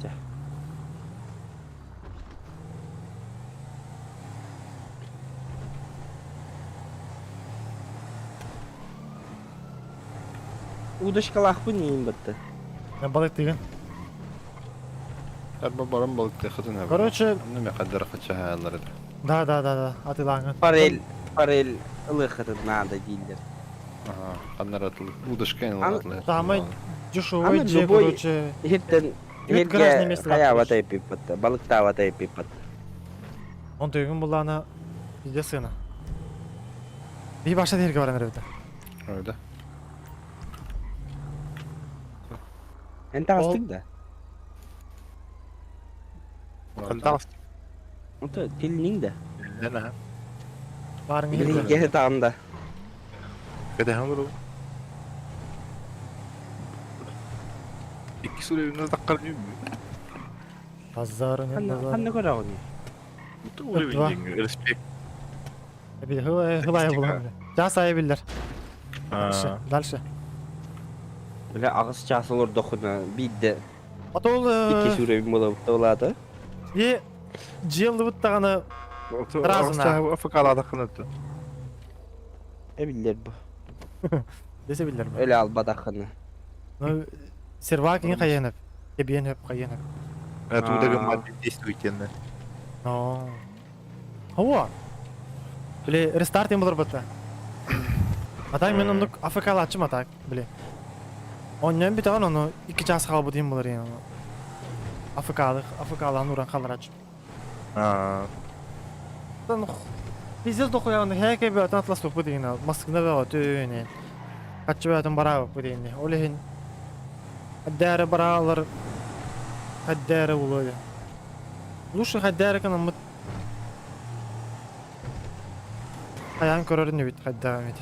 Чэ. Удочкалаахпын иин батты. Балык тыгын. Арба баран балыкты хытын. Короче, Неме каддар хачаалар. Да, да, да, да, атылаңын. Форель, форель ылыхытын надо дииллэр. Ага, аннар атыл. Удочка Ан- атлы. Самый дешевый Аны дьиэ, любой короче. иһиттэн Үт гаражный место хайаабата эпиппат, балыктаабата эпиппат. Он тыгын буллаана пиздец сына. Би баша дерге баран эребит. Öyle. Эн таҕыстык да? Хан таҕыстык. Ото тилниң да. Эн аха. Барың Билигин киһи таҕында. Кэтэһэн олору. Икки суруйунан таххар нүм. Базар нет Ханна базар. ханна көрөҕүн? Уровень Два. деньги. Респект. Эби хылай хылай булам. Жас айы биллер. Дальше, дальше. Бля аҕыс чаас олордоххуна биирдэ Атол икки суруйун буолабыт улаата. И дьиэллыбыт даҕаны разына. Афыкалаатаххына ту. Эбиллер бу. Десе биллер бу. Өлө албатаххына. Ну сервак иң хайынып. Кебиен хөп хайынып. Это удагы действительно. Но. Хауа. Били рестарт им булар бытта. А так мен оннук АФК-лаачым а так, били. Онньон бүтэгэн ону икки чаас хаалбыт иһин булар иһин ону. АФК-лых, АФК-лаан уран халлараачым. А. Пиздец дохуяны хэкэ бөтөн атласпыппыт иһин маскына бөҕөтүн Хаччы бөтөн бараабыппыт иһин. Ол иһин. Хайдары бараалар хайдары улуя. Лучше хайдары канаммыт. Хайаан көрөр инибит хайдаа эмит.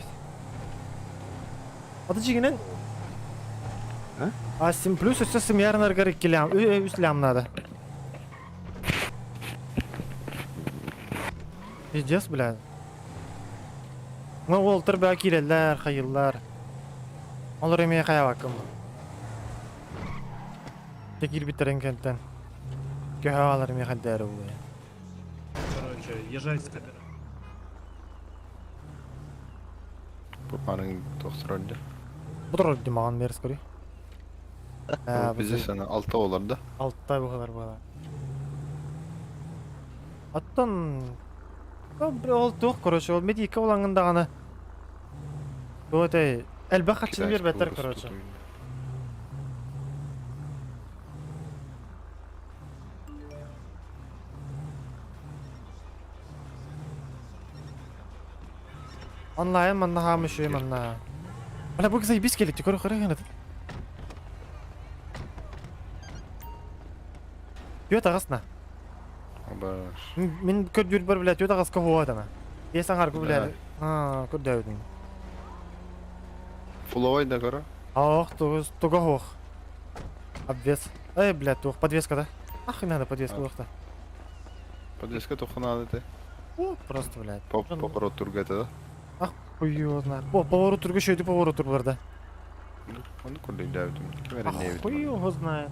Аты дьиҥинэн А сим плюс өссө сымьярынаргар иккилэм, үс лям надо. Пиздец, бля. Ну, уолтар баа киирэллэр, хайыллар. Олор эмиэ хайабаккын. Те киирбиттэрин кэнтэн. Көһө алар эмиэ хайдары буолуо. Короче, езжай собирай. Бу паның тохсорор дии. Бу дии маған мерз көрүй. Бизе сана алта олар да. Алта бұғалар бұғалар. Аттан ол туох, короче, ол медика олаңындағаны. Бұл өте әлбә қатшын бер бәттер, короче. Онлайн манна хаамы шуй манна. Бля, бу заебись келикти, көрө көрө генет. Түөт ағасна. Абаш. Мин көрдүр бар, бля, түөт ағаска хуатана. Есан харгу, бля. А, көрдөбүтүн. Фуловай да көрө. Ох, туга хуох. Обвес. Эй, бля, тух, подвеска, да? Ах, надо подвеска туохта. Подвеска тухана да. О, просто, блядь. Поворот тургата да. Ах, хуй его знает. О, поворот турга шөйдү поворот тур да. Оны көрдүк дәбитим. Ким эрэ Ах, не хуй его знает.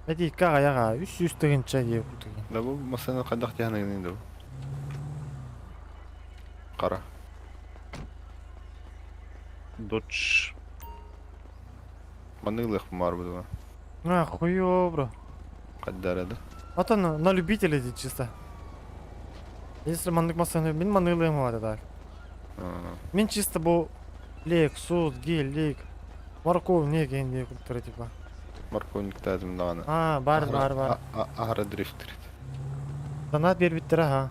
Эти кага үс үс тыгынча дие кутугин. Да бу масаны кайдак тиһанагын да бу. Кара. Додж. Манылых бар бу. А, хуёво, бро. Кайдара да. А то на любителя здесь чисто. Если маннык масаны, мин манылыым это так. Мин чисто бу Lexus, Гелик, морковник енді куптары типа. Морковник тәдім дағаны. А, бар, бар, бар. Ахара дрифтер. Донат бербиттер, ага.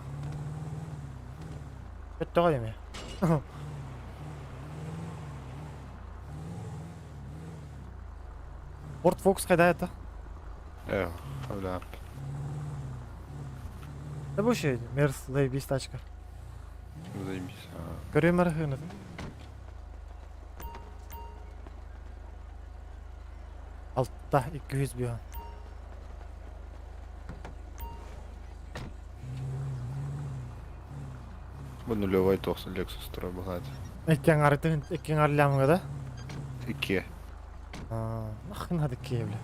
Өттө ғой еме. Ford Focus қайда это? Э, бля. Да bu şey, Мерс, заебись тачка. Заебись. Көрөм архыны. Алтта 200 бион. Бу нулевой 90 Lexus тура булат. Эккен арытын, эккен арлямга да? Икки. А, нахрен надо кие, бля.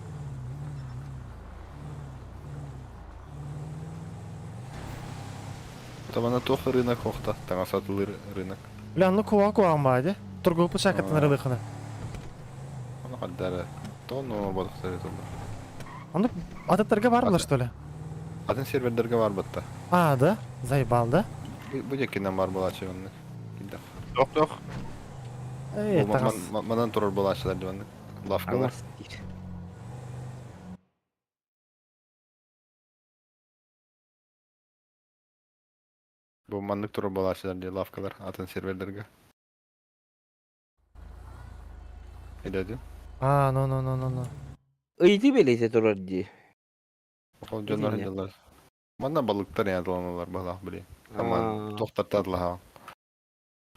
Тамана тох рынок охта, таңа сатылыр рынок. Бля, ну куа куа мади. Торговый площадка на рынок. Аны каддары. Тону бодохтары тулар. Аны ататтарга бар было, что ли? Атын сервердерге бар батта. А, да? Заебал, да? Бу жекинен бар булачы онны. Кидах. Тох тох. Эй, тагас. Манан турар булачылар диванны. Лавкалар. Бу маннык турар булачылар ди лавкалар атын сервердерге. Эдеди. А, ну ну ну ну ну. Ыйты белесе турар ди. Ол дьоннор Итинне. дьаллар. Манна балыктар ядыланалар балах били. Аман Аа. тохтартадлаха.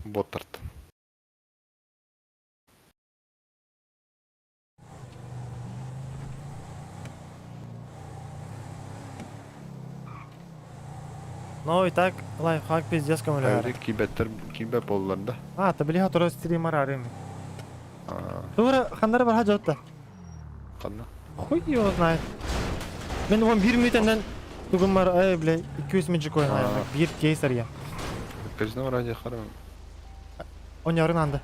Боттарт. Ну и так, лайфхак пиздец кому Кибеттер кибет боллар да. А, та били хатыра стример арым. Аа, Тура хандар бар хажатта. Канна. Хуй его знает. Мен он бир мүтәндән тугым бар, ай, бля, 200 мең коин Аа. Бир кейс ария. Казино ради харам. Он ярын анда.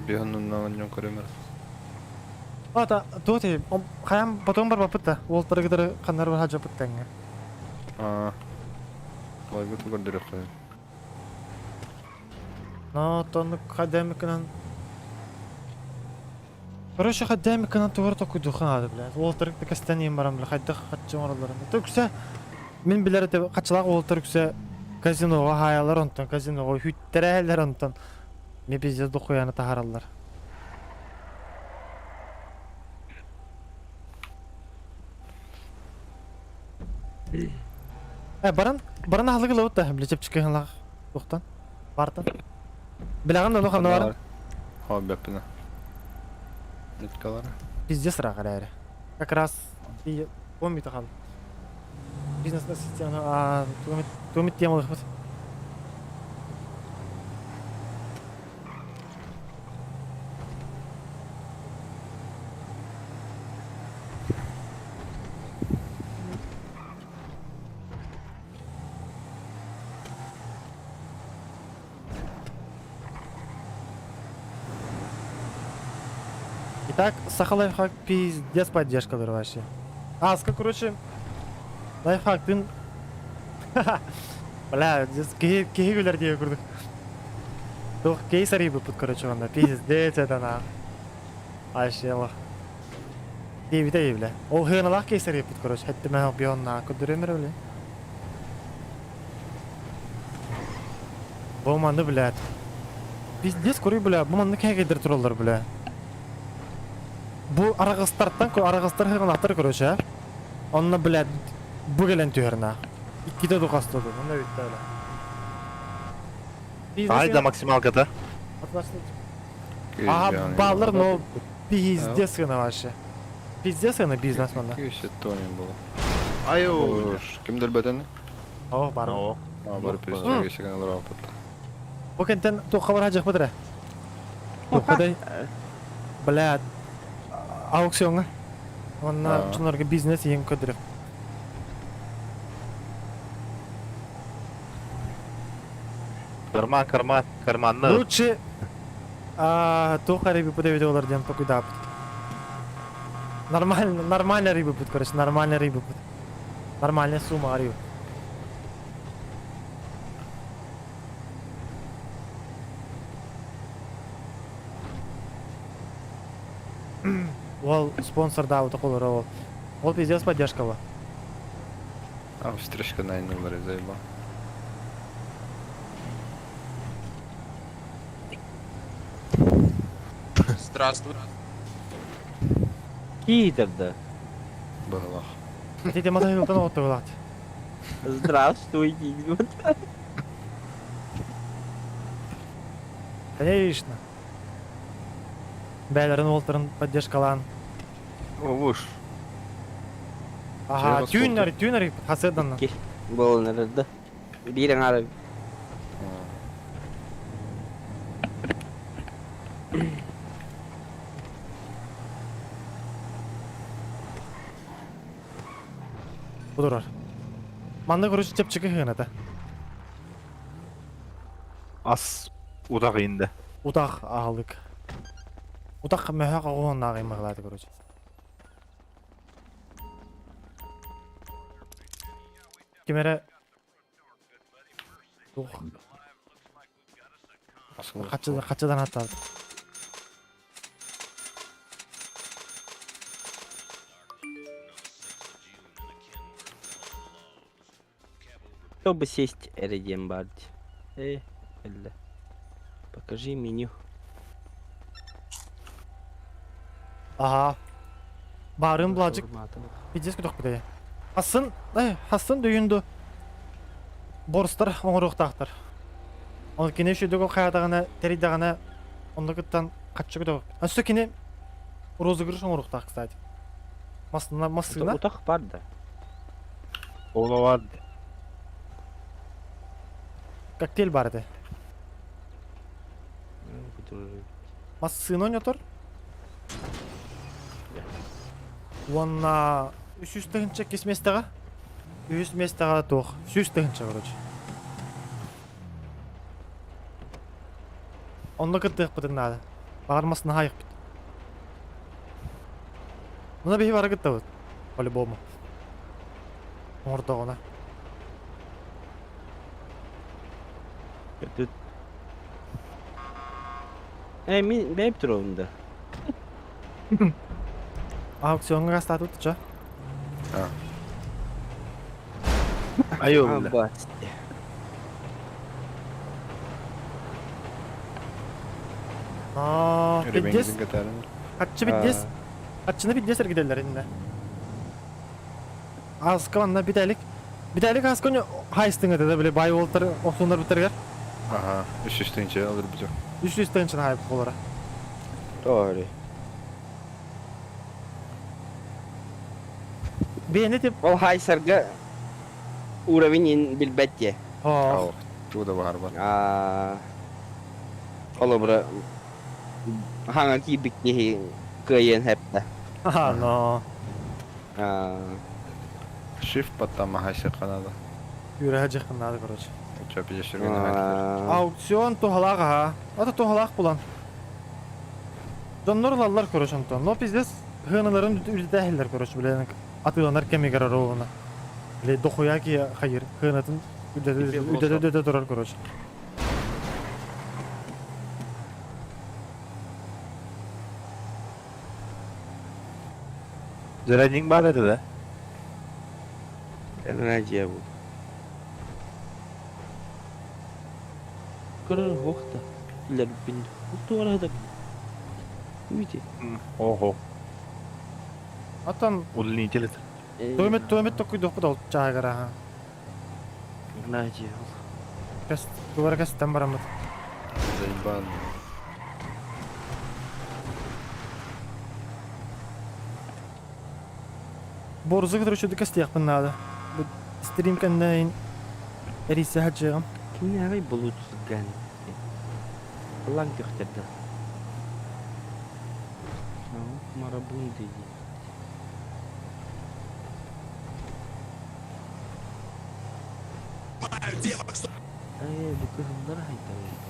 Биханнан оннон көрөмөр. А, та, туоти, хаям потом бар бапытта. Ол таргыдыр хандар бар хажапытта. Аа. Лайгы тугар кой. Но тонны хадемикынан Короче, хадемикынан тугар такой духан ады, бля. Ол таргы кастан барам, бля, хайдах хатчы маралар. Төксә мен билер те качылак ол таргы казиноға хаялар онтон, казиноға хүттерәләр онтон. Ме пиздец дохуяны тахараллар. Э, баран, баран аһылык ылабыт да, били чэпчэки ыһылаах туохтан, баартан. Билэҕин да, ону ханна баран? Хоо бэппинэ. Ниткалара. Пиздец ыраах эрээри. Как раз и помните хал. Бизнес-ассистент, а, тугумит тема ылыхпыт. Итак, саха лайфхак пиздец поддержкалар вообще. Аска, короче, лайфхактын... Бля, киһи киһи күлэр диye курдук. Туох кейс арыйбыппыт, короче, онно. Пиздец это на. Вообще лох. Диэбитэ бля. Ол хыаналаах кейс арыйбыт, короче. Хэттимэ бионна көдөрөмөр бля. Бу манны, блядь. Пиздец, курый, бля. Бу манны кәгәйдер туралар, бля. Бу арагыстартан, арагыстар хыганалаахтар, короче, а. Онно, блядь, бу кэлэн түһэр на. Иккитэ духастыды. Онно бүттэ, бля. Айда максималката. Ага, баллар, но пиздец гына вообще. Пиздец гына бизнес манна. Күйсе тони было. Айо. Ким дөлбөтөн? О, бар. А, бар пиздец, кесеген алар апатта. Бу кентен туохха бар хадьах бытыра. Туоххадай. Бля, аукционга. Онна чонорга бизнес ең көдүрүк. Карман, карман, карманны. Лучше туох рыбы подавить олар диэн токуйдаабыт. Нормально, нормально рыбы будет, короче, нормально рыбы будет. Нормальная сумма рыбы. Ол спонсор да вот такой ол. Ол пиздец поддержка была. А, встречка на иннулары заебал. Здравствуй. Китерді. Было. Ты те мотоциклтан оттугулаат. Здравствуйте. Конечно. Бээлэрин уолтарын поддержкалаан. Овуш. Ага, түүннэр, түүнэр хасыданна. Болон Биир аҥаары. Бу турар. Манна короче чэпчэки хыната. Ас утах инде. Утах аһылык. Утах мөһө оҕуһуннааҕы мыһылааты короче. Ким эрэ Туох хаччыдан хаттаабыт. Чтобы сесть эрэ диэн баар дии. Э, эллэ. Покажи меню. Аха. Баарыын Бладжик пиздец көтөхпүтэ. Хассын, э, хассын дөйүн борстар оҥоруохтаахтар. Ол кини шүдүгү хайатаҕына тэрийдэҕинэ онно кыттан хаччы көтөҕүппүт. Өссө кини розыгрыш оҥоруохтаах, кстати. Массына, массыына. Утах бар да. Ола бар. Коктейль бар этэ. Массыына ойнотор. Уонна үс тыһынча кис миэстэҕэ. Үһүс миэстэҕэ туох. 100 тыһынча, короче. Онно кыттыахпытын наада. Баҕар массыына хаайыахпыт. Мына биһи бары кыттабыт. По-любому. Оҥордоҕуна. Тут. Э, мин бэйп туруом да. Аукционҥа гастаатыбыт ча. Айо, бля. Абас. Аа, пиздец. Ребенок катарын. Хаччы пиздец. Хаччыны пиздец эргитэллэр иннэ. Аска манна бүтэлик. Виталий Хаскони хайстың это да били бай уолтар охсуннар бутаргар. Ага, 300 тыһыынча алыр буту. 300 тыһыынчаны хайып болара. Doğru. Бэйэни тип. Ол хайсарга уровень ин билбэт дии. Оо. Тугу да баҕарбат. Аа. Холобура хаҥа киирбит киһи кыайыан сөп да. А, но. Аа. Shift потом хайсыахха наада. Үөрэхэ дьиэххин наада, короче. Чё, пиздец, Аукцион туһалаах аһа. Ата туһалаах булан. Дьоннор ылаллар, короче, онтон. Но пиздец, хыаналарын үрдэтээһиллэр, короче, блин, атыыланар кэмигэр ровно. Блин, дохуя ки хайыр, хыанатын үрдэтэ үрдэтэ турар, короче. Зеленик бар edi да? Радио бу. Көрөр хуохта. Билэр бин. Туора да. Види. Ого. Atan Удлинитель. Туомет туомет токуйдуохпут ол чаагара аха. Радио. Кэс тугара кэстэн бараммыт. Заебан. Борзу кытары үчүгэй кэстиэхпин наада. Бу стрим кэннэ эрийсэ сылдьыаҕым. Кимнээҕий булут сылган? Ыллаан көхтөрдө. Марабунды дии. Ээ, бу кыһыллар хайдах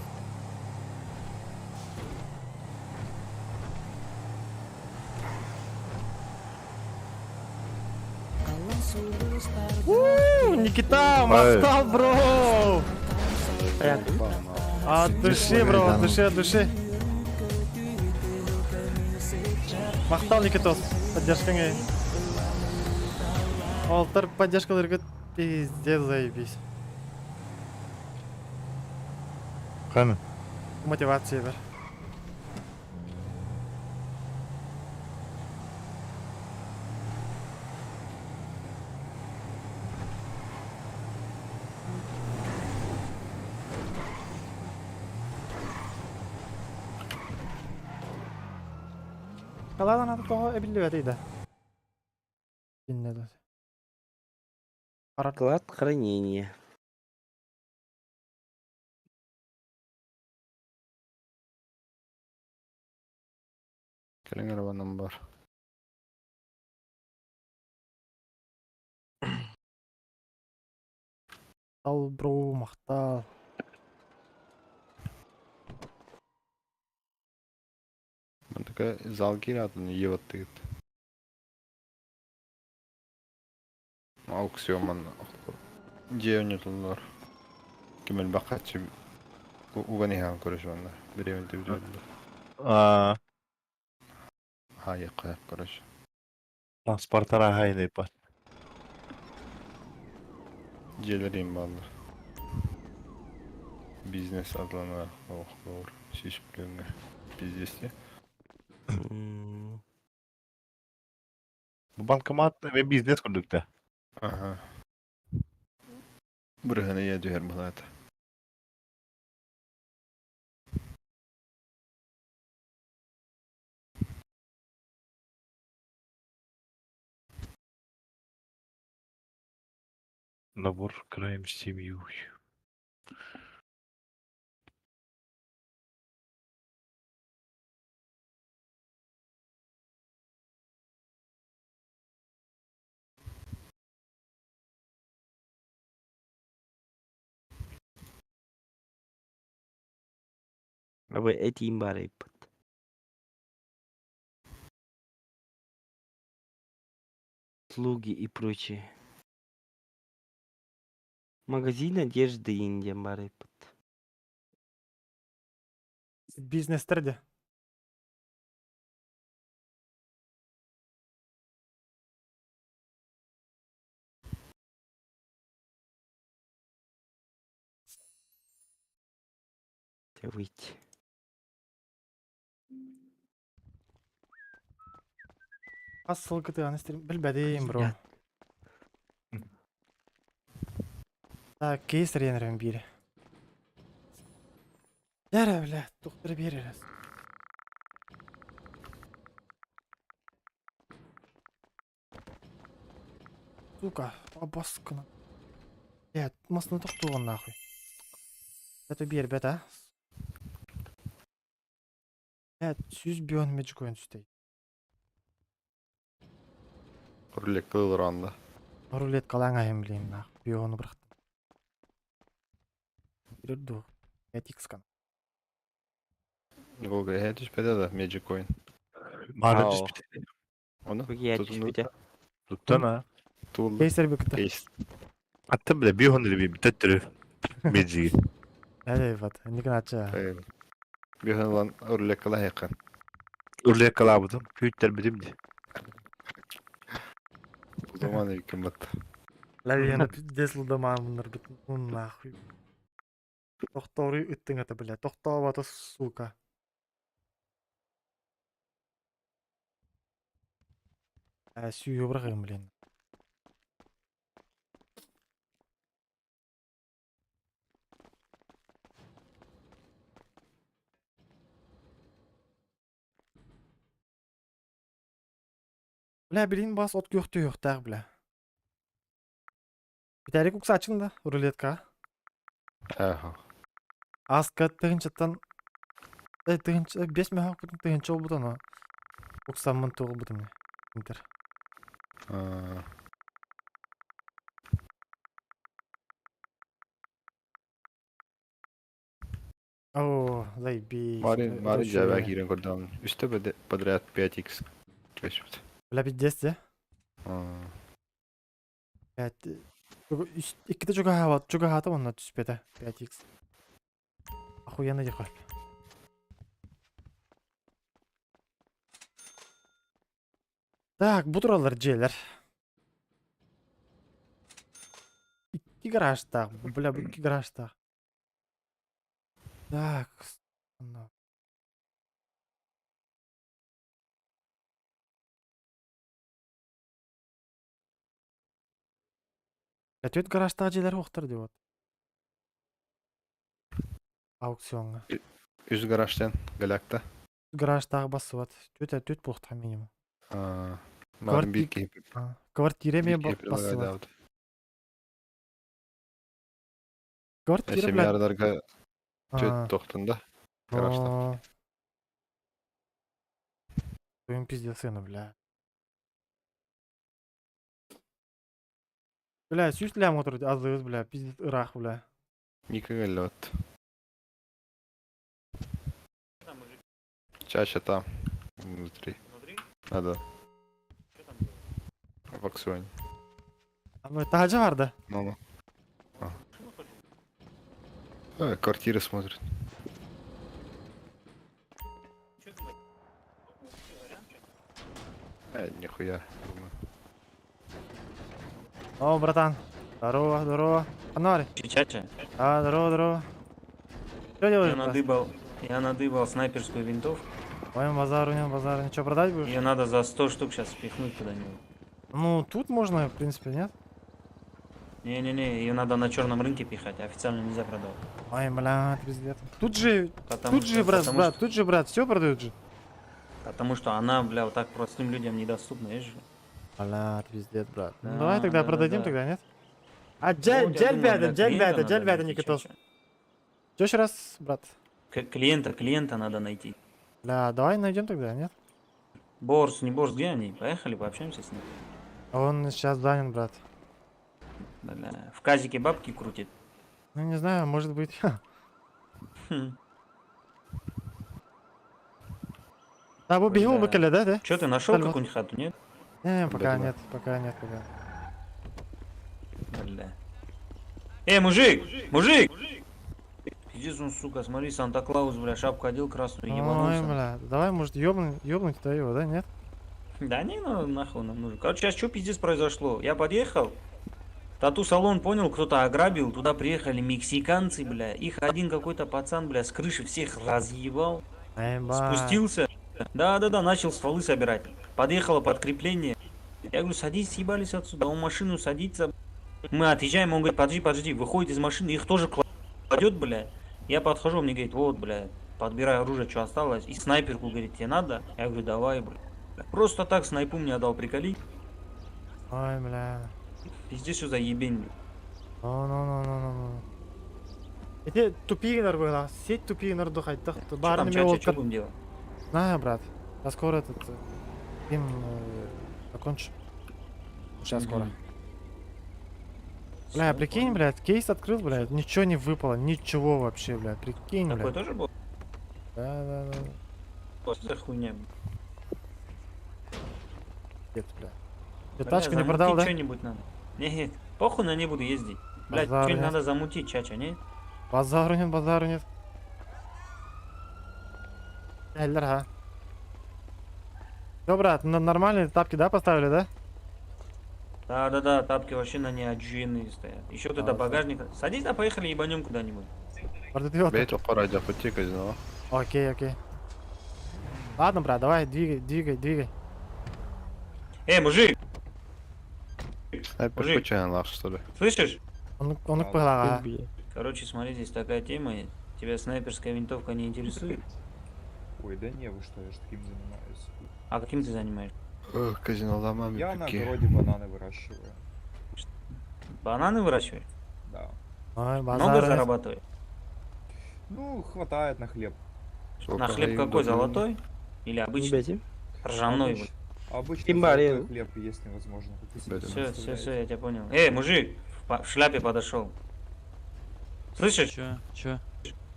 У, Никита, махтал, бро! От души, бро, от души, от души. Махтал, Никитос, поддержкаң Алтар поддержкаларга пиздец заебись. Қаны? Мотивация бар. Каладан аты тоҕо эбиллибэтий да? Иннэ Склад хранения. Кэлиҥ арабанан бар. Махтал, бро, махтал. Мантыка зал кииратын иеваттыгыт. Аукцион манна дьиэ ойнотоллор. Ким элбэх харчы уган иһэҕин короче манна. Бириэмэ бүтэллэр. Аа, Хаайыахха короче. транспортера хайнайпат. Дьиэлэр бааллар. Бизнес атланар олохтоор сүүс миллиоҥҥа пиздец дии. Бу банкомат эбэ бизнес курдук да. Аха. Бырыһыны ийэ түһэр быһаата. Набор краем семью. Абы этиим баарайбыт. Слуги и прочее. Магазин одежды Индия баарайбыт. Бизнестер де. Выйти. Хас сылгы тыган стрим билбэтим, бро. Так, кейс эрийэн биир. Дәрә, бля, тухтыр биэрэрэ. Сука, обоскана. Блядь, массыына тохтуоҕун нахуй. Это биэрбэт, а? Блядь, 100 magic coin түстэй. Рулетка ылыранда. Рулеткалаан айым блин, нах. Биону бырахтым. Ирду. 5x кан. Волга, я түспэдэ да, Magic Coin. Мара Ау. түспүтэ. Оны? Бу түспүтэ. Туттан а. Тулла. Кейсер бүкті. Кейс. Аттым бля, бихон или би төттөрү. Меджиги. Әле бат, никын ача. Бихон лан рулеткала якын. Рулеткалаабытым, күүттэрбитим ди. Zaman иким бат. Лавина пиздец лудоман муннар бит. Ну нахуй. Тохтору ыттың ата бля. Тохтообата сука. Ә, сүйі бырағым, блин. Бля, блин, бас от көктө юктак, бля. Битәрик уксачын да, рулетка. Ага. Аска тыгынчаттан э тыгынч бес мөһө күтүн тыгынча болбут аны. Уксаммын тугыл бутым. Интер. А, О, заебись. Марин, Это Марин вообще- жабак ирен көрдüm. Үстө подряд 5x. Көчүп. Бля, пиздец, де. Пять. Икките чугаһаабат, чугаһаата уонна түспэтэ. 5x. Охуенно диэхэ. Так, бу тураллар дьиэлэр. Икки гаражтаах, бля, бу икки гаражтаах. Так, онно. Бля, түөрт гаражтаах дьиэлэр уохтар дии вот. Аукционҥа. Үс гаражтан галякта. Гаражтаах бассыбат. Түөрт түөрт буолуохтаах минимум. А, Марин бир киһи. А, Квартира эмиэ бир киһи бассыбат. предлагает. Квартира, блядь. Семьярдарга А. төт тохтунда. Гаражта. Но... Твоим пиздец сына, бля. Бля, сүүс лям отыр азыбыз, бля, пиздец ыраах, бля. Никого лед. Чаще там. Внутри. Надо. В аукционе. А таһырдьа баар да. Ну, ну. А. Э, квартиры смотрит. Э, нихуя. думаю. О, братан. Здорово, здорово. Анвар. Чача. А, здорово, здорово. Что делаешь, Я брат? надыбал, я надыбал снайперскую винтовку. Ой, базар, у него базар. Ничего продать будешь? Ее надо за 100 штук сейчас впихнуть куда-нибудь. Ну, тут можно, в принципе, нет? Не-не-не, ее надо на черном рынке пихать, официально нельзя продавать. Ой, бля, это пиздец. Тут же, Потому тут же, что- брат, потому брат, что- тут же, брат, все продают же. Потому что она, бля, вот так простым людям недоступна, видишь же. Бля, это пиздец, брат. Ну, Да, давай тогда да, продадим да. тогда, нет? А Вот, джель, я джель, думаю, бята, бля, джель, клиента бята, надо джель, бята, найти, Никитос. чача. Чё еще раз, брат? Клиента, клиента надо найти. Бля, давай найдем тогда, нет? Борс, не Борс, где они? Поехали, пообщаемся с ним. Он сейчас занят, брат. Бля, в казике бабки крутит. Ну, не знаю, может быть. Хм. Да, бу бегу Бля. быкали, да, да? Чё ты нашел Сальва. какую-нибудь хату, нет? Не, пока Да, нет, пока нет, пока. Бля. Эй, мужик! Мужик! Пиздец он, сука, смотри, Санта-Клаус, бля, шапку одел красную, Ой, ебанулся. бля, давай, может, ёбнуть, ёбнуть да его, да, нет? Да не, ну нахуй нам нужен. Короче, сейчас что пиздец произошло? Я подъехал, тату-салон, понял, кто-то ограбил, туда приехали мексиканцы, бля. Их один какой-то пацан, бля, с крыши всех разъебал. Ебать. Спустился. Да-да-да, начал стволы собирать. Подъехало подкрепление. Я говорю, садись, съебались отсюда. Он в машину садится. Мы отъезжаем, он говорит, подожди, подожди, выходит из машины, их тоже кладет, бля. Я подхожу, он мне говорит, вот, бля, подбирай оружие, что осталось. И снайперку, говорит, тебе надо? Я говорю, давай, бля. Просто так снайпу мне отдал, приколи. Ой, бля. Пиздец, что за ебень, бля. Ну, ну, ну, ну, ну, ну. Эти тупийлар было, сеть тупийлар духайттах. Что там, чача, что будем делать? Знаю, брат. Я скоро этот им закончу. Сейчас скоро. Бля, прикинь, блядь, кейс открыл, блядь, ничего не выпало, ничего вообще, блядь, прикинь, Такое блядь. тоже было? Да, да, да. Что за хуйня? Нет, бля. Ты Бля, тачку не продал, да? что-нибудь надо. Нет, похуй на ней буду ездить. Блядь, Базар что-нибудь нет. надо замутить, чача, не? Базару нет, базару нет. Эллер, ха. Все, брат, на нормальные тапки, да, поставили, да? Да-да-да, тапки вообще на ней отжиенные стоят. Еще вот это А, багажник. Садись, да поехали, ебанем куда-нибудь. Бейт оқор ажапытчы казино. Окей, окей. Ладно, брат, давай, двигай, двигай, двигай. Эй, мужик! Снайпер Мужик. куча что ли? Слышишь? Он, он ага. Короче, смотри, здесь такая тема. Тебя снайперская винтовка не интересует? Ой, да не, вы что, я же таким занимаюсь. А каким ты занимаешься? Эх, казино ломами Я на какие. огороде бананы выращиваю. Бананы выращиваешь? Да. Ой, Много базар нет. зарабатываешь? Ну, хватает на хлеб. На хлеб какой? Золотой? Или обычный? Ржаной. Обыч- Обычный Кимбари. золотой хлеб есть невозможно. Как вы себе Все, все, представляете. все, я тебя понял. Эй, мужик, в шляпе подошел. Слышишь? Че? Че?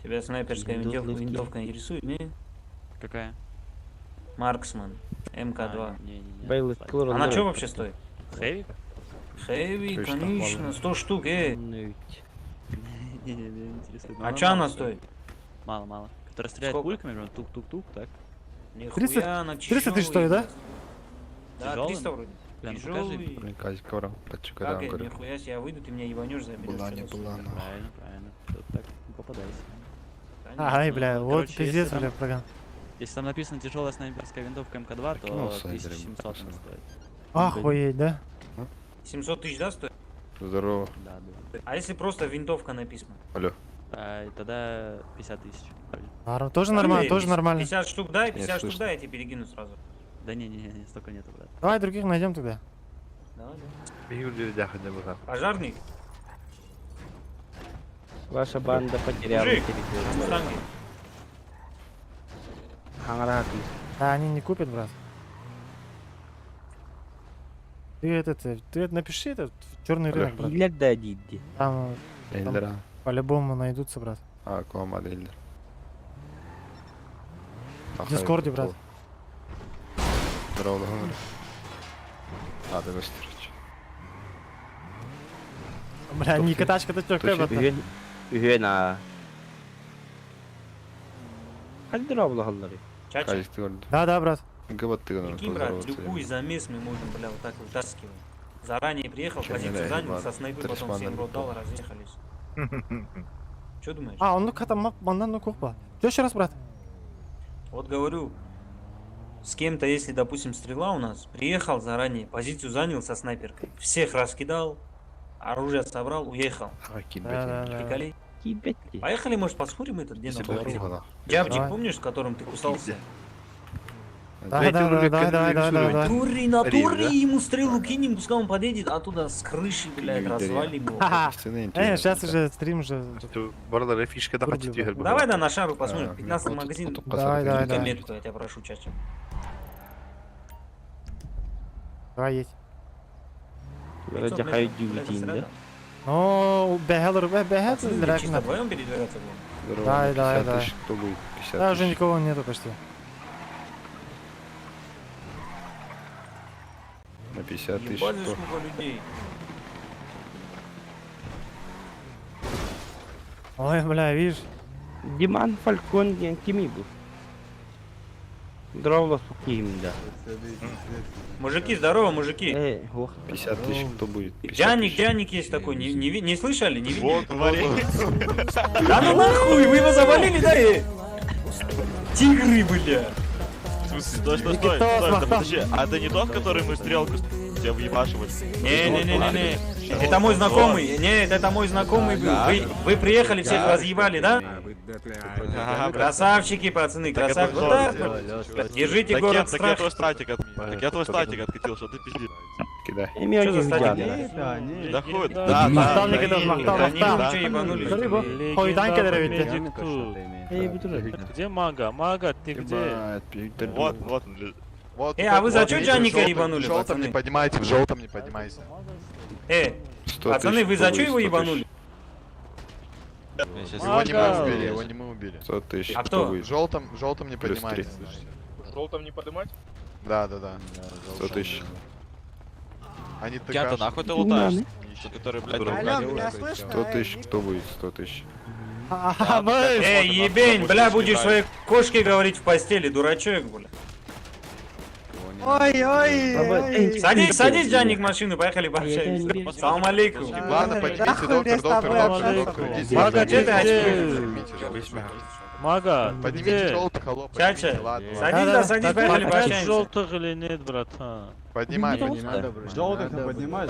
Тебя снайперская Идут винтовка, легкие. винтовка интересует, не? Какая? Марксман, МК-2. А, не-не-не. Бейлы Она что вообще стоит? Хэви? Хэви, Точно, конечно, ладно. 100 штук, эй. Не-не, меня не интересует. Но А она чё мало она стоит? Мало, мало. Которая стреляет Сколько? пульками, прям тук-тук-тук, так? Нихуя, 300 она 300 тысяч стоит, да? Да, Тяжёлым? 300 вроде. Бля, ну покажи. Тяжёлый. Блин, казик вором, подчекадам, Как я, говорю. нихуя себе, я выйду, ты меня ебанешь, заберешь. Была что не за сука? была, нахуй. Правильно, правильно. Тут так не попадайся. Ай, бля, вот Короче, пиздец, если там- бля, проган. Если там написано тяжелая снайперская винтовка МК-2, то Кинул снайпером, 1700 она стоит. Охуеть, да? 700 тысяч, да, стоит? Здорово. Да, да. А если просто винтовка написана? Алло. А, тогда 50 тысяч. вроде. Норм- Тоже нормально, Эй, тоже нормально. 50 штук дай, Не 50 штук слышно. дай, я тебе перекину сразу. Да не-не-не, столько нету, брат. Давай других найдем тогда. Давай, давай. Пожарник? Ваша банда потеряла Мужик, территорию. на мустанге. Хаңаракли. Да, они не купят, брат. Ты этот, ты это напиши этот черный Алло. рынок, брат. Илер да диди. Там, там Эльдера. по-любому найдутся, брат. А, кома Эльдер. В Дискорде, брат. Здорово, говорю. А, ты быстрее. Бля, Ника тачка-то чё, Точно. брат? Үһүөн үһүөн аа. Хаддыр облахаллары. Чача, Казик ты говорит. Да, да, брат. Габат ты говорит. прикинь, брат, любой замес мы можем, бля, вот так вытаскивать. Заранее приехал, Чё, позицию бля, занял, ебать, со снайпы потом талисман всем рот дал, налепил. разъехались. Чё думаешь? А, он ну там мандан ну кухпа. Чё еще раз, брат? Вот говорю, с кем-то, если, допустим, стрела у нас, приехал заранее, позицию занял со снайперкой, всех раскидал, оружие собрал, уехал. Да, да, да. Приколи. Кибетли. Поехали, может, поспорим этот, где Если нахуй? дорога, Джабчик, Давай. помнишь, с которым ты кусался? Да, да, да, да, да, да, да, да. Тури, на тури, ему стрелу кинем, пускай он подъедет, оттуда с крыши, блядь, развалим его. Ха-ха. Сейчас уже стрим уже. Барлары фишка да Врублю, хотите Давай, да, на шару посмотрим, А, 15 вот магазин. тут Давай, давай, давай. Метку, я тебя прошу, чача. Давай едь. Вроде 500 хай метров, блядь, дюдин, да? рядом. Ну, бехелер, бехелер, Пацаны, чисто вдвоем передвигаться будем? Давай, давай, давай. Кто будет? 50 Да, уже тысяч. никого нету почти. На 50 тысяч. Ебать, здесь кто? сколько людей. Ой, бля, видишь? Диман Фалькон диэн кими бу? Дровлос ким да. Мужики, здорово, мужики. Э, ох. 50 тысяч кто будет? 50 Джаник, тысяч. Джаник есть такой, не слышали, не видели? Вот, Да ну нахуй, вы его завалили, да? э? Тигры, бля. В смысле, стой, стой, стой, стой, подожди, а это не тот, который мы стрелку тебя въебашивать. Не-не-не-не-не. Это мой знакомый. Нет, это мой знакомый был. Вы приехали, всех разъебали, да? Ага, Красавчики, пацаны, Так это красавчики. Вот так жёстко. вот. Держите Так город я- Так я страх. твой стратик от- так я твой статик откатил, что ты пиздишь. Кидай. Что за статик? Да хуй, да, да, Мактал да, Никита, да, мактал, да, мактал. да. Что, ебанулись? Хойдан келер ведь. Где мага? Мага, ты где? Вот, вот он лежит. Вот, Э, а вы за вот, чё видите, Джаника в жёлтом- ебанули, В желтом пацаны? не поднимайте, в желтом не поднимайся. 100 Пацаны, тысяч, вы за кто чё его будет, 100 тысяч? ебанули? Его не мы убили, его не мы убили. 100 тысяч, А кто кто? будет? В желтом, в желтом не Плюс поднимайтесь, три. слышите? В желтом не поднимать? Да. 100 тысяч. Они Я-то ТКшники. нахуй ты лутаешь? Который, блядь, Алло, меня слышно? 100 тысяч, кто будет? 100 тысяч. Эй, ебень, бля, будешь своей кошке говорить в постели, дурачок, бля. Ой, ой, ой. Садись, садись, Джаник, в машину, поехали пообщаемся. Салам алейкум. Ладно, поднимите, Нахуй доктор, мне с доктор, тобой доктор, общаться, доктор, блядь. идите. Мага, где ты очки? Поднимите желтых. Мага, ты Поднимите где? желтых, алло, Чача, поднимите, ладно, ладно. садись, да, садись, Так поехали поднять пообщаемся. желтых или нет, братан? Поднимай, поднимай. Желтых-то поднимай,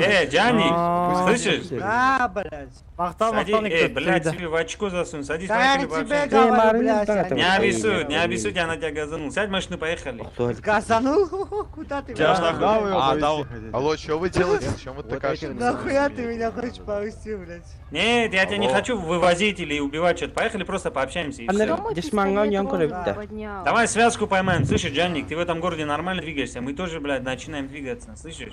Э, Джаник, слышишь? Да, блядь. Мактал, Сади, мактал, эй, Никита. блядь, себе в очко засунь, садись, Да я поехали тебе пообщаемся. говорю, блядь. Не обессудь, не обессудь, я на тебя газанул. Сядь в машину, поехали. Газанул? Куда ты Тебя ж меня? нахуй- А, да, вот. Алло, что вы делаете? Зачем вы ТКшники? Нахуя ты меня хочешь повести, блядь? Нет, я тебя не Алло. хочу вывозить или убивать что-то. Поехали просто пообщаемся и все. Давай связку поймаем. Слышишь, Джанник, ты в этом городе нормально двигаешься. Мы тоже, блядь, начинаем двигаться. Слышишь?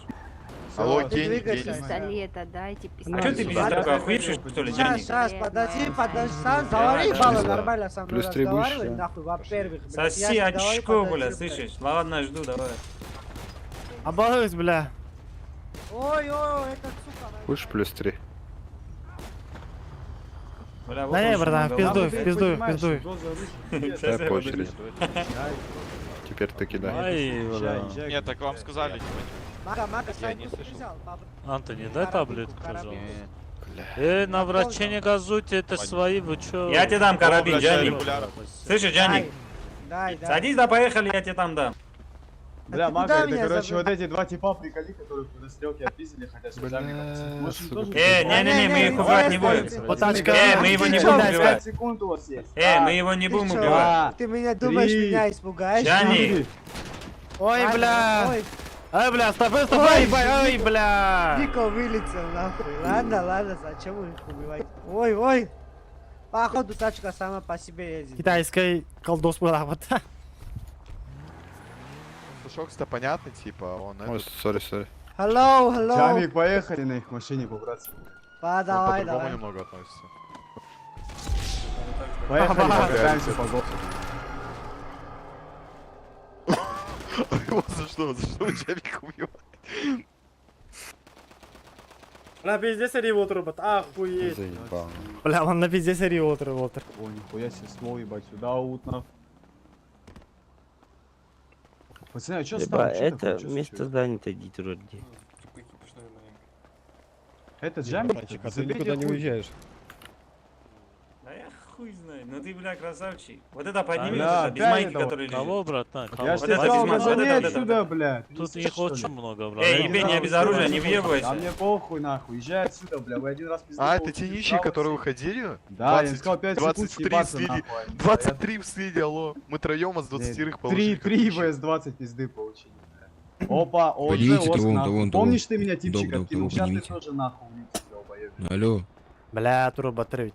Алло, Ты гений, двигаешься. гений. Пистолета, дайте А что ты пиздец такой охуевший, что ли, Сейчас, Джанник? сейчас, подожди, подожди, сам завали ебало нормально со мной Плюс три будешь? разговаривай, нахуй, во-первых, блядь. Соси Я ж говорю, очко, бля, подожди, слышишь? Ладно, жду, давай. Абалысь, бля. Ой, ой, этот сука. Будешь плюс 3? Бля, вот Да не, он братан, еще в пизду, на в пизду, в пизду. Сейчас Дай я по буду. очереди. Теперь ты кидай. Ай, бля. Нет, так вам сказали, типа, Мага, мага, Я не сайку слышал. взял, баб- Антони, дай таблетку, Карабин, пожалуйста. Эй, на врача не газуйте, это свои, вы чё? Я тебе дам карабин, блядь, Джанник. регулярно. Слышишь, Джанник? Дай, дай. Садись, да поехали, я тебе там дам. Бля, ты Мага, куда это, меня короче, забрал? вот эти два типа приколи, которых на стрелке отпиздили, хотят Бля, Может, им сука. тоже Э, не-не-не, мы их убивать не будем. Вот тачка. Э, мы его не Ты будем чё? убивать. секунд у вас есть. Э, мы его не Ты будем чё? убивать. Ты меня думаешь, Три. меня испугаешь? Джанник, Ой, Ладно, бля. Ой, Ай, бля, стопы, стопы, Ой, ебать, ой, бля. Нико вылетел нахуй. Ладно, ладно, зачем их убивать? Ой, ой. Походу тачка сама по себе едет. Китайский колдос была вот. Шокс-то понятно, типа, он Ой, этот, сори, сори. Hello, hello. Джамик, поехали на их машине по-братски. Па, он давай, по-другому давай. немного относится. Поехали, покатаемся по городу. Его за что? За что вы Джамика убиваете? На пизде серии робот, охуеть. Заебал. Бля, он на пизде серии Уолтер. О, нихуя себе, ствол, ебать, сюда утно. Пацаны, а чё Либо стало? Чё это такое? Чё место случилось? занято, идите вроде. Это Джамик? Братчик, а ты Забейте никуда не хуй. уезжаешь. Да я хуй знает, ну ты, бля, красавчик. Вот это подними, Бля, вот это, без опять майки, этого. который лежит. Кого, братан? Кого? Я ж Вот тебе это сказал, без маски, вот газани это, вот это, отсюда, вот бля. Ты не Тут слышишь, их что ли? очень много, брат. Эй, ебень, я без оружия, не Да въебывайся. мне похуй нахуй, езжай отсюда, бля, вы один раз пизды А, это те получили, нищие, справа которые все. уходили? Да, я им сказал 5 секунд 23 съебаться слили. нахуй. они, 23 слили, алло. Мы троем вас 20 получили. Три, три ВС-20 пизды получили. бля. Опа, он же Поднимите Оск, того, нахуй. того, того. Помнишь, ты меня типчик Док, док, откинул? того Сейчас ты поднимите. тоже нахуй улетишь, долбоёб. Алло. Бля, турбо трыть,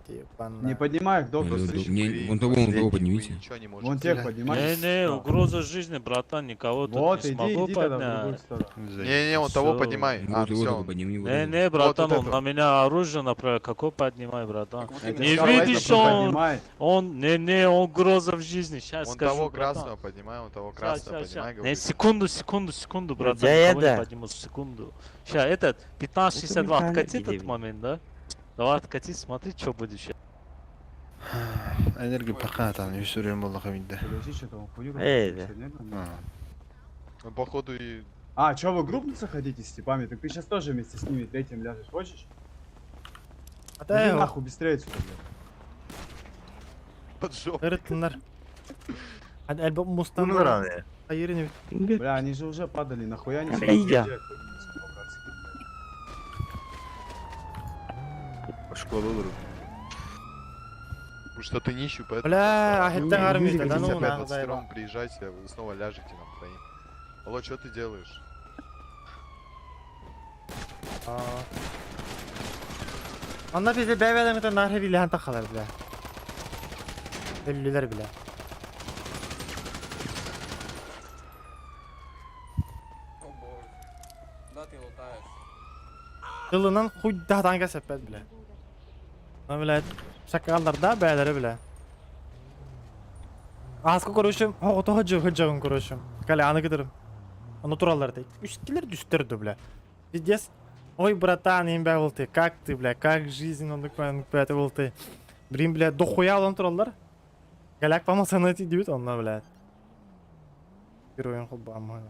Не поднимай их, доктор, Алло, слышишь? док, не, вон того, вон того поднимите. Ничего не можем. Вон тех поднимай. Не-не, угроза жизни, братан, никого тут Вот, не иди, смогу иди тогда в другую поднять. сторону. Не-не, он того Всё. поднимай. А, Вот его все. только подними. вот Не, этого. не, братан, вот он этого. на меня оружие направил. Какой поднимай, братан? Я тебе Не сказал, видишь, этого он, поднимай. он, не, не, он угроза в жизни. Сейчас Он скажу, того братан. красного поднимай, он того Ща, красного ща, ща. поднимай, Не, говорит. секунду, секунду, секунду, братан, Да я никого не да. подниму, секунду. Ща, этот, 15.62, Это откати этот деревня. момент, да? Давай откати, смотри, что будет сейчас. Энергия пока там, не все время было да. Подожди, что-то он хуйню Эй, какую-то да. несет, нет? А. Он походу и... А, чё, вы группно хотите с типами? Так ты сейчас тоже вместе с ними третьим ляжешь, хочешь? А Иди нахуй быстрее отсюда, блядь. Поджог. Ырытыннар. Әлбі мустан. Хайыр ини. Бля, они же уже падали, нахуя они сюда Эй, я. приезжают? Школа olur. Потому что ты нищий, поэтому... Бля, а это армия, да ну Опять нахуй, 22 приезжайте, вы снова ляжете нам троим. Алло, что ты делаешь? Онно бизи бэбэлэмитэ нахры билэхэн тахалар бля. Өллүлэр бля. О боже. Да, ты лутаешь. Тылынан хуйдахтан кэсэппэт бля. Ну, блядь, шакалларда бээлэри бля. Ааска короче, хоҕото хыдьыгын короче. Коляны кытырым. Ону тураллар дейт. Үскилер түстөрдү бля. Пиздец. Ой, братан, имбэ был ты, как ты, бля, как жизнь, он такой, был ты. Блин, бля, дохуя олон тураллар. Голяк помасаны дебит онно, блядь. Героин холбамы.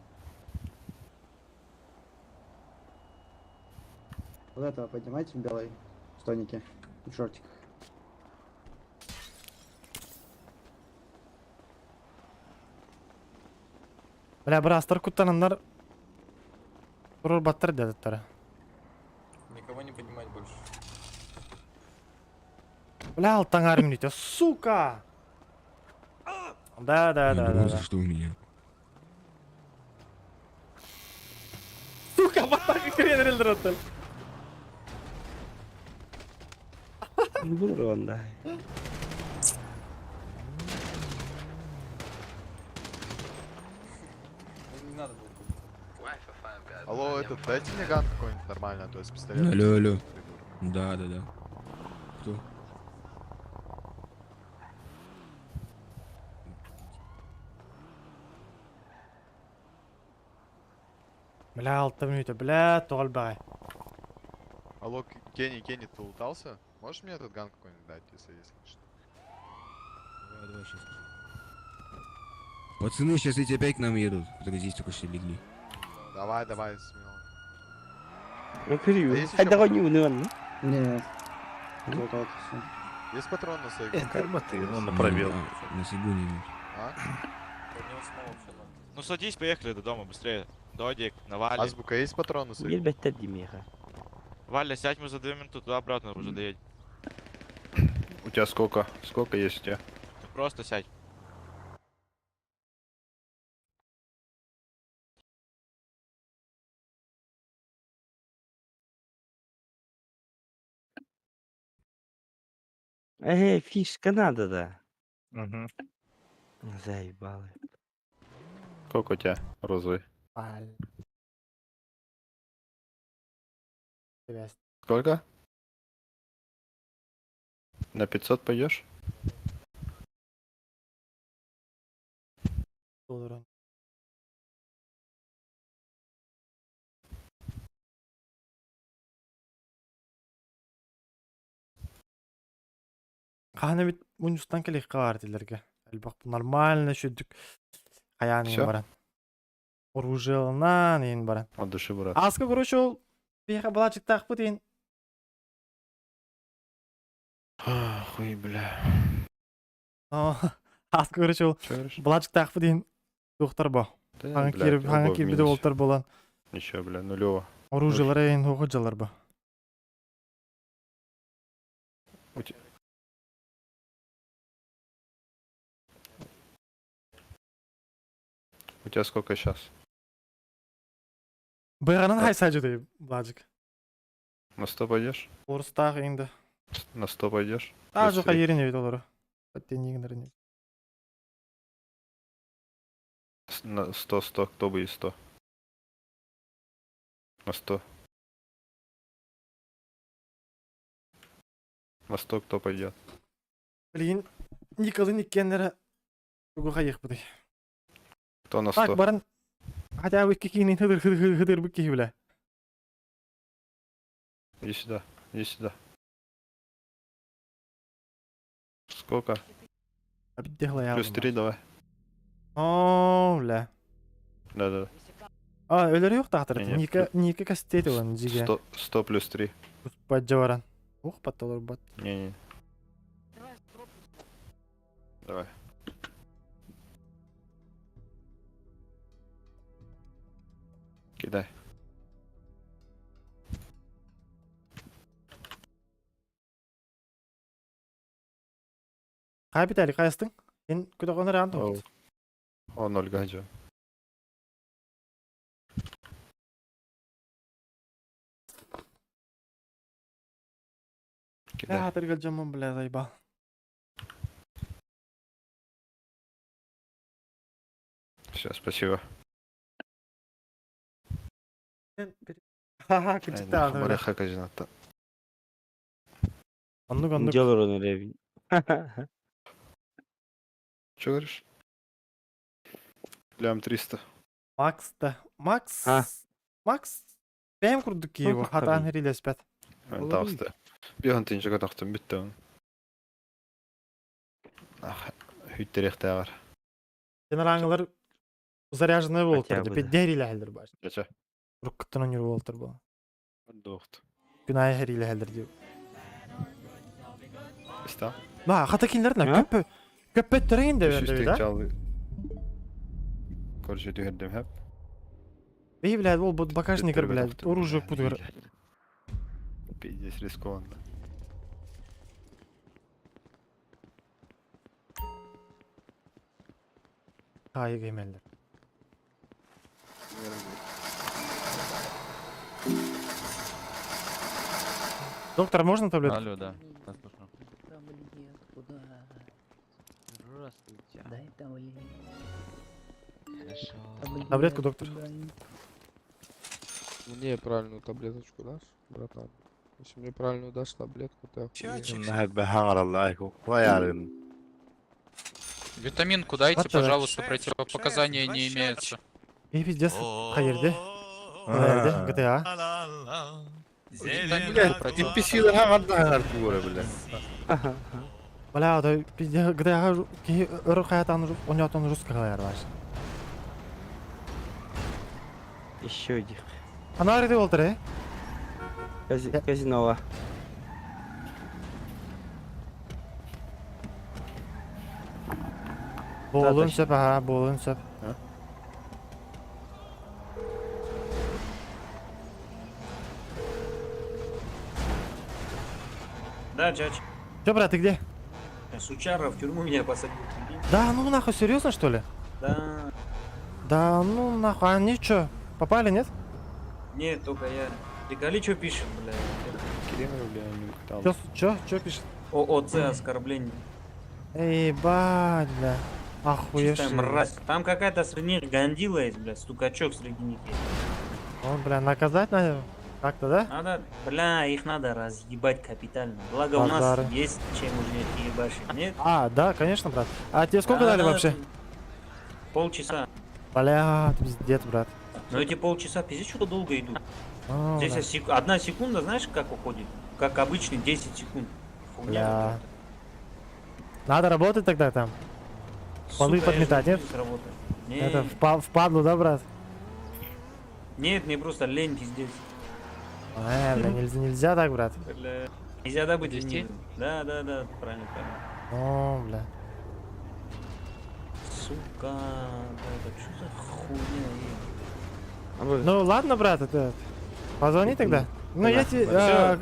Вот этого поднимайте в белой стонике и в шортиках. Бля, брастар куттананнар Турur баттар дедеттер. Никого не поднимать больше. Бля, алтаңар минуте, сука! Да, да, да, да, да. что у меня? Сука, баттар киренер отел. Булыр онда. Не надо было. Алло, этот, дайте мне ган какой-нибудь нормальный, а то есть пистолет. Алло, алло. Да, да, да. Кто? Бля, алта минуте, бля, тоғал бағай. Алло, Кенни, Кенни, ты лутался? Можешь мне этот ган какой-нибудь дать, если есть, конечно? Давай, давай, сейчас. Пацаны, сейчас эти опять к нам едут, которые здесь только что легли. Давай, давай, смело. Ну, кырю. А есть Хайда ещё не унын. Нет. Золотал все. Есть патрон на сейф? Карма ты, ну, на пробел. На Сигу не идут. А? Ну садись, поехали до дома быстрее. Додик, на Вале. Азбука, есть патрон на сейф? Елбеттер димеха. Валя, сядь, мы за 2 минуты туда обратно уже доедем. У тебя сколько? Сколько есть у тебя? Просто сядь. Эй, фишка надо, да. Угу. Заебалы. Сколько у тебя розовый? Аль. Сколько? На 500 пойдешь? Доллара. Кахана бит муньустан келих каар дилерге. Элбак нормально шүдүк. Хаян Всё? баран. Оружиялынан ен баран. От души, брат. Аска короче ол бияка балачык тахпы дейін. Хуй, бля. Аска короче ол Чё говоришь? балачык тахпы дейін. Доктор бо. Да, Хаңа блядь, кирип, хаңа оба в кирип минусе. олтар болан. Ничего, бля, нулево. Оружиялар эйин ходжалар бо. У тебя... У тебя сколько сейчас? Быганан хайсажы дейм балачык. На 100 пойдешь? Орыстақ енді. На 100 пойдешь? А, Плюс жоқа три. ерене бит олар. Баттен На 100, 100, кто будет 100? На 100. На 100 кто пойдет? Блин, Николы Никкеннері тугуха ехпыды. Кто на Так, 100? баран. Хотя бы какие хыдыр хыдыр хыдыр быки бля. Иди сюда, иди сюда. Сколько? Плюс 3 давай. О, бля. Да-да. А, өлері yok тақтыр. Не, не, Ника, Ника кастет olan жиге. 100, 100 плюс 3. Баджаваран. Ух, патталар бат. Не-не. Давай. Кидай. Хай Виталий, хайастың? Эн көтөҕөн эрэ антон. О, нольга жо. Кидай. Хатыргал дьоммун, бля, заебал. Все, спасибо. Ха-ха, күчүктэ Барыха казината. Оннук, оннук. Делор он ревень. Че говоришь? Лям 300. Макс да. Макс. А. Макс. Бэйэм курдук киһи хатаан эрилэспэт. Таҕыста. Биһан тинчэгэ тахтым бүттэ. Ах, хүттерехтээҕэр. Генераллар заряженный болтар. Хотя бы, да. Пидде эрилэһэллэр баар. Чача. Уруккуттан онньур болтар буол. Дохт. Күн аайы эрилэһэллэр дип. Иста. Ба, хата кинилэр на көппө көппөттөрүн да берди да. Короче, түһэрдим хэп. Бей, блядь, ол бу багажникер, блядь, оружие путгар. Пиздец рискованно. Ай, геймеллер. Доктор, можно таблетку? Алло, да. Да, слушаю. Здравствуйте. Дай таблетку. Таблетку, доктор. Мне правильную таблеточку дашь, братан? Если мне правильную дашь таблетку, то охуеешь. Витаминку дайте, Вот так. пожалуйста, противопоказания не имеются. Эй, пиздец, хайырды. Хайырды, GTA. Витаминку против... бля. Бля, да пиздец, GTA ки өрө хаятан онятон русский хайар баш. Еще один. Анары болтыр, э? Казинова. Болун сөп, аха, болун сөп. Да, чач. Че, брат, ты где? Сучара в тюрьму меня посадил. прикинь. Да, ну нахуй, серьезно, что ли? Да. Да, ну нахуй, а они чё, попали, нет? Нет, только я. Приколи, что пишет, бля. Чё, чё, чё пишет? ООЦ оскорбление. Эй, бать, бля. Охуевший. Чистая мразь. Там какая-то среди них гандила есть, бля, стукачок среди них есть. Он, бля, наказать надо как-то, да? Надо, бля, их надо разъебать капитально. Благо у нас Базары. есть чем уже их ебашить, нет? А, да, конечно, брат. А тебе сколько Да, дали да, вообще? Полчаса. Бля, пиздец, брат. Но эти полчаса пиздец что-то долго идут. А, Здесь бля. одна секунда, знаешь, как уходит? Как обычно, 10 секунд. Хуйня Бля. какая-то. Надо работать тогда там. Полы Сука, я же подметать, не нет? буду здесь работать. Не. Это впадлу, да, брат? Нет, мне просто лень пиздец. Бля, нельзя, нельзя так, брат. Бля. Нельзя да быть 200? ленивым. Да, да, да, правильно, правильно. О, бля. Сука, да это что за хуйня? эй? Ну ладно, брат, это... Позвони тогда. Ну я тебе... Всё.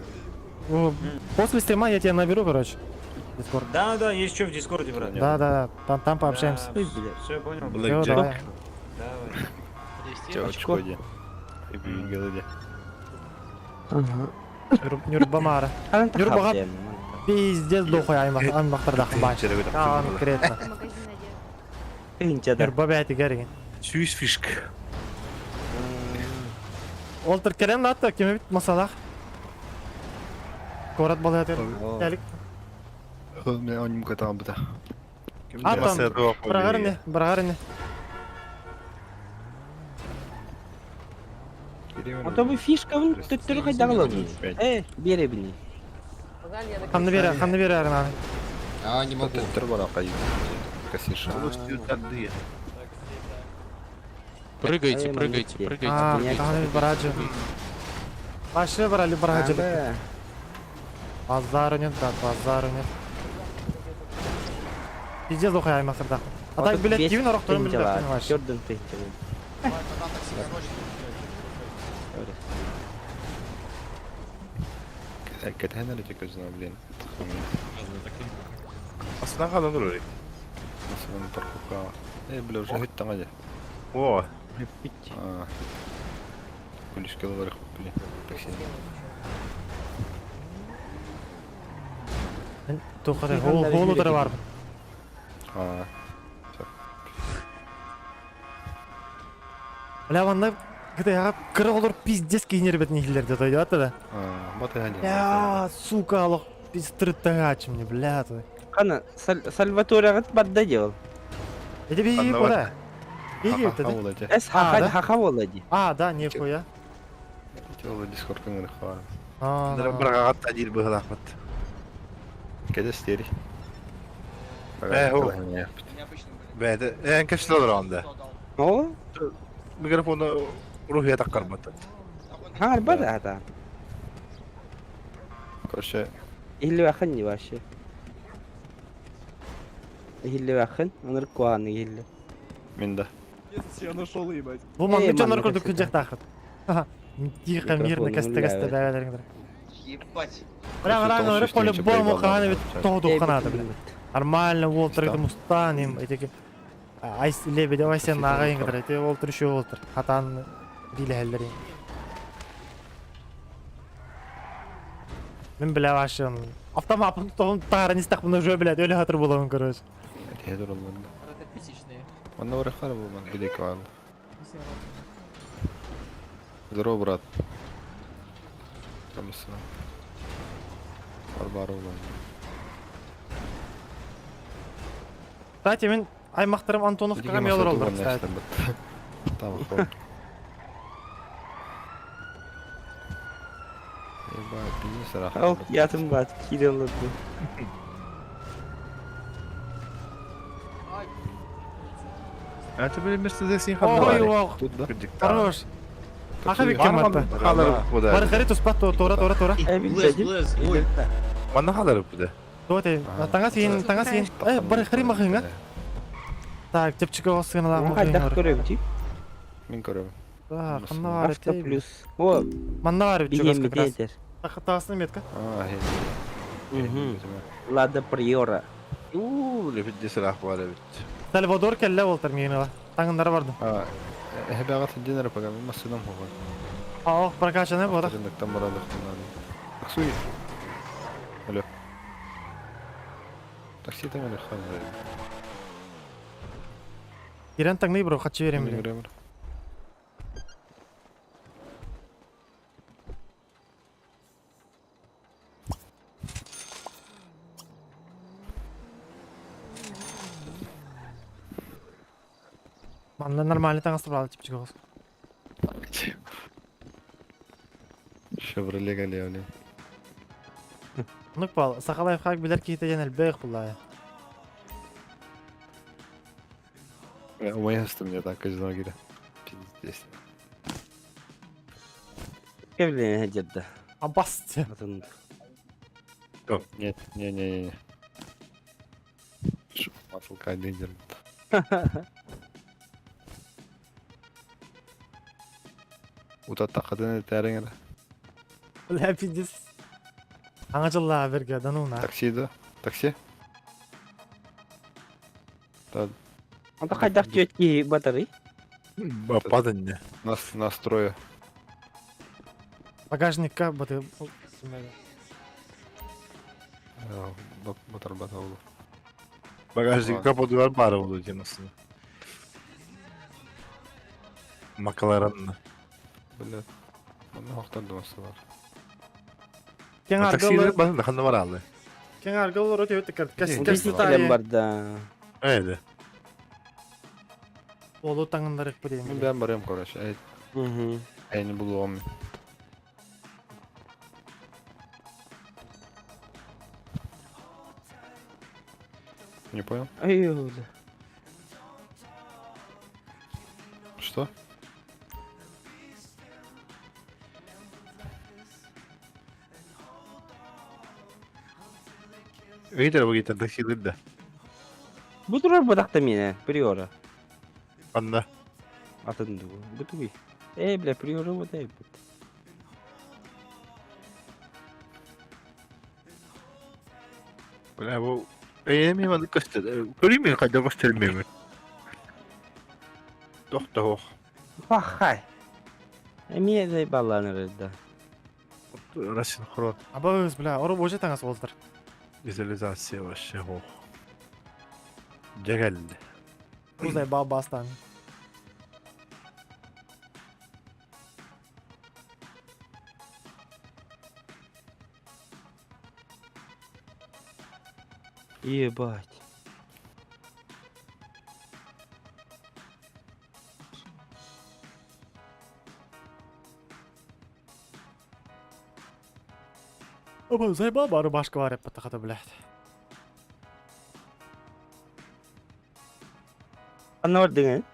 После стрима я тебя наберу, короче. Дискорд. Да, да, есть что в Дискорде, брат. Да, да, да, там пообщаемся. Все, понял. Всё, давай. Давай. Очко де. И Ага. Нюрбамара. Нюрбага пиздец дохуй аймактарда баш. Конкретно. Нюрба бәти гәрген. Сүүс фишка. Олтыр керем латта кеме бит масалах. Корат балатыр. Тәлик. Мен оним катам быта. Атам. Брагарне, брагарне. А то бы фишка вон төттөрү кайдагылы. Э, бере бини. Ханны бере, ханны бере арна. А, не могу. Кассирша. Прыгайте, прыгайте, прыгайте, А, прыгайте. таны бараджы. Башы барали бараджы. Базару нет, брат, базару нет. Пиздец дохуй аймактарда. А так, блядь, кивин орок турын билбек, понимаешь? Төрдөн тыйынча. Кэтэһэн эрэ көзүнэ, блин. Астынан хадан турар. Астынан парковка. Э, бля, уже хоть там аде. О. Күлүскэ олорох, блин. Такси. Тухары хол хол утары бар. А. Бля, манна кытайга кыра олор пиздец киинер бет нихилер де тойдуат да. А, Бля, сука, алох пиздец мне, бля, той. Кана, Сальваторе барда делал. Это би куда? Иди это. Эс хаха хаха болла ди. А, да, нихуя. Тело Дискорд кыңыр хвар. А, Бырғағат адил быһылаахпыт. Кеде стери. Э, хо. Бәді, ән кәшті олар анда. О? Микрофоны рухия таққарматы. Хаңар бада ата. Короче. Ихли вахын не вообще. Ихли вахын, оныр куаны ихли. Мен да. Я нашел, ебать. Бу манны жонор көрдүк күнжек тахыт. Тихо, мирно, кесте кесте бәбәләриңдер. Ебать. Бля, мына өрө по-любому ханы бит тоғду ханады, бля. Нормально болтыр, мустан им, этеки. Айс лебедя вайсен нагайыңдыр, эте болтыр еще болтыр. Хатан биле Мен бля вообще автомат тоғын тағарын истақ бұны уже, блядь, өлі хатыр боламын, короче. Эте олар. Онна орахар булман билек бар. Здорово, брат. Комиссия. Бар бар улан. Кстати, мен аймақтарым Антоновкаға мелор олдыр, кстати. Там хол. Ебать, пиздец, рахат. Ал ятым бат, кирилл А ты были Мерседес не Ой, ой, Тут, да? Хорош. Аха бекке матта. Бар харит успат тора тора тора. Блэз, ой. Манна халары буда. Доте, таңа син, таңа син. Э, бар хари махынга. Так, тепчик осыгына ла Хайдах көрөм ти. Мен көрөм. Да, ханна бар Авто плюс. О, Манна бар бит Бигем как раз. битетер. Тағысын метка. А, Лада Приора. У, лепит сылах бар бит. Сальвадор келле болтыр мигинала. Таңындары барды. А, эбе динер пока мен масыдам хогон. А, прокачанный бода. Рыноктан барадык Таксуй. Алло. Такси там или хан. Ирен таңны бро, хачы берем биле. Манна нормально таңасы брал типчик голос. Шевроле галевли. Ну пал, сахалай хак билер кейте jenel бэх булай. Умаясты мне так из лагеря. Пиздец. Кевлен хеджерда. Абасты. Нет, не, не, не, не. Маслка лидер. Утатта кадын тәреңер. Бля, пиздец. Аңа жылла берге, да ну на. Такси да? Такси? Да. Анда хайдах түйет батары. Бападын Нас настрою. Багажникка баты. Батар батар oldu. Багажник капоты бар oldu темасını. Макаларанна. Бля. Манна хактар бар. Кең Такси аргылы. басында ханна бар алды. Кең аргылы роте өтө кер. Кес кес Келем барда. Эйде. Олу таңындары бирем. Мен бәм барам, короче. Эй. Эй, не булуым. Не понял? Ай, бля. Что? Видер bu gitar такси да. Бу турар бадакта мене, Приора. Анда. Атын ду. Бу тугуй. Э, бля, Приора вот эй. Бля, бу эми маннык көстөр. Көрүүм мен хайда көстөрмөмүн. Тохтоох. Пахай. Эмиэ заебалланыр да. Рассинхрон. Абыз, бля, ору боже таңас болдыр. Визуализация вообще ох. Дьэ кэллэ. Бу заебал бастан. Ебать. Оба заебал бары башка бар эппет блядь. Ханна бардыҥ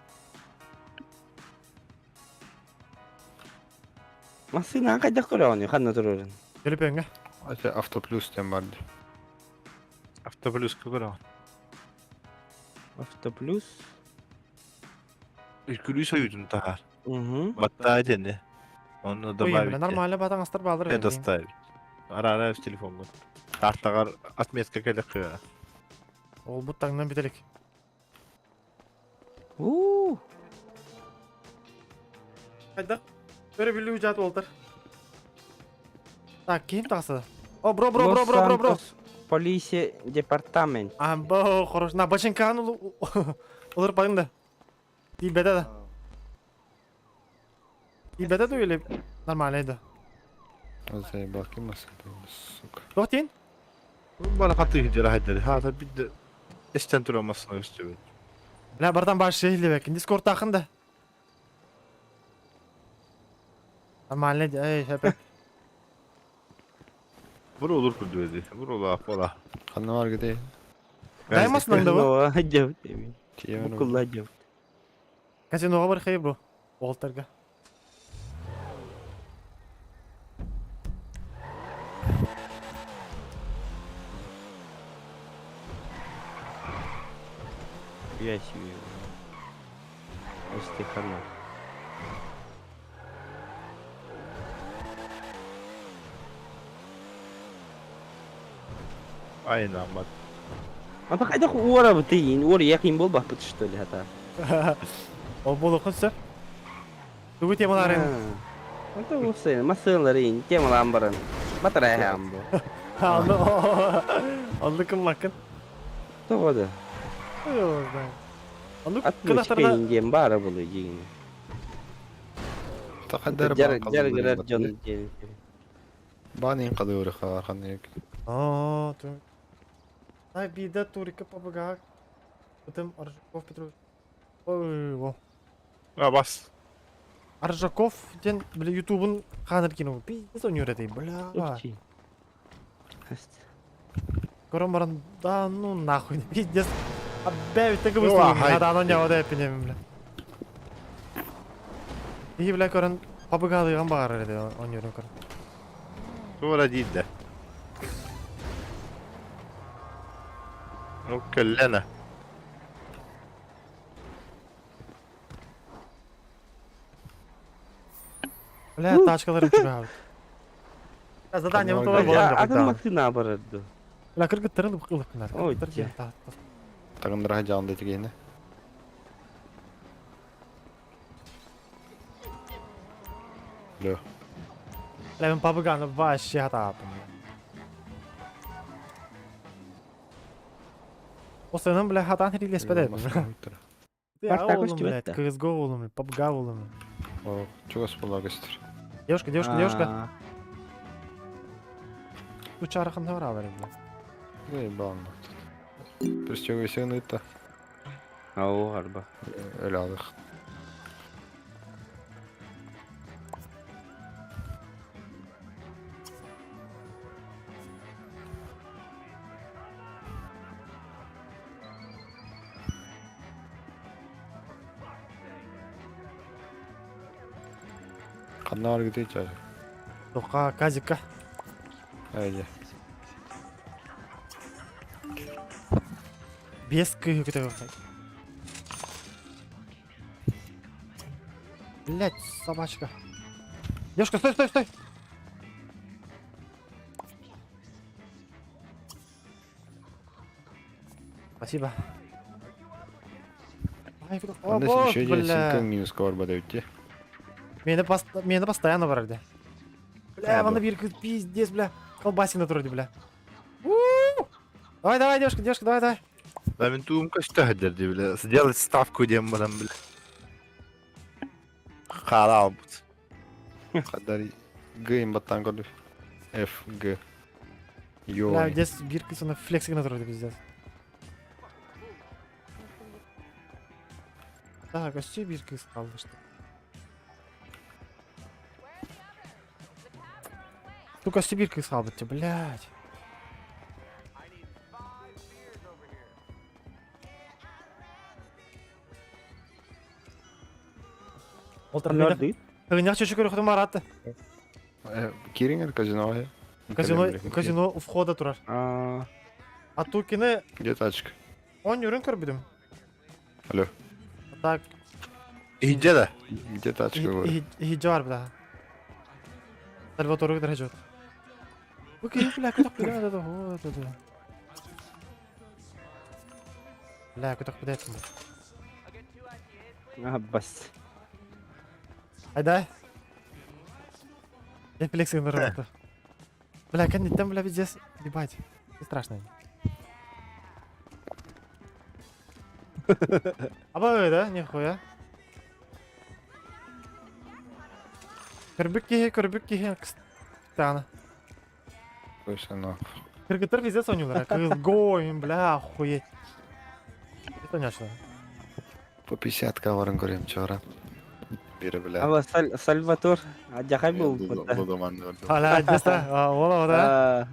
Массыынаҕа хайдах көрөҕүнүй ханна турарын? Төлөпүөҥҥэ. Ате автоплюс диэн бар дии. Автоплюска көрөҕүн. Автоплюс. Күлүү сойуутун таһаар. Угу. Баттаа диэни. Онно Ой, добавить. бля, нормально батаңастар баалар. Не доставить. Арара телефоҥҥун. Картаҕар отметка кэлэ Ол бут таҥнан бүтэлик. Уу. Хайдах? Өрөбүллүү жаат болтар. Так, ким тахса? О, бро, бро, бро, бро, бро, бро. Полиция департамент. А, бо, хорош. На, бачинканы олар бардың да. Тиийбэтэ да. Тиийбэтэ да или нормально да. Заебал, ким сука. Туох диэн? Бана хаты хиджара хайдары. Ха, бидде эстен турамасына өстөбүт. Бля, братан баш шехлебек. Дискорд да. Нормально, эй, хэпэ. Бур olur күрдү Бур ола, ола. Ханна бар гыды. Дай масынан да бу. Хадьабыт эми. Букулла хадьабыт. Казиноға бар хей, бро. Уолтарга. Я себе. Астихана. Айна мат. Ата хайдах уорабытый, уор якин буолбаппыт что ли хата. Ол болуқын сөп. Тугу темаларын. Ата усын, масыларын, темалаан баран. Батарайхаан бу. Алды, алды кым лакын. Тоҕо да. Алды Отмычка диэн баара булу дьиҥин. Тахадар Жар жар дьон диэн. Бан кадыры халар ханнык. А, ты. Ай, бида турика побегах. Потом Аржаков Петрович. Ой, во. А бас. Аржаков ден, бля, ютубын ханыр кино. Пиздец он юрет, бля. Көрөн баран, да ну нахуй, пиздец. Абе, так выставил. Да, ну не, вот я пинем, бля. И, бля, көрөн побегал багар эди, он юрен көрөн. Тура диде. Ну кэллена. Бля, тачкаларым чугабыт. Задание вот болан Атын машина барады. Бля, кыргыттарын ылып Ой, Тагындыра жаанды тигене. Бля. Бля, мен побеганы вообще хатаапым. Осынан, бля, хатан хирилеспеде. Спартак Олым, блядь, өстүбэт да. CSGO олым, PUBG олым. О, чугас була көстөр. Девушка, девушка, девушка. Учарахын бар бер, бля. Заебал. Пристегивайся это. Ау, арба. Өлө алдык. Ханна бар гыды чар. Тоқа, казикка. Айда. Без кыһы көтө Блять, собачка. Девушка, стой, стой, стой! Спасибо. О, Анда бот, еще один бля. симка минус корба дают. Мени, пост... Мени постоянно бар где. Бля, А, вон бу. бир пиздец, бля. Колбасина вроде, бля. У-у-у. Давай, давай, девушка, девушка, давай, давай. Да, мен туумка что бля. Сделать ставку демонам, бля. Харал. Хадар Г им баттан көрдү. F Г. Ё. Бля, здесь бирка на флексик на вроде, пиздец. Так, а все бирка искал, что? Сука, Сибирка искал, блядь. Норды. Тыгынях чөчү көрөхтүм баратты. Кириңер казино. Казино, казино у входа турар. А тукины Где тачка? он юрын көрбүдүм. Алло. Так, Иди да. Где тачка говорю? иһиджи бар бля. Сальватору кытар жот. Бу киһи бля көтөх биле да да да да. Бля көтөх биле Аббас. Айда. Рефлекс работа. Бля, кән бля, пиздец. Ебать. Не страшно. Аба да, нихуя. Көрбүк киһи, көрбүк киһи. Тана. Слушай, ну. Кыргыттар пиздец ойнуулар. Кыргыз бля, охуеть. Это не что. По 50 каварын көрем чора. Бири бля. Аба Сальватор, адьяхай был. Аля, деста, ола, да.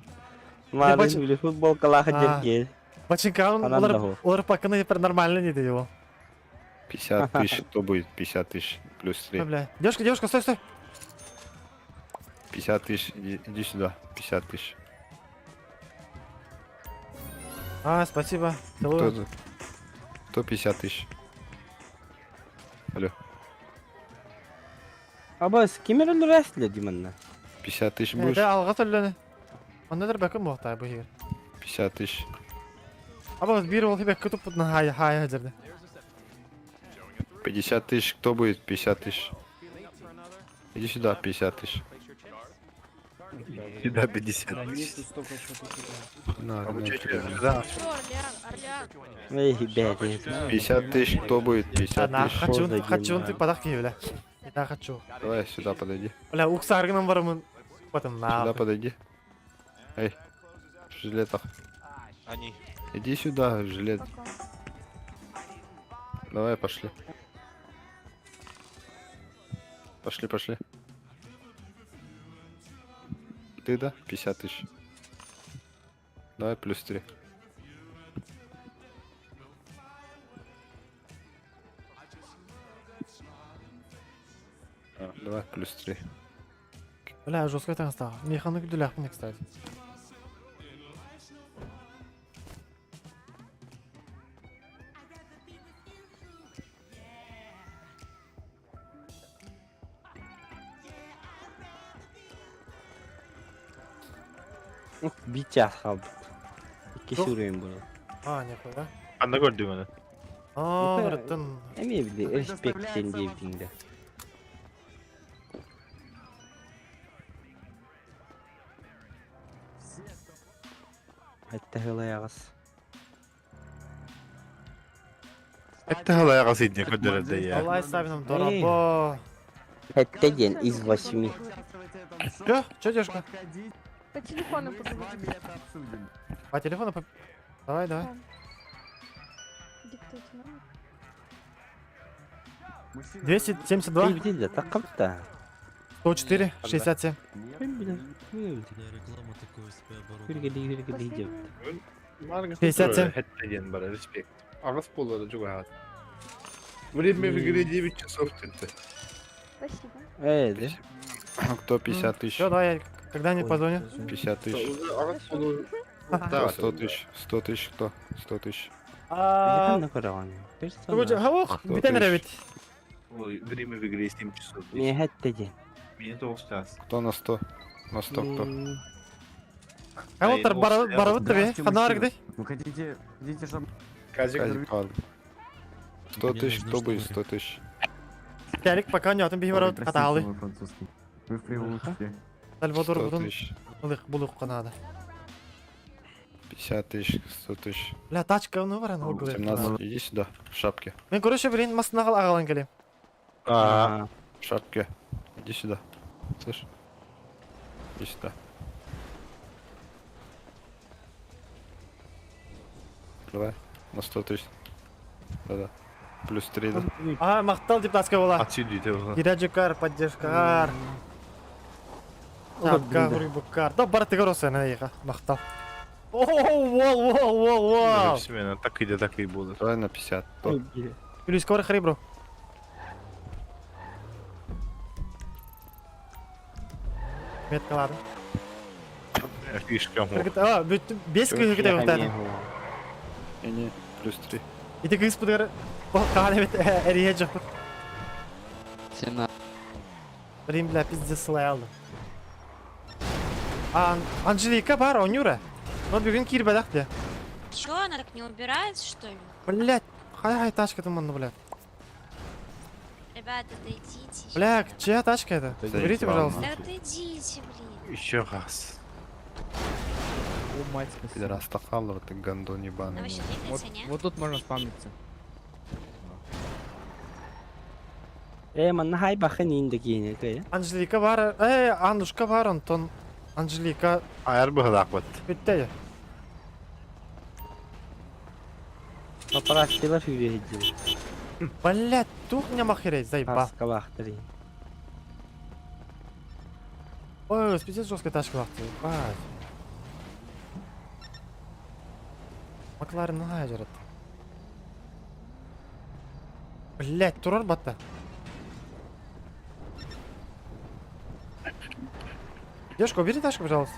Марын били футболкалаха дерге. Бачинкаун, олар, олар паканы теперь нормально не делал. 50 тысяч, кто будет? 50 тысяч плюс 3. Бля. Девушка, девушка, стой, стой. 50 тысяч, иди, иди сюда. 50 тысяч. А, спасибо. Кто Целую. тут? Кто 50 тысяч? Алло. Абас, кимер өлөрәсле димәнне. 50 тысяч будешь? Да, алға төллені. Онда да бәкім боқтай бұл егер. 50 тысяч. Аба, бир ол бәк күтіп бұтына хай хай жерде. 50 тысяч, кто будет? 50 тысяч. Иди сюда, 50 тысяч. Сюда 50 тысяч. На, А на, вы чё, тебе. да. Эй, бәдет. 50 тысяч, кто будет? 50 На, тысяч. хочу, хочу, ты подарки, бля. Я хочу. Давай сюда подойди. Бля, уксаргынан барымын. Потом на. Сюда подойди. Эй, в жилетах. Они. Иди сюда, в жилет. Давай, пошли. Пошли, пошли. Ты, да? 50 тысяч. Давай плюс 3. Давай плюс 3. Бля, жестко это стало. Механу күділәк мне, кстати. Ух, битя халбыт. Икки Тух. сүрөйм буну. А, нихуя. Анда көрдүм аны. А, братан. Эми били респект сен дейбитиңде. Айтта хылаягыз. Это халаяга сидне көдөрөдө я. Алай сабином дорабо. Это день из 8. Чё? Чё, девушка? По телефону поговорим. По телефону по... Давай, давай. Диктуйте номер. 272. Били такапта. 104, 67. 57. Хетте ден бар, респект. Агас болду жуга. Время в игре 9 часов тетте. Спасибо. Э, да? Кто 50 тысяч? Всё, давай, я когда-нибудь позвоню. 50 тысяч. Агас болду. Кто 100 тысяч? 100 тысяч кто? 100 тысяч. А, Хаух, Сто битен тысяч. ребит. Ой, время в игре 7 часов. Мен хетте ден. Мне это час. Кто на 100? На 100 кто? Хаух, барабыт тебе. Ханар где? Вы хотите, хотите, чтобы... Казик 100 тысяч, кто будет 100 тысяч? Кэлик пока не отын биһи барабыт хатаалы. Вы в прилучке. Сальвадор 100 бутун тысяч. ылых булук надо. 50 тысяч, 100 тысяч. Бля, тачка ну баран ол 17, иди сюда, в шапке. Мен короче, блин, маснагал агалан келем. А, в шапке. Иди сюда. Слышь? Иди сюда. Давай, на 100 тысяч. Да-да. Плюс 3, да? А, мактал деп таска бола. Отсюда иди. Кирәҗекар, поддержкар. Тапка, гурибукар. Да бар тегер оса на еха. Мактал. О, вол, вол, вол, вол. Смена, так иди, так и будут. Давай на 50. Плюс скоро хри, бро. Метка ладно. Фишка мог. А, бес кыз ките бутады. Не, плюс 3. Ити кыз бутыр. Каны бит эрие жок. 17. Блин, бля, пиздец сылай алды. Анжелика бар, онюра. Но бүгін кирбәдәк де. Чё, она так не убирается, что ли? Блять, хай-хай тачка туманны, блядь. Ребята, отойдите. Бля, чья тачка это? Заберите, пожалуйста. Да отойдите, блин. Еще раз. О, мать, Пидорас тахалова, ты гондон ебаный. Она вообще двигается, не? Вот тут можно спамниться. Э, манна хай бахын инде кийин кая. Анжелика бар, Аннушка бар, Антон. Анжелика. Айыр быгылак бат. Бүттә. Папараццилар хүрүһэддилэр. Блять, тух не махерей, заеба. Аскалаахтар. Ой, пиздец жесткая тачка вахты, ебать. Макларен на жарат. Блять, турар батта. Девушка, убери тачку, пожалуйста.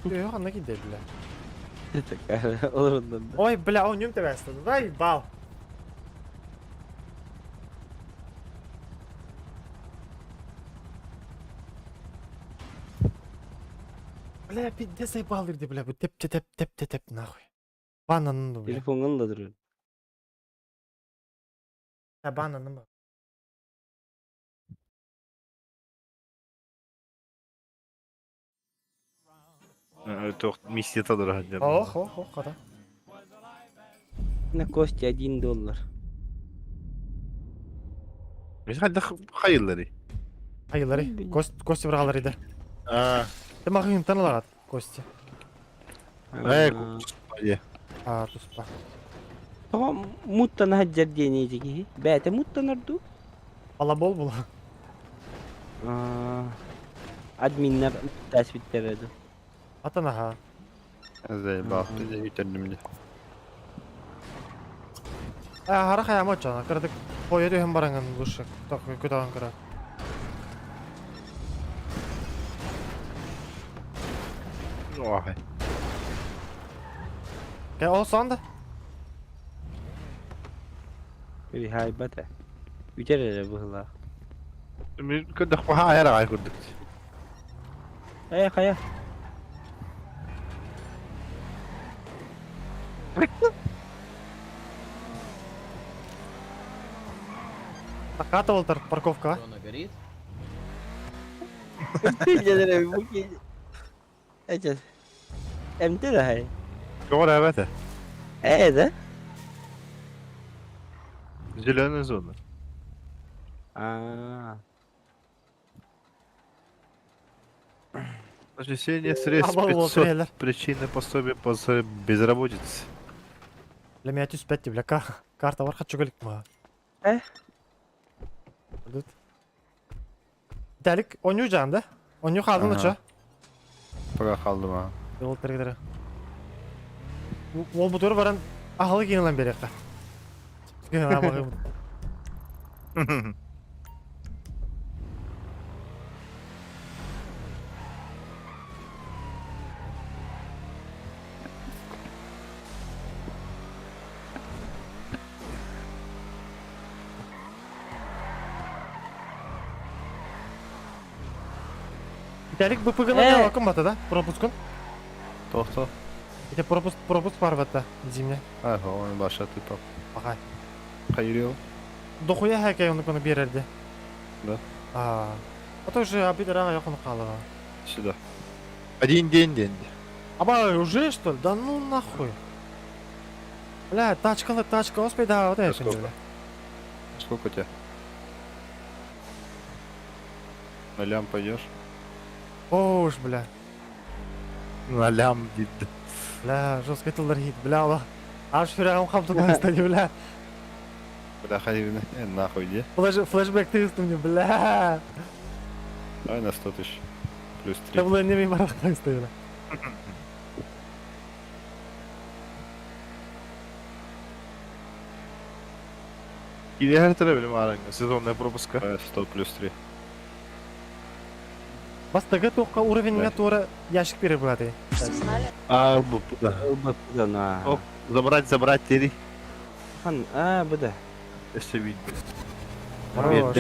Yok, anla gider бля. Такая олорундан. Ой, бля, он нюм тебя Дай бал. Бля, пиздец заебал ирди, бля, бу теп теп теп теп теп нахуй. Бананын бля. Телефоңун да турur. Ya bananın bak. Тоқ миссия тадыр. Ох, ох, ох, када. На кости 1 доллар. Мис хайда хайыллары. Айылары. Кость, кости быргалар иди. А. Ты махын танылагат, кости. Э, господи. А, туспа. Тоҕо муттан хаджар диэн итиги. Бээтэ муттан орду. Балабол була. Админнер тәсбиттер эди. Атан аха. Заебал, ты үтердим де. А, хара хаяма чана, кырдык. Қоя дөһөн бараңын лучше. Так, көтөгөн кыра. Ой. Ке, ол сонда. Үй хайбата. Үтер эрэ быһылаах. Мен көдөх баха айыр ай көрдүк. Э, хая. Таката болтар парковка. Она горит? Эче. Эмте да хай. Жор эбете. Э, да? Зеленая зона. А. Начисление средств Абал бол, 500. тренер. Причины пособия по безработице. Бля, меня түспәтти, бля, карта бар хочу галик ма. Э? Тут. Дәлик, оню жан да? Оню қалдың Ага. да Пока қалдым а. Ол тіргідірі. Ол бұтыры баран ахылы кейінлен беректі. Виталик БПГ-ны алакын бата да? Пропускун? Тохто. Это пропуск, пропуск бар бата, зимне. А, он баша ты пап. Ага. Хайрил. Дохуя хәкәй оны көне берерде. Да. А. А то же обидра якын калды. Сюда. Один день день. Аба, уже что ли? Да ну нахуй. Бля, тачка, тачка, успей, да, вот это. Сколько? Сколько у тебя? На лям пойдешь? Ош, бля. На лям дид. Бля, жестко тылдар хит, бля, ала. Аж фирагым хамты бастады, бля. Бля, ходи, нахуй иди. Флэш, флэшбэк ты мне, бля. Давай на 100 тысяч. Плюс 3. Да было не мимо бля. Или her bilim aranga. Сезонная пропуска. 100 плюс 3. Бастагы тоққа уровень тура ящик бере болады. А, ЛБП, да. ЛБП, на. Оп, забрать, забрать, тери. Хан, а, буда. Еще видно. Хорош.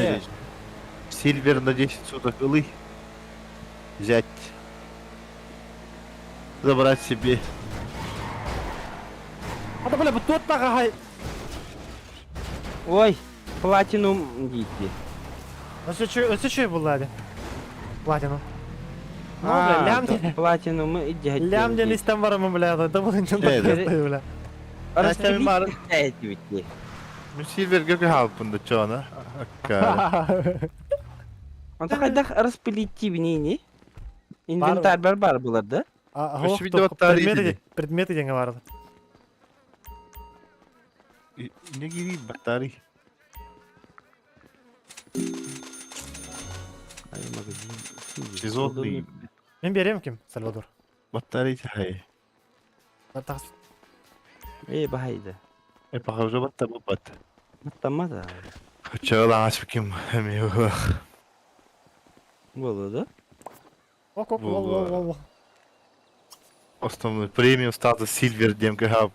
Сильвер на 10 суток илы. Взять. Забрать себе. А да бля, тот тага Ой, платинум дети. Өсө чөй булады. Платину. Ну, бля, лям ден. Платинум иди. Лям ден истен барамын, бля, да бұл инчен бля. Мен Сильверге калпында чона. Акка. Онта кайда распылить не? Инвентарь бар бар булар, да? Предметы, предметы деньги бар. Не гири батарей. Сезонный. Мен берем ким, Сальвадор? Батарей хай. Эй, бахайда. Э, похоже, батта бат. Баттамада. Чала ашпким эми. Было, да? Ок, ок, вол, вол, вол. Основной премиум статус Сильвер демке хап.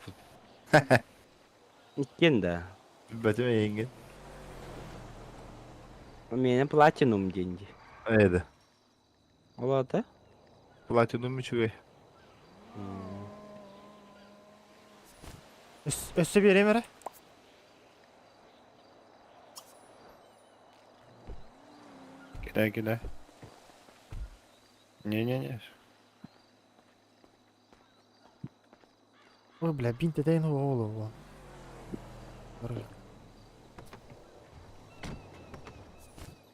Иккен да. Бәтеме енген. У меня платинум деньги. Эйді. Олады? Платинум үчүгэй. Өссө берем эре? Кидай, кидай. Не-не-не. Ой, бля, бинт дай ну голову.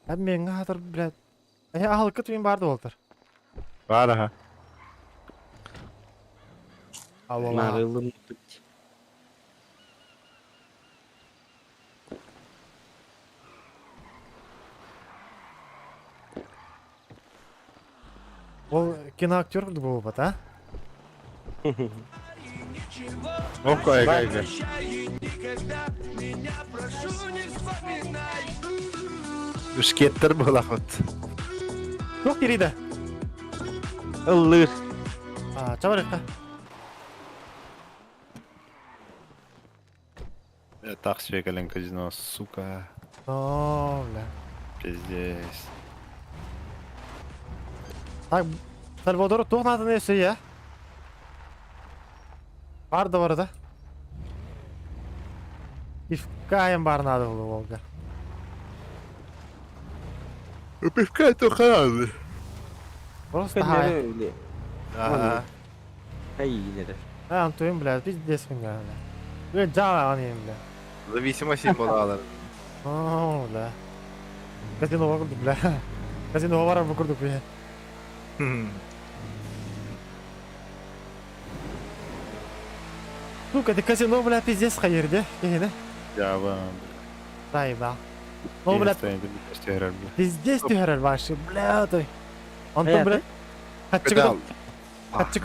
Әп мен хатыр, бля. Э, ахал кыт барды болтыр. Бар аха. Нарылым бит. Ол киноактер болуп а? Ок, ай, ай, ай. Үшкеттер болақыт. Жоқ керейді. Ыллыр. А, чабарыққа. Я так себе казино, сука. О, бля. Пиздец. Так, Сальвадор туғнатын өсі, я? Бар да бар да. Пивкаем бар надо было, Волга. Пивка это ханады. Просто хай. Ага. Хайилер. А, Антуин, бля, пиздец хуйня, бля. Бля, жала анайым, бля. Зависимость балалар. О, бля. Казино курдук, бля. Казино бар бу курдук, бля. Сука, это казино, бля, пиздец хайырды. Кehine. Я вам. Дай, ба. Ну, бля, пиздец түһәрәр башы, бля, той. Антон, бля, хатчы хатчы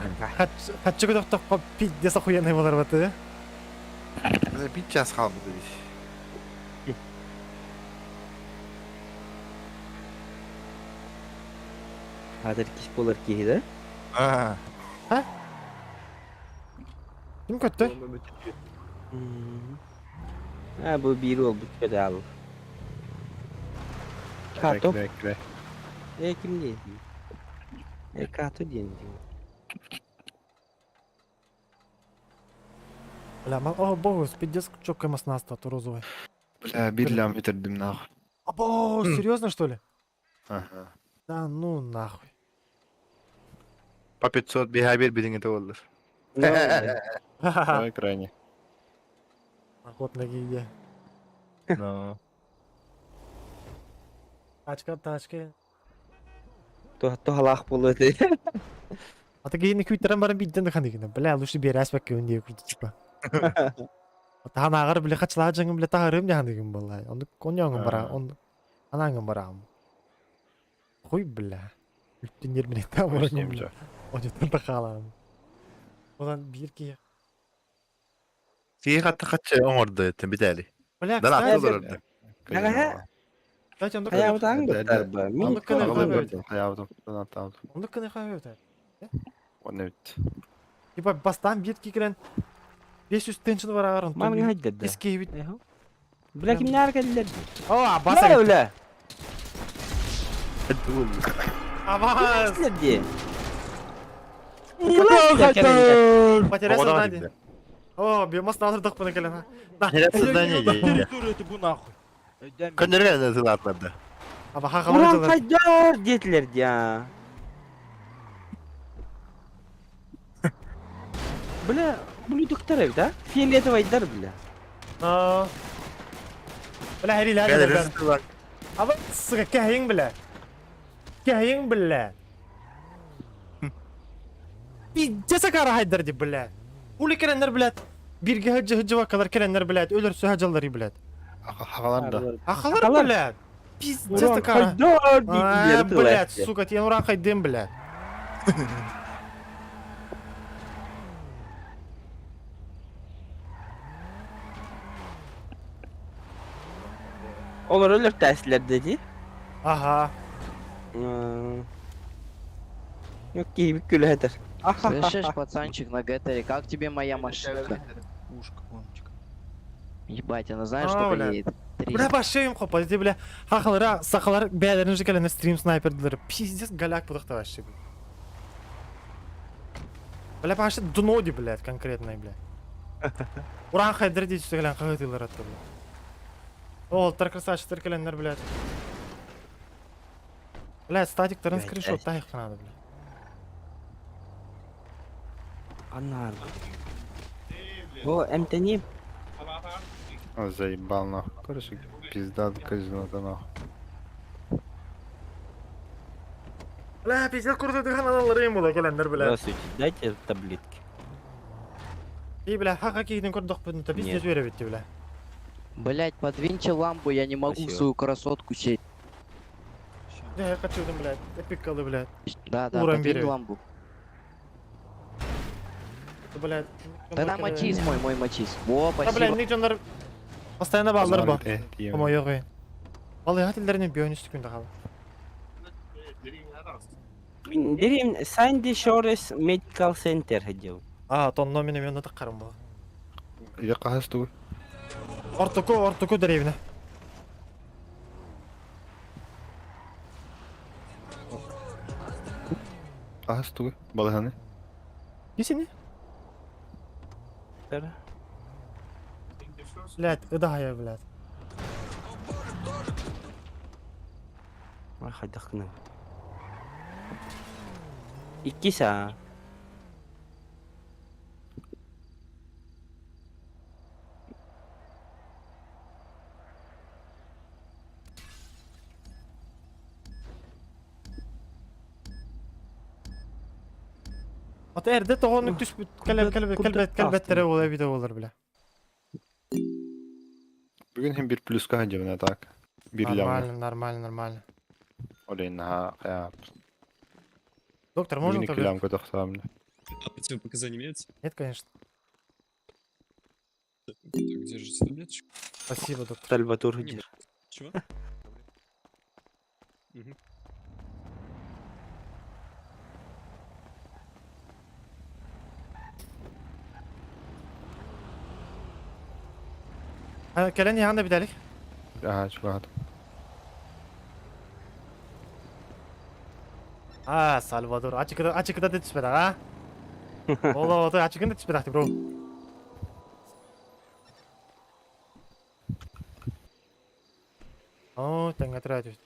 хатчы тоққа пиздец охуенный болар баты. Бля, бит час қалды дейш. Хазыр кис болар киһи да? А. А? Ким көттө? А, бу бир ол бүткө да ал. Каток. Кидай, кидай. Э, ким не? Экату диэн. Бля, о, богу, пиздец, чокка маснаста, то розовый. Бля, бир лям битердим нахуй. Або, серьезно что ли? Ага. Да ну нахуй. По 500 бега бир билиң это болдур. Давай крайне. Охотно гиде. Но. Тачка, тачка. Тухалаах буолуо этэ. А ты гейни күйтерен баран бидден да ханигина. Бля, лучше берәс бәкке өнде күрді типа. Таһан ағыр бля хачла жаңым бля тахарым да ханигин балай. Онды коньяңым бара, он анаңым барам. Хуй бля. Үттен ермен та Хуй с ним, чё. Онжеттен тахалам. Одан бир ки. Сии хатта хатча оңорду эттен битәли. Бля, Дан кстати, атты олорду. Кстати, онды Хаябытаң быттар ба. Мин Онды кыны хайбет. Хаябытым. Онды кыны хайбет. Онны бит. Типа бастан бир ки кирен 500 теншин бар ағыр. Мамың хайдырды. Эски бит. Бля кимнәр кэллэр? О, баса. Бля, бля. Аваз. Кимнәр Потерял сознание. О, биомас назыр пына келен. Потерял сознание, дии. Көннөргө сылатларды. Аба ха Уран хайдар диэтилер дия. Бля, блюдоктар эбит, а? Фиолетовайдар, бля. А. Бля, хәриләр. Аба, сука, кәһең бля. Кәһең бля. Пиздец акара хайдар ди, бля. Ули кереннер, блядь. Бирге хаҗы хаҗы вакалар кереннер, блядь. Өлөр сөһәҗаллары, блядь. Хахалар да. Ахалар, блядь. Пиздец Уран акара. хайдар диэтилер, А, блядь, сука, тиен уран хайдым, блядь. Олар өлөр тәслер деди. Ага. Yok gibi күләдер. Слышишь, пацанчик на Геттере, как тебе моя машинка? Ушка, мамочка. Ебать, она знаешь, А, что бля. едет? Бля, башым хопа, ди, бля. Хахалара, сахалар бәләрен же келен стрим снайпердилер. Пиздец, голяк будакта вообще, бля. Бля, вообще дно ди, блядь, конкретно, бля. Уран хайдер ди түгелен кагытылар атты, бля. О, тар красавчиктар келеннер, блядь. Блядь, статиктарын Блядь, скриншот тайык надо, бля. Анар. О, эмтени. О, заебал нахуй. Короче, пизда казино-то нахуй. Бля, пиздец, курсы дыхан алалар була келеннер, бля. Здравствуйте, дайте таблетки. И, бля, хака кейден көрдөх бүтін, та пиздец Нет. бере битти, бля. Блять, подвиньте лампу, я не могу в Спасибо. свою красотку сесть. Да, я хочу, блядь, эпикалы, блядь. Да, да, Уран подвинь бери. лампу. Блядь. Тогда матиз мой, мой матиз. Во, Да, блядь, спасибо. ник жондар постоянно баллар ба. Э, тием. Омо yok. Vallahi hatillerini bir ön üstü günde kaldı. Дерим Sandy Shores Medical Center ходил. А, тонно менем янына таққарым бу. Иде кахас тугу. Ортоку, ортоку деревне. Кахас тугу. Балаханы. Десene. Блядь, ыдая, блядь. Ой, хайдахны. Иккиса. Ата эрде тоғонук түспүт кэлеп кэлбет кэлбет кэлбеттере була бите болар бля. Бүгүн хем бир плюска хаджабына так. Бир лям. Нормально, нормально, нормально. Олейн ха хая. Доктор, можно Бүгүн таблетку? лям көтөхтам. А противопоказания имеются? Нет, конечно. Так, держите таблеточку. Спасибо, доктор. Сальватор где? Чего? Мгм. Кэлен яханда биталик. Ага, чугат. А, Сальвадор, ачыкыда ачыкыда да түспэтэх, а? Ол ото ачыкын да түспэтэх бро. О, тэҥҥэ түрөөтүбүт.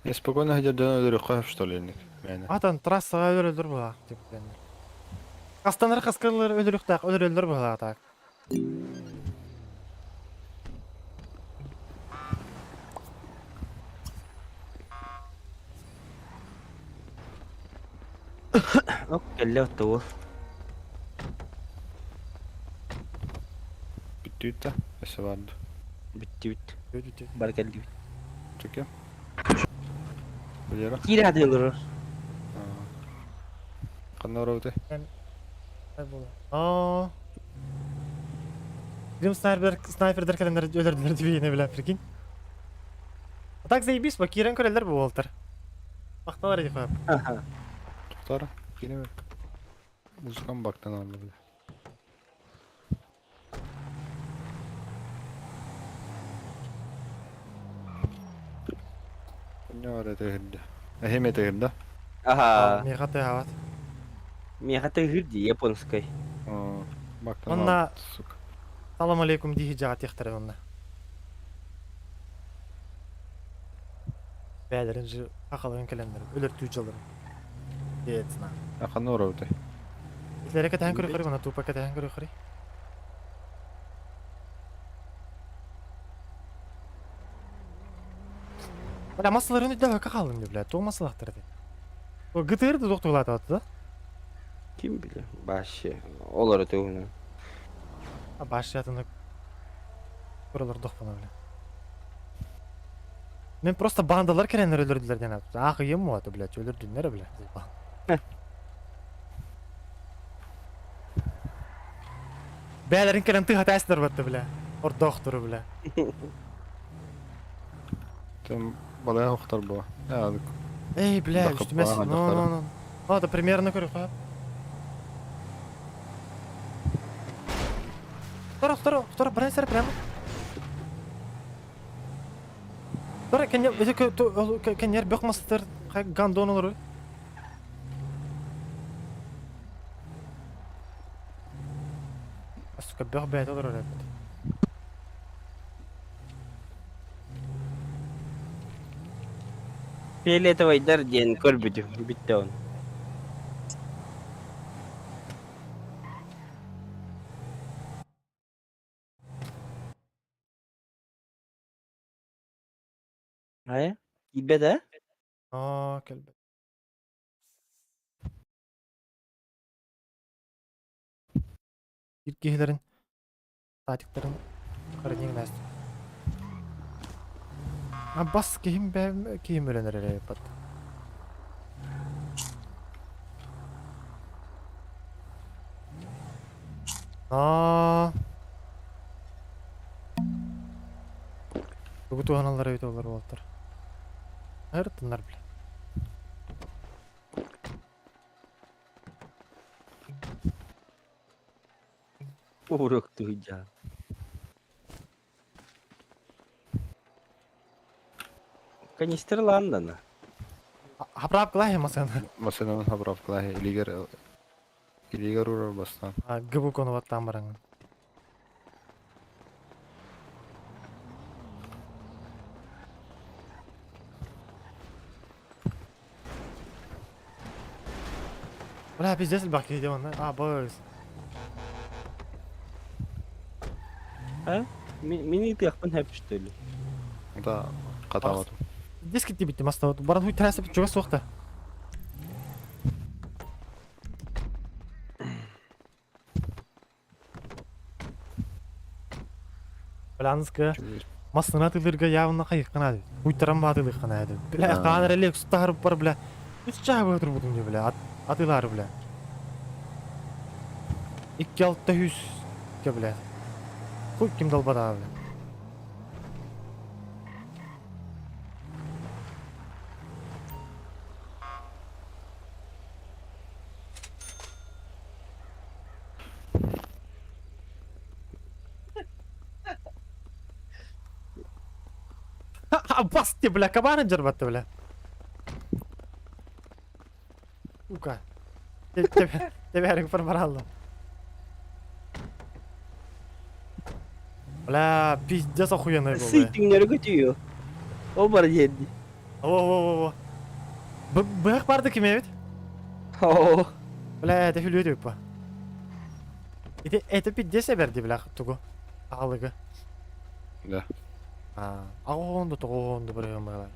Я спокойно хотя дьон өлөрүөххэ что ли инник мээнэ. Атан трассаҕа өлөрөллөр быһалаах типтэннэр. Хастанар хаскалар өлөрүөхтээх өлөрөллөр быһалаах так. Ок, кэллэ оттугу. Бүттүүт да? Өссө бар ду? Бүттүбүт. Бар кэллибит. Чөкө. Валера? Киирэ атыылырыр. Ханна барабытай? Аа. Дим снайпер снайпердер кэлэннэр өлөрдүлэр дибиини бля, прикинь. А так заебись, бо киирэн көрөллөр бу уолтар. Махталар эти хап. Тохтор. Киирэ бер. Музыкам бактан алды бля. Не бар этегирде. Эхим этегирде. Аха. Миэхэ тыаһаабат. Миэхэ тыаһыыр дии японскай. Бактан Онна алды, сука. Салам алейкум дии дьаҕа тиэхтэрэ онна. Бээлэрин же хахаларын кэлэннэр өлөртүү дьалларын. Диэтина. Ханна барабытай? Итилэрэ кэтэһэн көрүөххэрий, мана тупо кэтэһэн көрүөххэрий. Бля, массаларын үрдэ хааллым дии, бля, туох массалаахтар этэй? ГТР да туох туһулаатабат да? Ким билэр, вообще. Олору туһунан. А башня атыны көрөлөрдөхпүнэ, бля. Мен просто бандалар кэлэннэр өлөрдүлэр диэн аах ыйым уота, блядь, өлөрдүннэр, бля. Бээлэрин кэлэн тыһа тээстэр батта, бля. Ордоохтору, бля. Там балая охтар буо. Эй, бля, үстүмэс. Ну, ну, ну. Ну, это примерно көрүөххэ. Второ, второ, второ, баран сэр прямо. Второ, кенер, кенер бөх мастер гандон олору. Сука, бөх бэйэтэ олорор эбит. Фиолетовайдар диэн көрбүтүм, бүттэ он. Хайа? Киирбэт ээ? Аа, кэлбэт. Биир киһилэрин Саатиктарын хранение Настя. А бас киһим бэм киһим өлөн эрэр эбит. Аа. Тугу туһаналлар эбит олар уолаттар. Ыртыннар бля. Уруктуйдьаан. Канистр лаандана. Хаправкалаах масына. Масынанан хаправкалаах илигер илигер урар бастаан. Гыбы конубаттаан бараҥын. Бля, пиздец элбэх киһи диэн онно. А, быс. А? Мин ыытыахпын сөп что ли? Да, хатаабатым. Диск киттибит маста. Баран хуй трасса чугас суохта. Баланска массына тылырга явно хайыккана ады. Уйтаран баатылыххана ады. Бля, хаанар элек сутахар бар бля. Үс чаа баатыр бутум не бля. Атылар бля. Икки алта үс ке бля. Хуй ким долбада бля. Басты, бля, кабаны дьарбатты, бля. Сука. Тебәрик бараллым. Бля, пиздец охуенный был. Сыйтыңнары көтүйө. О бар диэнди. О, о, о, о. Быһах барды ким эбит? О. Бля, это хүлүө па. Это это пиздец эберди, бля, тугу. Аалыгы. Да. А, агоонду тогоонду бір өмүлөр.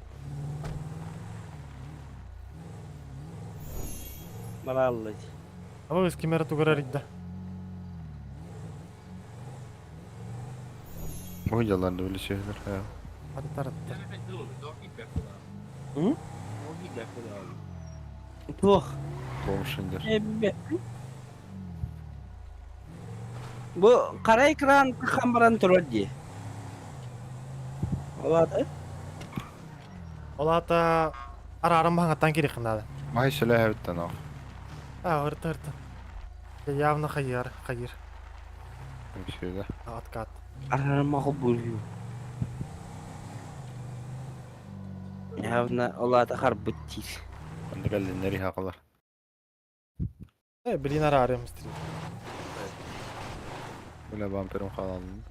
Бараллы. Аба өз кемера тугара ридда. Уйдаларды билишелер. Аттар аттар. М? Туох. Помшиндер. Бу кара экран хамбаран турар дии. Олата? Олата арарым баңаттан керек надо. Май сүлэ хэвиттен ох. А, ырты ырты. Явно хайыр, хайыр. Сүлэ. Откат. Арарым ахы булью. Явно олата харбыт тир. Анда кэллиннери хакалар. Э, блин, арарым стрим. Бля бамперым халалын.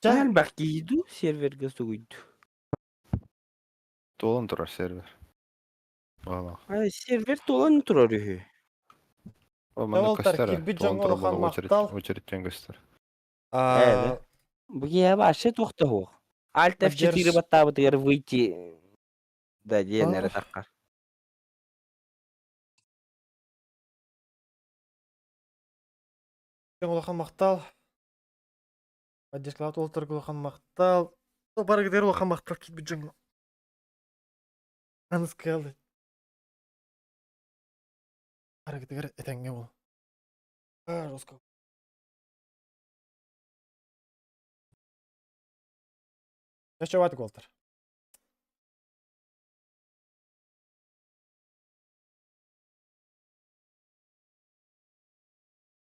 Чан бакиду серверге сугуйду. Толон турар сервер. Бала. Ай сервер толан турар үһү. О, маны Толтар, көстөр. кирбит Толон жоңго турар улахан була очередь, мактал. очередьтен көстөр. А, Бу я вообще тохта хох. Alt F4 Поддерж- баттабытыгар выйти. Да, диэнere таккар. Улахан мактал. Поддержкалап толтыр улахан мактал. Баргыдер улахан мактал кирбит жоңго. Аныскалды. Баргыдер этеңге бол. А, жестко. Еще ватик олтыр.